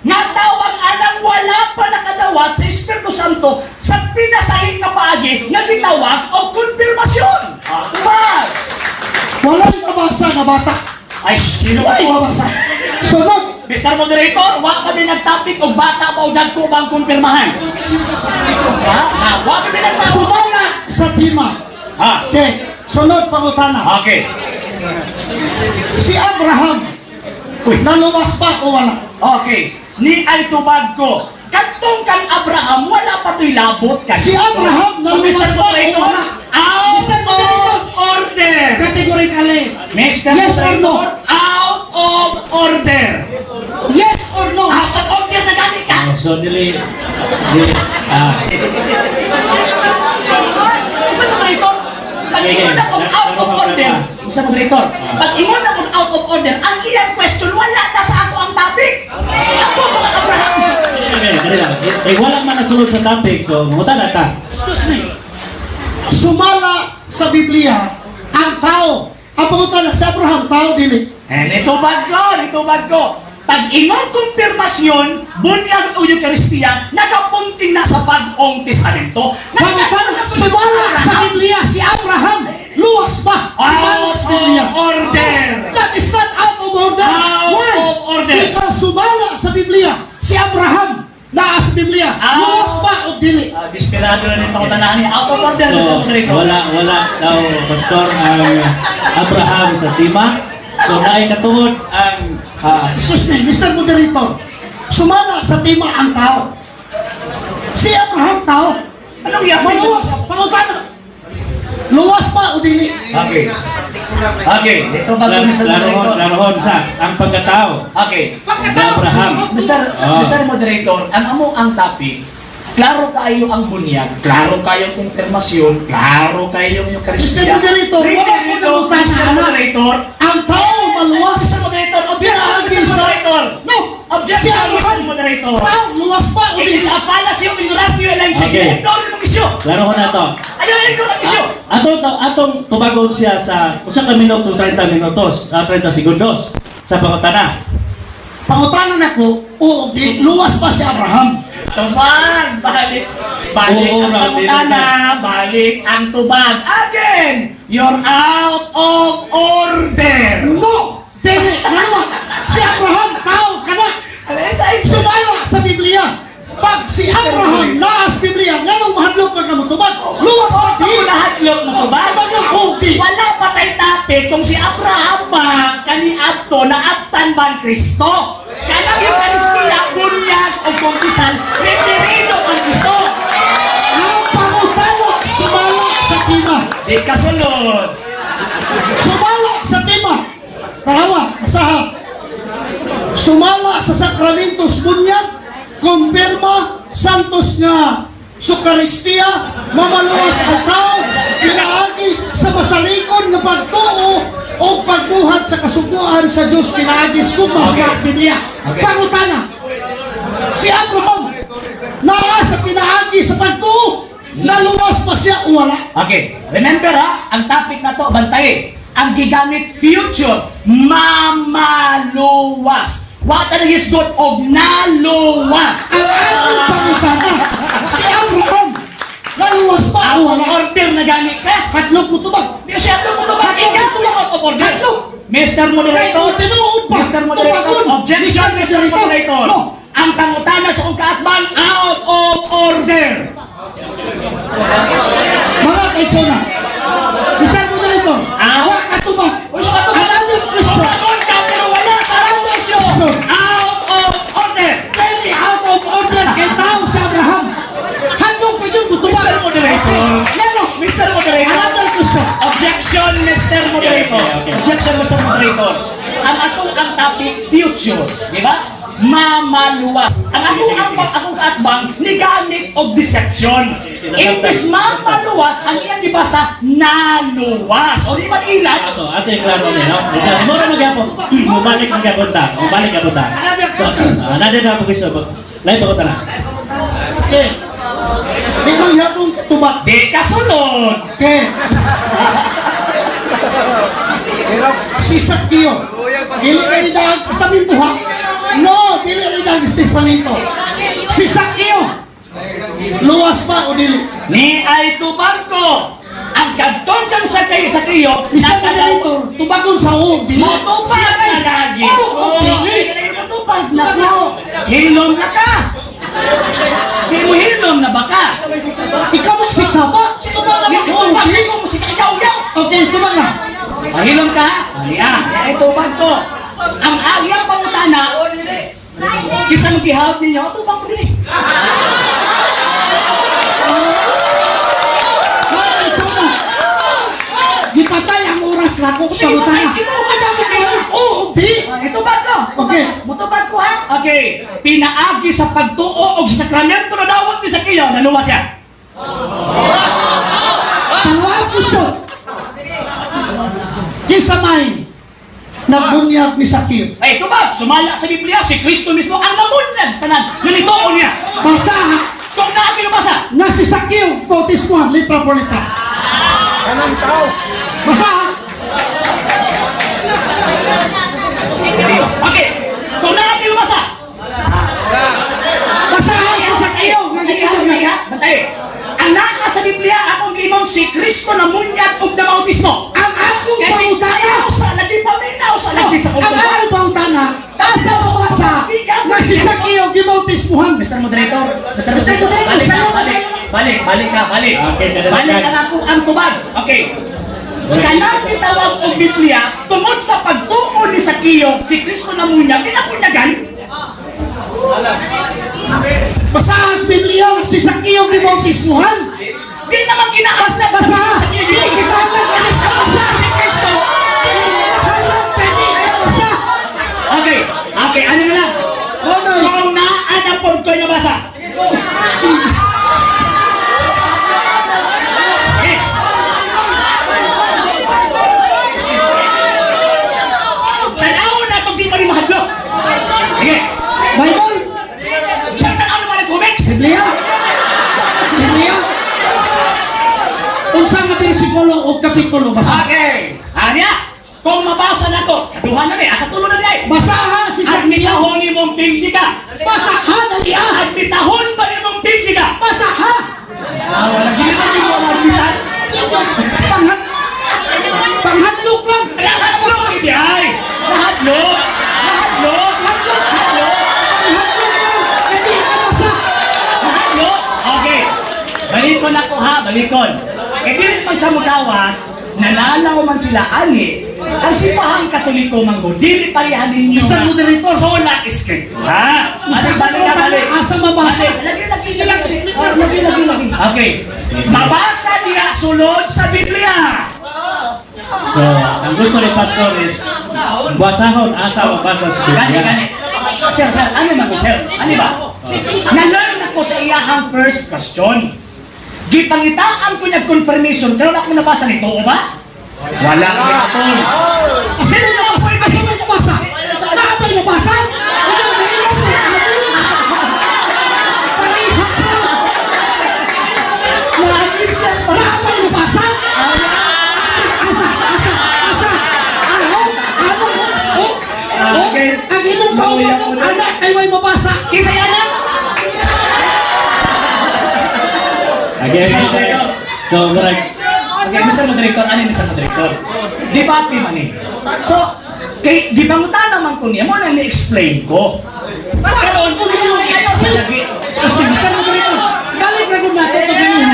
nga tawag anang wala pa nakadawat sa Espiritu Santo sa pinasahi nga paagi nga gitawag og konfirmasyon. Ah, tubag. Wala'y mabasa nga bata. Ay, sino Wala'y mabasa. Sunod. Mr. Moderator, wa kami nagtopic og bata ba o dagko ba ang kumpirmahan? Ha? Ha? Wa kami nagtopic. Sumala sa tema. Ha? Okay. Sunod pangutana. Okay. Si Abraham, naluwas ba o wala? Okay. Ni ay tubag ko. Kadtong kan Abraham, wala pa to'y labot kan. Si Abraham, So, naluwas Mr. ba o Moderator, wala? out Mr. Moderator. of order. Categorically. Mr. Yes or no? Moderator, out of order. Yes or no? Out of order na gani ka. Oh, so dili di ah Mr. Moderator, pag ingon na kong out of order, Mr. Moderator, pag ingon na kong out of order, ang iyang question, wala na sa ako ang topic. Ako, mga Abraham. Okay, dali lang. Eh, wala man nasulod sa topic, so mangutan na ta. Excuse me. Sumala sa Biblia ang tao. Ang pangutana si Abraham, tao dili. Eh, nitubag ko, nitubag ko. Pag ingon kumpirmasyon, bunyag o Eucharistia, nagapunting na sa Bagong Testamento. Pangutana, sumala sa Biblia si Abraham, luwas ba? Sumala Out sa Biblia. of order. That is not out of order. Out Why? of order. Because sumala sa Biblia si Abraham naa sa Biblia. Out. Luwas ba o dili? Ah, desperado na rin pangutana ni. Out of order, Mr. So, Moderator. wala wala daw pastor ang Abraham sa tema. So naay katungod ang Excuse me, Mr. Moderator. Sumala sa tema ang tao. Si Abraham tao. Anong yapin? Maluwas, pangutana. Luwas ba o dili? Okay. Okay, ito ba Mr. klarohon, Moderator? klarohon sa ang pagkatao Okay. ni Abraham. Mr. Oh. Mr. Moderator, ang amo ang topic, klaro kayo ang bunyag, klaro kayo ang kumpirmasyon, klaro kayo ang Eucharistia. Mr. Moderator, wala ko nangutana, Mr. anak. Moderator, Ang tao maluwas. Mr. Moderator, objection, Pinaagi Mr. Moderator. No! Objection, Si Abraham, Mr. Moderator. Tao, luwas ba o It dili? is a fallacy of ignoratio elenchi. Okay. Ignore ang issue. Klarohon na to. Ayaw, ignore ang issue. Atong atong tubagon siya sa usa ka minuto 30 minutos, 30 segundos sa pangutana. Pangutana nako, o di, luwas ba si Abraham? Tubag, balik. Balik Oo, ang raw, dili pangutana, balik ang tubag. Again, you're out of order. No! Dili! Ngano? Si Abraham, tao ka na! Sumala sa Biblia! Pag si Abraham naa sa Biblia, nganong mahadlok man ka motubag? Luwas ba di? Ako nahadlok mo ba? Tubag o di? Wala pa tay topic kung si Abraham ba kani abto na abtan ba ang Kristo? Kanang Eucharistia, bunyag o kumpisal, referido ang Kristo. Ang pangutana, sumala sa tema. Di kasunod. Sumala sa tema. Tarawa, masaha. Sumala sa sakramentos bunyag, kumpirma, santos nga Sukaristia, mamaluwas ang tao, pinaagi sa masalikon nga pagtuo o pagbuhat sa kasuguan sa Diyos pinaagi sa kumas sa Biblia. Okay. Pangutana, si Abraham, naa sa pinaagi sa pagtuo, naluwas ba siya o wala? Okay, remember ha, ang topic na to, bantay. Ang gigamit future, mamaluwas. What are hisgot og naluwas? Ang atong pangutana, si Abraham, naluwas ba o Out of wala? order na gani ka. Hadlok mo tubag. Di siya mo tubag. Hadlok Ikaw mo tubag. out of order. Hadlok. Mr. Moderator, Kay tinuod pa. Mr. Moderator, Tubagon. objection, Mr. Moderator. No. Ang pangutana sa kong kaatbang, out of order. Mga kaitsona, Mr. Moderator, Ah? wa ka tubag. Uy, sa katubag. Another question. Tubagon ka, pero wala sa Another issue. question. Out of order. Dili out of order kay tao si Abraham. Hadlok pa yun, mutubag. Mr. Moderator. Okay. Ngano? Mr. Moderator. Another question. Objection, Mr. Moderator. Okay, okay. Objection, Mr. Moderator. Ang atong ang topic, future. Di ba? Mamaluwas. Ang Sige, akong sige, ang sige. akong kaatbang, nigamit og deception. Sige, sige, Imbes mamaluwas, ang iyang gibasa, naluwas. O di man ilan? Ato, ato yung klaro ni, no? Mura magyapon. Mubalik magyapon ta. Mubalik gyapon ta. Another So, question. another na ako gusto. Lain pa ko ta na. Okay. Di man yapong katubag. Di kasunod. Okay. Si Sakio. Dili kay ni Daang Testamento ha? No, dili ni Daang Testamento. Si Sakio. Luwas ba o dili? Ni ay tubag ko. Ang kadton kang sa kay sa kiyo, Mr. Moderator, tubagon sa o, dili. Motubag na lagi. Oo, o, dili. Motubag na ko. Hilom na ka. Di mo hilom na ba ka? Ikaw mo si Saba. Tubag na lang o, Tubag dili. ko mo si kayaw-yaw. Okay, tubag na. Mahilom ka? Niya, ay tubag ko. Ang agya pangutana, kisa mong gihawak ninyo, tubag ko dili. Hoy, itsura. Gipatay ang oras na ko sa butana. Oo, di. Itubag ko. Okay. Mutubag ko ha. Okay. Pinaagi sa pagtuo og sa sakramento na dawat ni Sakeo, naluwas siya. Dalawang question. Kinsa may nagbunyag ni Sakir? Ay, tubag, sumala sa Biblia, si Kristo mismo ang namunyag sa tanan. Nilitoon niya. Basa ha, Kung naagi nabasa, na si Sakir, bautismohan, litra por litra. Kanang tao. Basa ha, Okay. Kung naagi nabasa, basa ha si Sakeo. Nga Ay, gibunyag ay, niya. ha, bantay. Ang naa sa Biblia, akong giingon si Kristo na munyag og namautismo. Ang akong Kasi pangutana, ayaw sa lagi paminaw sa lagi sa ang akong pangutana, asa mabasa na si Sakeo gibautismohan. Mr. Moderator, Mr. Mr. Moderator, Moderator, balik ka, sa'yo balik, balik, balik ka, balik. Okay, kadalasan. Balik ang ako ang tubag. Okay. Kanang gitawag og Biblia, tungod sa pagtuo ni Sakeo, si Kristo na munyag, ginapunyagan. Basa ha sa Biblia na si Sakeo gibautismohan. Di naman ginaas na Basa ha, di kita lang basa. si Kristo. Basa, pwede, basa. Okay, okay, ano na lang? Honoy. Kung naa na po ko'y nabasa. Eh. Tanaw na itong di pa rin mahadlok. Sige. Bible, Siya tanaw na mga comics. Biblia. Biblia. Unsa nga bersikulo o kapitulo basa? Okay. Anya, kung mabasa na ko, kaduha na ni, akatulo na ni ay. Basaha si Sakeo. Admitahon ni mong pildi ka. Basaha dali ah. Admitahon ba ni mong pildi ka? Basaha. Ah, wala gini ba si mong admitan? Panghat Panghatlok lang. Nahadlok, hindi ay. Nahadlok. Nahadlok. Hadlok. Nahadlok. Panghatlok lang. Hindi ka basa. Nahadlok. Okay. Balikon ako ha, balikon. Eh, dili man siya mutawat, nalalaw man sila ani, ang sipahang Katoliko man go, dili parehan ninyo Mr. nga Moderator. sola scriptura. Mr. Balik, balik ka, balik. Asa mabasa? Balik. Lagi, lagi, Sige lang, lagi. speaker. Lagi, lagi, lagi. Okay. Mabasa niya sulod sa Biblia. So, ang gusto ni Pastor is basahon asa mabasa sa Gani, Biblia. gani. Sir, sir, ano man ko, sir? Ano ba? Na-learn ako sa iyahang first question. Gipangitaan ko niya confirmation, pero ako nabasa nito, o ba? Wala ka ito. Asa may nabasa? Asa may nabasa? Naa ba'y nabasa? Ano, Parehas lang. Nagis pa. Naa ba'y nabasa? Asa, asa, asa, asa. Ano? Ano? Oh, oh, Okay. ang imong kauban ng anak kay way mabasa. Kinsa yan na? Okay, so, murag, Okay, Mr. Moderator, ano yung Mr. Moderator? Di ba, man eh? So, kay, di ba mo naman ko niya, mo na ni-explain ko. Karon kung iyong explain. Excuse me, Mr. Moderator. Balik ra gud nato to ganiha.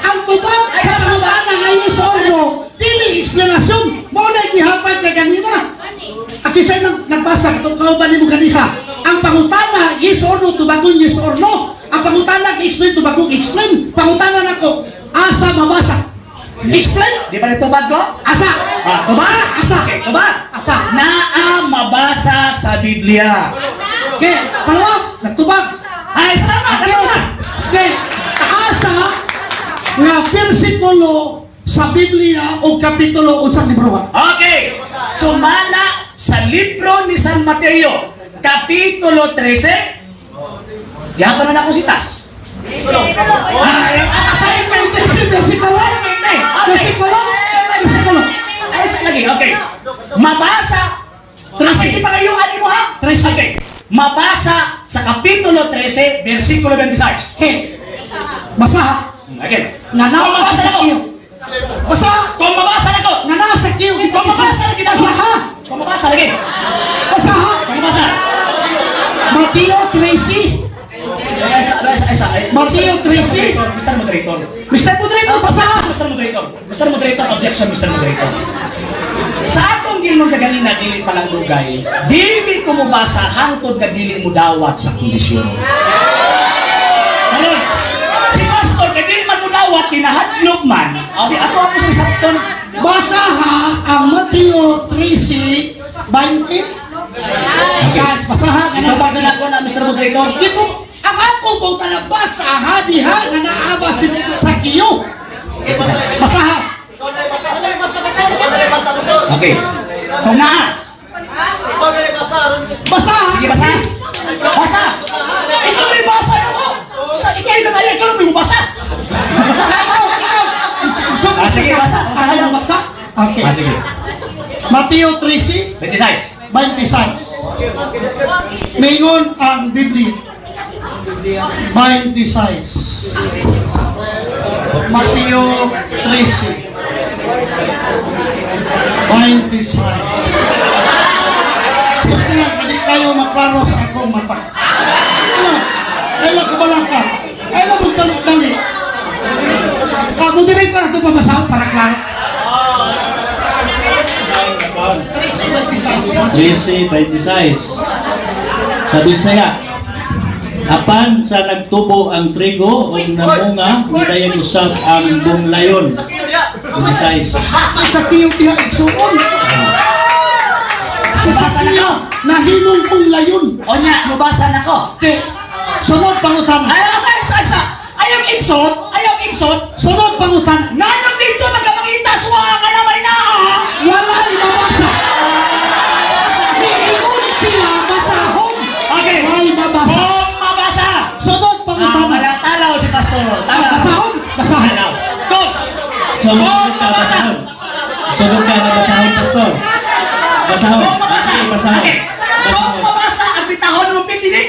Ang tubag sa pangutana nga yes or no, dili explanation. Mao na gihatag kay ganina. At kisay nang nagbasa katong kauban nimo ganiha. Ang pangutana yes or no tubagon yes or no. Ang pangutana explain tubagong explain. Pangutana nako asa mabasa. Explain. Di ba nitubag ko? Asa. Ah, tubag! Asa. Okay, tubag! Asa. Naa mabasa sa Biblia. Okay, pangalawa, nagtubag. Ay, salamat! Okay. Salamat! Okay. Asa nga bersikulo sa Biblia o kapitulo unsang libro ha? Okay. Sumala sa libro ni San Mateo, Kapitulo 13. Gihapon na ako si Tas. Ay, Sa ikaw, bersikulo? Bersikulo? Bersikulo? Isa lagi. Okay. Mabasa. 13. Hindi pa kayo mo ha? 13. Okay. Mabasa sa Kapitulo 13, versikulo 26. Okay. Basa. Okay. Nga naa Kung si mabasa na ko. Sakeo. Basa. Kung mabasa na ko. Nga naa sa Sakeo. Kung mabasa lagi na. Basa. Kung mabasa lagi. Basa. Kung mabasa. Mateo 13. Isa, isa, isa. Mateo 13. Mr. Moderator. Mr. Moderator, basa. Mr. Moderator. Mr. Moderator, objection, Mr. Moderator. Sa atong ginong kaganina, dili palang dugay, dili ko mobasa hangtod nga dili mo dawat sa kondisyon. Karon, si Pastor, kay dili man mo dawat, kinahadlok man. Okay, ako ako sa sakton. Basa ha ang Mateo 13, 20. Basa, basa ha. Nga Ikaw naa ba ginagawa na, Mr. Moderator? Ito, ang ako po talaga basa ha diha nga naa ba si Sakeo. Basa ha. Okay. Kung naa, Basa ha. sige basa. Basa. Ikaw may basa na ko. Sa ikaw na kaya, ikaw na may basa. Basa ha. Ikaw, ikaw. Ah, sige, basa. Basa Ayaw basa. Okay. Ah, sige. Mateo 13, 26. 26. Mingon ang Biblia. 26. Mateo 13. 26. Sus na, kadi kayo maklaro sa akong mata. Ano? Ay lang kumalaka. Ay lang magdali-dali. Ah, moderator na ito pabasahon para klaro. 13, 26. 13:26. Sa Bisaya, apan sa nagtubo ang trigo ug namunga, nidayag usab ang bunglayon. 26. Sa kiyo diha igsuon. Sa sakiyo, nahimong kong layon. O nya, mubasa na ko. Okay. Sunod pangutana. Ay, okay, isa, isa. Ayaw imsot, ayaw imsot. Sunod pangutana. Nanong dito magkamangita, suwa ka na may naa. Walay mabasa. Niingon sila basahon. Okay. Walay mabasa. Kung mabasa. Sunod Ah, pangutana. wala talaw si Pastor. Talaw. Basahon, basahon. Talaw. Kung, So, kung musunod ka, mabasa. basahon. Sunod ka na basahon, Pastor. Basahon. Kung mabasa. Sige, basahon. Okay. Kung Basahon. mabasa, ang bitahon mo pipili.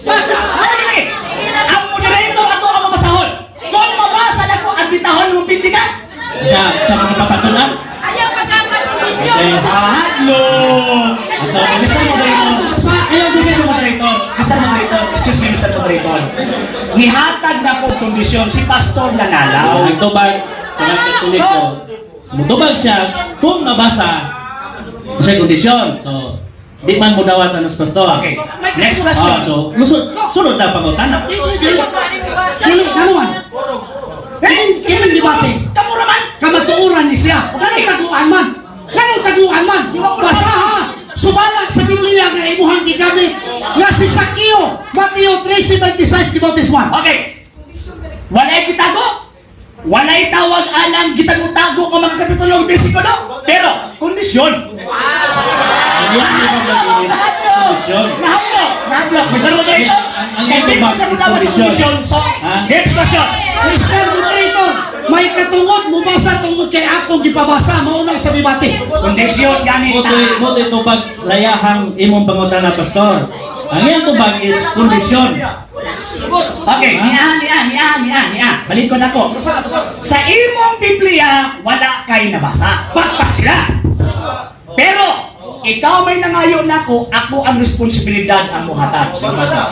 Basa. Ano lagi? Ang moderator ako ang mabasahon. Kung mabasa na ko, ang bitahon mo pipili ka. Sa mga papatulan. Ayaw pagkakatibisyon. Okay. Hadlo. Basahon. Mr. Moderator. Sa ayaw mo Mr. Moderator, Mr. Moderator, excuse me, Mr. Moderator. Nihatag na po kondisyon si Pastor Nanalaw. Ang tubag sa mga Katoliko, mutubag siya kung mabasa sa kondisyon. So, di man mo dawat ang pastor. Okay. Next question. Ah, so, lusod, sunod na pangutana. Dili, dili, ano man? Eh, Kining debate. Kamu raman. Kamatuoran ni siya. Ngano taguan man? Ngano taguan man? Basa ha. Subalag sa Biblia nga imuhang gigamit nga si Sakeo, Mateo 13:26 gibautismuhan. Okay. Walay kitago. Walay tawag alang gitago-tago ang mga kapitulo ng bersikulo. Pero, kondisyon. Ang iyang tubag is kondisyon. Nahadlok. Nahadlok. Mr. Moderator, Ang kay iyang di tubag mo siya is mudawat sa kondisyon. kondisyon. So, Ha? next question. Mr. Moderator, may katungod mubasa tungod kay akong gipabasa mauna sa debate. Kondisyon ganit Motoy, motoy tubag sayahang imong pangutana, pastor. Ang iyang tubag is kondisyon. Okay, niya, niya, niya, niya, niya. Balikon ako. Sa imong Biblia, wala kay nabasa. Pakpak sila. Pero, ikaw may nangayo nako, ako ang responsibilidad ang muhatag.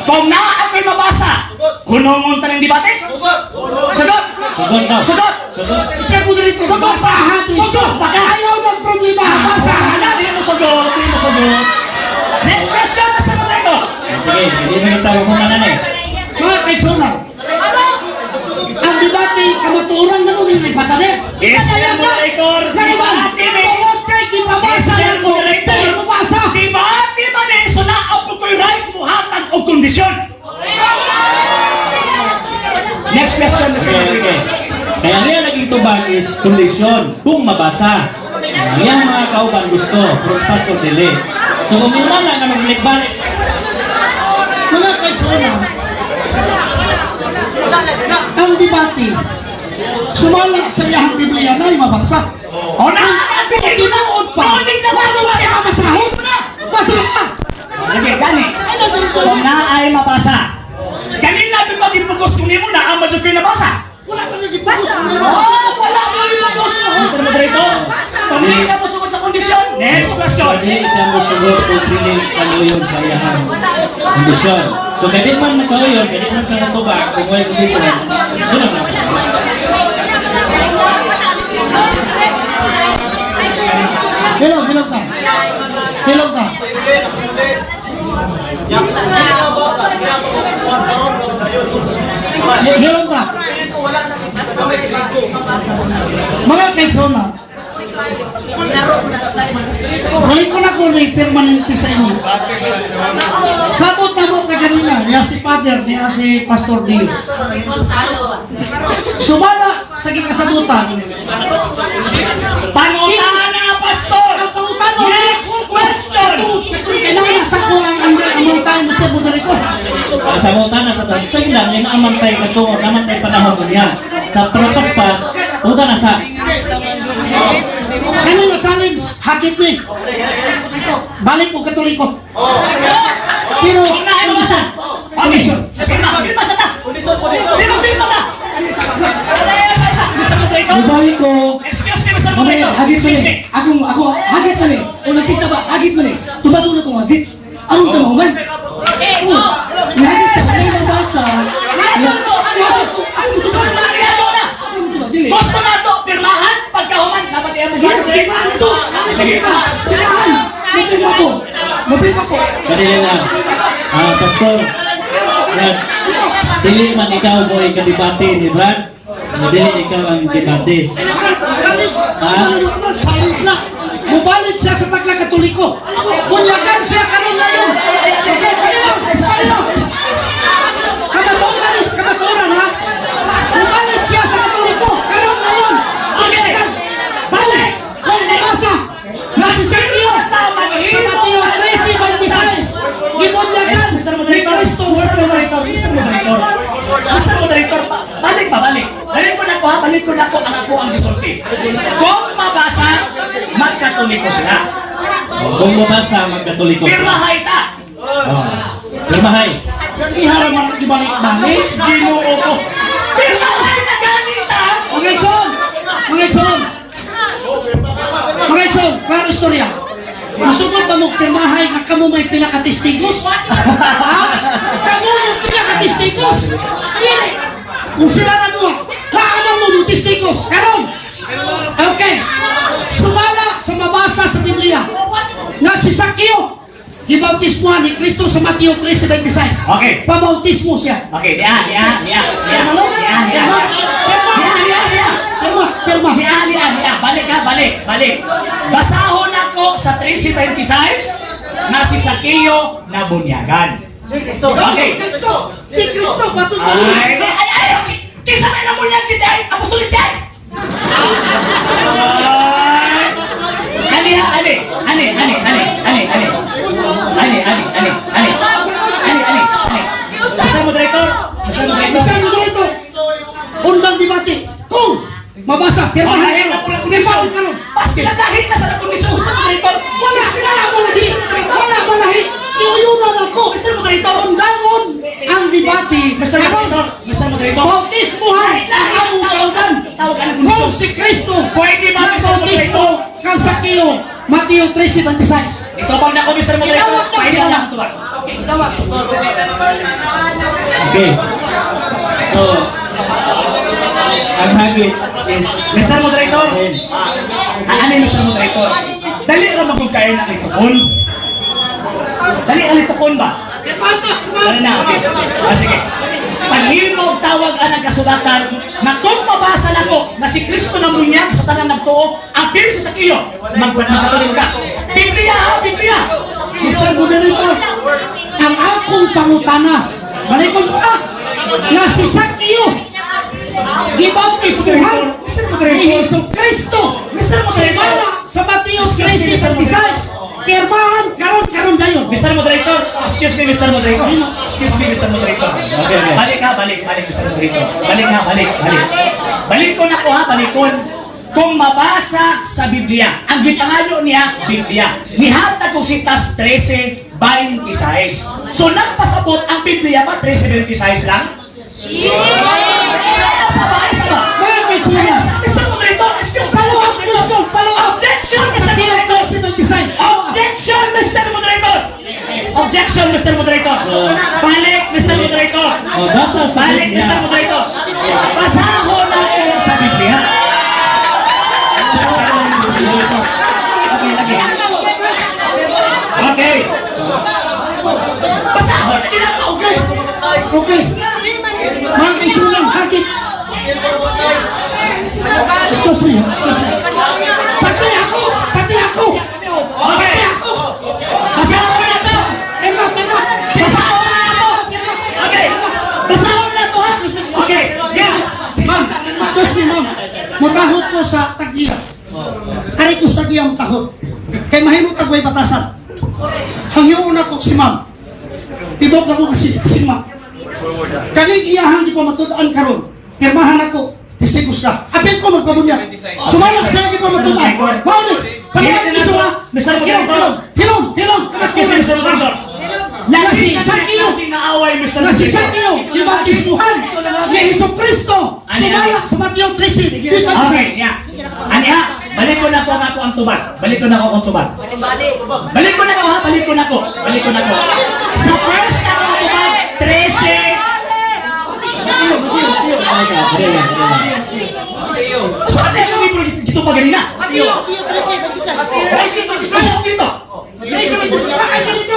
Kung naa ako'y mabasa, kunongon ta ng debate? Sagot! Sugot daw. Sagot! Sugot. Mr. Moderator, Sagot! basa ha. Sagot! Baka! Ayaw ng problema, basa ha na. Hindi mo sagot, hindi mo sagot. Next question, Mr. Moderator. Sige, hindi na kita muna na eh. Mga kaigsunan, ang debate kamatuoran nga nung nagpatane. Yes, Kaya Mr. Moderator. Nga naman, Debate. tungod kay gipabasa Mr. nako, Moderator. di mabasa. Debate man eh, so naa po ko'y right muhatag og kondisyon. Next question, Mr. Okay, Moderator. okay. Kaya ang iyang naging tubag is kondisyon kung mabasa. Ang iyang mga kauban gusto, pero si pastor dili. So kung imo na nga magbalik-balik, Mga kaigsunan, ang debate, sumala sa iyahang Biblia na mabasa. O na, Tinuod pa. Noon na Wala mabasa. ka masahod. Basa ka. Sige, gani. Kung na ay mabasa. Kanina di ba gipugos kung nimo na ang madyo nabasa? Wala ka nagipugos. Oh, wala mo gipugos. Mr. Moderator, pamili siya mo sugod sa kondisyon. Next question. Dili siya mo sugod kung dili kaluyon sa iyahang kondisyon. So kay di man nakaluyon, kay di man siya natubag, kung wala kondisyon, sunod na. Hilong, hilong ka. Hilong ka. Hilong ka. Mga kaisona, balik ko na ko na permanente sa inyo. Sabot na mo kaganina, niya si Father, niya si Pastor Dio. Sumala sa gikasabutan. Pangutana, Pastor! Ang pangutana! Next question! Kailangan nasa ko ang ang ang tayo, Mr. Moderator. Sa mga sa taas, sige lang, yan ang amantay katungo, namantay panahon niya. Sa prapaspas, punta na sa Kanina challenge, hakit ni. Balik ko Katoliko. Pero, Kung na ay mabasa. kondisyon. Pirma, pirma sa ta! Pirma, pirma ta! Mr. Moderator! Mubalik ko. Excuse me, Mr. Mamaya, Moderator! hagit man Excuse eh. me! Akong, ako, hagit sa ni. O nakita ba, hagit man eh. Tubago na kong hagit. Anong tama man? Oh, nahagit ka, may nabasa. Gusto na lang na! Dili. Gusto na to, pirmahan, pagkahuman, dapat iya mo Yes, pirmahan na to. Sige. Pirmahan. Mapirma ko. Mapirma ko. Dali lang. Ah, Pastor, yan. Dili man ikaw mo ikadibate ni Brad. Dili ikaw ang debate. Challenge, challenge na. Mubalik siya sa pagkakatoliko. Kunyakan siya karon na yun. Okay, kanila, kanila. Kamatuoran, kamatuoran ha. Mubalik siya sa Katoliko karon na yun. Okay. Balik! Kung nabasa, nasa Sergio, sa Mateo 13:26, gibunyagan Mr. ni Moderator, Kristo. Mr. Moderator, Mr. Moderator, Mr. Moderator, balik pa, balik. Balik ko na ko ha, balik ko na ko ang ako ang gisulti. Kung mabasa, magkatoliko sila. Kung mabasa, magkatoliko. Pirmahay ta! Oh. Pirmahay. Ihara man ang gibalik-balik. Sus, Ginoo ko. Pirmahay na ganita! Mga igsoon, mga igsoon, mga igsoon, klaro istorya. Musugod ba mo pirmahay nga kamo may pinakatestigos? Ha? Kamo yung pinakatestigos? Dili. Kung sila na duha, maaman mo yung testigos. Karon. Okay. Sumala sa mabasa sa Biblia nga si Sakeo gibautismuhan ni Kristo sa Mateo 3:26. Okay. Pabautismo siya. Okay, diya, diya, diya, diya, Pirma, diya, diya. pirma, pirma, Diya, diya, diya. pirma, pirma. Diya, diya, diya. Balik ha, balik, balik. Basahon ako sa 13:26 na si Sakeo na bunyagan. Okay. Kristo! Si Kristo, patut pa Ay, ay, ay, okay. Kisa may namunyag kita ay, apostolis ay. Ani ha, ani, ani, ani, ani, ani, ani, ani, ani, ani, ani, ani, ani, ani. Mr. Moderator, Mr. Moderator. Mr. Moderator, undang debate. Kung mabasa, pirmahan Ay, karon. na pula kondisyon. Pirmahan karon. Paski lang dahil na sa kondisyon, Mr. Moderator. Wala, wala malahi. Wala malahi. Iuyunan ako. Mr. Moderator. Undangon ang debate. Mr. Moderator, Mr. Moderator. Bautismuhan ang among kauban. Tawag ka ng Kung kondisyon. si Kristo Pwede ba, Mr. nagbautismo kang Sakeo, Mateo 13:26. Ito bang nako, Mr. Moderator? Itawag ka, Pwede itawag. lang, tubag. Okay, itawag. Okay. So, ang hagit is Mr. Moderator, ano yung Mr. Moderator? Dali ra magkong kayo na litukon. Dali ang litukon ba? Dali na, okay. Ah, sige. Paghimog tawag ang kasulatan na kung mabasa nako na si Kristo na munyag sa tanan nagtuo, apil sa sakiyo, magkatuloy ka. Biblia ha, Biblia! Mr. Moderator, ang akong pangutana, balikon ko ah, nga si Sakeo, gibautismuhan ni Hesus Kristo. Mr. Moderator. Sumala sa Mateo 13:26, pirmahan karon karon dayon. Mr. Moderator, excuse me, Mr. Moderator. Excuse me, Mr. Moderator. Okay, okay. Balik ha, balik, balik, Mr. Moderator. Balik ha, balik, balik. Balik ko na ko ha, balik ko. Kung mabasa sa Biblia, ang gipangayo niya, Biblia. Nihatag ko sitas 13:26. So nagpasabot ang Biblia ba 13:26 lang? Yeah! Sa ba? Sa ba? Mga kaigsuonan. Mr. Moderator, excuse me. Follow up question, follow up. Objection, Mr. Moderator! 26. Objection, Mr. Moderator! Objection, Mr. Moderator! Balik, Mr. Moderator! Oh, basa sa Balik, Biblia. Mr. Moderator! Basahon natin sa Biblia. Okay, lagi. Okay. Basahon na din ako. Okay. Okay. Mga kaigsuonan, hagit. Excuse me, excuse me. Pati ako, pati ako. Okay. Pati ako. Basahon na to. Pirma, pirma. Basahon na to. Okay. Basahon na to, ha? Okay. Yeah. Ma'am, excuse me, ma'am. Mutahot ko sa tag-iya. Ari ko sa tag-iya mutahot. Kay mahimo tag way batasan. Hangyoon ako si ma'am. Tibok na ko kasi si ma'am. Kaning iyahang di pamatud-an karon. Pirmahan ako. Testigos ka. Apil ko magpabunyag. Sumalak sa di pamatud-an. Mao ni. Palawan piso ha. Mr. Hilom, Moderator. hilom, hilom, hilom. Excuse me, Mr. Moderator. Nga si Lagi Sakio, naaway, Mr. nga si Moderator. Sakio, gibautismuhan ni Hesus Kristo. Sumalak sa Mateo 13. Di ba? Okay, yeah. Ani ha, balik ko na ko ang ako ang tubag. Balik ko na ko ang tubag. Balik ko na ko ha, balik ko na ko. Balik ko na ko. Sa first na akong tubag, 13. So ano yung libro dito pa ganina? Mateo, Mateo 13, 26. 13, 26 dito. 13, bakit dito?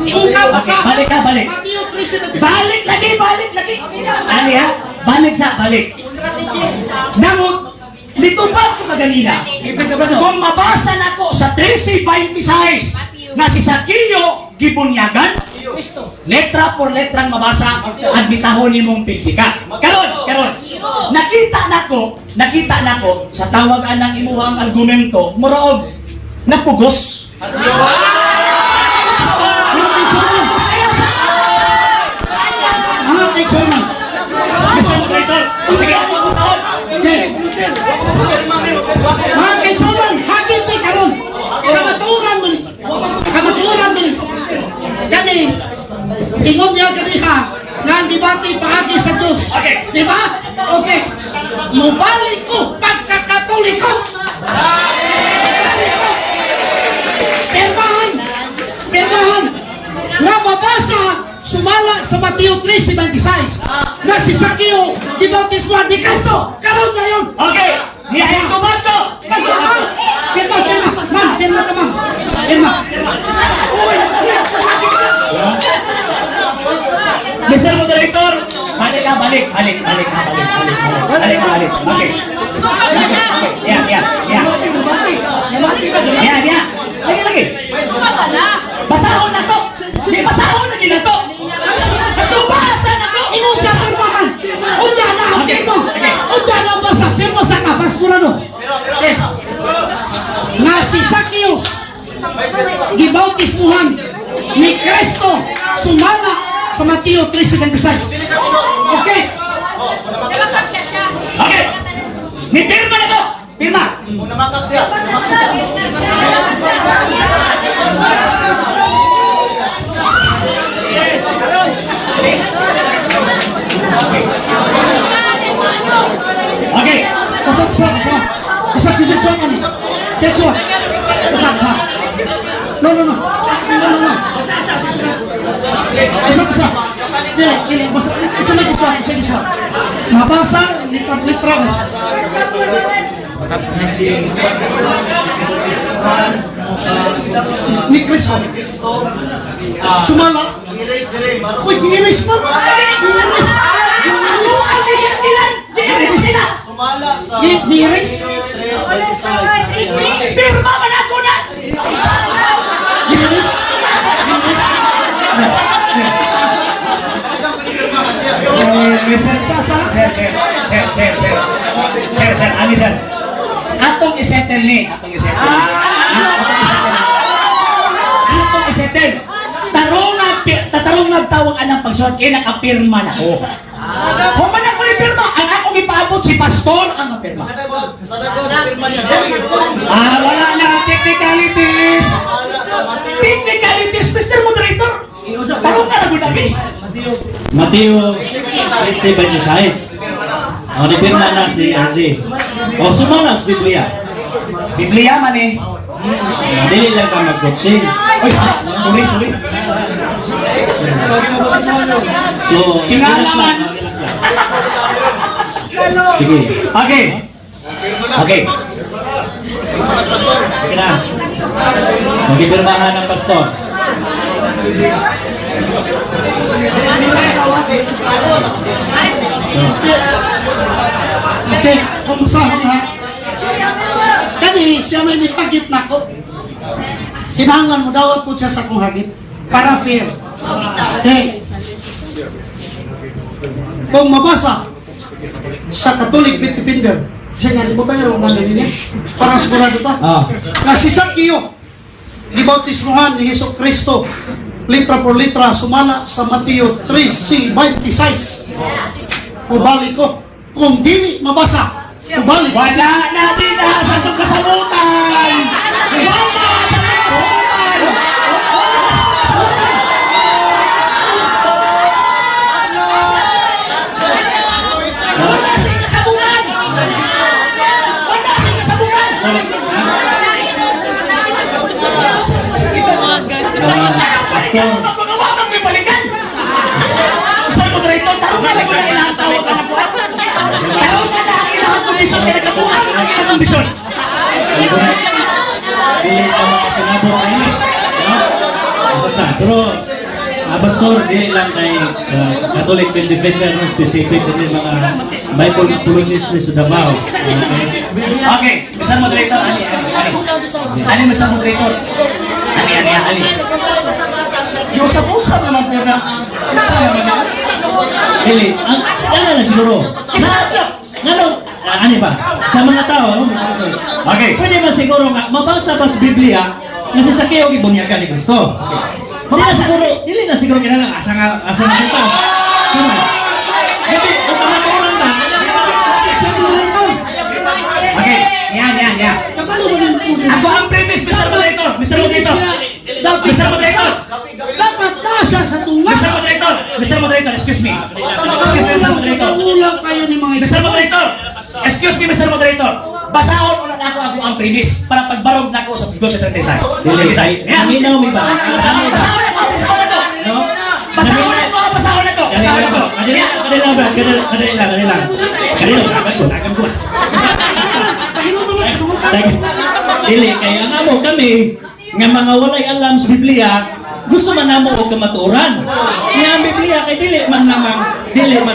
Ikaw basa. Okay, balik ka, balik. Mateo 13, 26. Balik lagi, balik lagi. Ani ha, balik sa, balik. Namot, litupad ko kaganina. Kung mabasa nako sa 13:26 na si Sakio gibunyagan, letra por letrang mabasa, admitahon nimong pitika. Karon, karon. Nakita nako sa tawag anang imuhang argumento, muraog napugos. Mga kaigsuonan. Mga kaigsuonan. Mr. Moderator, sige, ako ang taon. Okay. Mga kaigsuonan, hagit ni karon. Kamatuoran mo ni. Kamatuoran mo ni. Kani, ingon niya kaniha nga ang debate paagi sa Diyos. Okay. Di ba? Okay. Mubalik ko pagkakatoliko. Mubalik ko. Pirmahan. Pirmahan. Nga mabasa sumala sa Mateo 3:26 nga si Sakio gibautismuhan ni Kristo karon na yun. Okay, niya ko ba to? Basta ma'am, pirma, pirma, ma'am, pirma ka, ma'am. Pirma. Mr. Moderator, balik ka, balik, balik, balik, ka, balik, balik, balik, ka, balik. Okay. Okay, yeah, yeah. Yeah, yeah. Lagi, lagi. Basahon na to. Di basahon na gina to. Natubasa na to. Ingon siya pirmahan. Unya na ang Okay, pirma. okay. Unya na ang basa. Pirma sa ka, para sigurado. Okay. Nga si Zacchaeus gibautismuhan ni Kristo sumala sa Mateo 3:76. Okay. Okay. Ni pirma na to. Pirma. Okay. Basa, basa, basa. Basa, kisik sa ani. Tekso. Basa, basa. No, no, no. No, no, no. Basa, basa. Dili, dili. Basa. Isa may isa, isa, isa. Mabasa, litra, litra. Basa. Ni Kristo. Sumala. Uy, giiris mo. Giiris. Giiris. Giiris. Giiris. Pirma man ako na. Giiris. Giiris. Mr. Sa, sa. Sir, sir, sir, sir, sir. Sir, sir, ani sir. Atong isettle ni, atong isettle. Atong isettle. Atong isettle. Tarong nga, tatarong nga tawag anang pagsuwat, eh, nakapirma na ko. Human ako ni pirma, ang Among gipaabot si pastor ang mapirma. Ah, wala na technicalities. Technicalities, Mr. Moderator. Tarong ka na gud abi. Mateo 13:26. O, nipirma na si RJ. O, sumala sa Biblia. Biblia man eh. Dili lang ka mag-coaching. Oy, sorry, sorry. So, Kinalaman. Sige. Okay. Okay. Sige na. Magpipirmahan ng pastor. Okay, kumusta ha? Kani, siya may mihagit na ko. Kinahanglan mo dawat po siya sa akong hagit. Para fair. Okay. Kung mabasa sa Catholic Faith Defender, siya nga, di ba ba yung mga niya? Para sigurado ta. Ah. Na si Sakio, gibautismuhan ni Hesus Kristo, litra por litra, sumala sa Mateo 3:26. Ubalik ko. Kung dili mabasa, ubalik. Wala na din na sa itong kasabutan. Wala sa itong kasabutan. Wala sa kasabutan. Wala sa kasabutan. Pastor. Pagkawa may balikan. Mr. Moderator, tarong ka na kung ilang tawag ka na po. Tarong ka na ang ilang kondisyon kaya nagkabuhat ang ilang kondisyon. Dili ka makasinabot na ini. No? Basta. Pero, pastor, dili lang kay Catholic Bill Defender, no, specific din yung mga Bible apologists ni sa Davao. Okay? Okay, Mr. Moderator, ani, ani, ani. Ani, Mr. Moderator. Ani, ani, ani. Yung usap-usap naman po na. Usap naman na. Dili, ang ano na siguro. Ngano, ano ba? Sa mga tao, no? Okay. Pwede ba siguro nga mabasa ba sa Biblia nga si Sakeo gibunyagan ni Kristo? Dili na siguro, dili na siguro kinahanglan asa nga kita. Diba? Kasi kung kamatuoran ta, Siya moderator. Okay, yan, yan, yan. Kabalo mo ng puno. Ako ang premise, Mr. Moderator. Mr. Moderator. Dapat Mr. Moderator. Dapat na siya sa tunga. Mr. Moderator. Mr. Moderator, excuse me. Excuse me, Mr. Moderator. Pangulang kayo ni mga Mr. Moderator. Excuse me, Mr. Moderator. Basahon mo na ako ako ang premise para pagbarog na ako sa 12:36. Dili, ay, Yan. naminaw mi ba? Basahon basahon na ako, basahon na to. No? Basahon na to, basahon na to. Basahon na to. Kadali lang, kadali lang, kadali lang, kadali lang, kadali lang. Kadali lang, agam ko, agam ko. Dili, kaya nga mo kami, nga mga walay alam sa Biblia, gusto man namo og kamatuoran. Nga ang Biblia kay dili man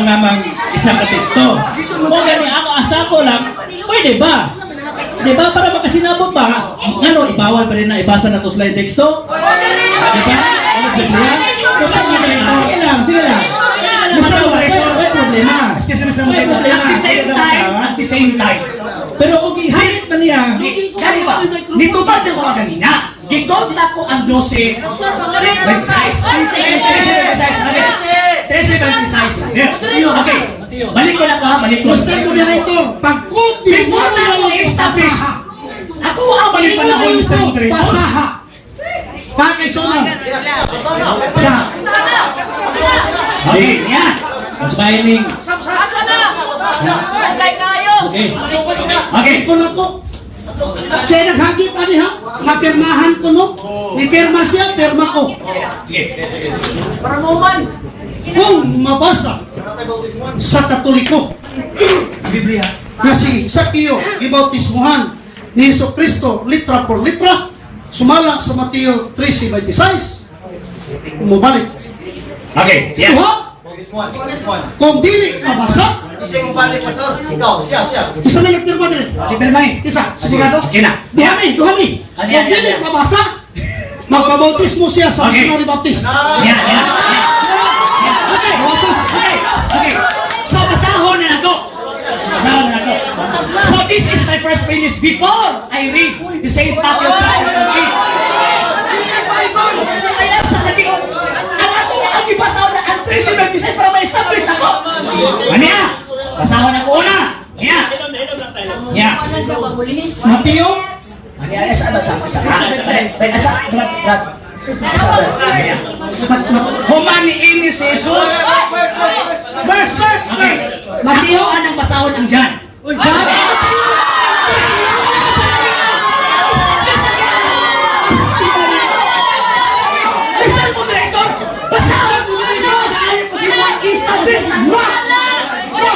namang isa ka teksto. Mo gani ako asa ko lang, pwede ba? Di ba para makasinabot ba? Ngano ibawal pa rin na ibasa na to slide teksto? Di ba? Ano Biblia? Basta nga sige lang, sige lang. Mr. Moderator. May problema. Excuse me, Mr. May Moderator. problema. At the same time, at the same time, Pero kung gihalit man niya, Dali ba? Nitubag na ko kanina. Gikonta ko ang 12. 26. 13, 26. Okay. Balik ko na ko ha, balik ko. Mr. Moderator, pagkod di mo Before na ako i-establish, ako ang balik pa na ako, Mr. Moderator. Basaha. Bakit sona? Sa. Okay, yan. Mas mahiling. Asa na? Patay kayo! Okay. Okay. Ko na ko. Siya naghagit ani ha? Mapirmahan ko no? May pirma siya, pirma ko. Sige. Para mo man! Kung mabasa sa Katoliko Sa Biblia. na si Sakio gibautismuhan ni Hesus Kristo litra por litra sumala sa Mateo 13:26 mubalik. Okay, yan. Duha, kung dili mabasa, isa na nagpirma dire. Di pirma eh. Isa, sigurado? Sige na. Duhami, duhami. Ano Kung yan, dili yan, yan. mabasa, magpabautismo siya sa Okay. Missionary Baptist. Yan, yan, yan. Okay. Okay. Okay. So, basahon na nato. Basahon na nato. So, this is my first premise before I read the same Matthew chapter 13. Kaya sa lagi, ang ako ang gibasahon na ang 13 para ma-establish ako. Ano yan? Basahon ako una. Mateo? Ani asa ba sa asa? Asa brad brad. Asa ba? Human niini si Jesus. Verse, verse, verse. Mateo anang basahon ang John. John? Mr. Moderator, basahon mo na rin. Naayon ko si Juan establish What? No!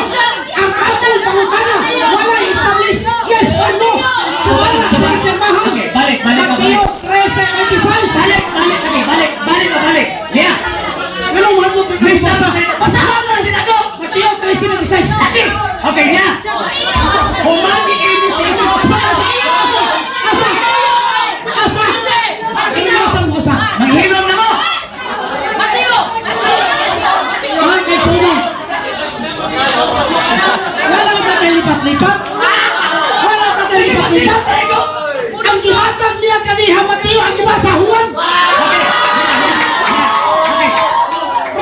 Ang atong pangutana, wala establish. Yes or no? So wala sa pirmahan. Okay, balik, balik, Mateo 13:26. Balik, balik, okay, balik, balik, balik. Yeah. Ano mo mo Mr. Moderator, basahon na din ako. Mateo 13:26. Okay, okay niya. Human niini si Jesus. Asa, asa, asa, asa, asa. Inaasan mo asa. Manghilom na mo. Mga kaitsunan, wala ka tayo lipat-lipat. Wala ka tayo lipat-lipat. Ang gihatag niya kaniha Mateo, ang gibasa Juan.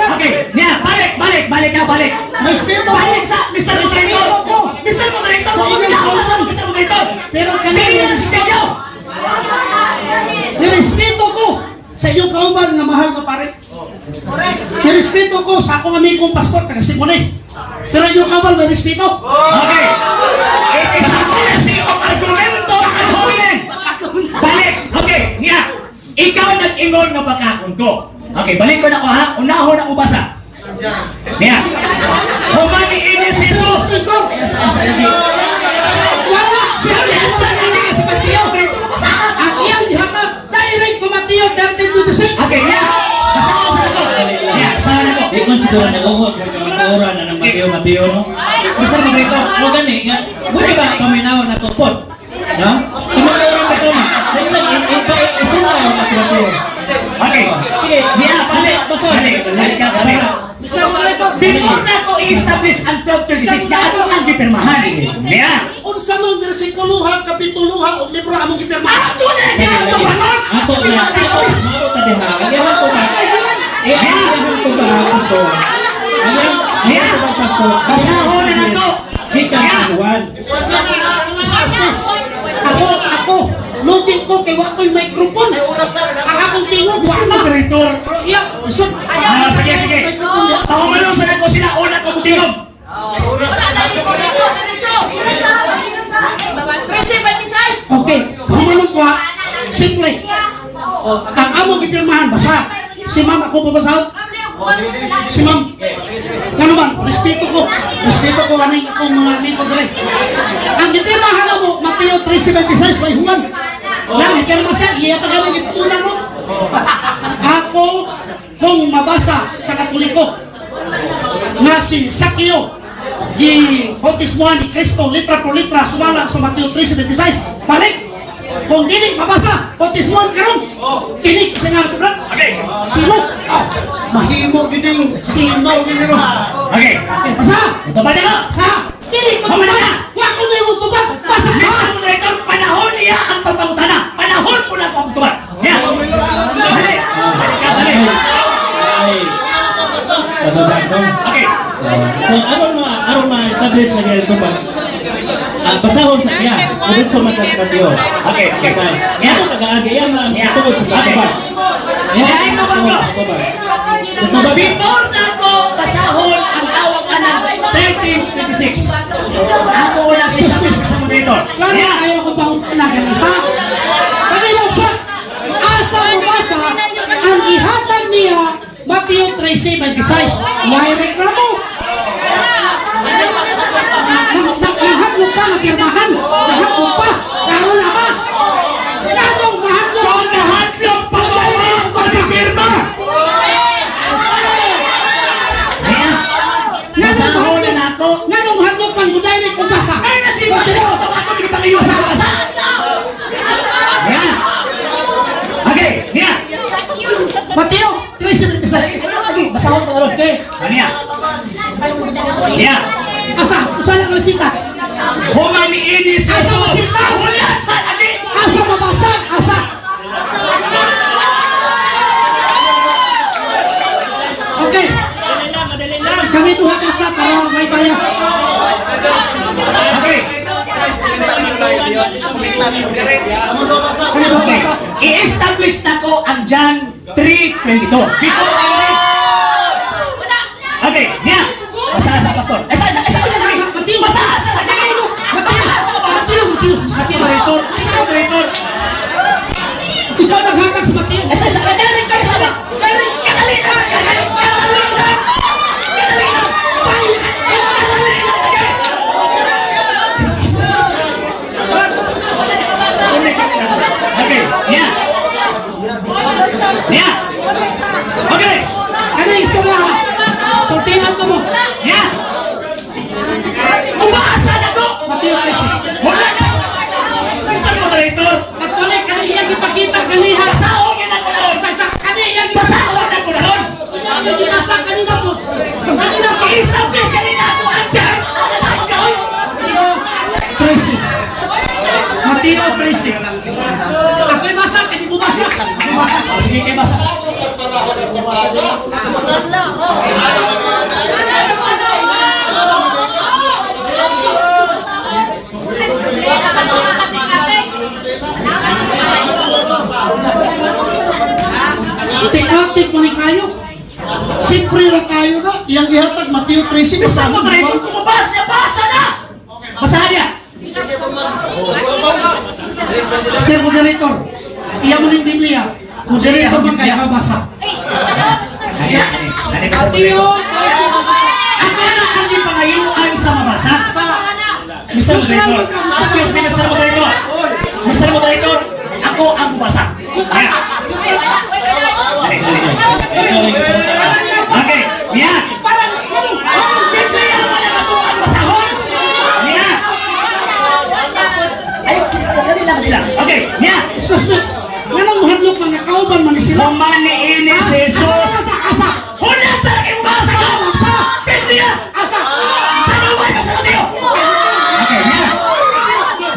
Okay, niya, balik, balik, balik ka, balik. Respeto ko. Balik sa Mr. Respeto Moderator. ko. Mr. Moderator, Sa inyong ako kauban. Mr. Moderator. Pero kanina, Bigyan ng schedule. Nirespeto ko sa inyong kauban nga mahal nga pare. Nirespeto ko sa akong amigong pastor, taga Siboney. Pero inyong kauban, may respeto. Okay. It is a policy of argumento ad hominem. Balik. Okay, niya. Ikaw nag-ingon nga pagkakon ko. Okay, balik ko na ko ha. Unahon ako basa. Niya. Human niini si Jesus. Wala Siya siya niya sa Mateo. Ang iyang gihatag, direct to Mateo 13:26. Okay, niya. Basa ko sa ako. Niya, basa na ko. Di ko siguro nag-uhot kay mga na ng Mateo Mateo no. Mr. Moderator. Mo gani nga wala ba paminaw na to pod. No? Sumakaoran ba ko ma? Dahil lang isula ka si Mateo. Okay. Sige, Niya, balik. Basta. Balik, balik ka, balik. Before na ko i-establish ang 1236 na ato ang gipirmahan. Niya. Unsa man bersikulo kapitulo ug libro among gipirmahan? Ato na niya ang tubangon. Ato na, ato, mao ta diha. Ang yahan ko ba? Eh, ang yahan ko ba, pastor? Ang yahan ko ba, pastor? Basahon na nato. Gikan sa Juan. Ako, ako, lugin ko kay wa ko'y microphone. Ang akong tingog, wa na. Moderator. Pero iya, usod. Ah, sige, sige. Pahumalo sa nako sila una ko mutingog. Okay, humalong ko ha. Simple. Ang among gipirmahan, basa. Si ma'am, ako pabasahon. Si ma'am, ano man, respeto ko. Respeto ko aning akong mga amigo dre. Ang gipirmahan mo, Mateo 3:76 by Juan. Na, gipirma siya, iya tagalog itunan mo. Ako, kung mabasa sa Katoliko, nga si Sakio, gi bautismohan ni Kristo litra por litra sumala sa Mateo 3:76. Balik! Kung dili mabasa, bautismohan karon. Kini sa nga brad. Okay. Sino? Oh, mahimo gining sino gini ron. Okay. Okay, basa. Ito ba na ko? Basa. Dili Pamana matubag. na. Wa ko na imong tubag. Basa Mr. ka. Moderator, panahon niya ang pagpangutana. Panahon po na ako ang tubag. Niya. Balik. Balik ka, balik. Ay, pababa ko. Okay. So, aron ma-establish na ganito ba? Ah, basahon sa iya. Tungod sa mata sa Mateo. Okay, okay. Basa. Yeah. Yan ang nag-aagi. Yan ang Yeah. tungod sa Okay. tubag. Yan Yeah, ito ba ko? tubag. Tubag. Before na ako basahon ang tawag ka ng 1326. Ako wala si Mr. Moderator. Klaro Niya. ayaw ko pangutana ganita. Kami lang siya. Asa mo basa ang ihatag niya Mateo 13:26. Why reklamo? Nahadlok pa nga pirmahan. Nahadlok pa. Karon na ba? Ngadong mahadlok. So, nahadlok pa ba ako si Pirma? Niya. Ngadong Basahon na mahadlok. nako. Ngadong mahadlok pan ko direct kung basa. Ay, nasiba ko! Ako hindi pa sa basa! Niya. Okay, niya. Mateo 3:26. Basahon pa karon. Okay. Niya. Niya. Asa? Usa lang ang sitas. Humaniini si Asa Jesus. masitas? Wala sa agi. Asa mabasa? Asa? Okay. Kami duha ka sa para may bias. Okay. Okay. I-establish na ko ang John 3:22. Before I read. Okay, niya. Basa sa pastor. Esa, esa, esa, esa, basa sa. Basa sa ba? Mateo, Mateo. Mr. Moderator, Mr. Moderator. Ikaw naghatag sa Mateo. Esa, esa, kadali, kadali, kadali, kadali, kadali, kadali, kadali, kadali. Okay, niya. Niya. Okay. Ano yung istorya ha? Sultihan mo mo. Niya. Umasa na ko. Mateo 13. Wala na. Mr. Moderator. Actually, kaniyang ipakita kaniha. Basaon niya na ko na ron. Sa kaniyang Basaon na ko na ron. Sa ginasa kanina po. Kanina po. I-establish kanina ako ang John. Saan ka? 13. Mateo 13. Ako'y basa, kani bumasa. Ako'y basa. Sige, kay basa. Tik-tik mo ni kayo. Siyempre ra kayo na. Iyang gihatag Mateo 13. Mr. Moderator, kumabasa, basa na! Basahan niya. Sir Moderator, iya mo ning Biblia. Moderator man kaya ka basa. Ayan, ano, Mr. Mateo Moderator? Ako na ang ipangayuan sa mabasa. Mr. Moderator, excuse me, Mr. Moderator. Mr. Moderator, ako ang bumasa. Ayan. Dali, dali, dali. Okay, niya. Biblia man ang ako ang basahon. Niya. Ay, dali lang, dali lang. Okay, niya. Excuse me. Nganong muhadlok man nga kauban man ni sila? Humani ini si Jesus. Asa, asa. Hulat sa lagi mabasa ko! Asa. Biblia! Asa. Sa naway ko sa Mateo! Okay, niya.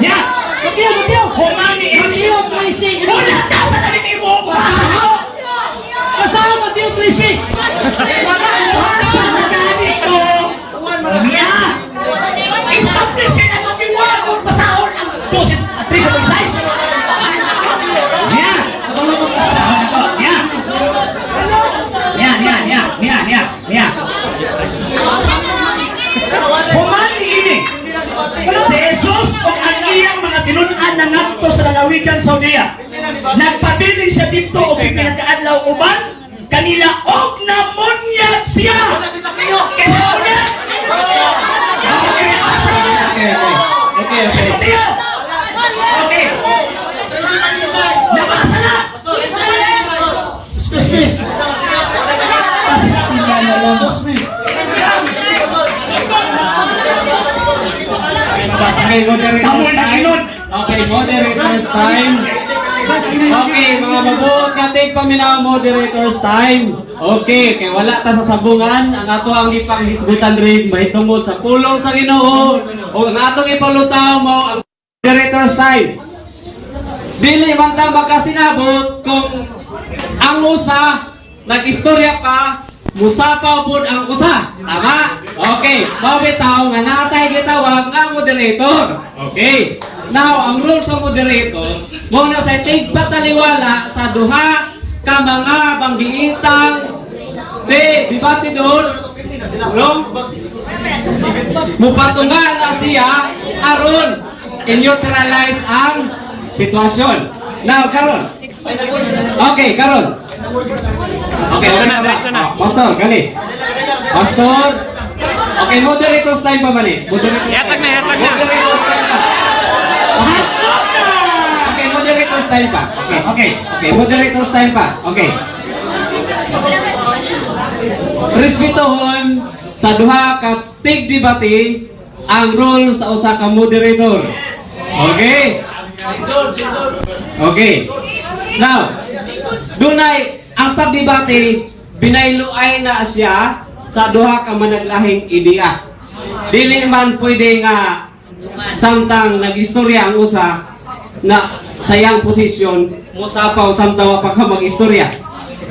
Niya. Mateo, Mateo. Humani ini. Mateo 13. Hulat ka sa lagi mo basa ko! Asa Mateo 13. Basa na gani ko! Niya! Establish ka na ito before kung basahon ang 12 at 13.6. Niya! Basahon na to. Niya! Niya, niya, niya, niya, niya, niya. Human ini. Si Jesus o ang iyang mga tinun-an na ngadto sa lalawigan sa Judea. Nagpabilin siya didto og pipila ka adlaw uban kanila og namunyag siya. Kaysa una. Okay, okay. Okay, okay. Okay. Nabasa na. Excuse me. Excuse me. Okay, moderator's Kamoy na time. kinod. Okay, moderator's time. Okay, mga mabuot nga tigpaminaw, moderator's time. Okay, kay wala ta sa sabungan, ang ato ang ipanghisgutan rin mahitungod sa pulong sa Ginoo o ang atong ipalutaw mo ang moderator's time. Dili man ta makasinabot kung ang usa nag-istorya pa, musapaw pud ang usa. Tama? Okay. Mao bitaw nga natay gitawag nga moderator. Okay. Now, ang role sa moderator, mao na sa tigpataliwala sa duha ka mga banggiitang debatidor, no? Mupatunga na siya aron i-neutralize ang sitwasyon. Now, karon. Okay, karon. Okay, Diretso na, diretso na. Pastor, gani. Pastor. Okay, moderator's time pa mali. Moderator's Yatag na, yatag na. Moderator's time pa. Okay, moderator's time pa. Okay, okay. Okay, moderator's time pa. Okay. Respetuhon sa duha ka tig-debate ang role sa usa ka moderator. Okay? Okay. Now, dunay ang pagdebate binayluay na siya sa duha ka managlahing ideya. Dili man pwede nga samtang nag-istorya ang usa na sa iyang posisyon musapaw samtang wa pa ka mag-istorya.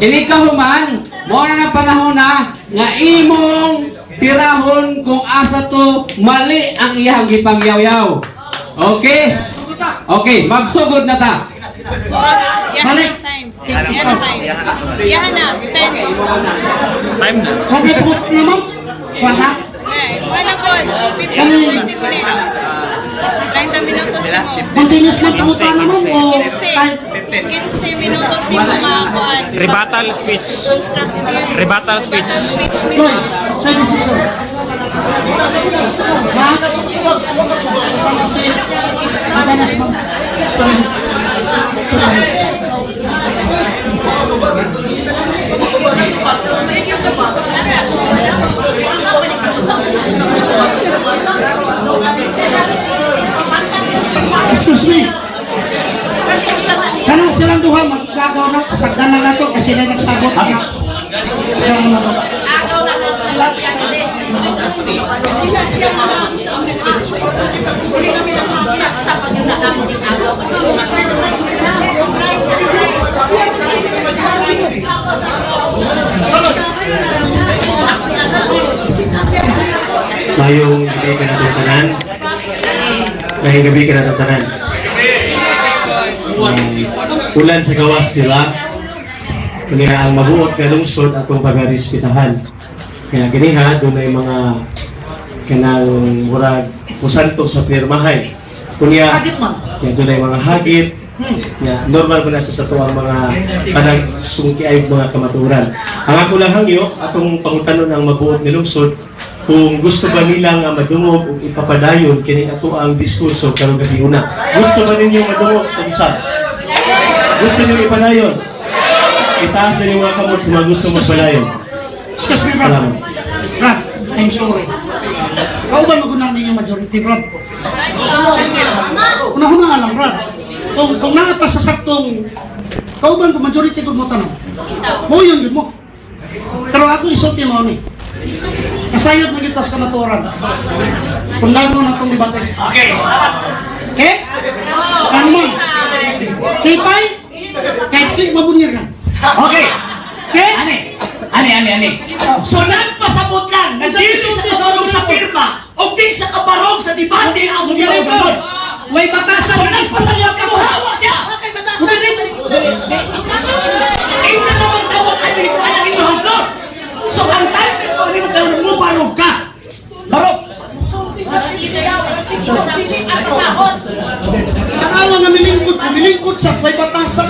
Ini kahuman, mao na nga panahon na nga imong pirahon kung asa to mali ang iyang gipangyaw-yaw. Okay? Okay, magsugod na ta. Balik. Time. Yan na time. Yan na. 10. Time na. Okay, tubot na ma'am. Wala. Okay. Wala po. 15, 40 minutes. 30 minutos mo. Continuous lang pangutan na ma'am o 15. 15 minutos ni mo makakuan. Rebuttal speech. Constructive. Rebuttal speech. Speech ni Loy, sa decision. Ha? Kasi, matanas ma'am. Sorry. Sorry. Excuse me. Kanang silang duha magkagaw na kasagdan lang nato kasi sila nagsabot na. Kaya mo na to. Mayong gabi ka na tanan. Mayong gabi ka na tanan. Ulan sa gawas nila. Kaya ang mabuot nga lungsod atong pagarespetehan. Kaya ganiha dunay mga kanang murag musanto sa pirmahay. Kunya, Hagit man. ya dunay mga hagit. Ya, normal ba na sa ato ang mga kanang sungki ay mga kamaturan. Ang ako lang hangyo atong pangutanon ang mabuot nga lungsod kung gusto ba nila nga madungog ug ipapadayon kini ato ang diskurso karong gabi una. Gusto ba ninyo madungog kung? Gusto niyo ipadayon? Itaas na yung mga kamot sa mga gusto magpadayon. Excuse me, Brad. Salamat. Brad, I'm sorry. Kauban magunang ninyong majority, Brad. Una-una lang, Brad. Kung naa ta sa saktong kauban kung majority kung mo tanong. Mo yun yun mo. Pero ako isulti mo ni. Kasayod mo gyud sa kamatuoran. Kung mo na itong debate. Okay, salamat. Okay? Ano man? Tipay? Kahit di mabunyagan. Okay. Okay? Ani, ani, ani, ani. So nagpasabot lang, nagdili sa kabarong sa pirma, o di sa kabarong sa debate ang Moderator, way batasan. So nagpasabot ka mo, hawa siya. Ina naman tawag ani ko ang inyong floor. So ang time nito, hindi mo karoon mo barog ka. Barog. Tanawa nga milingkod ko, milingkod sa way batasan.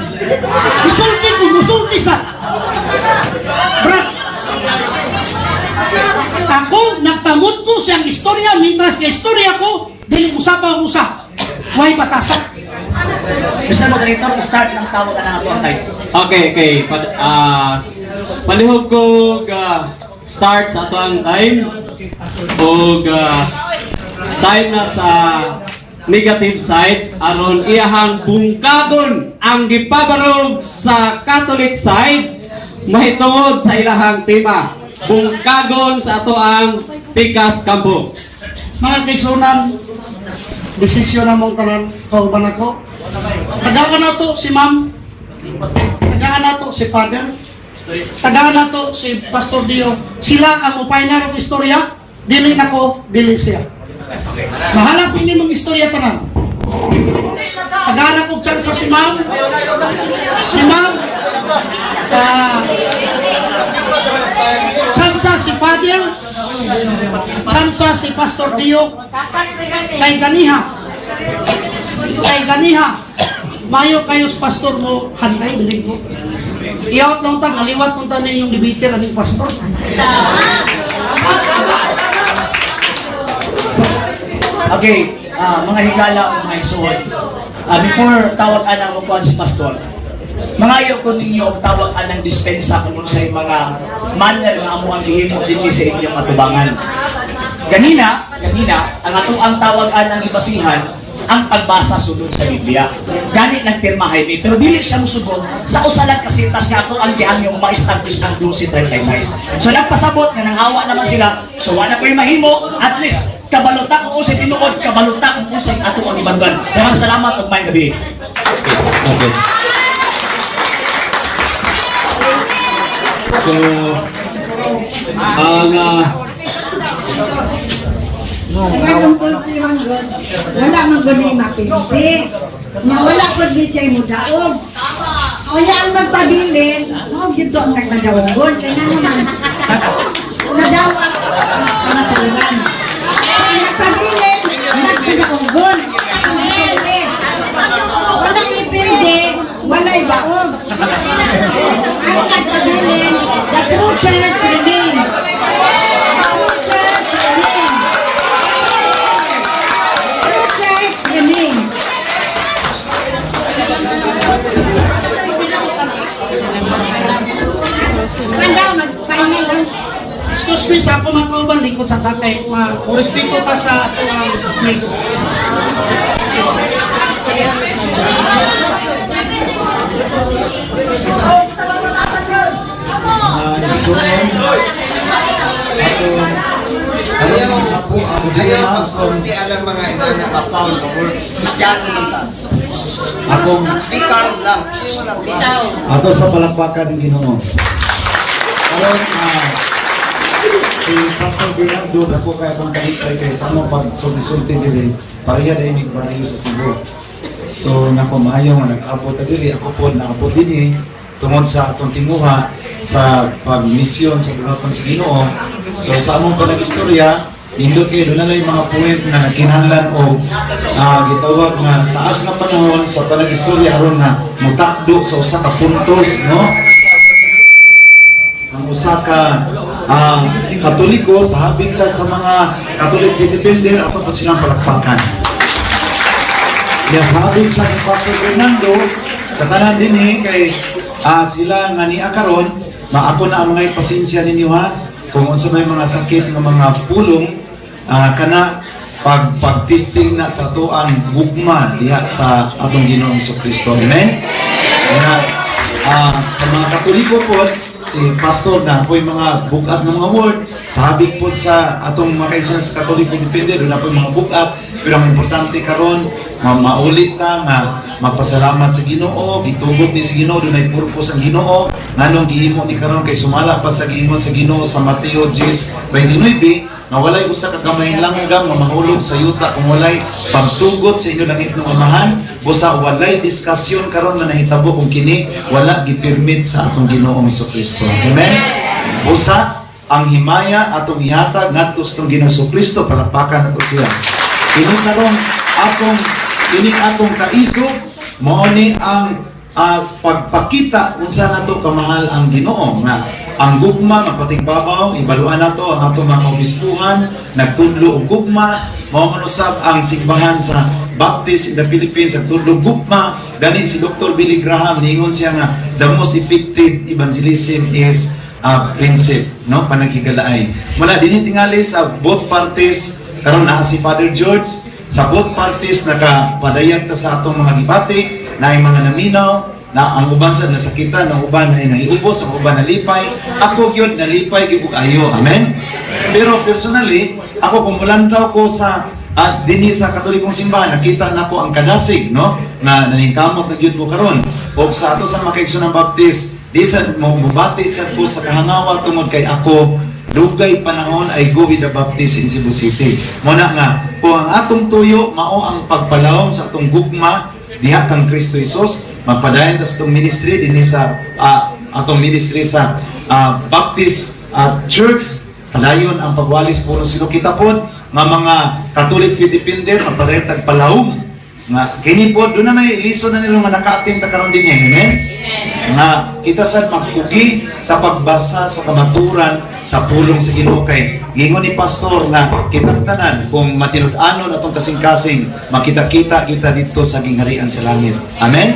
Musulti ko, musulti sa. Brad, ako, nagtamod ko siyang istorya, mintras nga istorya ko, dili usapa ang usa. Way batasan. Mr. Moderator, start ng tawag na ato ang time. Okay, okay. Palihog ko start sa ato ang time og time na sa negative side aron iyahang bungkagon ang gipabarog sa Catholic side mahitungod sa ilahang tema bungkagon sa ato ang Pikas Kampo. Mga kaigsunan, desisyon na mong tanan, kauban ako. Tagaan na to si ma'am, tagaan na to si father, tagaan na to si Pastor Dio. Sila ang upay na ng istorya, dili nako, dili siya. Mahalap din mong istorya tanan. Tagaan ako chance si ma'am. Si ma'am, chance si father, chance si Pastor Dio, kay ganiha. Kay ganiha. Mayo kayo sa pastor mo, hantay, biling ko. Iyawat lang ta, ngaliwat punta na inyong debater aning pastor. Okay, mga higala o mga isuod. Before tawag anang mukuan si pastor, mangayo ko ninyo og tawag anang dispensa kung unsay mga manner nga amo ang gihimo dinhi sa inyong atubangan. Ganina, ganina, ang ato ang tawag anang ibasihan ang pagbasa sulod sa Biblia. Gani nagpirmahay mi, pero dili siya musugot sa usa lang kasitas nga ato ang gihangyong ma-establish ang 12:36. So nagpasabot nga nanghawa naman sila, so wala ko'y mahimo, at least kabaluta ko sa tinuod, kabaluta ko sa ato ang ibangan. Daghang salamat ug maayong gabi. Okay. So, ang man gud, wala man gud ni mapildi. Nga wala gud ni siya mudaog. Kaya ang magpabilin, mao gyud to ang nagpadawagon. Kaya nga naman, nadawat ang patulan. Ang nagpabilin, nagpadaogon. Walang ipildi, walay baog. Ang nagpabilin, the true church remains. The true church remains. True church remains. Kanda, mag-final lang. Excuse me, sa ako mga kauban, lingkod sa tatay. Ma, respeto pa sa ato ang mic. Ayaw, ayaw magsulti alang mga ina na ka-foul nga words. Kristyano man ta. Akong Be calm lang. Ato sa palakpakan ng Ginoo. Karon si Pastor Bernardo dako kay akong kalipay kay sa among pagsulti-sulti diri pareha dai mig baryo sa Cebu. So nako, maayo nga nag-abot ta diri. Ako po naabot dinhi tungod sa atong tinguha sa pagmisyon sa buhaton sa Ginoo. So sa among panag-istorya, nindot kay doon na mga point na kinahanglan og gitawag nga taas nga panahon sa panag-istorya aron nga mutakdo sa usa ka puntos, no? Ang usa ka Katoliko sa habig sa mga Catholic defender, ato pa silang palakpakan. Ya, habig sa ni Pastor Fernando sa tanan dinhi kay sila nga niya karon, maako na ang mga pasensya ninyo ha kung unsa may mga sakit nga mga pulong, kana pag pag-testing na sa atoang gugma diha sa atong Ginoong Kristo. Amen. Nga sa mga Katoliko po, si Pastor na po'y mga bugat ng mga word, sa habig po sa atong mga kaigsuonan sa Catholic Defender, doon na po'y mga bugat, pero ang importante karon maulit ta nga magpasalamat sa Ginoo, gitugot ni sa Ginoo, doon ay purpose ang Ginoo, nganong gihimo ni karon kay sumala pa sa giingon sa Ginoo sa Mateo 10:29, nga walay usa ka gamay langgam nga mahulog sa yuta kung walay pagtugot sa inyo langit ng Amahan. Busa walay diskusyon karon nga nahitabo kung kini wala gipirmit sa atong Ginoong Kristo. Amen. Busa ang himaya atong ihatag ngadto sa atong Ginoong Kristo. Palakpakan nato siya. Kini karon atong ini atong kaisog, mao ni ang pagpakita unsa nato kamahal ang Ginoo, nga ang gugma magpatigbabaw. Ibaluan nato ang atong mga kaobispuhan nagtudlo og gugma, mao man usab ang simbahan sa Baptist in the Philippines nagtudlo og gugma. Gani si Dr. Billy Graham niingon siya nga the most effective evangelism is friendship, no, panaghigalaay. Mula dinhi tingali sa both parties karon naa si Father George. Sa both parties nakapadayag ta sa atong mga gibati na mga naminaw na ang uban sa nasakitan, ang uban ay nahiubos, ang uban nalipay. Ako gyud nalipay gyud ayo. Amen. Pero personally, ako kung mulantaw ko sa dinhi sa Katolikong simbahan, nakita nako ang kadasig, no, nga naningkamot na gyud mo karon. Og sa ato sa mga ng Baptist, di sa mo mubati sad ko sa kahangawa tungod kay ako dugay panahon ay go with the Baptist in Cebu City. Muna nga, kung ang atong tuyo mao ang pagpalawom sa atong gugma diha kang Kristo Jesus, magpadayon ta sa atong ministry dinhi sa atong ministry sa Baptist Church, padayon ang pagwalis puno sino. Kita pod nga mga Catholic Defender, magpadayon tag palawom nga kini pod doon na may liso na nilo nga naka-attend ta karon dinhi. Amen. Nga kita sad magkugi sa pagbasa sa kamaturan sa pulong sa Ginoo kay gingon ni pastor nga kitang tanan kung matinud-anon atong kasing-kasing makita-kita kita dito sa gingharian sa langit. Amen.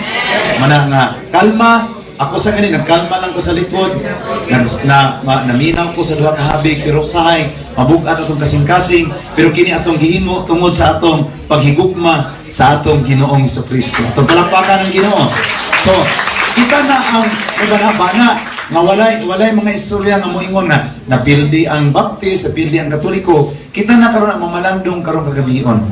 Mana nga kalma. Ako sa gani nagkalma lang ko sa likod, naminaw ko sa duha ka habig, pero usahay mabugat atong kasing-kasing, pero kini atong gihimo tungod sa atong paghigugma sa atong Ginoong Kristo. Atong palakpakan ng Ginoo. So kita na ang bana nga walay walay mga istorya nga moingon nga napildi ang Baptist, napildi ang Katoliko. Kita na karon ang mamalandong karon kagabion.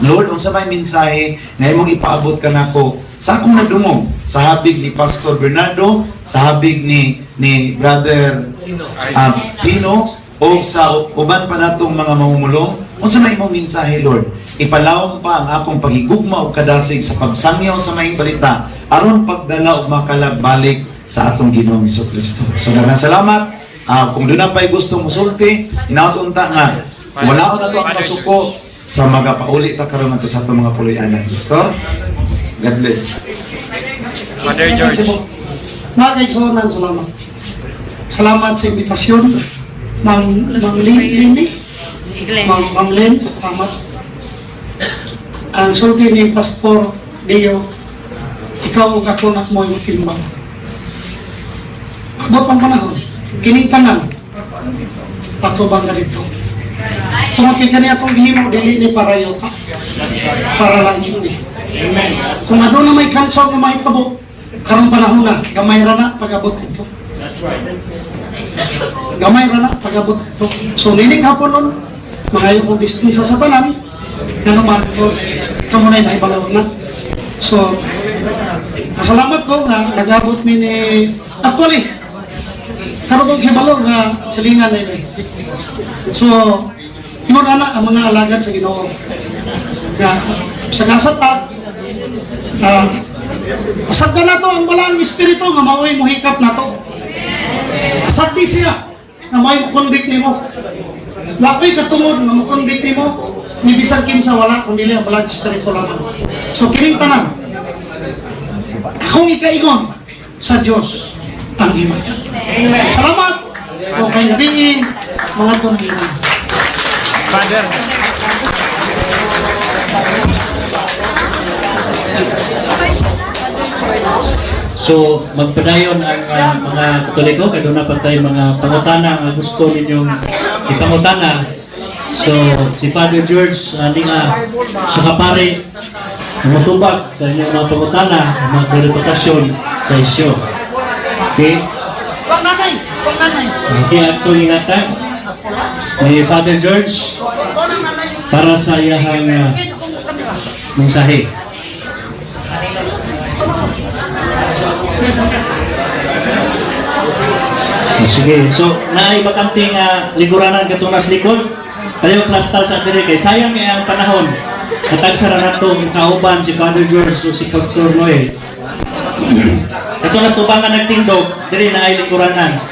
Lord, unsa may mensahe nga imong ipaabot kanako sa akong nadungog sa habig ni Pastor Bernardo, sa habig ni Brother Pino o sa uban pa natong mga mamumulong. Unsa may imong mensahe, Lord? Ipalawom pa ang akong paghigugma ug kadasig sa pagsangyaw sa maayong balita aron pagdala og makalag balik sa atong Ginoong Kristo. So daghang salamat. Kung duna pa'y gusto musulti, inaot unta nga wala na to ang kasuko sa magapauli ta karon ngadto sa atong mga puloy-anan. Pastor, God bless. Father George. Mga kaigsuonan, salamat. Salamat sa imbitasyon. Ma'am, Ma'am Lini, Ma'am Lynn, salamat. Ang sulti ni Pastor Leo, ikaw ug ako na mo yung timbang. Abot ang panahon, kining tanan, patubang na dito. Tungod kay kani atong gihimo, dili ni para yuta, para langit ni. Kung ano na may kansaw nga mahitabo, karong panahon na, gamay ra na pag-abot dito. Gamay ra na pag-abot dito. So nining hapon nun, mangayo kong dispensa sa tanan, nga naman ko, kamo na'y nahibalaw na. So, masalamat ko nga nag-abot mi ni, actually, karon kong hibalo nga silingan na ini. So, ingon ana ang mga alagad sa Ginoo. Nga sa kasat ta, asagdan nato ang balaang espiritu nga mao'y mohikap nato. Asagdi siya nga mao'y mo-convict nimo. Wa ko'y katungod nga mo-convict nimo ni bisan kinsa, wala kun dili ang balaang espiritu lamang. So kining tanan akong ikaingon sa Dios ang himaya. Salamat. Okay, gabi mga tunay. Father. So, magpadayon ang mga Katoliko, kay doon na pa tayo mga pangutana nga gusto ninyong ipangutana. So, si Father George, ani nga sa kapare, mutubag sa inyong mga pangutana, mga klarifikasyon sa isyo. Okay? Wag nanay! Wag nanay! Okay, ato ingatan ni Father George para sa iyahang mensahe. Sige, so naay bakante nga liguranan katunas likod. Tayo plastal sa diri kay sayang kay ang panahon. Katagsa ra nato ang kauban si Father George ug si Pastor Noel. Katunas tubangan nagtindog, diri naay lingkuranan.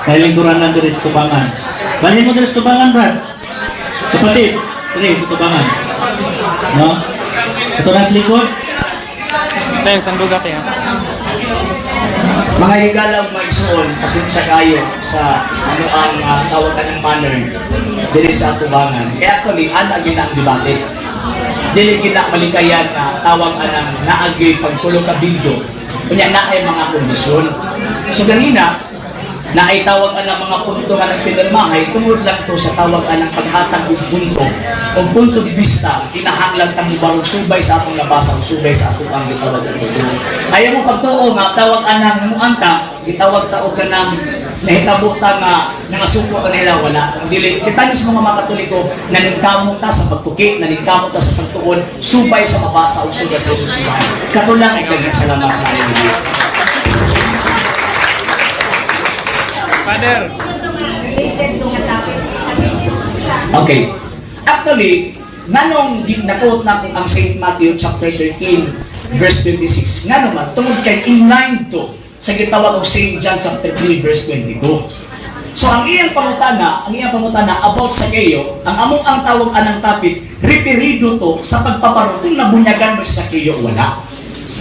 Naay lingkuranan diri sa tubangan. Balhin mo diri sa tubangan, Brad. Kapatid, diri sa tubangan. No? Katunas likod. Tayo, tangguga tayo. Mga higala ug maigsuon, pasensya kayo sa ano ang tawag ng manner diri sa atubangan. Kaya actually, ana gyud ang debate. Dili gid na malikayan na tawag anang naagi pagtulo ka bildo. Unya naay mga kondisyon. So ganina, naay tawag anang mga punto nga nagpinirmahay tungod lang to sa tawag anang paghatag og punto o punto de vista, kinahanglan tang mubarog subay sa atong nabasa o subay sa atong ang gitawag ang punto. Ayaw mo pagtuo nga tawag anang muanta, gitawag ta og kanang nahitabo ta nga nangasuko kanila, wala. Kung dili kita sa mga Katoliko, naningkamot ta sa pagtuki, naningkamot ta sa pagtuon subay sa mabasa o subay sa susibahan. Katulang ay daghang salamat kayo. Father. Okay. Actually, nganong nakuot na ang St. Matthew chapter 13 verse 26, ngano man tungod kay inline to sa gitawag og St. John chapter 3 verse 22. So ang iyang pangutana, about sa kayo, ang among ang tawag anang topic, referido to sa pagpaparong kung nabunyagan mo siya sa kayo o wala.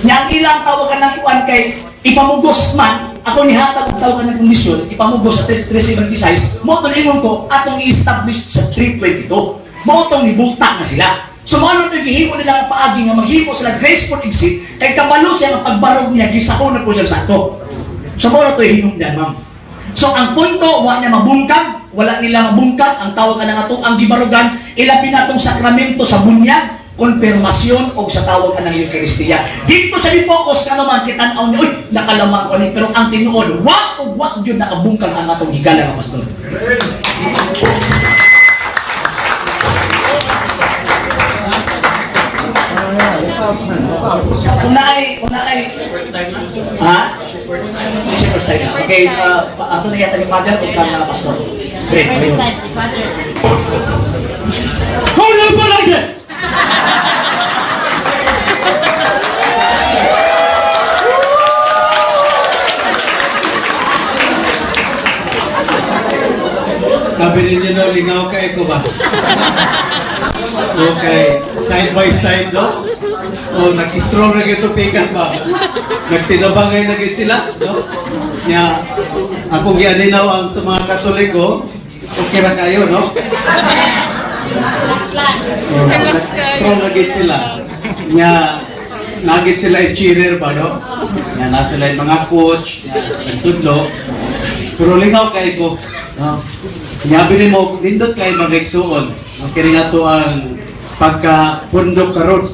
Nya ang ilang tawag anang kuan kay ipamugos man, ako nihatag og tawag anang kondisyon, ipamugos sa 376, mo to ingon ko atong i-establish sa 322. Mao tong nibuta na sila. So mao to gihimo nila ang paagi nga maghimo sila graceful exit kay kabalo siya nga pagbarog niya gisako na po siya sakto. So mao na to hinungdan, ma'am. So ang punto, wa niya mabungkag, wala nila mabungkag ang tawag ka na ato ang gibarugan, ilabi na atong sakramento sa bunyag, konfirmasyon o sa tawag ka ng Eucharistia. Dito sa focus ka naman kitan-aw niya, uy, nakalamang ko ni, pero ang tinuod, wa o wa gyud nakabungkag ang atong higala nga pastor. So, kung naay, ha? Hindi first time. Okay, ato na yata ni Father o kang pastor. Great, First time, si Father. lingaw kay ko ba? Okay, side by side, no? O, nag-strong na gito pikas ba? Nagtinabangay na gid sila, no? Nya, akong gianinaw ang sa mga Katoliko, okay ra kayo, no? Oh, nag-strong na gid sila. Nya, nagit sila i-cheerer ba, no? Nya, na sila yung mga coach, nya, nagtudlo. Pero lingaw kay ko, no? Nya nimo nindot kay mga igsuon. No, kini nga to ang pagka pundok karon.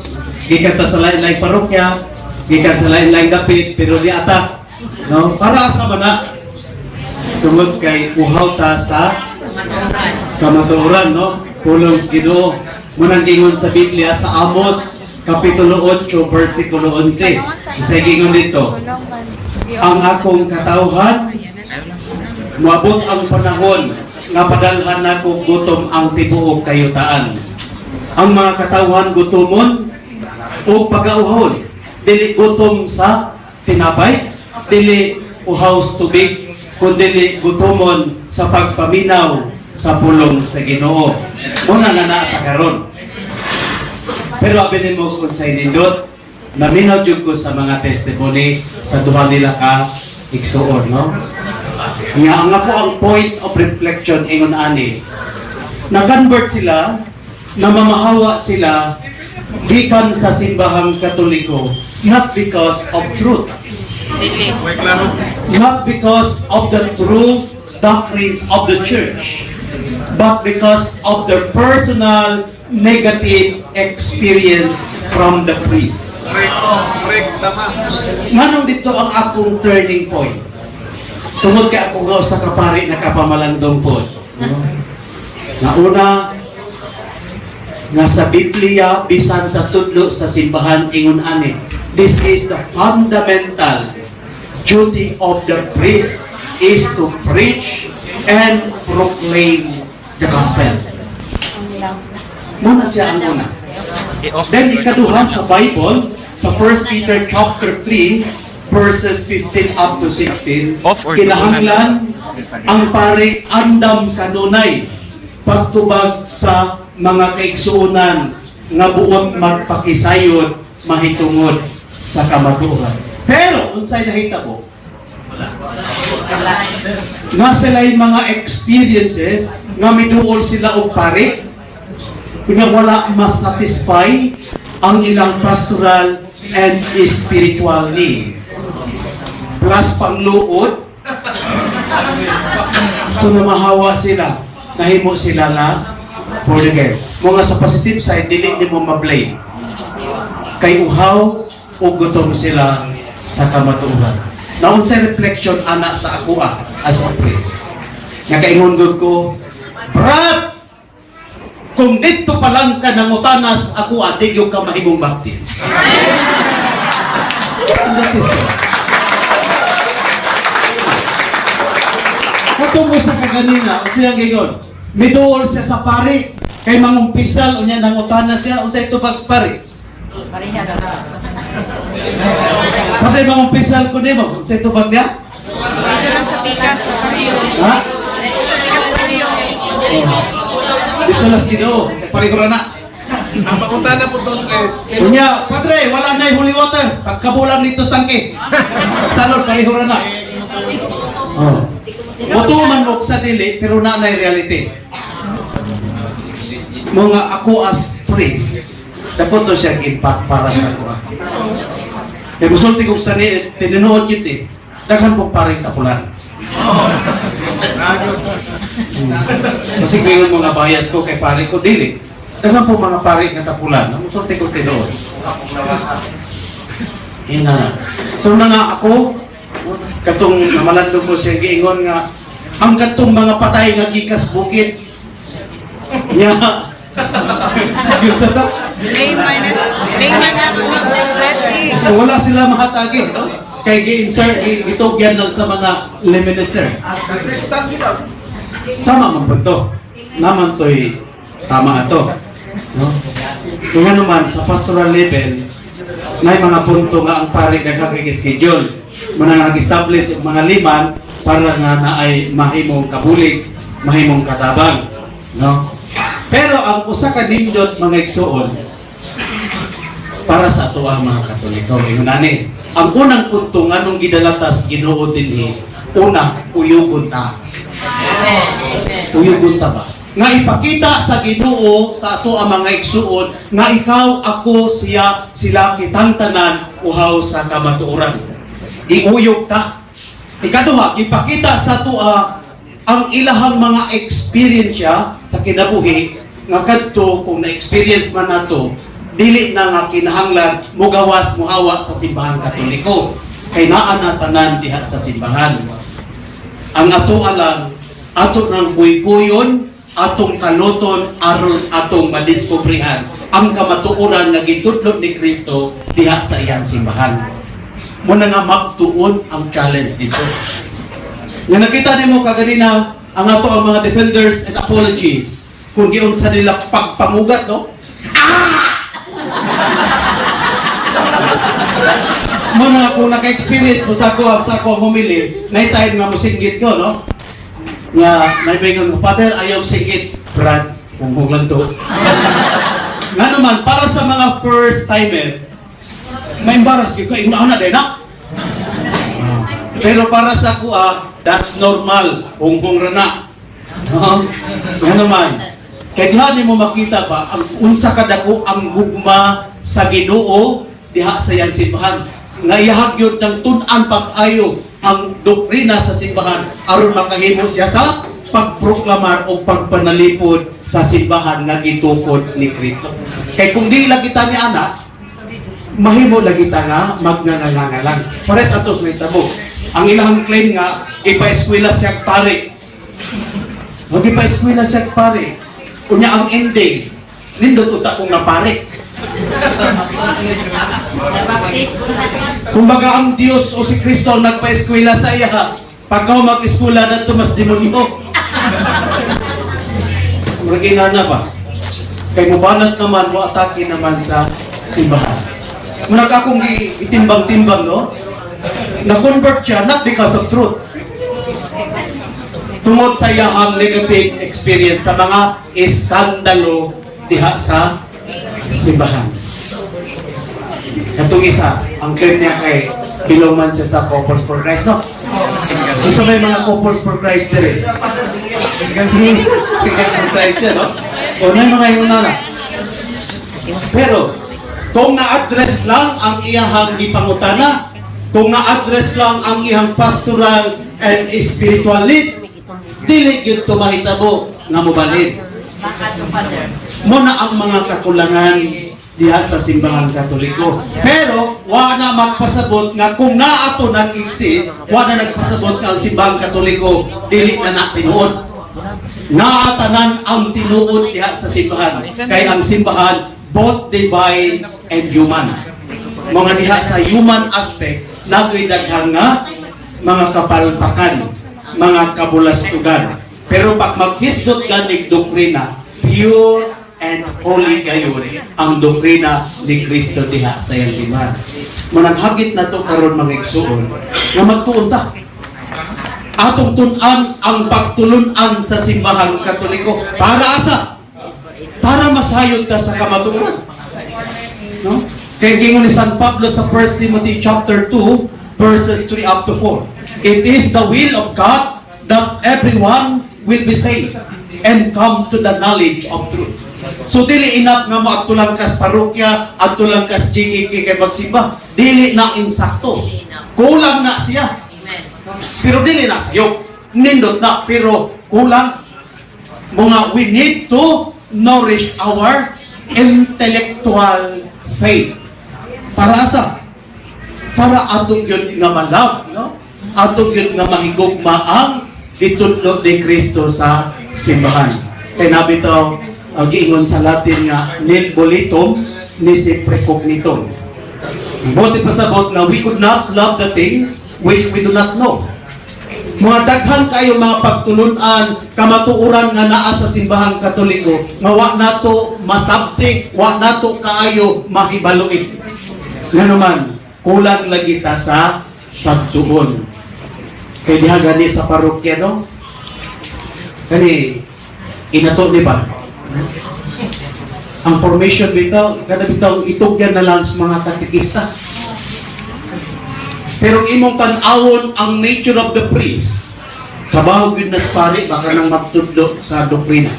Gikan ta sa lain-laing parokya, gikan sa lain-laing dapit, pero di ata, no? Para sa man na tungod kay uhaw ta sa kamatuoran, no? Pulong sa Ginoo. Munang gingon sa Biblia sa Amos kapitulo 8 versikulo 11. Sa gingon dito, ang akong katawhan moabot ang panahon nga padalhan nako gutom ang tibuok kayutaan. Ang mga katawhan gutomon o pagauhon, dili gutom sa tinapay, dili uhaw sa tubig, kundi gutomon sa pagpaminaw sa pulong sa Ginoo. Muna na naa ta karon. Pero abi nimo kung sa nindot, naminaw jud ko sa mga testimony sa duha nila ka igsuon, no? Nga ang ako ang point of reflection ingon ani. Na-convert sila, na mamahawa sila gikan sa simbahang Katoliko, not because of truth, not because of the true doctrines of the church, but because of their personal negative experience from the priest. Correct, tama. Nganong dito ang akong turning point? Tungod kay ako nga usa ka pari nakapamalandong po. No? Nauna, nga sa Biblia, bisan sa tudlo sa simbahan ingon ani. This is the fundamental duty of the priest, is to preach and proclaim the gospel. Muna siya ang una. Then ikaduha sa Bible, sa 1 Peter chapter 3 verses 15 up to 16, Off or kinahanglan ang pare andam kanunay pagtubag sa mga kaigsuonan nga buot magpakisayod mahitungod sa kamatuoran. Pero unsay nahitabo? Nga sila'y mga experiences nga miduol sila og pari nga wala masatisfy ang ilang pastoral and spiritual need. Plus pangluod. So namahawa sila, nahimo sila nga born again. Mga sa positive side, dili nimo ma-blame. Kay uhaw o gutom sila sa kamatuoran. Naunsay reflection ana sa ako as a priest? Nakaingon gud ko, "Brad, kung dito pa lang ka nangutanas ako, di gyud ka mahimong baptist." That is it. Katong sa kaganina, siyang gigon, miduol siya sa pari, kay mangumpisal, unya nangutana siya, unsay tubag sa pari? Pare, mangumpisal ko nimo, unsay tubag niya? Dito lang sa pikas. Ha? Sa pikas pareho. Dito lang sa Ginoo, pareho ra na. Ang pangutana po doon, Les. Unya, "Padre, wala na holy water. Pagkabulang dito sa tangke." Salot, pareho ra na. Oh. Motuo man mo sa dili, pero na na reality. Mga ako as priest, dapat to siya impact para sa ako. Kaya musulti kong sa tinunood yun eh. Daghan pong paring tapulan. Kasi ngayon mga bias ko kay pare ko, dili. Daghan po mga pare nga tapulan. Musulti ko tinuod. Ina. So na nga ako, katong namalandong ko siya giingon nga, ang katong mga patay nga gikas bukid, nya, yun sa to. Layman is, layman na Leslie. So wala sila makatagi, no? Kay gi-insert, gitugyan lang sa mga lay minister. Tama man po to. Naman to'y tama ato. No? Kaya naman, sa pastoral level, na mga punto nga ang pari nagkakik-schedule. Muna nag-establish og mga liman para nga na ay mahimong kabulig, mahimong katabang. No? Pero ang usa ka nindot, mga igsuon, para sa ato ang mga Katoliko. Ingon ani, ang unang punto nganong gidala tas Ginoo dinhi, una, uyugon ta. Uyugon ta ba? Nga ipakita sa Ginoo sa ato ang mga igsuon nga ikaw, ako, siya, sila, kitang tanan uhaw sa kamatuoran. Iuyog ta. Ikaduha, ipakita sa ato ang ilahang mga experience sa kinabuhi nga kadto kung na-experience man nato, dili na nga kinahanglan mugawas, muhawa sa Simbahang Katoliko kay naa na tanan diha sa simbahan. Ang ato lang, ato nang buykuyon, atong kaluton aron atong madiskobrehan ang kamatuoran nga gitudlo ni Kristo diha sa iyang simbahan. Muna nga magtuon ang challenge dito. Nga nakita nimo kaganina ang ato ang mga defenders and apologies kung giunsa nila pagpangugat, no? Ah! Muna kung naka-experience mo sa ako humili, na time nga mosinggit ko, no? Nga naibingon mo, "Father, ayaw singgit." "Brad, kung lang to." Nga naman, para sa mga first timer, ma-embarrass ko, ikaw na din, na? Pero para sa ako, that's normal. Hunghong rana. No? Nga naman, kaya diha ni mo makita ba, ang unsa kadako ang gugma sa Ginoo diha sa iyang simbahan. Nga iyahag yun ng tun-an pag-ayo ang doktrina sa simbahan aron makahimo siya sa pagproklamar o pagpanalipod sa simbahan nga gitukod ni Kristo. Kay kung di lang kita ni anak, mahimo lagi ta nga magngangalangalang. Pares atos may tabo. Ang ilang claim nga ipa-eskwela siya pare. Mag-ipa-eskwela siya pare. Unya ang ending, nindot unta kung napare. Kumbaga ang Dios o si Kristo ang nagpa-eskwela sa iya. Pagka mag-eskwela na ito, mas demonyo. Murag na ba? Kay mubanat naman, mo atake naman sa simbahan. Murag akong itimbang-timbang, no? Na-convert siya not because of truth. Tungod sa iyang negative experience sa mga iskandalo diha sa simbahan. Katong isa, ang claim niya kay belong man siya sa Couples for Christ, no? Isa may mga Couples for Christ dire. Single for Christ siya, no? O na mga yun na. Pero, kung na-address lang ang iyahang gipangutana, kung na-address lang ang iyang pastoral and spiritual need, dili gyud to mahitabo nga mobalhin. Muna ang mga kakulangan diha sa Simbahang Katoliko. Pero wa na magpasabot nga kung naa to nag-exist, wa na nagpasabot nga ang Simbahang Katoliko dili na na tinuod. Naatanan ang tinuod diha sa simbahan. Kay ang simbahan both divine and human. Mga diha sa human aspect, nagoy daghang nga mga kapalpakan, mga kabulastugan. Pero pag maghisgot ganig doktrina, pure and holy gayon ang doktrina ni Kristo diha sa iyang simbahan. Mananghagit na to karon, mga igsuon, nga magtuon ta. Atong tun-an ang pagtulun-an sa Simbahang Katoliko. Para asa? Para masayod ta sa kamatuoran. No? Kaya gingon ni San Pablo sa 1 Timothy chapter 2 verses 3 up to 4. "It is the will of God that everyone will be saved and come to the knowledge of truth." So dili enough nga moadto lang kas parokya, adto lang kas GKK kay magsimba. Dili na insakto. Kulang na siya. Pero dili na sayo. Nindot na pero kulang. Mga we need to nourish our intellectual faith. Para asa? Para atong yun nga malove, no? Atong yun nga mahigugma ang gitudlo ni Kristo sa simbahan. Kay nabi to, giingon sa Latin nga nil volitum nisi precognitum. Buti pasabot nga we could not love the things which we do not know. Mga daghan kayo mga pagtulunan, kamatuoran nga naa sa Simbahang Katoliko, nga wa nato masabti, wa nato kaayo mahibaluit. Nga naman, kulang lagi ta sa pagtuon. Kay diha gani sa parokya, no? Kani, Inato ni ba? Ang formation bitaw, kada bitaw itugyan na lang sa mga katekista. Pero imong tan-awon ang nature of the priest, trabaho gyud na sa pari baka nang magtudlo sa doktrina.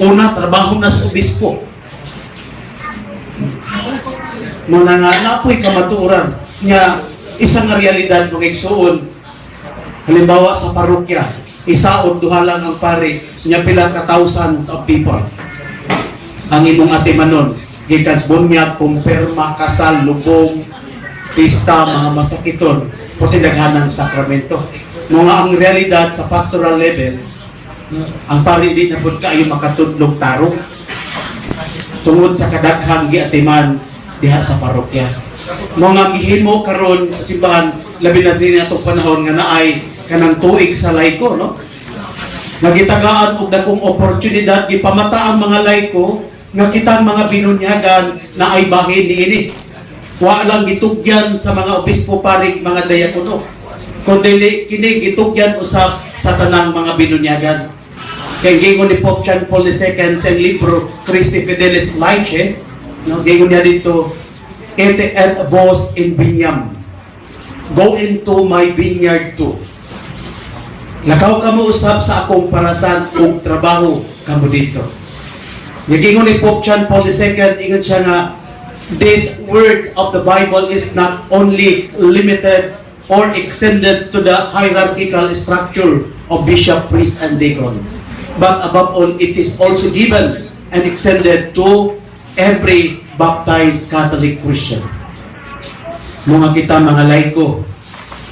Una, trabaho na sa obispo. Muna nga, napoy kamatuoran nga isang nga realidad, mga igsuon. Halimbawa sa parokya, isa o duha lang ang pari, nya pila ka thousands of people ang imong atimanon gikan sa bunyag, kumpirma, kasal, lubong, pista, mga masakiton, puti daghanang sakramento. Mga ang realidad sa pastoral level, ang pari di na pud kaayo makatudlog tarong tungod sa kadaghang giatiman diha sa parokya. Mga gihimo karon sa simbahan, labi na din atong panahon nga naay kanang tuig sa laiko, no? Nagitagaan og dakong oportunidad, gipamata ang mga laiko nga kitang mga binunyagan na ay bahin niini. Wa lang gitugyan sa mga obispo, pari, mga diakono. Kundi kini gitugyan usab sa tanang mga binunyagan. Kay gingon ni Pope John Paul II sa libro Christi Fideles Laici, no, gingon niya dito, "Ite et vos in vignam." Go into my vineyard too. Lakaw ka mo usab sa akong parasan ug trabaho kamo dito. Yagingon ni Pope John Paul II, ingon siya nga, this word of the Bible is not only limited or extended to the hierarchical structure of bishop, priest, and deacon. But above all, it is also given and extended to every baptized Catholic Christian. Mga kita mga laiko,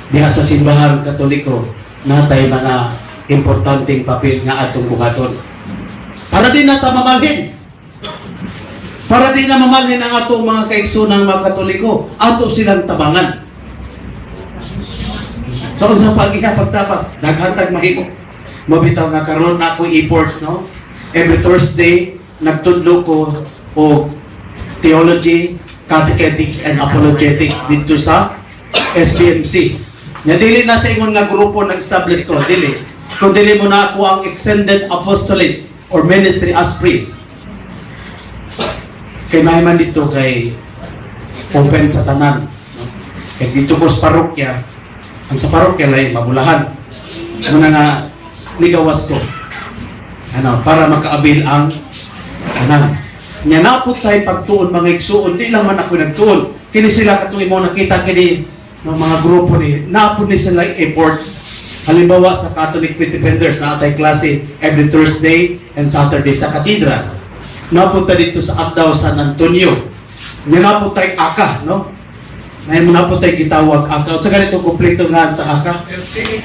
diha sa simbahan Katoliko, natay mga importanteng papel nga atong buhaton. Para di nata mamalhin. Para di na mamalhin ang atong mga kaigsoonang mga Katoliko, ato silang tabangan. So, unsa pag-iya pagtabang, naghatag mahimo. Mabitaw nga karon na ako effort, no? Every Thursday, nagtudlo ko og theology, catechetics, and apologetics dito sa SBMC. Nya dili na sa ingon nga grupo nag-establish ko, dili. Kung dili mo na ako ang extended apostolate or ministry as priest. Kay may man dito kay open sa tanan. No? Kay dito ko sa parokya, ang sa parokya lay mabulahan. Muna nga nigawas ko. Ano, para makaabil ang tanan. Nya napot tay pagtuon, mga igsuon, di lang man ako nagtuon. Kini sila katong imo nakita kini ng mga grupo ni, napod ni sila efforts. Halimbawa sa Catholic Faith Defenders, naatay klase every Thursday and Saturday sa katedral. Napunta dito sa Agdao San Antonio. Nya napot tay AKA, no? Ngayon mo napot tay gitawag AKA. Sa ganito kompleto nga sa AKA.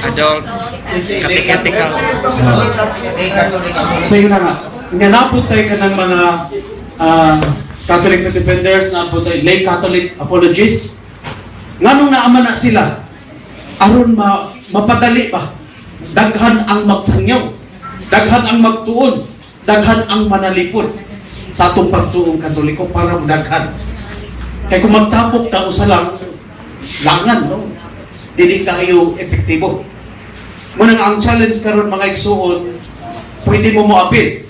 Adult Catechetical. So yun na nga. Nga naputay ka ng mga Catholic Faith Defenders, naputay lay Catholic apologists. Nganong naaman na sila? Aron mapadali ba? Daghan ang magsangyaw. Daghan ang magtuon. Daghan ang manalipod sa atong pagtuong Katoliko para daghan. Kaya kung magtapok ta usa lang, langan, no? Dili kayo epektibo. Muna nga ang challenge karon, mga igsuon, pwede mo moapil.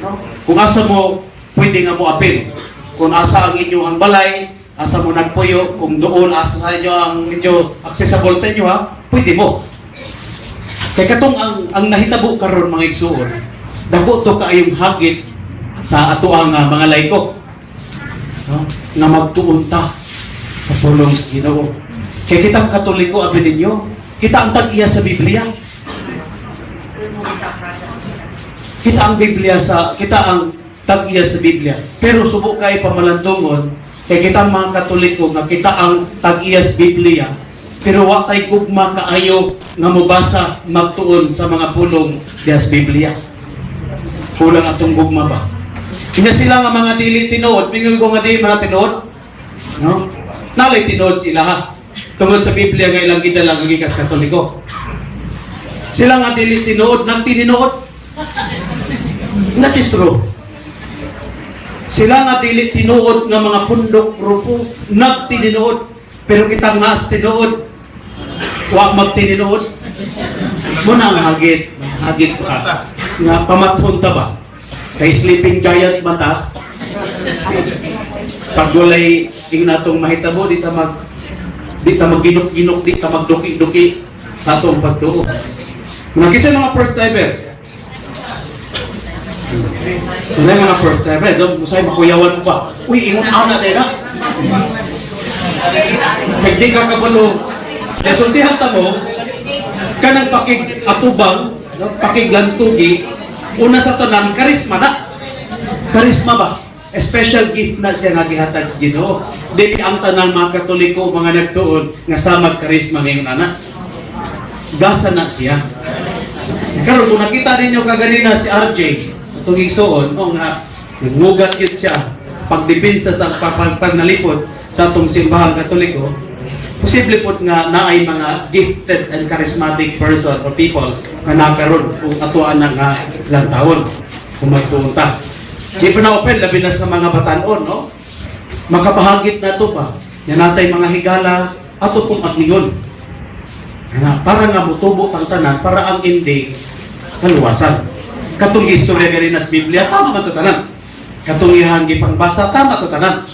No? Kung asa mo, pwede nga moapil. Kung asa ang inyo ang balay, asa mo nagpuyo, kung doon asa sa inyo ang medyo accessible sa inyo ha, pwede mo. Kay katong ang nahitabo karon, mga igsuon, dako to kaayong hagit sa ato ang mga laiko. No? Nga magtuon ta sa pulong sa Ginoo. Kay kitang Katoliko, abi ninyo, kita ang tag-iya sa Biblia. Kita ang Biblia sa kita ang tag-iya sa Biblia. Pero subo kay pamalandungon kay kitang mga Katoliko nga kita ang tag-iya sa Biblia. Pero wa tay gugma kaayo nga mobasa, magtuon sa mga pulong diha sa Biblia. Kulang atong gugma ba? Inya sila nga mga dili tinuod, mingon ko nga di man tinuod. No? Nalay tinuod sila ha. Tungod sa Biblia nga ilang gidala nga gikas Katoliko. Sila nga dili tinuod, nagtininuod. That is true. Sila nga dili tinuod nga mga pundok grupo, nagtininuod. Pero kitang naas tinuod, wa magtininuod. Muna ang hagit, hagit pa. Nga pamathon ta ba? Kay sleeping giant man ta. Pag walay ing natong mahitabo, di ta magginok-ginok, di ta magduki-duki sa atong pagtuo. Mga kinsa mga first timer? Sila mga first timer, do usay makuyawan mo pa. Uy, ingon ana na. Kay di ka kabalo. Kaya sultihan ta mo, kanang pakig atubang, no, pakiglantugi, una sa tanan, karisma na. Karisma ba? A special gift na siya nga gihatag sa Ginoo. Dili ang tanang mga Katoliko, mga nagtuon nga samag karisma ngayon ana. Gasa na siya. Karon kung nakita ninyo kaganina si RJ, itong igsuon, no, nga nagmugat yun siya pagdepensa sa pagpanalipod sa atong simbahang Katoliko, posible po nga naay mga gifted and charismatic person or people nga nakaroon kung atuan na nga lantawon kung magtuon ta. Di pa na open, labi na sa mga batanon, no? Makapahagit na to pa. Yan natay mga higala, ato pong agningon. Nga, para nga mutubo tang tanan, para ang ending, kaluwasan. Katong istorya ganin sa Biblia, tama man to tanan. Katong iyang gipangbasa, tama to tanan.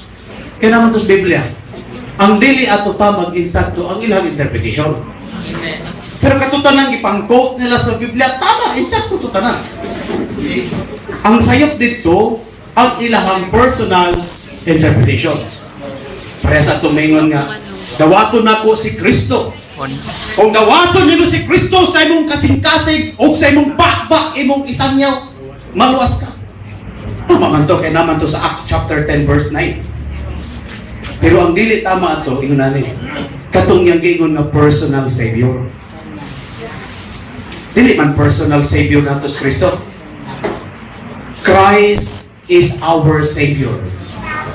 Kaya naman to sa Biblia, ang dili ato tamag insakto ang ilang interpretation. Pero katutan gipang-quote nila sa Biblia, tama, insakto to tanan. Ang sayop dito, ang ilahang personal interpretation. Pareha sa tumingon nga, dawaton nako si Kristo. Kung dawaton nimo si Kristo sa imong kasing-kasing o sa imong bakbak, imong isangyaw, maluwas ka. Tama man to, kay naman to sa Acts chapter 10 verse 9. Pero ang dili tama ato, ingon ani, katong yang giingon nga personal savior. Dili man personal savior nato si Kristo. Christ is our savior.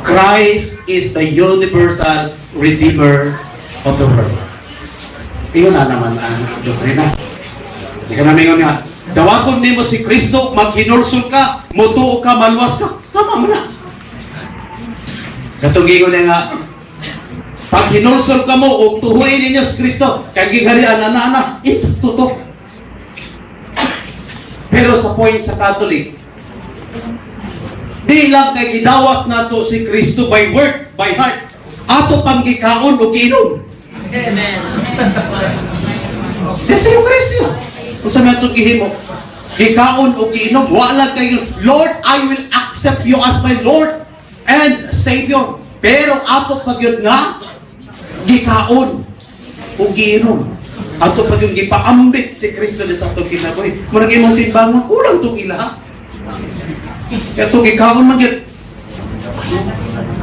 Christ is the universal redeemer of the world. Iyon na naman ang doktrina. Di ka namin nga, dawaton nimo si Kristo, maghinulsol ka, mutuo ka, maluwas ka. Tama mo na. Katong giingon niya nga, pag hinulsol ka mo, o tuhuin ninyo si Kristo, kay giharian na na, insakto to. Pero sa point sa Catholic, di lang kay gidawat nato si Kristo by word, by heart. Ato pang gikaon o giinom. Amen. Di sa Kristo. Kung sa atong gihimo, gikaon o giinom, wala kay "Lord, I will accept you as my Lord and Savior." Pero ato pa gyud nga gikaon o giinom. Ato pa gyud gipaambit si Kristo sa atong kinabuhi. Murag imong timbangon, kulang tong ilaha. Kaya itong gikaon man gyud.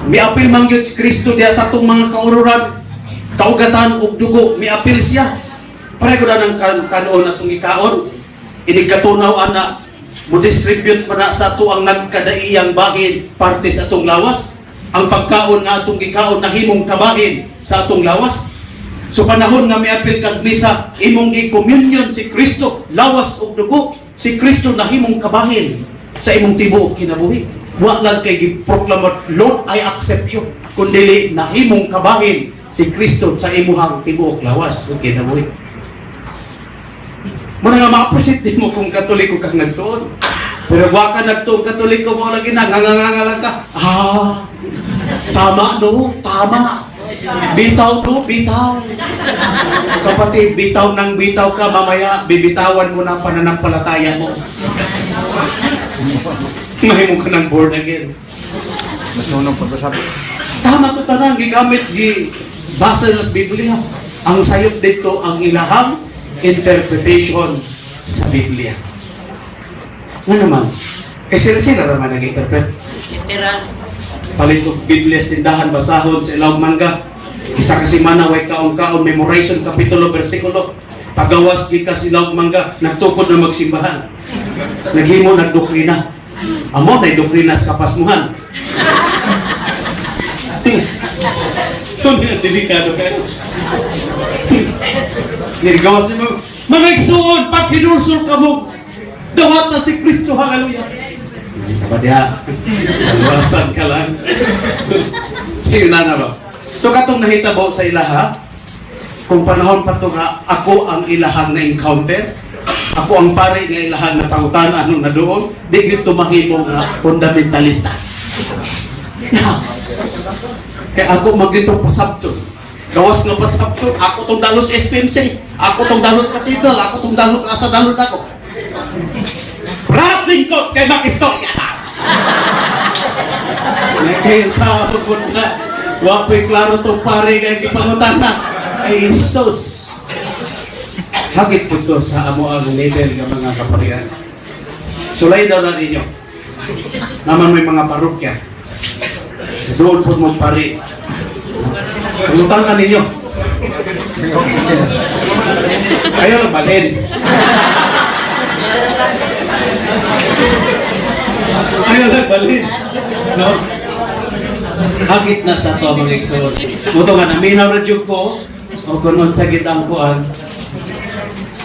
Miapil man gyud si Kristo diha sa atong mga kaururan, kaugatan ug dugo, miapil siya. Pareho na ng kanon atong gikaon. Inig katunaw ana, mo distribute pa na sa ato ang nagkadaiyang bahin parte sa atong lawas. Ang pagkaon nga atong gikaon nahimong kabahin sa atong lawas. So panahon nga miapil kag misa, imong gi-communion si Kristo, lawas ug dugo, si Kristo nahimong kabahin sa imong tibuok kinabuhi. Wa lang kay giproklamar, "Lord, I accept you." Kundi nahimong kabahin si Kristo sa imuhang tibuok lawas ug kinabuhi. Muna nga ma-appreciate din mo kung Katoliko kang nagtuon. Pero wa ka nagtuon Katoliko mo lagi na, nganganga lang ka. Ah, tama no, tama. Bitaw no, bitaw. Kapatid, bitaw ng bitaw ka, mamaya bibitawan mo na pananampalataya mo. Mahimo ka ng born again. Masunog pag-usap. Tama to tanan, gigamit, gi basa sa Biblia. Ang sayop dito ang ilahang interpretation sa Biblia. Nga naman, eh sila-sila naman nag-interpret. Literal. Palit og Biblia sa tindahan, basahon sa ilawg mangga. Isa ka semana, way kaon-kaon, memorization, kapitulo, bersikulo. Pagawas gikas ilawg mangga, nagtukod na magsimbahan. Naghimo, nagdokrina. Amo, tay doktrina sa kapasmuhan. Ito na, delikado kayo. Nirgawas niyo, mga igsuon, pag hinulsol ka mo, dawat na si Kristo, hallelujah. Ay, ka ba diha? Kaluwasan ka lang. Sige na na ba? So katong nahitabo sa ilaha, kung panahon pa to nga ako ang ilahang na-encounter, Ako ang pare nga ilahan na pangutana anong naduol, di gyud tumahimo nga fundamentalista. Kaya ako magitong pasabton. Gawas nga pasabton, ako tong dalon sa SPMC, ako tong dalon sa cathedral, ako tong dalon asa dalon ako. Brad lingkod kay makistorya na. Kaya sa ako na, wa ko'y klaro tong pare kay gipangutana. Ay Jesus. Hagit po to sa amo ang level ng mga kaparian. Sulay daw na ninyo. Naman may mga parokya. Doon po mong pari. Pangutangan ninyo. Kayo lang balin. Ayaw lang balin. No? Hagit na sa to mga igsoon. Muto nga naminaw ra jud ko o kung unsa gid ang kuan.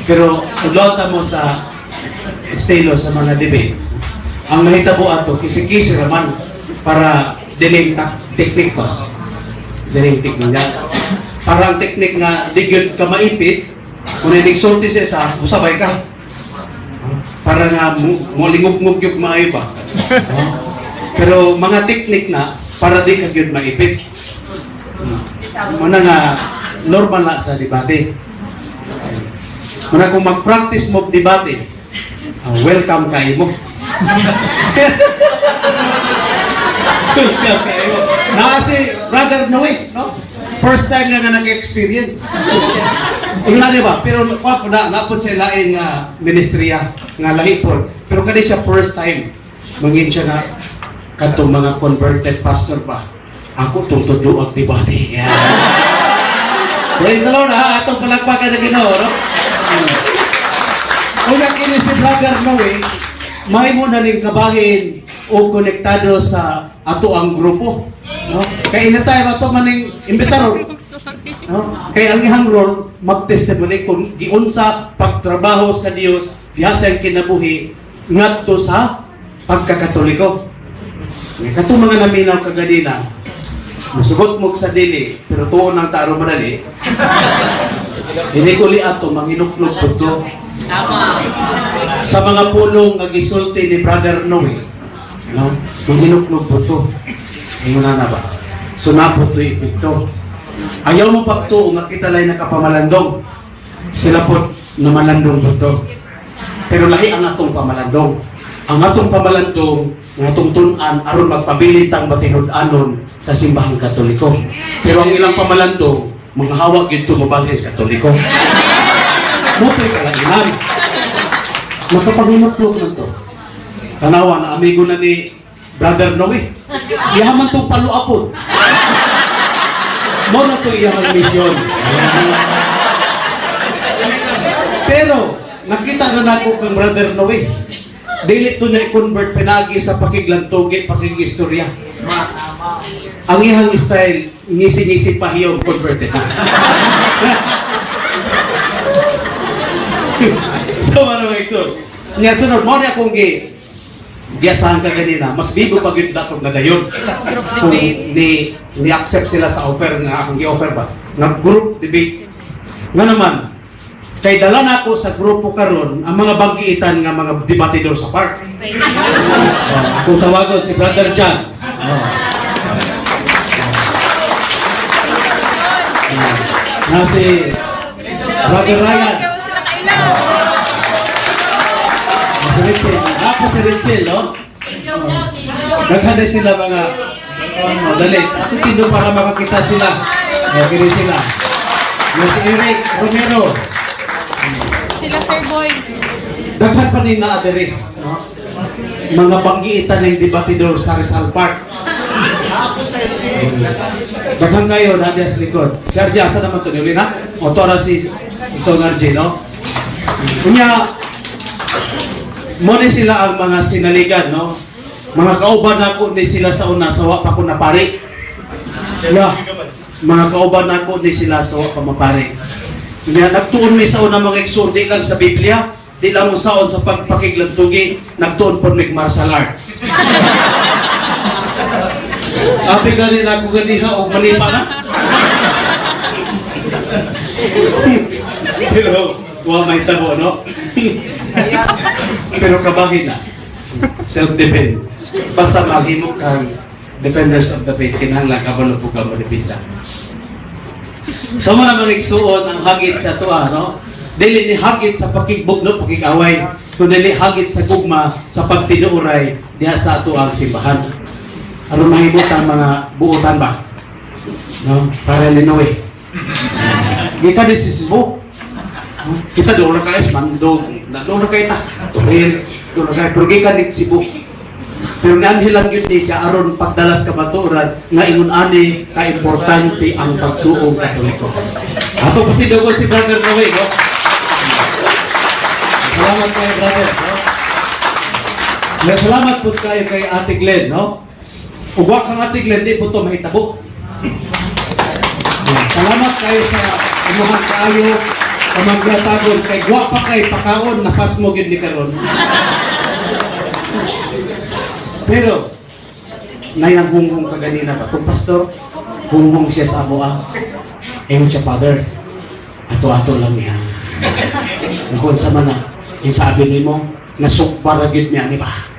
Pero tudlota mo sa estilo sa mga debate. Ang nahitabo ato kisi-kisi raman para diling technique ba? Diling technique nga. Para ang technique nga di gyud ka maipit, kung nigsulti siya sa usabay ka. Para nga mo lingog-ngog gyud maayo ba? Pero mga technique na para di ka gyud maipit. Muna nga normal na sa debate. Muna kung mag-practice mo debate, welcome kayo mo. Welcome kayo. Na si Brother Noe, no? First time na nga nag-experience. Una di ba? Pero kwa na napod sa lain nga ministriya nga lahi po. Pero kani siya first time mangin siya na katong mga converted pastor pa. Ako tong tudlo ang debate. Yeah. Praise the Lord, ha? Atong palakpakan na Ginoo, no? Una kini si Brother Noe, mahimo na ning kabahin o konektado sa ato ang grupo, no? Kay ina tayo ato maning imbitaron, no? Kay ang iyang role mag-testimony kung giunsa pagtrabaho sa Dios diha sa iyang kinabuhi ngadto sa pagkakatoliko. Nga katong mga naminaw kaganina, musugot mo sa dili, pero tuon ang taro manali. Hindi ko li ato manginuklog po to. Tama. Sa mga pulong nga gisulti ni Brother Noe, no? Manginuklog po to. Ingon na ba? So napo to epekto. Ayaw mo pagtuo nga kita lay nakapamalandong. Sila po namalandong po to. Pero lahi ang atong pamalandong. Ang atong pamalandong, ang atong tun-an aron magpabilin tang matinud-anon sa simbahang Katoliko. Pero ang ilang pamalandong, mga hawak gyud to mobalhin sa Katoliko. Mo pa kalainan. Makapanginuklog na to. Tanawa na amigo na ni Brother Noe. Iha man tong paluapon. Mo na to iyang misyon. Pero nakita na nako kang Brother Noe. Dili to na i-convert pinagi sa pakiglantugi, pakigistorya. Ang iyang style, ngisi-ngisi pahiyong converted na. So, ano mga igsoon? Nga sunod, mo na akong giyasahan ka ganina, mas bigo pag yun datong na dayon. Group Kung debate. ni accept sila sa offer nga akong gi-offer ba, nga group debate. Nga naman, kay dala na ako sa grupo karon ang mga banggiitan nga mga debatidor sa park. Oh, akong tawagon si Brother John. Oh. Na si Brother Ryan. Si Ritzel. Napa si Ritzel, no? Daghan na sila mga oh, dali. Ato tindo para makakita sila. Oh, kini sila. Na si Eric Romero. Sila Sir Boy. Daghan pa ni naa diri, no? Mga banggiitan ng debatidor sa Rizal Park. Daghan kayo na sa likod. Si RJ, asa naman to? Niuli na? O to na si Song RJ, no? Unya, mo ni sila ang mga sinaligan, no? Mga kauban nako ni sila sa una, sa wa pa ko napari. Yeah. Mga kauban nako ni sila sa wa pa mapari. Unya, nagtuon mi sa una mga igsoon, di lang sa Biblia, di lang usaon sa pagpakiglantugi, nagtuon po mig martial arts. Abi gani na ako ganiha og manipa na. Pero wa may tabo, no? Pero kabahin na. Self-defense. Basta maghimo kang defenders of the faith, kinahanglan kabalo po ka mo depensa. So mo na mga igsuon ang hagit sa tuwa, no? Dili ni hagit sa pakigbugno, pakigaway, kundi hagit sa gugma sa pagtinuoray diha sa ato ang simbahan. Aron mahimot ang mga buotan ba? No? Para ni Noe. Gikan ni si Cebu. Kita doon na kayo, Mandog, na doon na kayo ta, Toril, doon na kayo, pero gikan ni Cebu. Pero nanhilang yun ni siya aron pagdalas kamatuoran nga ingon ani ka-importante ang pagtuong Katoliko. Ato pati daw si Brother Noe, no? Salamat kayo, brother. No? May salamat po kayo kay Ate Glenn, no? Ugwa kang Ate Glenn, di po ito mahitabo. Salamat kayo sa imuhang kaayo pamagratagon kay guwapa kay pakaon napas mo gid ni karon. Pero nayang hunghong kaganina ba? Itong pastor, hunghong siya sa amo ah. Ingon siya, Father, ato-ato lang niya. Kung sa man na, yung sabi nimo, nasukba ra gyud niya, di ba?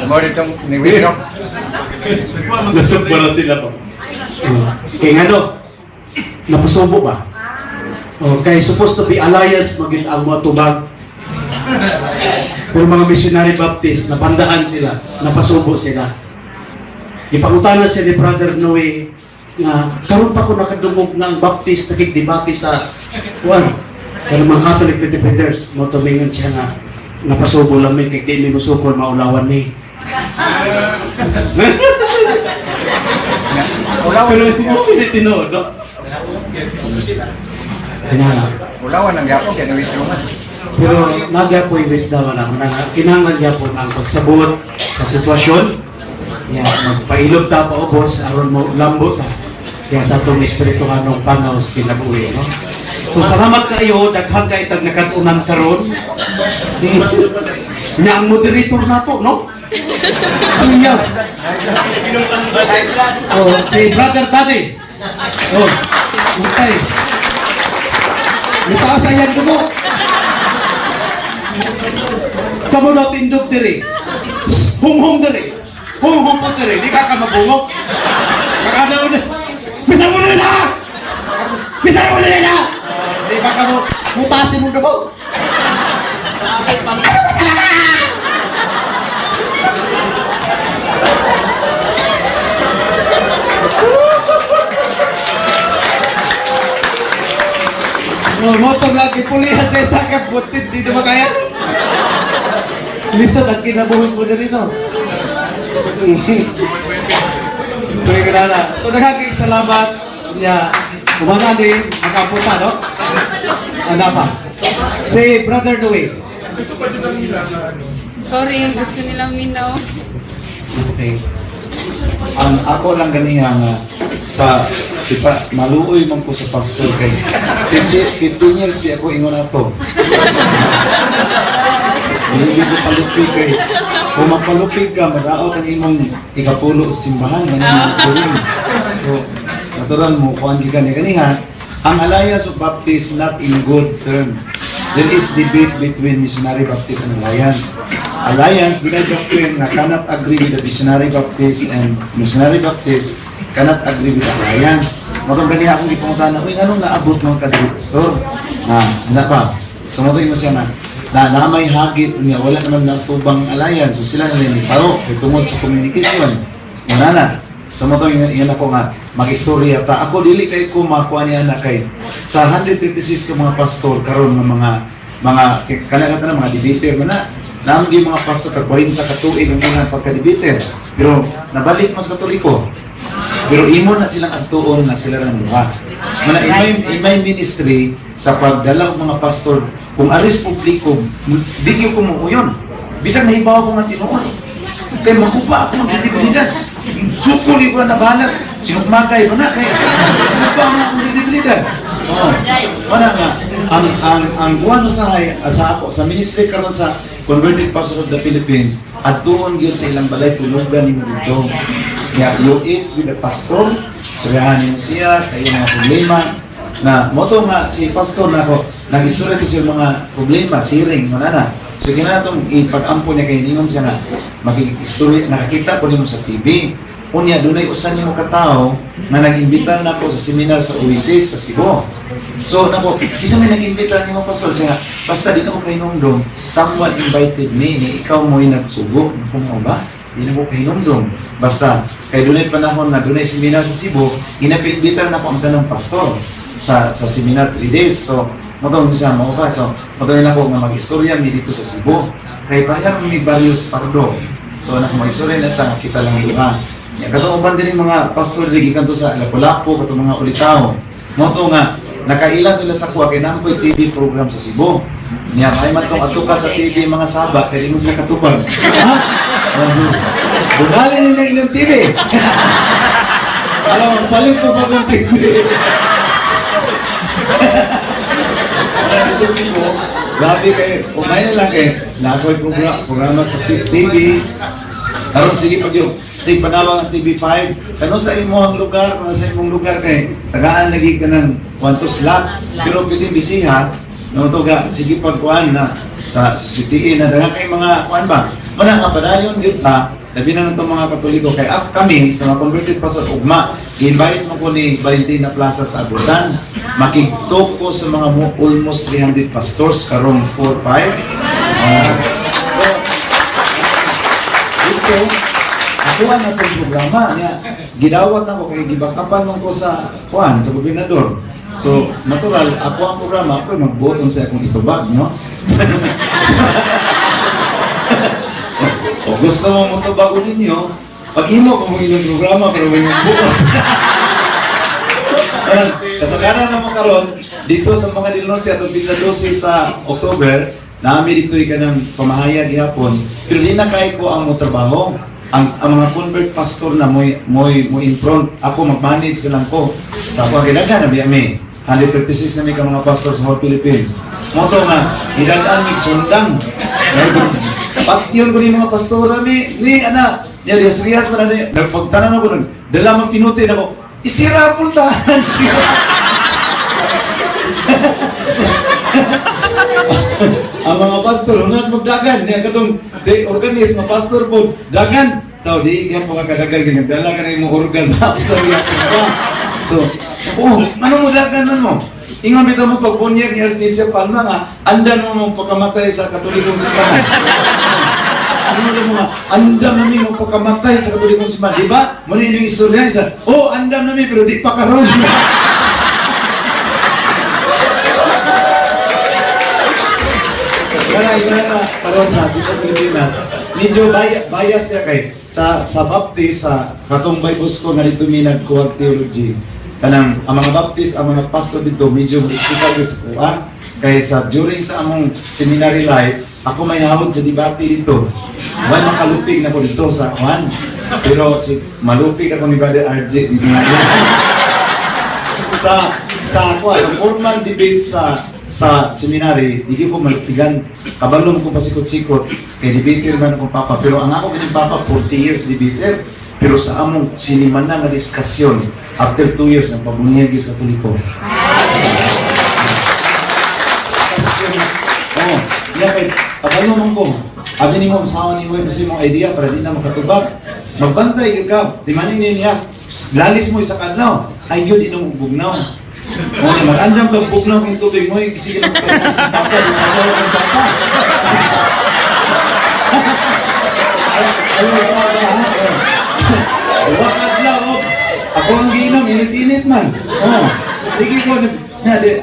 Mo ditong ni Wino. Nasukba ra sila ko. Kaya nga no, napasubo ba? Okay, supposed to be alliance maging ang mga tubag. Pero mga missionary Baptist, napandaan sila, napasubo sila. Ipangutana siya ni Brother Noe nga karon pa ko nakadungog nga ang Baptist nakigdebate sa kuan. Pero mga Catholic defenders, mo tumingon siya nga napasubo lang mi kay di mi musukol maulawan ni. Pero mo tinuod, no? Kinahanglan. Ulawan lang gyapon kay nawit man. Pero nagya po yung wisdom na na kinahanglan gyapon ang pagsabot sa sitwasyon. Ya, magpailob ta paubos aron mo lambo ta. Ya sa atong espirituhanong panaw sa kinabuhi, no? So salamat kayo, daghan kay tag nakat-unan karon. Nya ang moderator nato, no? Iya. Oh, si Brother Daddy. Oh, okay. Mitaas ayan ko mo. Kamu na tindog diri. Hunghong diri. Hunghong po diri. Di ka ka mabungok. Kakana mo na. Bisan mo na nila! Bisan mo na nila! Di ba ka mo mutasin mo dugo? Ano ba talaga? Oh, motor lagi pulihan kay sa kabutit di na makaya. Lisod ang kinabuhi mo dito. So, yung na. So, nagkaking salamat niya. Kumana ni makapunta, no? Ano pa? Si Brother Noe. Sorry, yung gusto nilang minaw. Okay. Ang ako lang ganiha nga sa sipa maluoy man ko sa pastor kay 50 15 years di ako ingon ato. Hindi ko palupig kay kung mapalupig ka madaot ang imong ikapulo sa simbahan man ang. So natural mo kuan gyud kani ganiha ang Alliance of Baptists not in good term. There is debate between Missionary Baptist and Alliance. Alliance, dunay doctrine na cannot agree with the Missionary Baptist and Missionary Baptist cannot agree with the Alliance. Matong ganiha akong gipangutana, uy, anong naabot ng kadri pastor? Na, ana ba? So mo siya na na, na may hagit niya wala naman natubang alliance, so sila na ni saro kay tungod sa communication. Wala na. So mo to yun ako nga mag-istorya ta. Ako dili kay ko makuha niya na kay sa 156 ka mga pastor karon nga mga mga kanila na mga debater man na naam gyud mga pastor ka 40 ka tuig ang mga pagka-debater pero nabalik mas Katoliko pero imo na silang adtuon na sila ng duha. Mana in my ministry sa pagdala og mga pastor kung aris publiko di gyud ko muuyon. Bisan nahibaw ko nga tinuod. Kay makupa ako ng dili. Sukol ko na balag. Sinugmakay ba na kay makupa ako ng dili. Oo. Mana nga ang kuan sa sa ako sa ministry karon sa Converted Pastors of the Philippines adtuon gyud sa ilang balay tulugan nimo didto. Ya, you eat with the pastor, suryahan nimo siya sa iyang mga problema. Na mo to nga si pastor nako nag-istorya to siya mga problema, siring mo na na. So kinatong ipag-ampo niya kay ningon siya nga makikistorya, nakakita ko nimo sa TV. Unya dunay usa nimo ka tawo nga nag-imbita nako sa seminar sa Oasis sa Cebu. So nako, kinsa may nag-imbita nimo, pastor? Siya nga, basta di na ko kahinumdom, someone invited me ni ikaw mo'y nagsugo. Nako, mo ba? Di na ko kahinumdom. Basta kay dunay panahon nga dunay seminar sa Cebu, ginapaimbita nako ang tanang pastor sa seminar 3 days. So mo siya mo ba? So mo na ako nga mag-istorya mi dito sa Cebu. Kay pareha mi barrios Pardo. So nako mag-istorya na ta kita lang duha. Ya, katong uban din mga pastor diri gikan to sa Lapu-Lapu, katong mga Ulitaw. Mo to nga nakaila to sa kuha kay naa koy TV program sa Cebu. Niya may man tong adto ka sa TV mga Saba kay di mo sila katubag. Ha? Bungalin nila inyong TV. Alam, palit ko pa ng TV. Dito sa Cebu, grabe kay, umay na lang kay, naa koy programa sa TV. Karon sige pag yung sige panawag ang TV5, kano sa imong lugar, kano sa imong lugar kay tagaan lagi ka ng one to slot. Pero pwede bisiha, no to ga sige pag kuan na sa CTA na daghan kay mga kuan ba. Mana nga padayon gyud ta, labi na natong mga Katoliko kay up kami sa mga converted pastor ugma. I-invite mo ko ni Valentina Plaza sa Agusan. Makigtalk ko sa mga mo, almost 300 pastors karong 4 5. Dito, ako ang atong programa niya. Gidawat na ko kay gibakapan man ko sa kuan sa gobernador. So, natural, ako ang programa, ako magbuot sa akong itubag, no? O gusto mo motubag ninyo, pag-imo ko mo inyong programa, pero may magbuot. Kasagaran na mo karon dito sa mga del Norte atong pizza 12 sa October, naami dito ka ng pamahayag gihapon, pero di na kay ko ang motrabaho. Ang mga convert pastor na moy moy mo in front, ako mag-manage lang ko. Sa ako ang ginagan na biya mi. 156 na mi ka mga pastor sa whole Philippines. Mo to nga gidagan mig sundang. Patyon ko ni mga pastora mi ni ana, niya riyas riyas man na nagpagtanan ako nag dala man pinuti nako. Isira pultahan. Ang mga pastor, unat magdagan. Niya katong di organist, mga pastor po, dagan. So, di yan po kakadagan, ginagdala ka na yung organ. Sa ka. So, oh, ano mo dagan man mo? Ingon bitaw mo pagbunyag ni Archbishop Palma nga, andan mo mong pagkamatay sa Katolikong simbahan. Ano mo nga, andam namin mo pagkamatay sa Katolikong simbahan. Di ba? Muna inyong istorya. Isa, oh, andam namin, pero di pa karon. Kaya yun na karon sa dito sa Pilipinas, medyo bias niya kay sa Baptist, sa katong Bible school na dito mi nagkuha theology. Kanang ang mga Baptist, ang mga pastor dito medyo critical sa kuha. Kay sa during sa among seminary life, ako may hawod sa debate dito. Wala makalupig na ko dito sa kuan. Pero si malupig ako ni Brother RJ dito nga. Sa kuan, sa formal debate sa seminary, di ko malupigan. Kabalo mo ko pasikot-sikot, kay debater man akong papa. Pero ang ako ganing papa, 40 years debater. Pero sa among siniman na nga diskusyon, after 2 years, ang pabunyag sa Katoliko. Oh, niya kay kabalo man ko. Abi nimo ang sawa nimo kasi mong idea para di na makatubag. Magbantay ka, di man niya lalis mo isa kadlaw. Ay yun inong bugnaw. Oh, mag-andam kag bugnaw kay tubig mo, sige na papa, di na kang papa. Wa kadlaw, oh. Ako ang giinom, init-init man. Oh, sige ko, nga, di,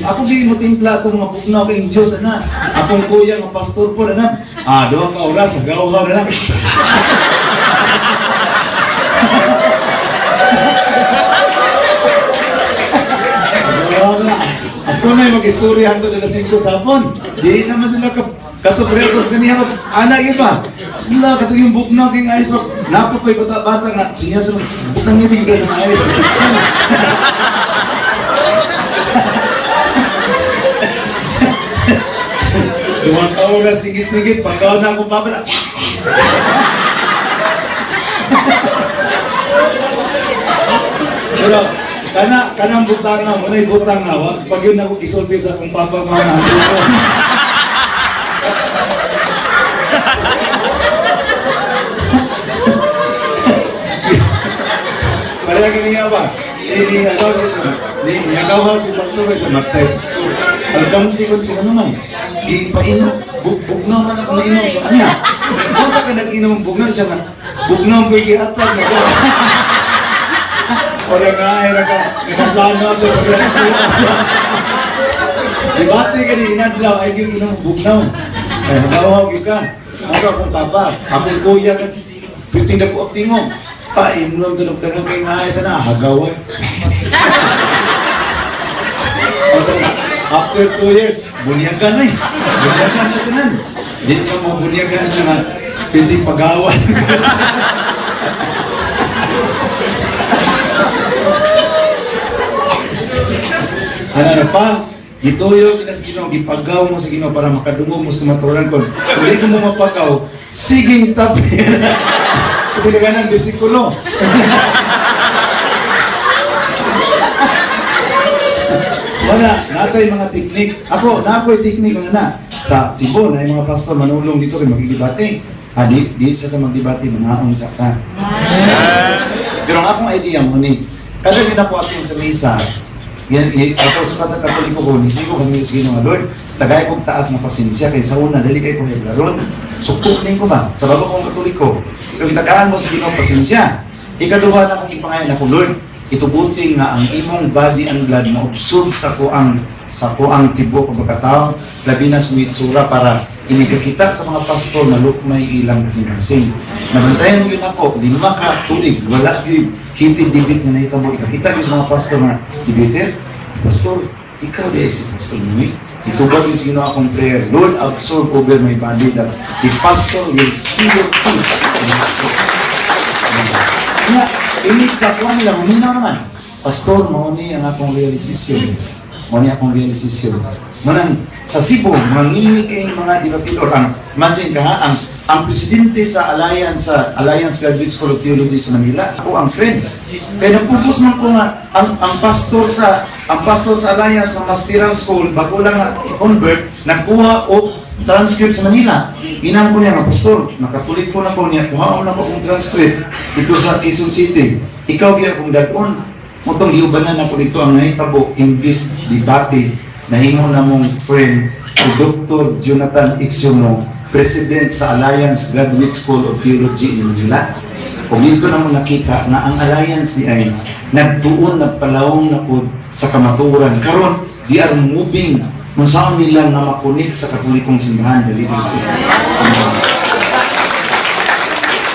ako gi mo timpla itong mga bugnaw kay Diyos, ana. Akong kuya nga pastor po, ana. Ah, duha ka oras, gaw na. Gaw na. Ako na yung mag-istorya hangtod alas 5 sa hapon. Di naman sila katupreto kaniya ko. Ana iba. Wala, katong yung bugnaw kay ayos pa. Napo ko'y bata-bata nga. Sinya sa butang ibig ng ayos. Duha ka oras, sigit-sigit. Pagkaw na akong papa na. Pero, Kana kanang butanga mo na butanga wa pag yun ako gisulti sa akong papa, mama. Wala gini nga ba? Ini agaw si ni agaw si pastor sa mag-text. Alkamsi ko siya naman. Ipainom, bugnaw man ako mainom sa kanya. Wala ka nag-inom bugnaw siya nga. Bugnaw ko gihatag na. Ora nga ay ra ka. Nakaplano ako. Debate ka ni inadlaw ay gyud inom bugnaw. Ay hagaw gyud ka. Ako akong papa, akong kuya ka. Titinda ko ang tingog. Painom tulog ka kay nga sa na hagaw. After 2 years, bunyagan na eh. Bunyagan na tanan. Di ka mo bunyagan na nga. Pwede pagawan. Ano na pa? Gituyo ka sa Ginoo, gipagaw mo sa Ginoo para makadungog mo sa kamatuoran kon. Kung di ko mo mapagaw, siging tabi. Pwede ka ng besikulo. Wala, natay mga teknik. Ako, na ako'y teknik nga na. Sa Cebu, na yung mga pastor manulong dito kay magdidebate. Ah, di sa ta magdebate, manaong sa ka. Pero ang akong idea mo ni, kada ginakuha atin sa misa, yan, ako sa kada Katoliko ko, nisip ko kami sa Ginoo, Lord, tagay kong taas na pasensya kay sa una, dali kay ko heblaron. Suktukin ko ba? Sa bago kong Katoliko. Pero itagaan mo sa Ginoo pasensya. Ikaduha na akong ipangayon ako, Lord, itugutin nga ang imong body and blood ma-absorb sa kuang tibok o pagkatao, labi na sa itsura para inigakita sa mga pastor na lukmay ilang kasing-kasing. Nabantayan yun ako, 5 ka tuig, wala yun heated debate nga nahitabo. Ikakita yun sa mga pastor na debater, "Pastor, ikaw di ay si Pastor Noe." Itubag yung sino akong prayer, "Lord, absorb over my body that the pastor will see your face." Nga, ini kakuha nila, huminaw naman. "Pastor, mao ni ang akong realization. Mao ni akong realization." Manang sa Cebu, mga kay mga debatidor, ang imagine ka ha, ang presidente sa Alliance Graduate School of Theology sa Manila, ako ang friend. Kaya nagpupus man ko nga ang pastor sa Alliance ng Masteral School, bago lang na convert, nagkuha og transcript sa Manila. Inang ko niya nga, "Pastor, nakatulik ko na ko niya, kuhaon na ko akong transcript dito sa Quezon City. Ikaw gyud akong dad-on." Mutong giubanan ako dito ang nahitabo, imbis debate, nahimo na mong friend si Dr. Jonathan Ixiomo, President sa Alliance Graduate School of Theology in Manila. Kung dito na mo nakita na ang Alliance ni ay nagtuon, nagpalawong na pod sa kamatuoran. Karon, they are moving kung saan nila nga makunik sa Katolikong simbahan, the leadership.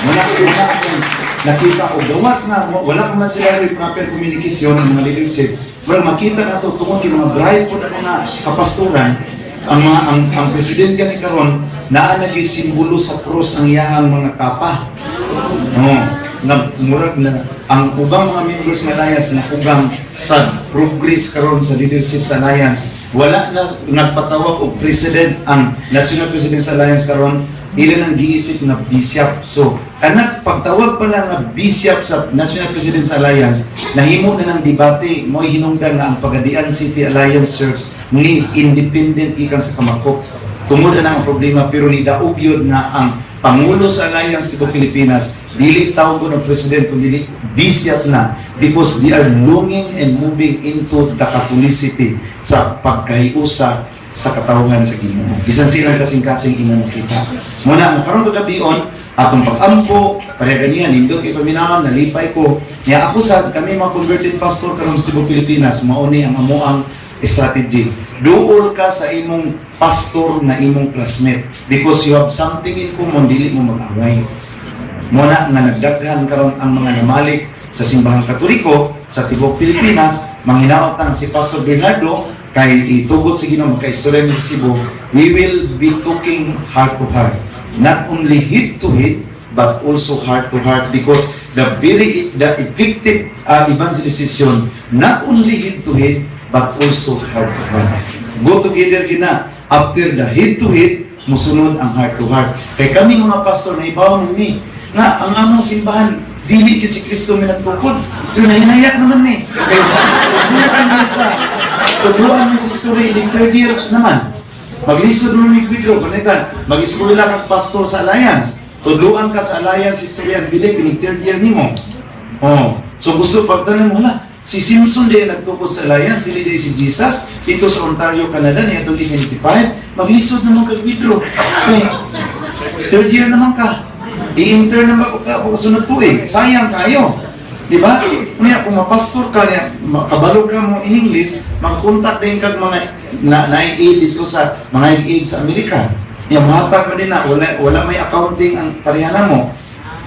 Wala ko na akong nakita o gawas na wala pa man sila with proper communication ng mga leadership. Pero makita na to tungod kay mga bright po na mga kapastoran, ang mga ang president gani karon naa na gyud simbolo sa cross ang iyahang mga kapa. No, nga murag na ang ubang mga members ng Alliance na kugang sa progress karon sa leadership sa Alliance. Wala na nagpatawag og president ang national president sa Alliance karon, ila nang giisip nga bishop. So, anak, pagtawag pa lang nga bishop sa National President's Alliance, nahimo na ng debate, mo'y hinungdan nga ang Pagadian City Alliance Church ni independent gikan sa Kamakop. Tungod na ang problema, pero ni daog yun nga ang Pangulo sa Alliance dito Pilipinas, dili tawag ng president, kundi dili bishop na, because they are longing and moving into the Catholicity sa pagkahiusa sa katawhan sa Ginoo. Bisan silang kasing-kasing ina nakita. Muna nga karon kagabion atong pag-ampo, pareha ganiyan, nindot kay paminawan, nalipay ko. Niya ako sa kami mga converted pastor karon sa tibuok Pilipinas, mao ni ang amoang strategy. Duol ka sa imong pastor na imong classmate because you have something in common, dili mo mag-away. Muna nga nagdaghan karon ang mga namalik sa simbahang Katoliko sa tibuok Pilipinas, manghinaot ang si Pastor Bernardo kay itugot sa Ginoo magkaistorya mi sa Cebu, we will be talking heart to heart. Not only head to head, but also heart to heart because the very the effective evangelization, not only head to head, but also heart to heart. Go together kina. After the head to head, musunod ang heart to heart. Kay kami mga pastor na ibaw mi nga ang among simbahan Dili gyud si Kristo may nagtukod. Pero nahinayak naman ni. Kay tudluan sa tudluan mi sa story in third year naman. Maglisod mo ni Pedro, panitan, mag-eskwela kag pastor sa Alliance. Tudluan ka sa Alliance history and belief in third year nimo. Oh, so gusto pagtanong mo, hala, si Simpson di nagtukod sa Alliance, dili di si Jesus, dito sa Ontario, Canada, niya 2025, maglisod naman kag Pedro. Okay. Third year naman ka. I-enter naman ka kasunod tuig. Sayang kayo. Di ba? Kaya kung mapastor ka, niya, kabalo ka mo in English, makakontak din kag mga na aid dito sa mga aid sa Amerika. Ya muhatag mo din na wala may accounting ang pareha mo.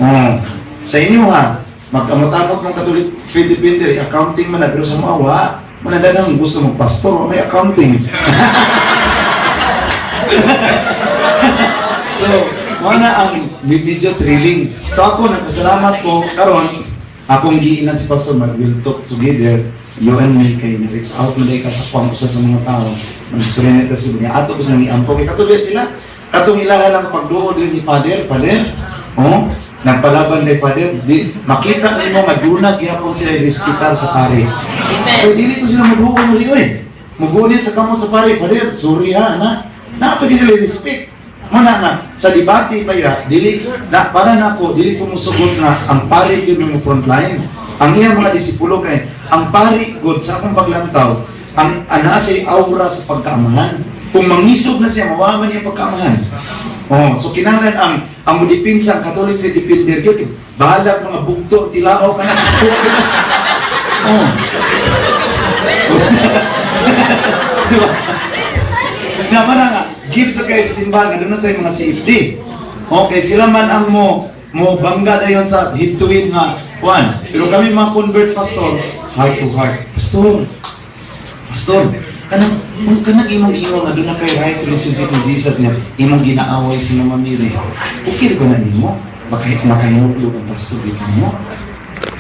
Oh. Sa inyo ha, mag-amot-amot mong Katolik 2020, accounting man na, pero sa mga wa, manadagang gusto mong pastor, may accounting. So, mao na ang medyo thrilling. So ako, nagpasalamat ko karon akong giinan si Pastor Mag, we'll talk together, you and me, kay reach out mo ka sa kwang usa sa mga tao. Magsurrender ta sa niya. Ato ko silang iampo. Kay katuloy sila. Katong ilahan lang pagduol din ni Father, Father. Oh, nagpalaban kay Father. Di, makita nimo nga duna gihapon sila respetar sa pare. Kay dili to sila magduol mo oy. Mugunit sa kamot sa pare, Father, sorry ha, na. Naa pa sila respect. Muna nga, sa debate pa ya, dili, na, para nako, dili ko musugot nga ang pari yun yung frontline. Ang iya mga disipulo kay, ang pari god sa akong paglantaw, ang ana siya aura sa pagkaamahan. Kung mangisog na siya, mawaman niya pagkaamahan. Oh, so kinahanglan ang modipinsa ang Catholic defender gyud. Bahala mga bugto, tilao ka na. Oh. Diba? Nga man nga, give sa kay sa simbahan nga doon na tayo mga CFD. Okay, sila man ang mo mo bangga dayon sa head to head nga kuan. Pero kami mga convert pastor, heart to heart. Pastor, pastor, kanang kung kanang imong ingon nga doon na kay right relationship with Jesus niya, imong ginaaway si Mama Mary. Okay ba na nimo? Baka makahinuglo ang pastor dito mo.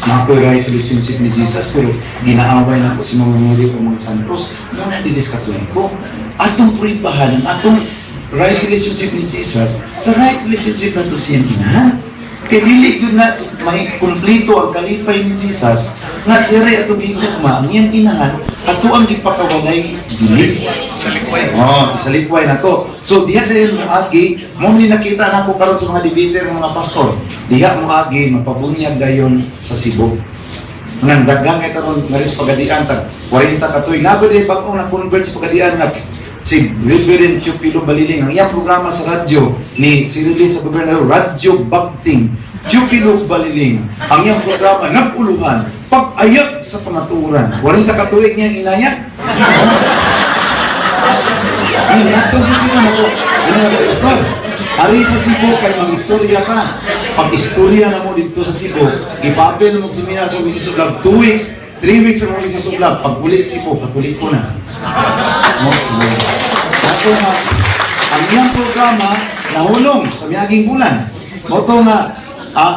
Na ako'y right relationship ni Jesus, pero ginaaway na ko si Mama Mary o mga santos, muna dilis Katoliko. Atong puripahan ang atong right relationship ni Jesus sa right relationship na to siyang inahan. Kay dili gyud na may kumpleto ang kalipay ni Jesus nga siya ray atong gihigugma ang iyang inahan ato ang gipakawalay dili. Oh, sa likway na to. So diha dahil mo agi, mo ni nakita nako karon sa mga debater mga pastor. Diha mo agi mapabunyag dayon sa Cebu. Nang daghang kay karon nga ris Pagadian tag 40 ka tuig. Nago di bag-ong na-convert sa Pagadian nga si Reverend Teofilo Baliling ang iyang programa sa radyo ni si release sa gobernador Radyo Bagting Teofilo Baliling ang iyang programa naguluhan pag-ayag sa kamatuoran 40 ka tuig niyang inaya. Ay, ato sa Cebu na ko. Ano na pastor? Ari sa Cebu kay mag-istorya ka. Pag istorya na mo dito sa Cebu, ipapel mo seminar sa Mrs. Ublab 2 weeks, 3 weeks sa Mrs. Ublab. Pag uli sa Cebu, Katoliko na. Okay. Ato nga, ang iyang programa nahulong sa miaging bulan. Moto nga,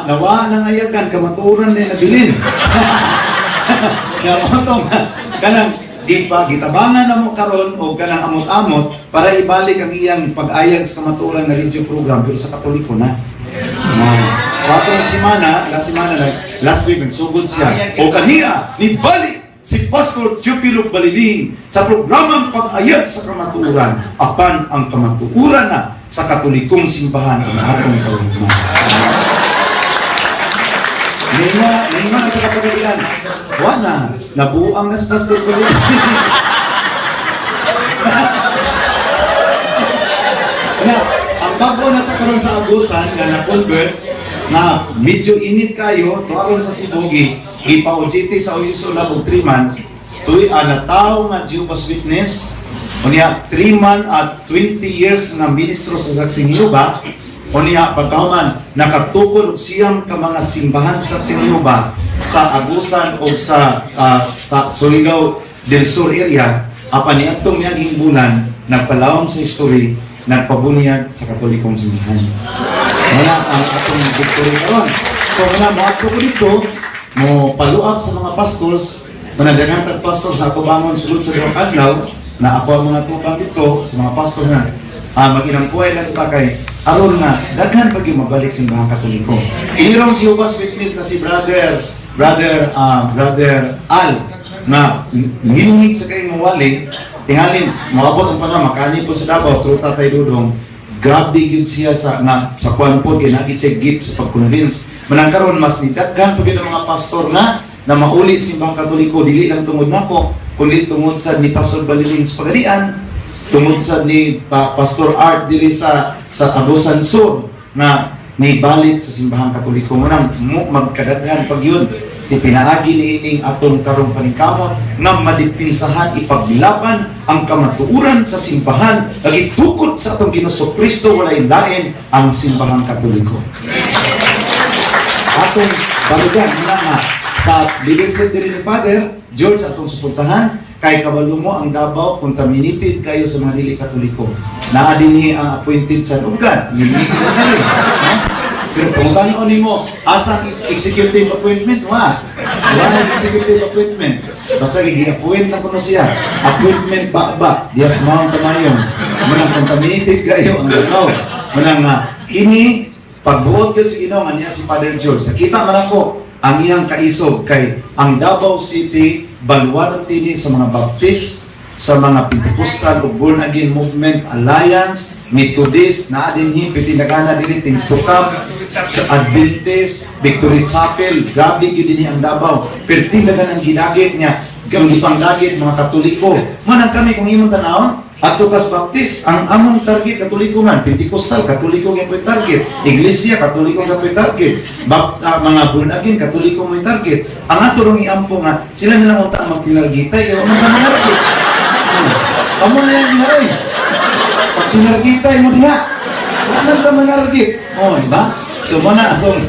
nawa nang ayagan, kamatuoran na nabilin. Kaya moto nga, kanang gipa gitabangan na mo karon o kanang amot-amot para ibalik ang iyang pag-ayag sa kamatuoran nga radio program pero sa Katoliko na. No. So atong semana, last semana na, last week nagsugod siya. O kaniya nibalik si Pastor Teofilo Baliling sa programang pag-ayag sa kamatuoran apan ang kamatuoran na sa Katolikong simbahan ang atong kaugma. Nima, nima na sa kapagalian. Wala, nabuang na si Pastor Baliling. Na, ang bago na ta karon sa Agusan nga na-convert na medyo init kayo tuaron sa Cebu gi gipa-OJT sa Oasis Ulab og 3 months tuy na tao nga Jehovah's Witness unya 3 months at 20 years nga ministro sa Saksing Jehova unya pagkahuman nakatukod og siyam ka mga simbahan sa Saksing Jehova sa Agusan o sa Surigao del Sur area apan niadtong miaging bulan nagpalawom sa history nagpabunyag sa Katolikong simbahan. Wala ang atong victory karon. So wala mo ato ko dito mo follow up sa mga pastors, manadaghang tag pastor sa ato bangon sulod sa duha ka adlaw na ako ang mga tupang dito sa mga pastor nga maginampuay lang ta kay Aron nga daghan pag yung mabalik simbahang Katoliko. Inirong Jehovah's Witness na si Brother Al nga ngilingig sa kayong mawali, tingalin moabot ang panahon makani po sa Davao through Tatay Dudong. Grabe yun siya sa nga sa kuan po ginagi siya gift sa pag-convince. Manang karon mas nidaghan po gyud ang mga pastor nga na mauli simbahang Katoliko, dili lang tungod nako kundi tungod sa ni Pastor Baliling sa Pagadian, tungod sa ni Pastor Art diri sa Agusan Sur na nibalik sa simbahang Katoliko. Munang mo magkadaghan pag yun ti pinaagi ni ining atong karong paningkamot nga madipinsahan, ipaglaban ang kamatuoran sa simbahan, lagi tukod sa atong Ginoong Kristo, walay lain ang simbahang Katoliko. Atong balugan nga nga sa leadership diri ni Father George, atong suportahan kay kabalo mo ang Davao contaminated kayo sa mga dili Katoliko. Naa dinhi ang appointed son of God, nominated na rin, no? Pero kung tan-on nimo asa ang executive appointment, wa ang executive appointment, basta gi-appoint na kuno siya, appointment ba ba diya sa Mount Tamayong. Manang contaminated kayo ang Davao. Manang nga kini pagbuot gyud sa Ginoo nga niya si Father George. Nakita man ako ang iyang kaisog kay ang Davao City baluarte ni sa mga Baptist, sa mga Pentecostal o Born Again Movement Alliance, Methodist, naa dinhi pitinagana diri, things to come, sa Adventist, Victory Chapel, grabe gyud dinhi ang Davao. Pero tindagan ang gidagit niya, ang gipangdagit mga Katoliko. Manang kami kung imong tanawon, ato kas Baptist, ang among target Katoliko man, Pentecostal, Katoliko gyud target, Iglesia, Katoliko gyud target, mga born again, Katoliko mo target. Ang ato rong iampo nga sila nilang unta ang magtinargitay kay wa man ta manargit. Amo na yan diha oy. Pag tinargitay mo diha, wa man ta manargit. Oh, di ba? So mo na atong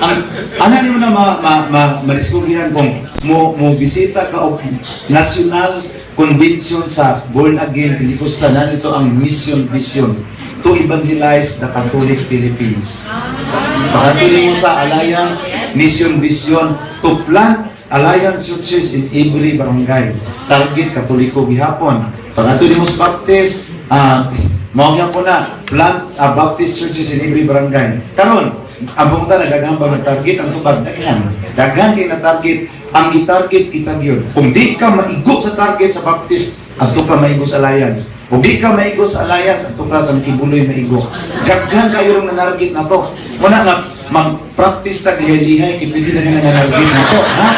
ang ana nimo na ma ma, ma madiskubrihan kung mo mo bisita ka og national convention sa Born Again Pentecostal, na nito ang mission vision to evangelize the Catholic Philippines. Pakatuloy mo sa Alliance, mission vision to plant Alliance churches in every barangay. Target Katoliko gihapon. Pagatuloy mo sa Baptist, mao gyapon na plant Baptist churches in every barangay. Karon, ang pumunta na daghan ba target ang tubag daghan. Daghan kay na target, ang gi-target kita gyud. Kung di ka maigo sa target sa Baptist, adto ka maigo sa Alliance. Kung di ka maigo sa Alliance, adto ka sa Kibuloy maigo. Daghan kayo rong nanarget na to. Muna nga mag-practice ta lihay-lihay kay pwede na nga nanarget na to, ha?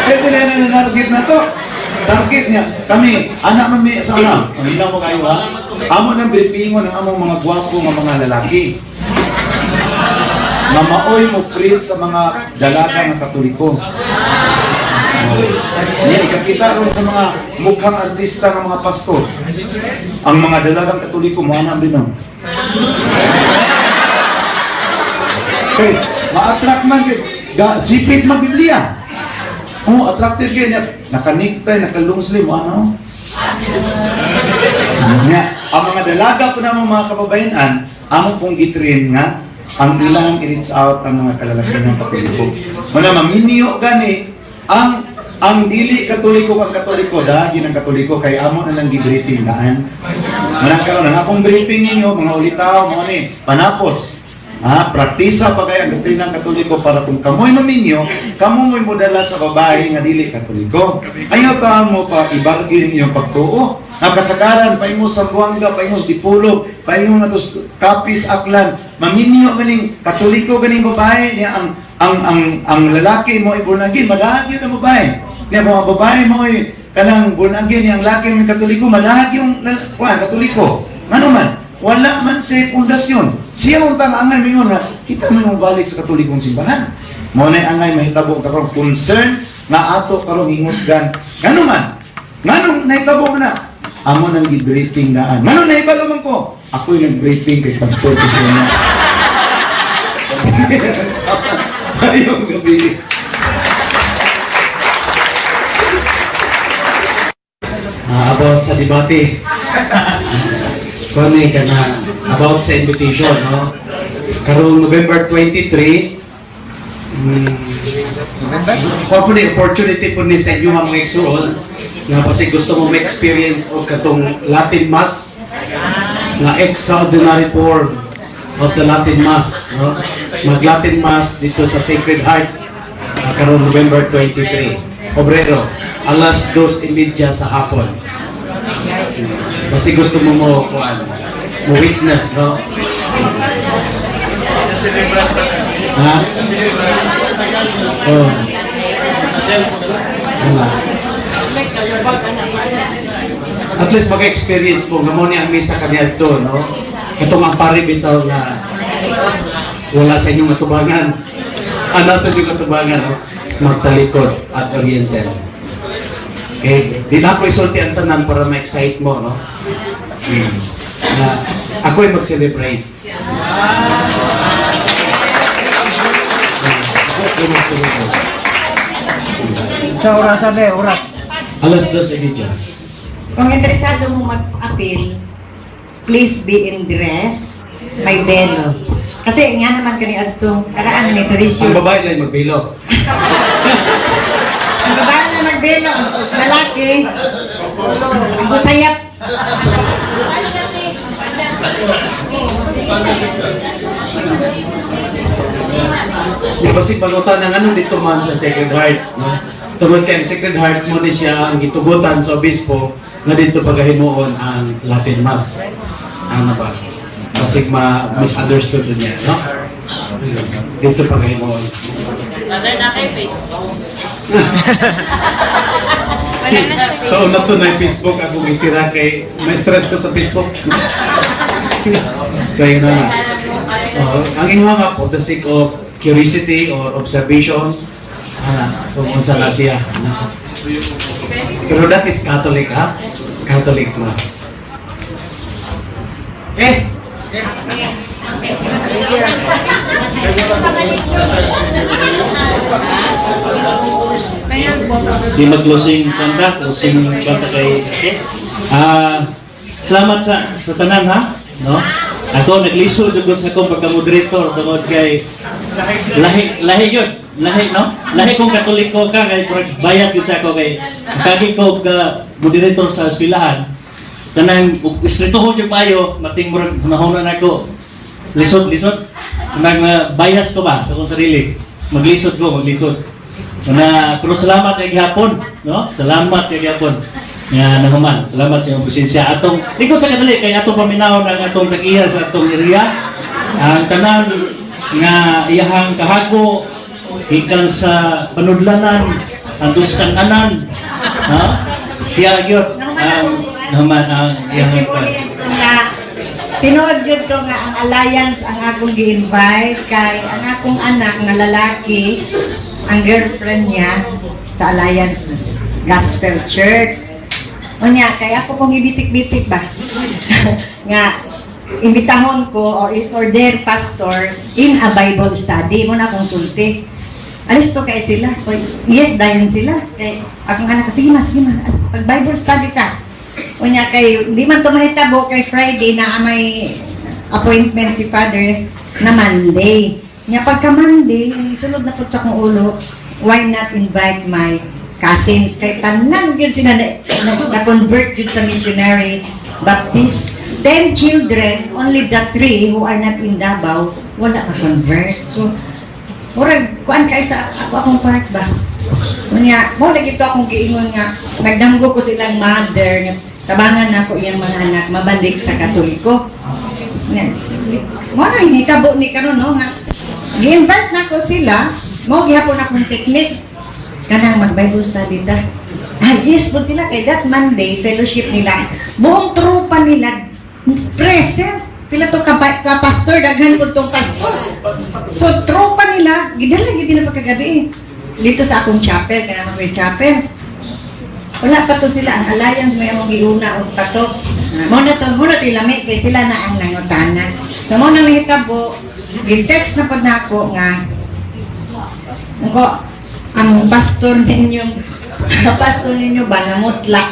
Pwede na nga nanarget na to. Target niya. Kami, anak man mi sa una. Ang mo kayo ha. Amo nang briefingon ang among mga gwapo nga mga lalaki. Mamaoy mo preach sa mga dalaga nga Katoliko. Oh. Niya, ikakita ron sa mga mukhang artista nga mga pastor. Ang mga dalagang Katoliko, mo anam din. Okay, ma-attract man kay ga sipit man Biblia. Oh, attractive kayo niya. Naka-necktie, naka-long sleeve, mo ano? Nya, ang mga dalaga po namang mga kababayan, amo pong gitrain nga ang ilang i-reach out ang mga kalalakihan ng Katoliko. Muna maminyo gani ang dili Katoliko ang Katoliko dahil ang Katoliko kay amo na lang gi-briefing daan. Manang karon ang akong briefing ninyo mga ulitaw mo ni panapos. Ha, praktisa pa kay ang doktrina ng Katoliko para kung kamoy maminyo, kamo mo'y modala sa babae nga dili Katoliko. Ayaw ta mo pa ibargin inyong pagtuo. Nga kasagaran paingon sa Buanga, paingon sa Dipolog, paingon nga Capiz, Aklan, maminyo ganing Katoliko ganing babae niya ang lalaki mo ay born again, madahag yun ang babae. Niya kung ang babae mo ay kanang born again, niya ang laki mo ay Katoliko, madahag yung kuan Katoliko. Ngano man, wala man sa pundasyon. Siya ang tang angay mingon nga kita mo yung balik sa Katolikong simbahan. Mo na angay mahitabo karon concern nga ato karon hingusgan. Ngano man? Nganong nahitabo man na? Amo nang gi-briefing daan. Ngano nahibalo man ko? Ako'y nag-briefing kay Pastor Kusina. Ayong gabi. About sa debate. Kani ka na about sa invitation, no? Karong November 23, kuha po ni opportunity po ni sa inyo mga igsuon nga kasi gusto mo ma-experience og katong Latin Mass. Nga extraordinary form of the Latin Mass, no? Mag-Latin Mass dito sa Sacred Heart karon November 23. Obrero, alas 2:30 sa hapon. Kasi gusto mo mo kuan, mo witness, no? Ha? Oh. Wala. At least maka-experience mo nga mo ni ang misa kaniadto, no? Katong ang pari bitaw nga wala sa inyong atubangan. Ano sa inyong atubangan, no? Magtalikod at oriental. Okay? Di na ako isulti ang tanan para ma-excite mo, no? Na ako'y mag-celebrate. Sa orasan eh, oras. Alas 2:30. Kung interesado mo mag-appeal, please be in dress, may belo. Kasi nga naman kani adtong karaan ni tradisyon. Ang babae lang magbilo. Ang babae na magbelo, ang lalaki, ang busayap. Di ba si pangutan ng anong dito man sa Sacred Heart, no? Tungod kay ang Sacred Heart mo ni siya ang gitugutan sa obispo nga dito pagahimuon ang Latin Mass. Ano ba? Basig ma misunderstood niya, no? Dito pagahimuon. Mother na kay Facebook. Wala na siya. So, una to na yung Facebook, ako may sira kay, may stress ko sa Facebook. So, yun na nga. Ang inyo nga, for the sake of curiosity or observation, kung unsa na siya. No? Pero that is Catholic, ha? Catholic Mass. Eh! Di mag-closing kanta, closing kanta kay ate. Salamat sa tanan, ha, no? Ako naglisod jud ko sa akong pagka-moderator tungod kay lahi lahi yun. Lahi, no? Lahi kong Katoliko ka kay murag bias gyud sa ako kay kagi ko ka moderator sa eskwelahan. Kanang istritohon jud maayo, mating murag hunahuna nako. Lisod, lisod. Kanang bias ko ba sa akong sarili. Maglisod ko, maglisod. Na, pero salamat kay gihapon, no? Salamat kay gihapon nga nahuman. Salamat sa iyong presensya. Atong ikaw sa kadali kay atong paminawon ang atong tag-iya sa atong area. Ang tanan nga iyahang kahago gikan sa panudlanan anto sa kananan, ha? Siya gyud ang nahuman ang iyahang Nga tinuod gyud to nga ang alliance ang akong gi-invite kay ang akong anak nga lalaki, ang girlfriend niya sa Alliance Gospel Church. Unya, kay ako kong ibitik-bitik ba nga imbitahon ko or their pastor in a Bible study mo na akong sulti. Alis to kay sila. Oy, yes, dayon sila. Kay akong anak ko, "Sige ma, sige ma. Pag Bible study ka." Unya kay di man to mahitabo kay Friday na may appointment si Father na Monday. Nya pagka Monday, sulod na pud sa akong ulo, why not invite my cousins kay tanan gyud sila na convert gyud sa missionary Baptist. 10 children, only the three who are not in Davao, wala ka convert. So, murag kuan kay sa ako akong part ba. Unya, mo lagi to akong giingon nga nagdamgo ko silang mother nga tabangan nako iyang mga anak mabalik sa Katoliko. Nga, mo na hitabo ni karon, no, nga gi-invite nako sila, mo gihapon akong technique kanang mag Bible study ta. Ah, yes po sila kay that Monday fellowship nila. Buong tropa nila present. Pila to ka pastor, daghan po tong pastor. So tropa nila, gidala gid nila pagkagabi eh. Dito sa akong chapel, kaya may chapel. Wala pa to sila ang alliance may among giuna og pa to. Mo na to ilami kay sila na ang nangutana. So mo na mahitabo, gi-text na pod nako nga Nako, ang pastor ninyo ba namutla.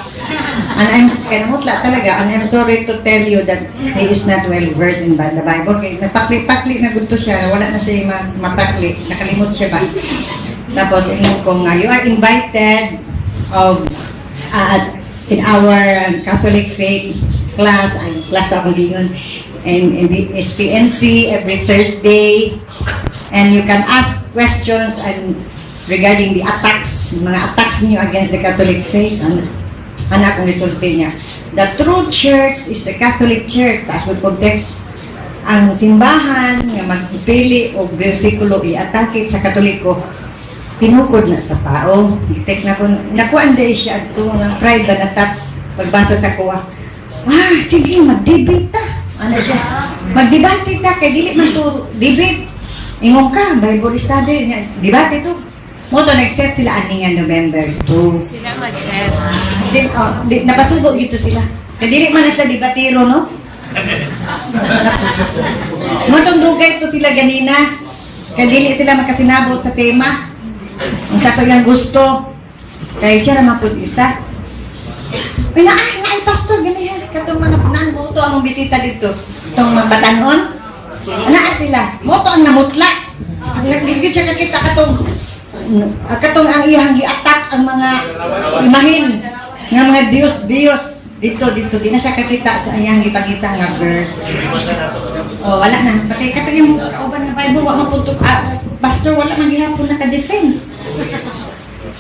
And I'm kay namutla talaga, and I'm sorry to tell you that he is not well versed in the Bible. Kay napakli-pakli na gud to siya, wala na siya mapakli, nakalimot siya ba. Tapos ingon ko nga, "You are invited of in our Catholic faith." class, ang class na akong giingon, and in the SPNC every Thursday. And you can ask questions and regarding the attacks, mga attacks niyo against the Catholic faith. Ano, ano akong gisulti niya? The true church is the Catholic Church. Taas with context. Ang simbahan nga magpili og bersikulo i-atake sa Katoliko, pinukod na sa tao. Gitek na ko, nakuan di siya adto nga pride ba na touch pagbasa sa kuha. "Ah, sige, mag-debate ta." Ano siya? "Magdebate ta kay dili man to debate. Ingon ka, Bible study, nga, debate to." Mo to nag-set sila ani nga November 2. Sila mag-set. Sila, oh, di, napasubo gito sila. Kay dili man na sila debatero, no? Mo tong dugay to sila ganina. Kay dili sila makasinabot sa tema. Ang sa iyang gusto. Kay siya ra man isa. Ay na ah, na ay pastor ganihan katong mga naan mo to among bisita dito. Tong mga batanon. Naa sila. Mo to ang namutla. Nagigit siya kakita katong ang iyang gi-attack ang mga imahin nga mga Dios Dios dito dito di na siya kakita sa iyang gipakita nga verse. Oh, wala na. Pati katong yung kauban nga Bible wa man pud, ah, pastor, wala man gihapon naka-defend.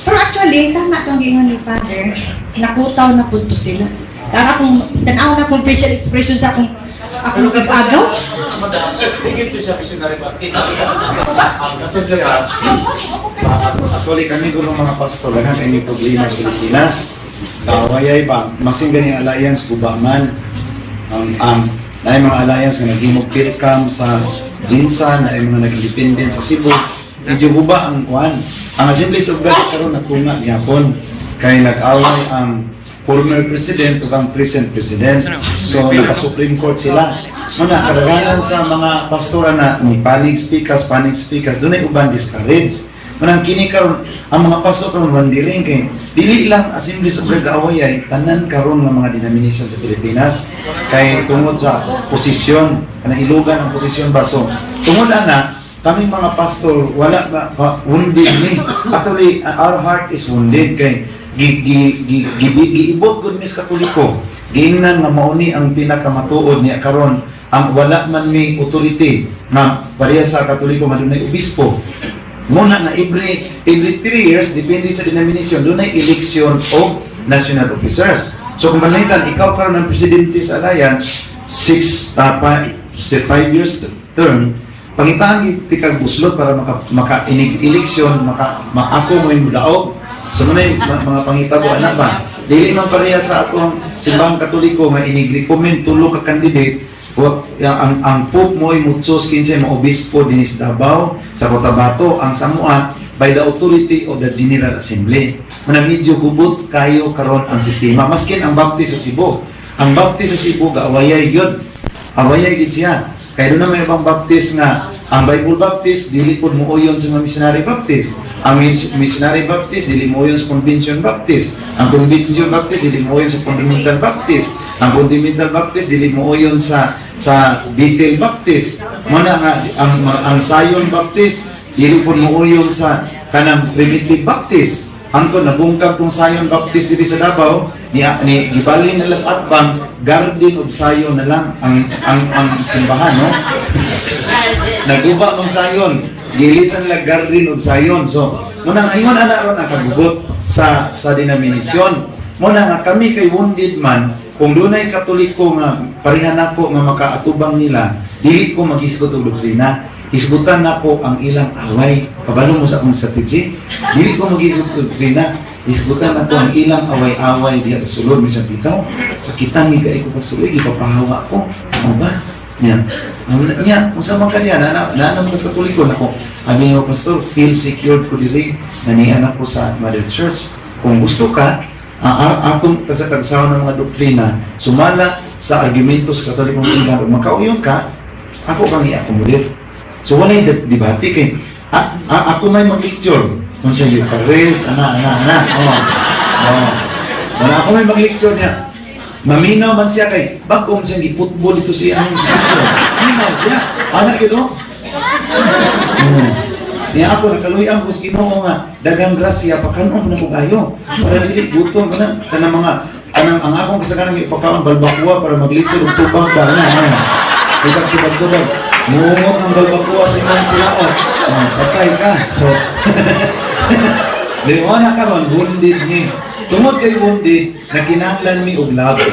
Pero actually, tama tong giingon ni Father, nakutaw na pud to sila. Kaya kung tanaw na kung facial expression sa akong pag-agaw. Tingin to sa missionary Baptist. Kasi sila, Actually, kami gulong mga pastor, daghan kay problema sa Pilipinas. Kaaway ba, masing gani alliance guba man. Ang naay mga alliance nga naghimog PILCAM sa GenSan, naay mga nag-independent sa Cebu. Medyo guba ang kuan. Ang Assemblies of God karon natunga gyapon kay nag-away ang former president ug ang present president. So naka-Supreme Court sila. Muna kadaghanan sa mga pastora na ni panig speakers, panig speakers, dunay uban discourage. Manang kini karon ang mga pastor karon wondering kay dili lang Assemblies of God away ay tanan karon nga mga denomination sa Pilipinas kay tungod sa posisyon kanang ilugan ang posisyon ba. So tungod ana, kami mga pastor wala ba, wounded ni. Actually, our heart is wounded kay gi gi gi, gi, giibot gud mis Katoliko, giingnan nga mao ni ang pinakamatuod niya. Karon ang wala man mi authority nga pareha sa Katoliko nga dunay obispo. Muna na every 3 years, depende sa denomination, dunay election of national officers. So kung manlitan, ikaw karon ang presidente sa alliance, 6, 5 years term, pangitaan gid kag buslot para maka inig election, maka maako mo yung daog. So muna yung mga pangitabo anak ba? Dili man pareha sa atong simbahang Katoliko nga inig recommend tulo ka candidate. Wa, ang Pope mo ay muchos kinsa mo obispo dinhi sa Davao, sa Cotabato, ang Samoa by the authority of the General Assembly. Muna medyo gubot kayo karon ang sistema. Maskin ang Baptist sa Cebu. Ang Baptist sa Cebu gaawayay gyud. Awayay gyud siya. Kaya doon na may ibang Baptist nga ang Bible Baptist dili pud muuyon sa mga Missionary Baptist. Ang Missionary Baptist dili muuyon sa Convention Baptist. Ang Convention Baptist dili muuyon sa Fundamental Baptist. Ang Fundamental Baptist dili muuyon sa Bethel Baptist. Muna nga ang Zion Baptist dili pud muuyon sa kanang Primitive Baptist. Hangtod nabungkag tong Zion Baptist diri sa Davao, ni gibalin nila sa Atbang, Garden of Zion na lang ang simbahan, no? Naguba ng Zion, gilisan nila Garden of Zion. So, muna nga ingon ana ron ang kagubot sa denominasyon. Muna nga kami kay wounded man, kung dunay Katoliko nga pareha nako nga makaatubang nila, dili ko maghisgot og doktrina. Hisgutan nako ang ilang away. Kabalo mo sa akong strategy? Dili ko maghisgot og doktrina. Hisgutan nako ang ilang away-away diha sa sulod. Minsan bitaw, sakitan ni kay ko pasuloy, gipapahawa ko. Ano ba? Nya. Ang nya, unsa man kaniya na na na sa Katoliko nako. Abi mo, "Pastor, feel secured ko diri. Nanian ako sa Mother Church. Kung gusto ka, ang atong tagsa-tagsaon ng mga doktrina, sumala sa argumento sa Katolikong simbahan, ug makauyon ka, ako kang i-accommodate." So walay debate kay ako may mag-lecture kung sa Eucharist, ana, ana, ana. Oh. Wala, ako may mag-lecture niya. Maminaw man siya kay bag-o man siyang giputbol ito siya ang issue. Minaw siya. Ana gyud, oh. Niya ako nakaluy-an ko sa Ginoo nga daghang grasya, pakanon na ko kayo. Para dili gutom kana kanang mga kanang ang akong kasagaran ipakaon balbakwa para maglisod og tubag ba na. Ano. Tubag, tubag, tubag. Muungot ng balbakwa sa imong tilaot. Oh, patay ka. So, liwana karon, wounded ni. Tungod kay wounded, nakinahanglan mi og love.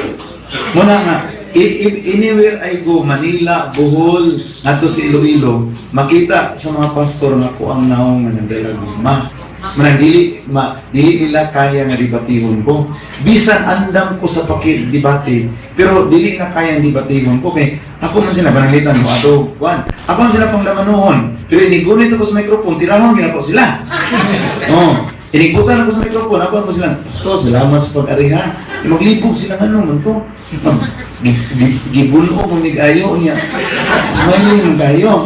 Muna nga, anywhere I go, Manila, Bohol, ngadto sa Iloilo, makita sa mga pastor nga ko ang naong nga nagdala gugma. Manang dili ma, dili nila kaya nga debatihon ko. Bisan andam ko sa paki-debate, pero dili na kaya debatihon ko kay ako man sila pananglitan mo ato kuan. Ako man sila panglamanuhon. Pero inigunit ako sa microphone, tirahon gina ko sila. Oh, inigbutan ako sa microphone, ako mo sila, "Pastor, salamat sa pag-ariha." Maglibog sila nga man to. Gibuno ko mig-ayo niya. Smiling man kayo.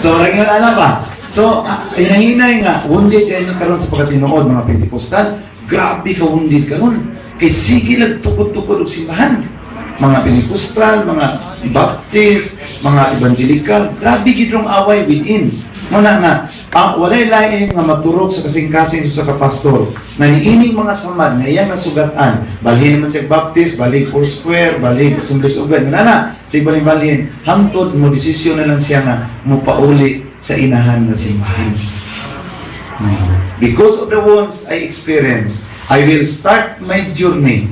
So, marang yun, ano ba? So, hinahinay nga, wounded kayo nyo karon sa pagkatinuod, mga Pentecostal. Grabe ka wounded karon. Kay sige lang tukod-tukod og simbahan. Mga Pentecostal, mga Baptist, mga Evangelical, grabe gid rong away within. Muna nga, walay lain nga maturok sa kasing-kasing sa kapastor na niining mga samad nga iyang nasugatan, balhin naman siya Baptist, balhin Four Square, balhin Assemblies of God, nga na, sa ibalhin-balhin, hangtod mo desisyon na lang siya nga mopauli sa inahan nga simbahan. Because of the wounds I experienced, I will start my journey,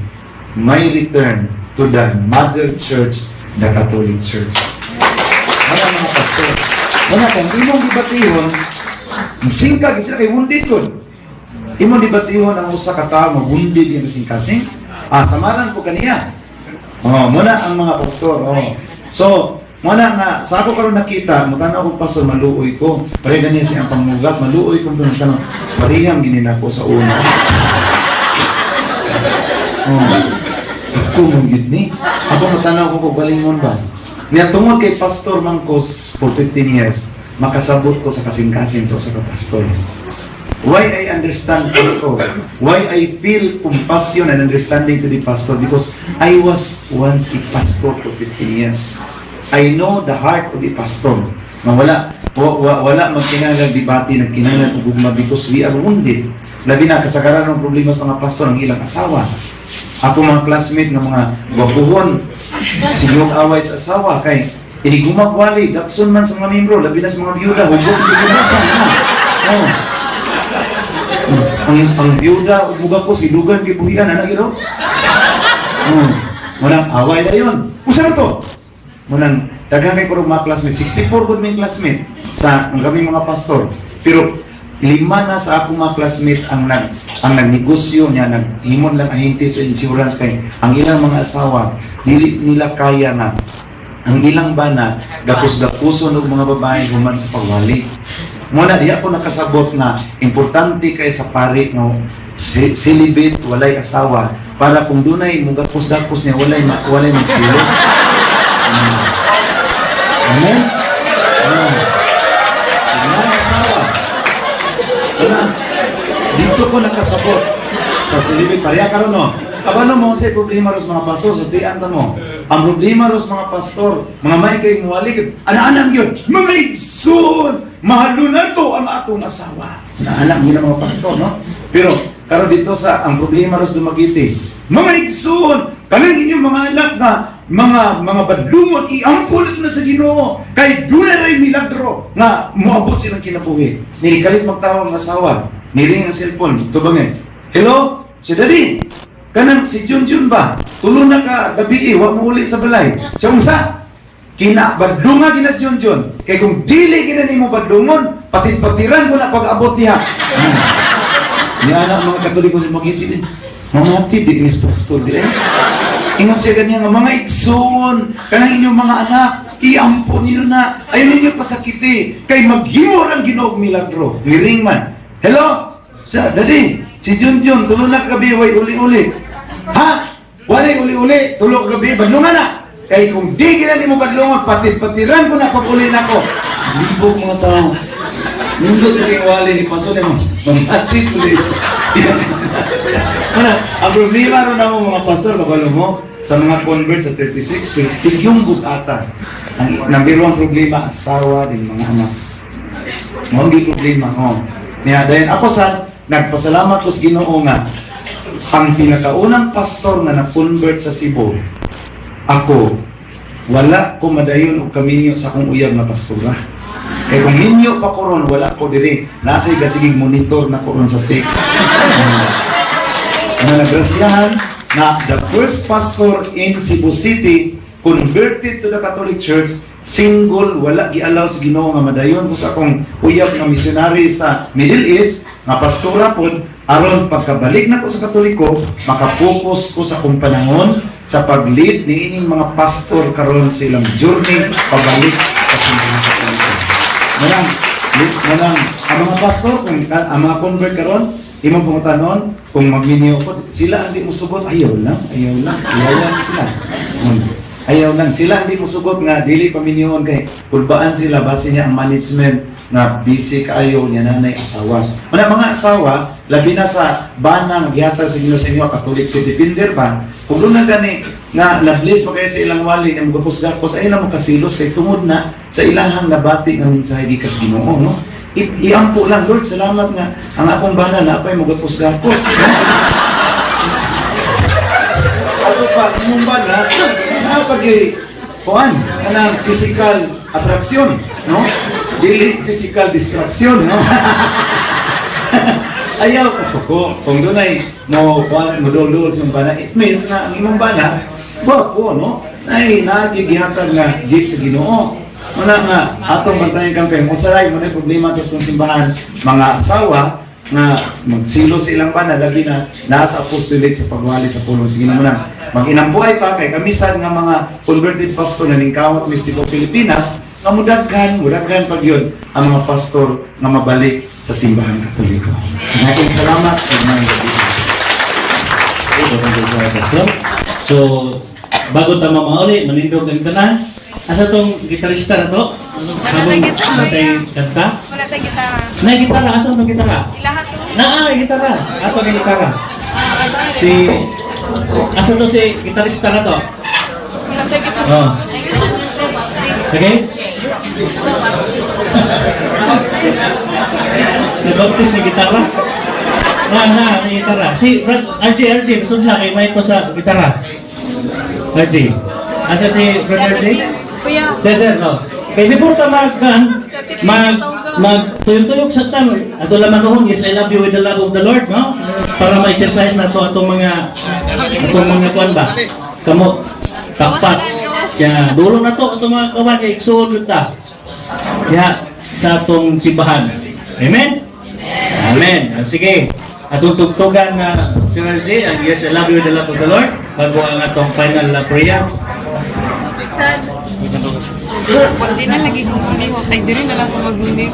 my return to the Mother Church, the Catholic Church. Wala, mga pastor. Wala kang imong debatihon, singkag sila kay wounded kon. Imong debatihon ang usa ka tawo nga wounded yung kasing-kasing. Ah, samaran ko kaniya. Oh, muna ang mga pastor. Oh. So, muna nga sa ako karon nakita, mutanaw ko, "Pastor, maluoy ko." Pare gani siya ang pangmugat, maluoy ko tanong. Parehang gini nako sa una. Oh. Ako man gid ni. Ako matanaw ko ko balingon ba. Niya tungod kay pastor man ko for 15 years, makasabot ko sa kasing-kasing sa usa ka pastor. Why I understand pastor? Why I feel compassion and understanding to the pastor? Because I was once a pastor for 15 years. I know the heart of the pastor. Nga wala wala magkinahanglan debate, nagkinahanglan og gugma because we are wounded. Labi na kasagaran ng problema sa mga pastor ang ilang asawa. Ako mga classmate nga mga gwapuhon, sigurong away sa asawa kay inigumagwali, gakson man sa mga membro, labi na sa mga byuda, hugog byuda sa. Oh. Ang byuda ug muga ko sidugan kay buhian ana gid. Oh. Munang away na yon. Usa na to? Munang daghan kay ko mga classmate, 64 gud may classmate sa ang kami mga pastor. Pero lima na sa akong mga classmate ang nagnegosyo niya, naghimon lang ahente sa insurance kay ang ilang mga asawa dili nila kaya nga ang ilang bana gapos-gapuson og mga babae human sa pagwali. Muna diha ko nakasabot na importante kay sa pari nga celibate, walay asawa, para kung dunay mugapos-gapos niya, walay magsilos. Amen. Walay asawa. Wala. Dito ko nakasabot sa celibate. Pareha karon, no? Kabalo mo sa problema ros mga pastor, so dian ta mo. Ang problema ros mga pastor, mga may kay muwali, ana-anang yun, "Mga igsoon, mahalo na to ang atong asawa." Naanak nila mga pastor, no? Pero karon dito sa ang problema ros Dumaguete, "Mga igsoon, kanang inyong mga anak nga mga badlungon, iampon na sa Ginoo kay dunay ray milagro nga moabot silang kinabuhi." Nilikalit magtawag ang asawa, niring ang cellphone, tubang eh. "Hello, si Daddy. Kanang si Junjun ba? Tulo na ka gabi, wa mo uli sa balay." Siya, "Unsa? Kina badlunga gina si Junjun. Kay kung dili gina nimo badlungon, patid-patiran ko na pag-abot niya." Ni anak mga Katoliko ni magiti ni. Mamati di ni pastor di eh. Ingon siya ganyan nga, "Mga igsoon, kanang inyong mga anak, iampo ninyo na, ayaw ninyo pasakiti, kay maghimo ang Ginoo og milagro." Niring man. "Hello? Sa Daddy, si Junjun, tulo na kagabi, way uli-uli." "Ha? Walay uli-uli, tulo kagabi, badlungan na. Kay kung di gina nimo badlungan, patid-patiran ko na pag uli nako." Libog mga tao. Nindot na yung wali ni Paso mo. Mamati please. Ano, ang problema ron ako mga pastor, kabalo mo, sa mga convert sa 36, pero tigyong bugata. Ang number one problema, asawa din mga anak. Mao ang problema ko. Niya dayon ako sa nagpasalamat ko sa Ginoo nga ang pinakaunang pastor nga na-convert sa Cebu, ako, wala ko madayon og kaminyo sa akong uyab nga pastora. Kay kung minyo pa ko ron, wala ko diri. Nasa gasigig monitor na ko ron sa text. Na nagrasyahan na the first pastor in Cebu City converted to the Catholic Church, single, wala gialaw sa Ginoo nga madayon ko sa akong uyab nga missionary sa Middle East, nga pastora pod, aron pagkabalik na ko sa Katoliko, makapokus ko sa akong panahon sa pag-lead ni ining mga pastor karon sa ilang journey pabalik sa simbahan Katoliko. Manang ang mga pastor, kung ang mga convert karon, imong pangutanon, kung magminyo ko, sila ang di mo sugot, ayaw lang, ayaw lang, ayaw lang sila. Ayaw lang, sila ang di mo sugot nga dili paminyoon kay kulbaan sila, base niya ang management nga busy kaayo niya nanay asawa. Mana mga asawa, labi na sa bana nga gihatag sa Ginoo sa inyo, Catholic to defender ba? Kung doon na gani nga nablit pa kayo sa ilang wali nga magapos-gapos, ay na mo kasilos kay tungod na sa ilahang nabati nga mensahe gikas Ginoo, no? Iampo lang, Lord, salamat nga ang akong bana na apay magapos-gapos. No? Sa pa, imong bana, napagi kuan kanang physical attraction, no? Dili physical distraction, no? Ayaw kasuko. Kung dunay mo kuan mo dol sa imong bana, it means na ang imong bana gwapo, no? Ay nagigihatag nga gift sa Ginoo. Muna nga atong bantayan kang kay mo saray mo na problema to sa simbahan, mga asawa nga magsilo sa ilang bana, labi na nasa apostolate sa pagwali sa pulong sa Ginoo. Na maginambuhay pa kay kamisan nga mga converted pastor na ningkawat Mistiko Pilipinas nga mudaghan mudaghan pag yun ang mga pastor nga mabalik sa simbahan Katoliko. Maraming salamat ug maayong gabi. Okay, so bago ta mamauli, manindog ang tanan. Asa tong gitarista na to? Wala tayong gitara. Wala tayong kanta? Wala tayong gitara. Na gitara, asa tong gitara? Ilaha to. Naa gitara. Ato ang gitara. Si asa to si gitarista na to? Wala tayong gitara. Oh. Okay? Nag-baptist ni gitara? Na, ni gitara. Si Brad, RJ, RJ, sudla kay may ko sa gitara. RJ. Asa si Brad RJ? Kuya. Sir, sir, no. Kay before ta mag mag mag tuyok-tuyok sa tan. Ato lamang noon, yes, I love you with the love of the Lord, no? Para ma-exercise na to atong mga kuan ba? Kamot, tapat. Ya, dulo na to atong mga kawan kay igsuon ta. Ya, sa atong simbahan. Amen? Amen. Sige. Atong tugtugan na si RJ, ang yes, I love you with the love of the Lord, bago ang atong final prayer. Di na lagi kong mulihok. Ay, diri na lang ko magunit.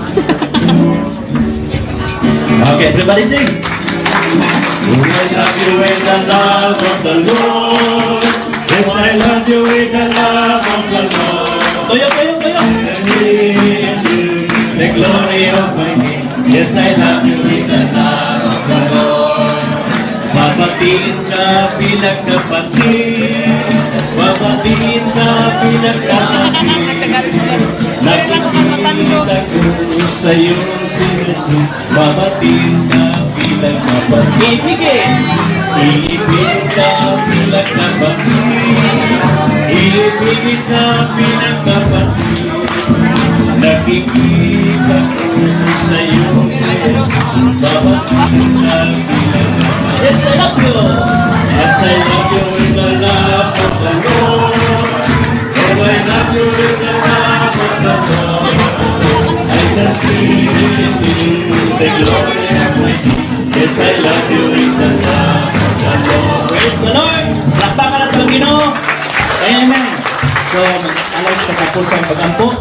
Okay, everybody sing. I love you with the love of the Lord. Yes, I love you with the love of the Lord. Toyo, toyo, toyo. And you the glory of my King. Yes, I love you with the love of the Lord. Babatiin ka bilang kapatid. Babatiin ka bilang kapatid. Nakikita ko sa iyo si Jesus. Babatiin ka bilang kapatid. Ibigin! Ibigin ka bilang kapatid. Ibigin ka bilang kapatid. Nakikita ko sa iyo si Jesus. Babatiin ka bilang kapatid. Yes, I love you! Yes, I love you with the love of the Lord. Oh, I love you with the love of the Lord. I can see in you the glory of my King. Yes, I love you with the love of the Lord. Praise the Lord! Palakpakan natin ang Ginoo. Amen. So, mag-alay sa kapusang pag-ampo.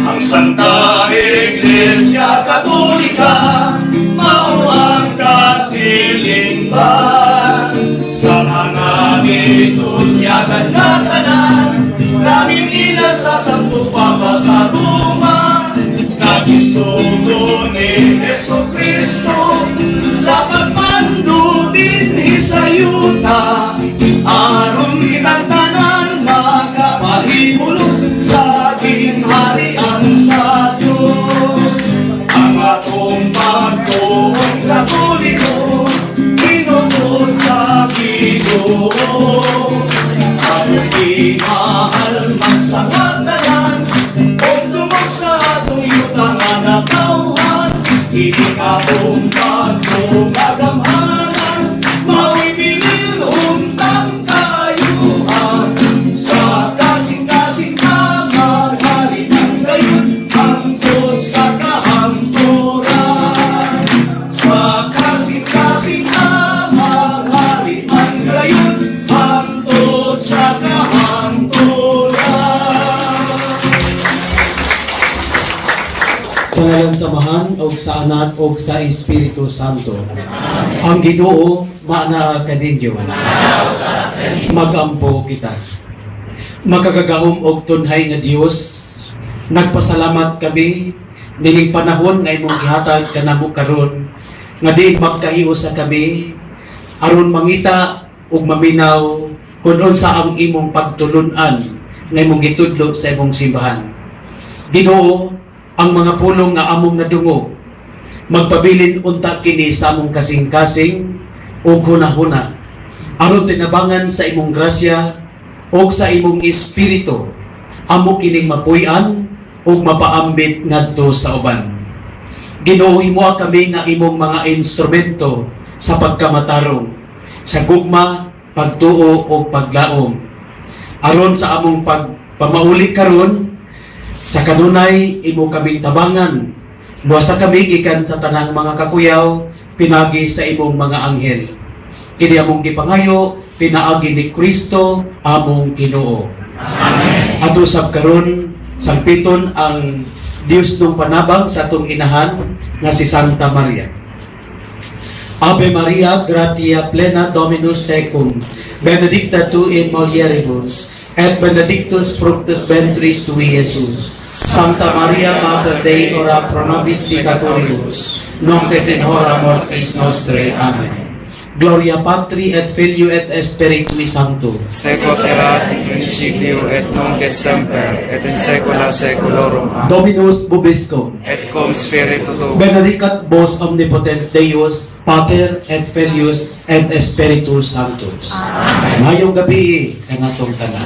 Ang Santa Iglesia Katolika mao ang katilingban. Dagan na tanan, Langit ila sa Santo Papa sa Roma, Nagisugo ni Jesu Kristo sa pagmando dinhi sa yuta, aron kitang tanan makapahimulos sa gingharian sa Diyos. Ang atong pagtuong Katoliko, tinukod sa Ginoo. Ang mahal man sa tanan, ug tungod sa atong yuta nga natawhan, kini atong pagtuong kagamhanan, mao'y bililhon tang kaayuhan. Sa kasing-kasing ka maghari ng gayon, hangtod sa kahangturan. Sa kasing-kasing ka maghari ang gayon, hangtod sa kahangturan. Sa ngalan sa Amahan, og sa Anak, og sa Espiritu Santo. Ang Ginoo maanaa kaninyo. Magampo kita. Makagagahom og tunhay nga Dios, nagpasalamat kami nining panahon nga imong gihatag kanamo karon nga diin magkahiusa kami aron mangita ug maminaw kung unsa ang imong pagtulun-an nga imong gitudlo sa imong simbahan. Ginoo, ang mga pulong nga among nadungog, magpabilin unta kini sa among kasing-kasing ug hunahuna aron tinabangan sa imong grasya ug sa imong espiritu amo kining mapuy-an ug mapaambit ngadto sa uban. Ginoo, himoa kami nga imong mga instrumento sa pagkamatarong, sa gugma, pagtuo ug paglaom. Aron sa among pagpamauli karon, sa kanunay imo kaming tabangan. Luwasa kami gikan sa tanang mga kakuyaw, pinagi sa imong mga anghel. Kini among gipangayo pinaagi ni Kristo among Ginoo. Amen. Ato sab karon sampiton ang Dios nung panabang sa atong inahan nga si Santa Maria. Ave Maria, gratia plena Dominus tecum, benedicta tu in mulieribus, et benedictus fructus ventris tui, Iesus. Sancta Maria, Mater Dei, ora pro nobis peccatoribus, nunc et in hora mortis nostrae. Amen. Gloria Patri et Filio et Spiritui Sancto. Sicut erat in principio et nunc et semper et in saecula saeculorum. Amen. Dominus vobiscum. Et cum spiritu tuo. Benedicat vos omnipotens Deus, Pater et Filius et Spiritus Sanctus. Amen. Maayong gabii kanatong tanan.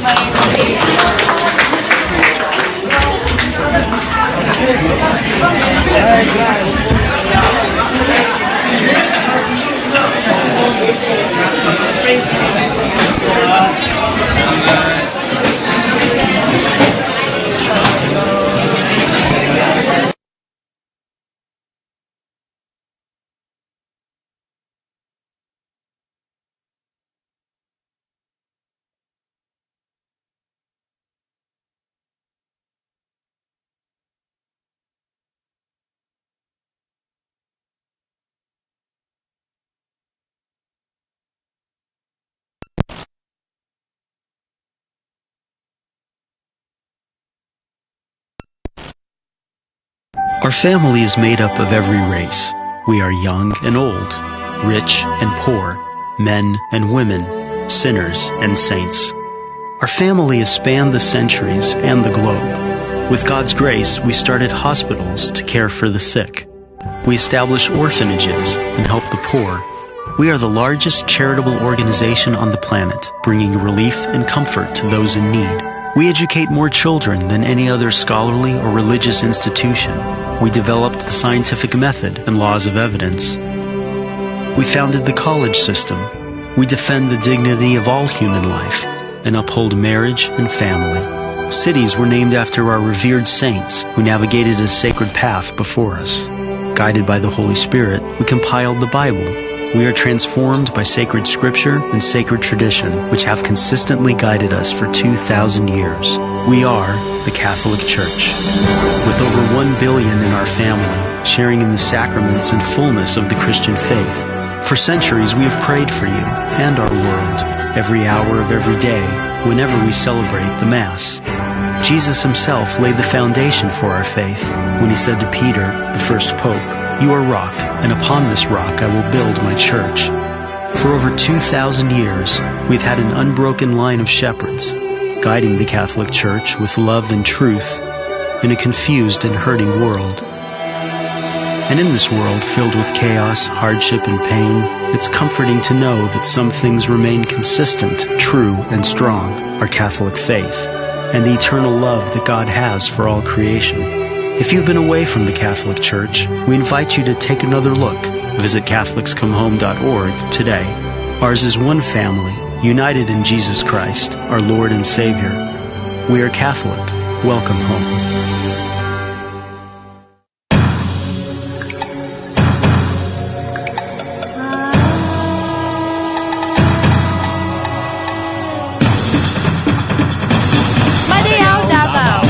Our family is made up of every race. We are young and old, rich and poor, men and women, sinners and saints. Our family has spanned the centuries and the globe. With God's grace, we started hospitals to care for the sick. We established orphanages and help the poor. We are the largest charitable organization on the planet, bringing relief and comfort to those in need. We educate more children than any other scholarly or religious institution. We developed the scientific method and laws of evidence. We founded the college system. We defend the dignity of all human life and uphold marriage and family. Cities were named after our revered saints who navigated a sacred path before us. Guided by the Holy Spirit, we compiled the Bible. We are transformed by sacred scripture and sacred tradition, which have consistently guided us for 2,000 years. We are the Catholic Church. With over 1 billion in our family, sharing in the sacraments and fullness of the Christian faith. For centuries, we have prayed for you and our world, every hour of every day, whenever we celebrate the Mass. Jesus himself laid the foundation for our faith when he said to Peter, the first pope, "You are rock, and upon this rock I will build my church." For over 2,000 years, we've had an unbroken line of shepherds, guiding the Catholic Church with love and truth in a confused and hurting world. And in this world filled with chaos, hardship, and pain, it's comforting to know that some things remain consistent, true, and strong: our Catholic faith and the eternal love that God has for all creation. If you've been away from the Catholic Church, we invite you to take another look. Visit CatholicsComeHome.org today. Ours is one family, united in Jesus Christ, our Lord and Savior. We are Catholic. Welcome home. Madayaw, Davao.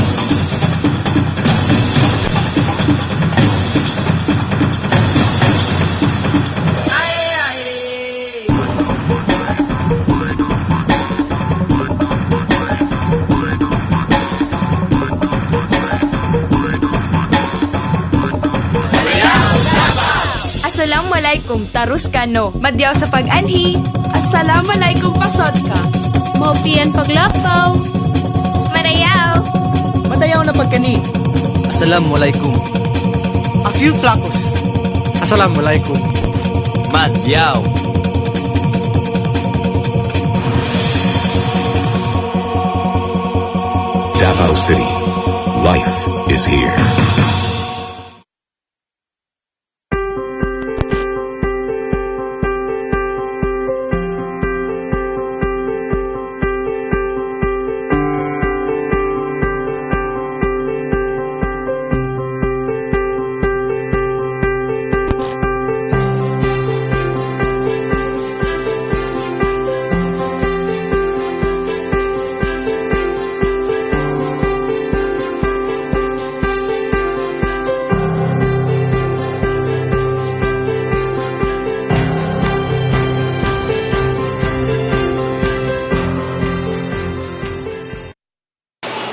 Assalamualaikum, tarus kano. Madyaw sa pag-anhi. Assalamualaikum, pasod ka. Maupian paglapaw. Madayaw. Madayaw na pagkani. Assalamualaikum. A few flacos. Assalamualaikum. Madyaw. Davao City. Life is here.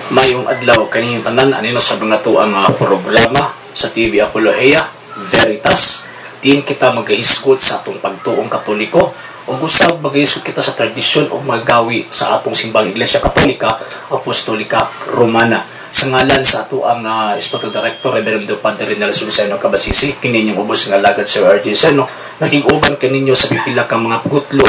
Mayong adlaw kaninyong tanan, anino sa mga ang programa sa TV Apologia Veritas. Diin kita magahisgot sa atong pagtuong Katoliko o usab magahisgot kita sa tradisyon o magawi sa atong simbang Iglesia Katolika Apostolika Romana. Sa ngalan sa ato ang Espiritu Director Reverendo Padre Nelson Seno Cabasisi, kininyong ubos nga alagad, Sir RJ Seno, naging uban kaninyo sa pipila ka mga putlo.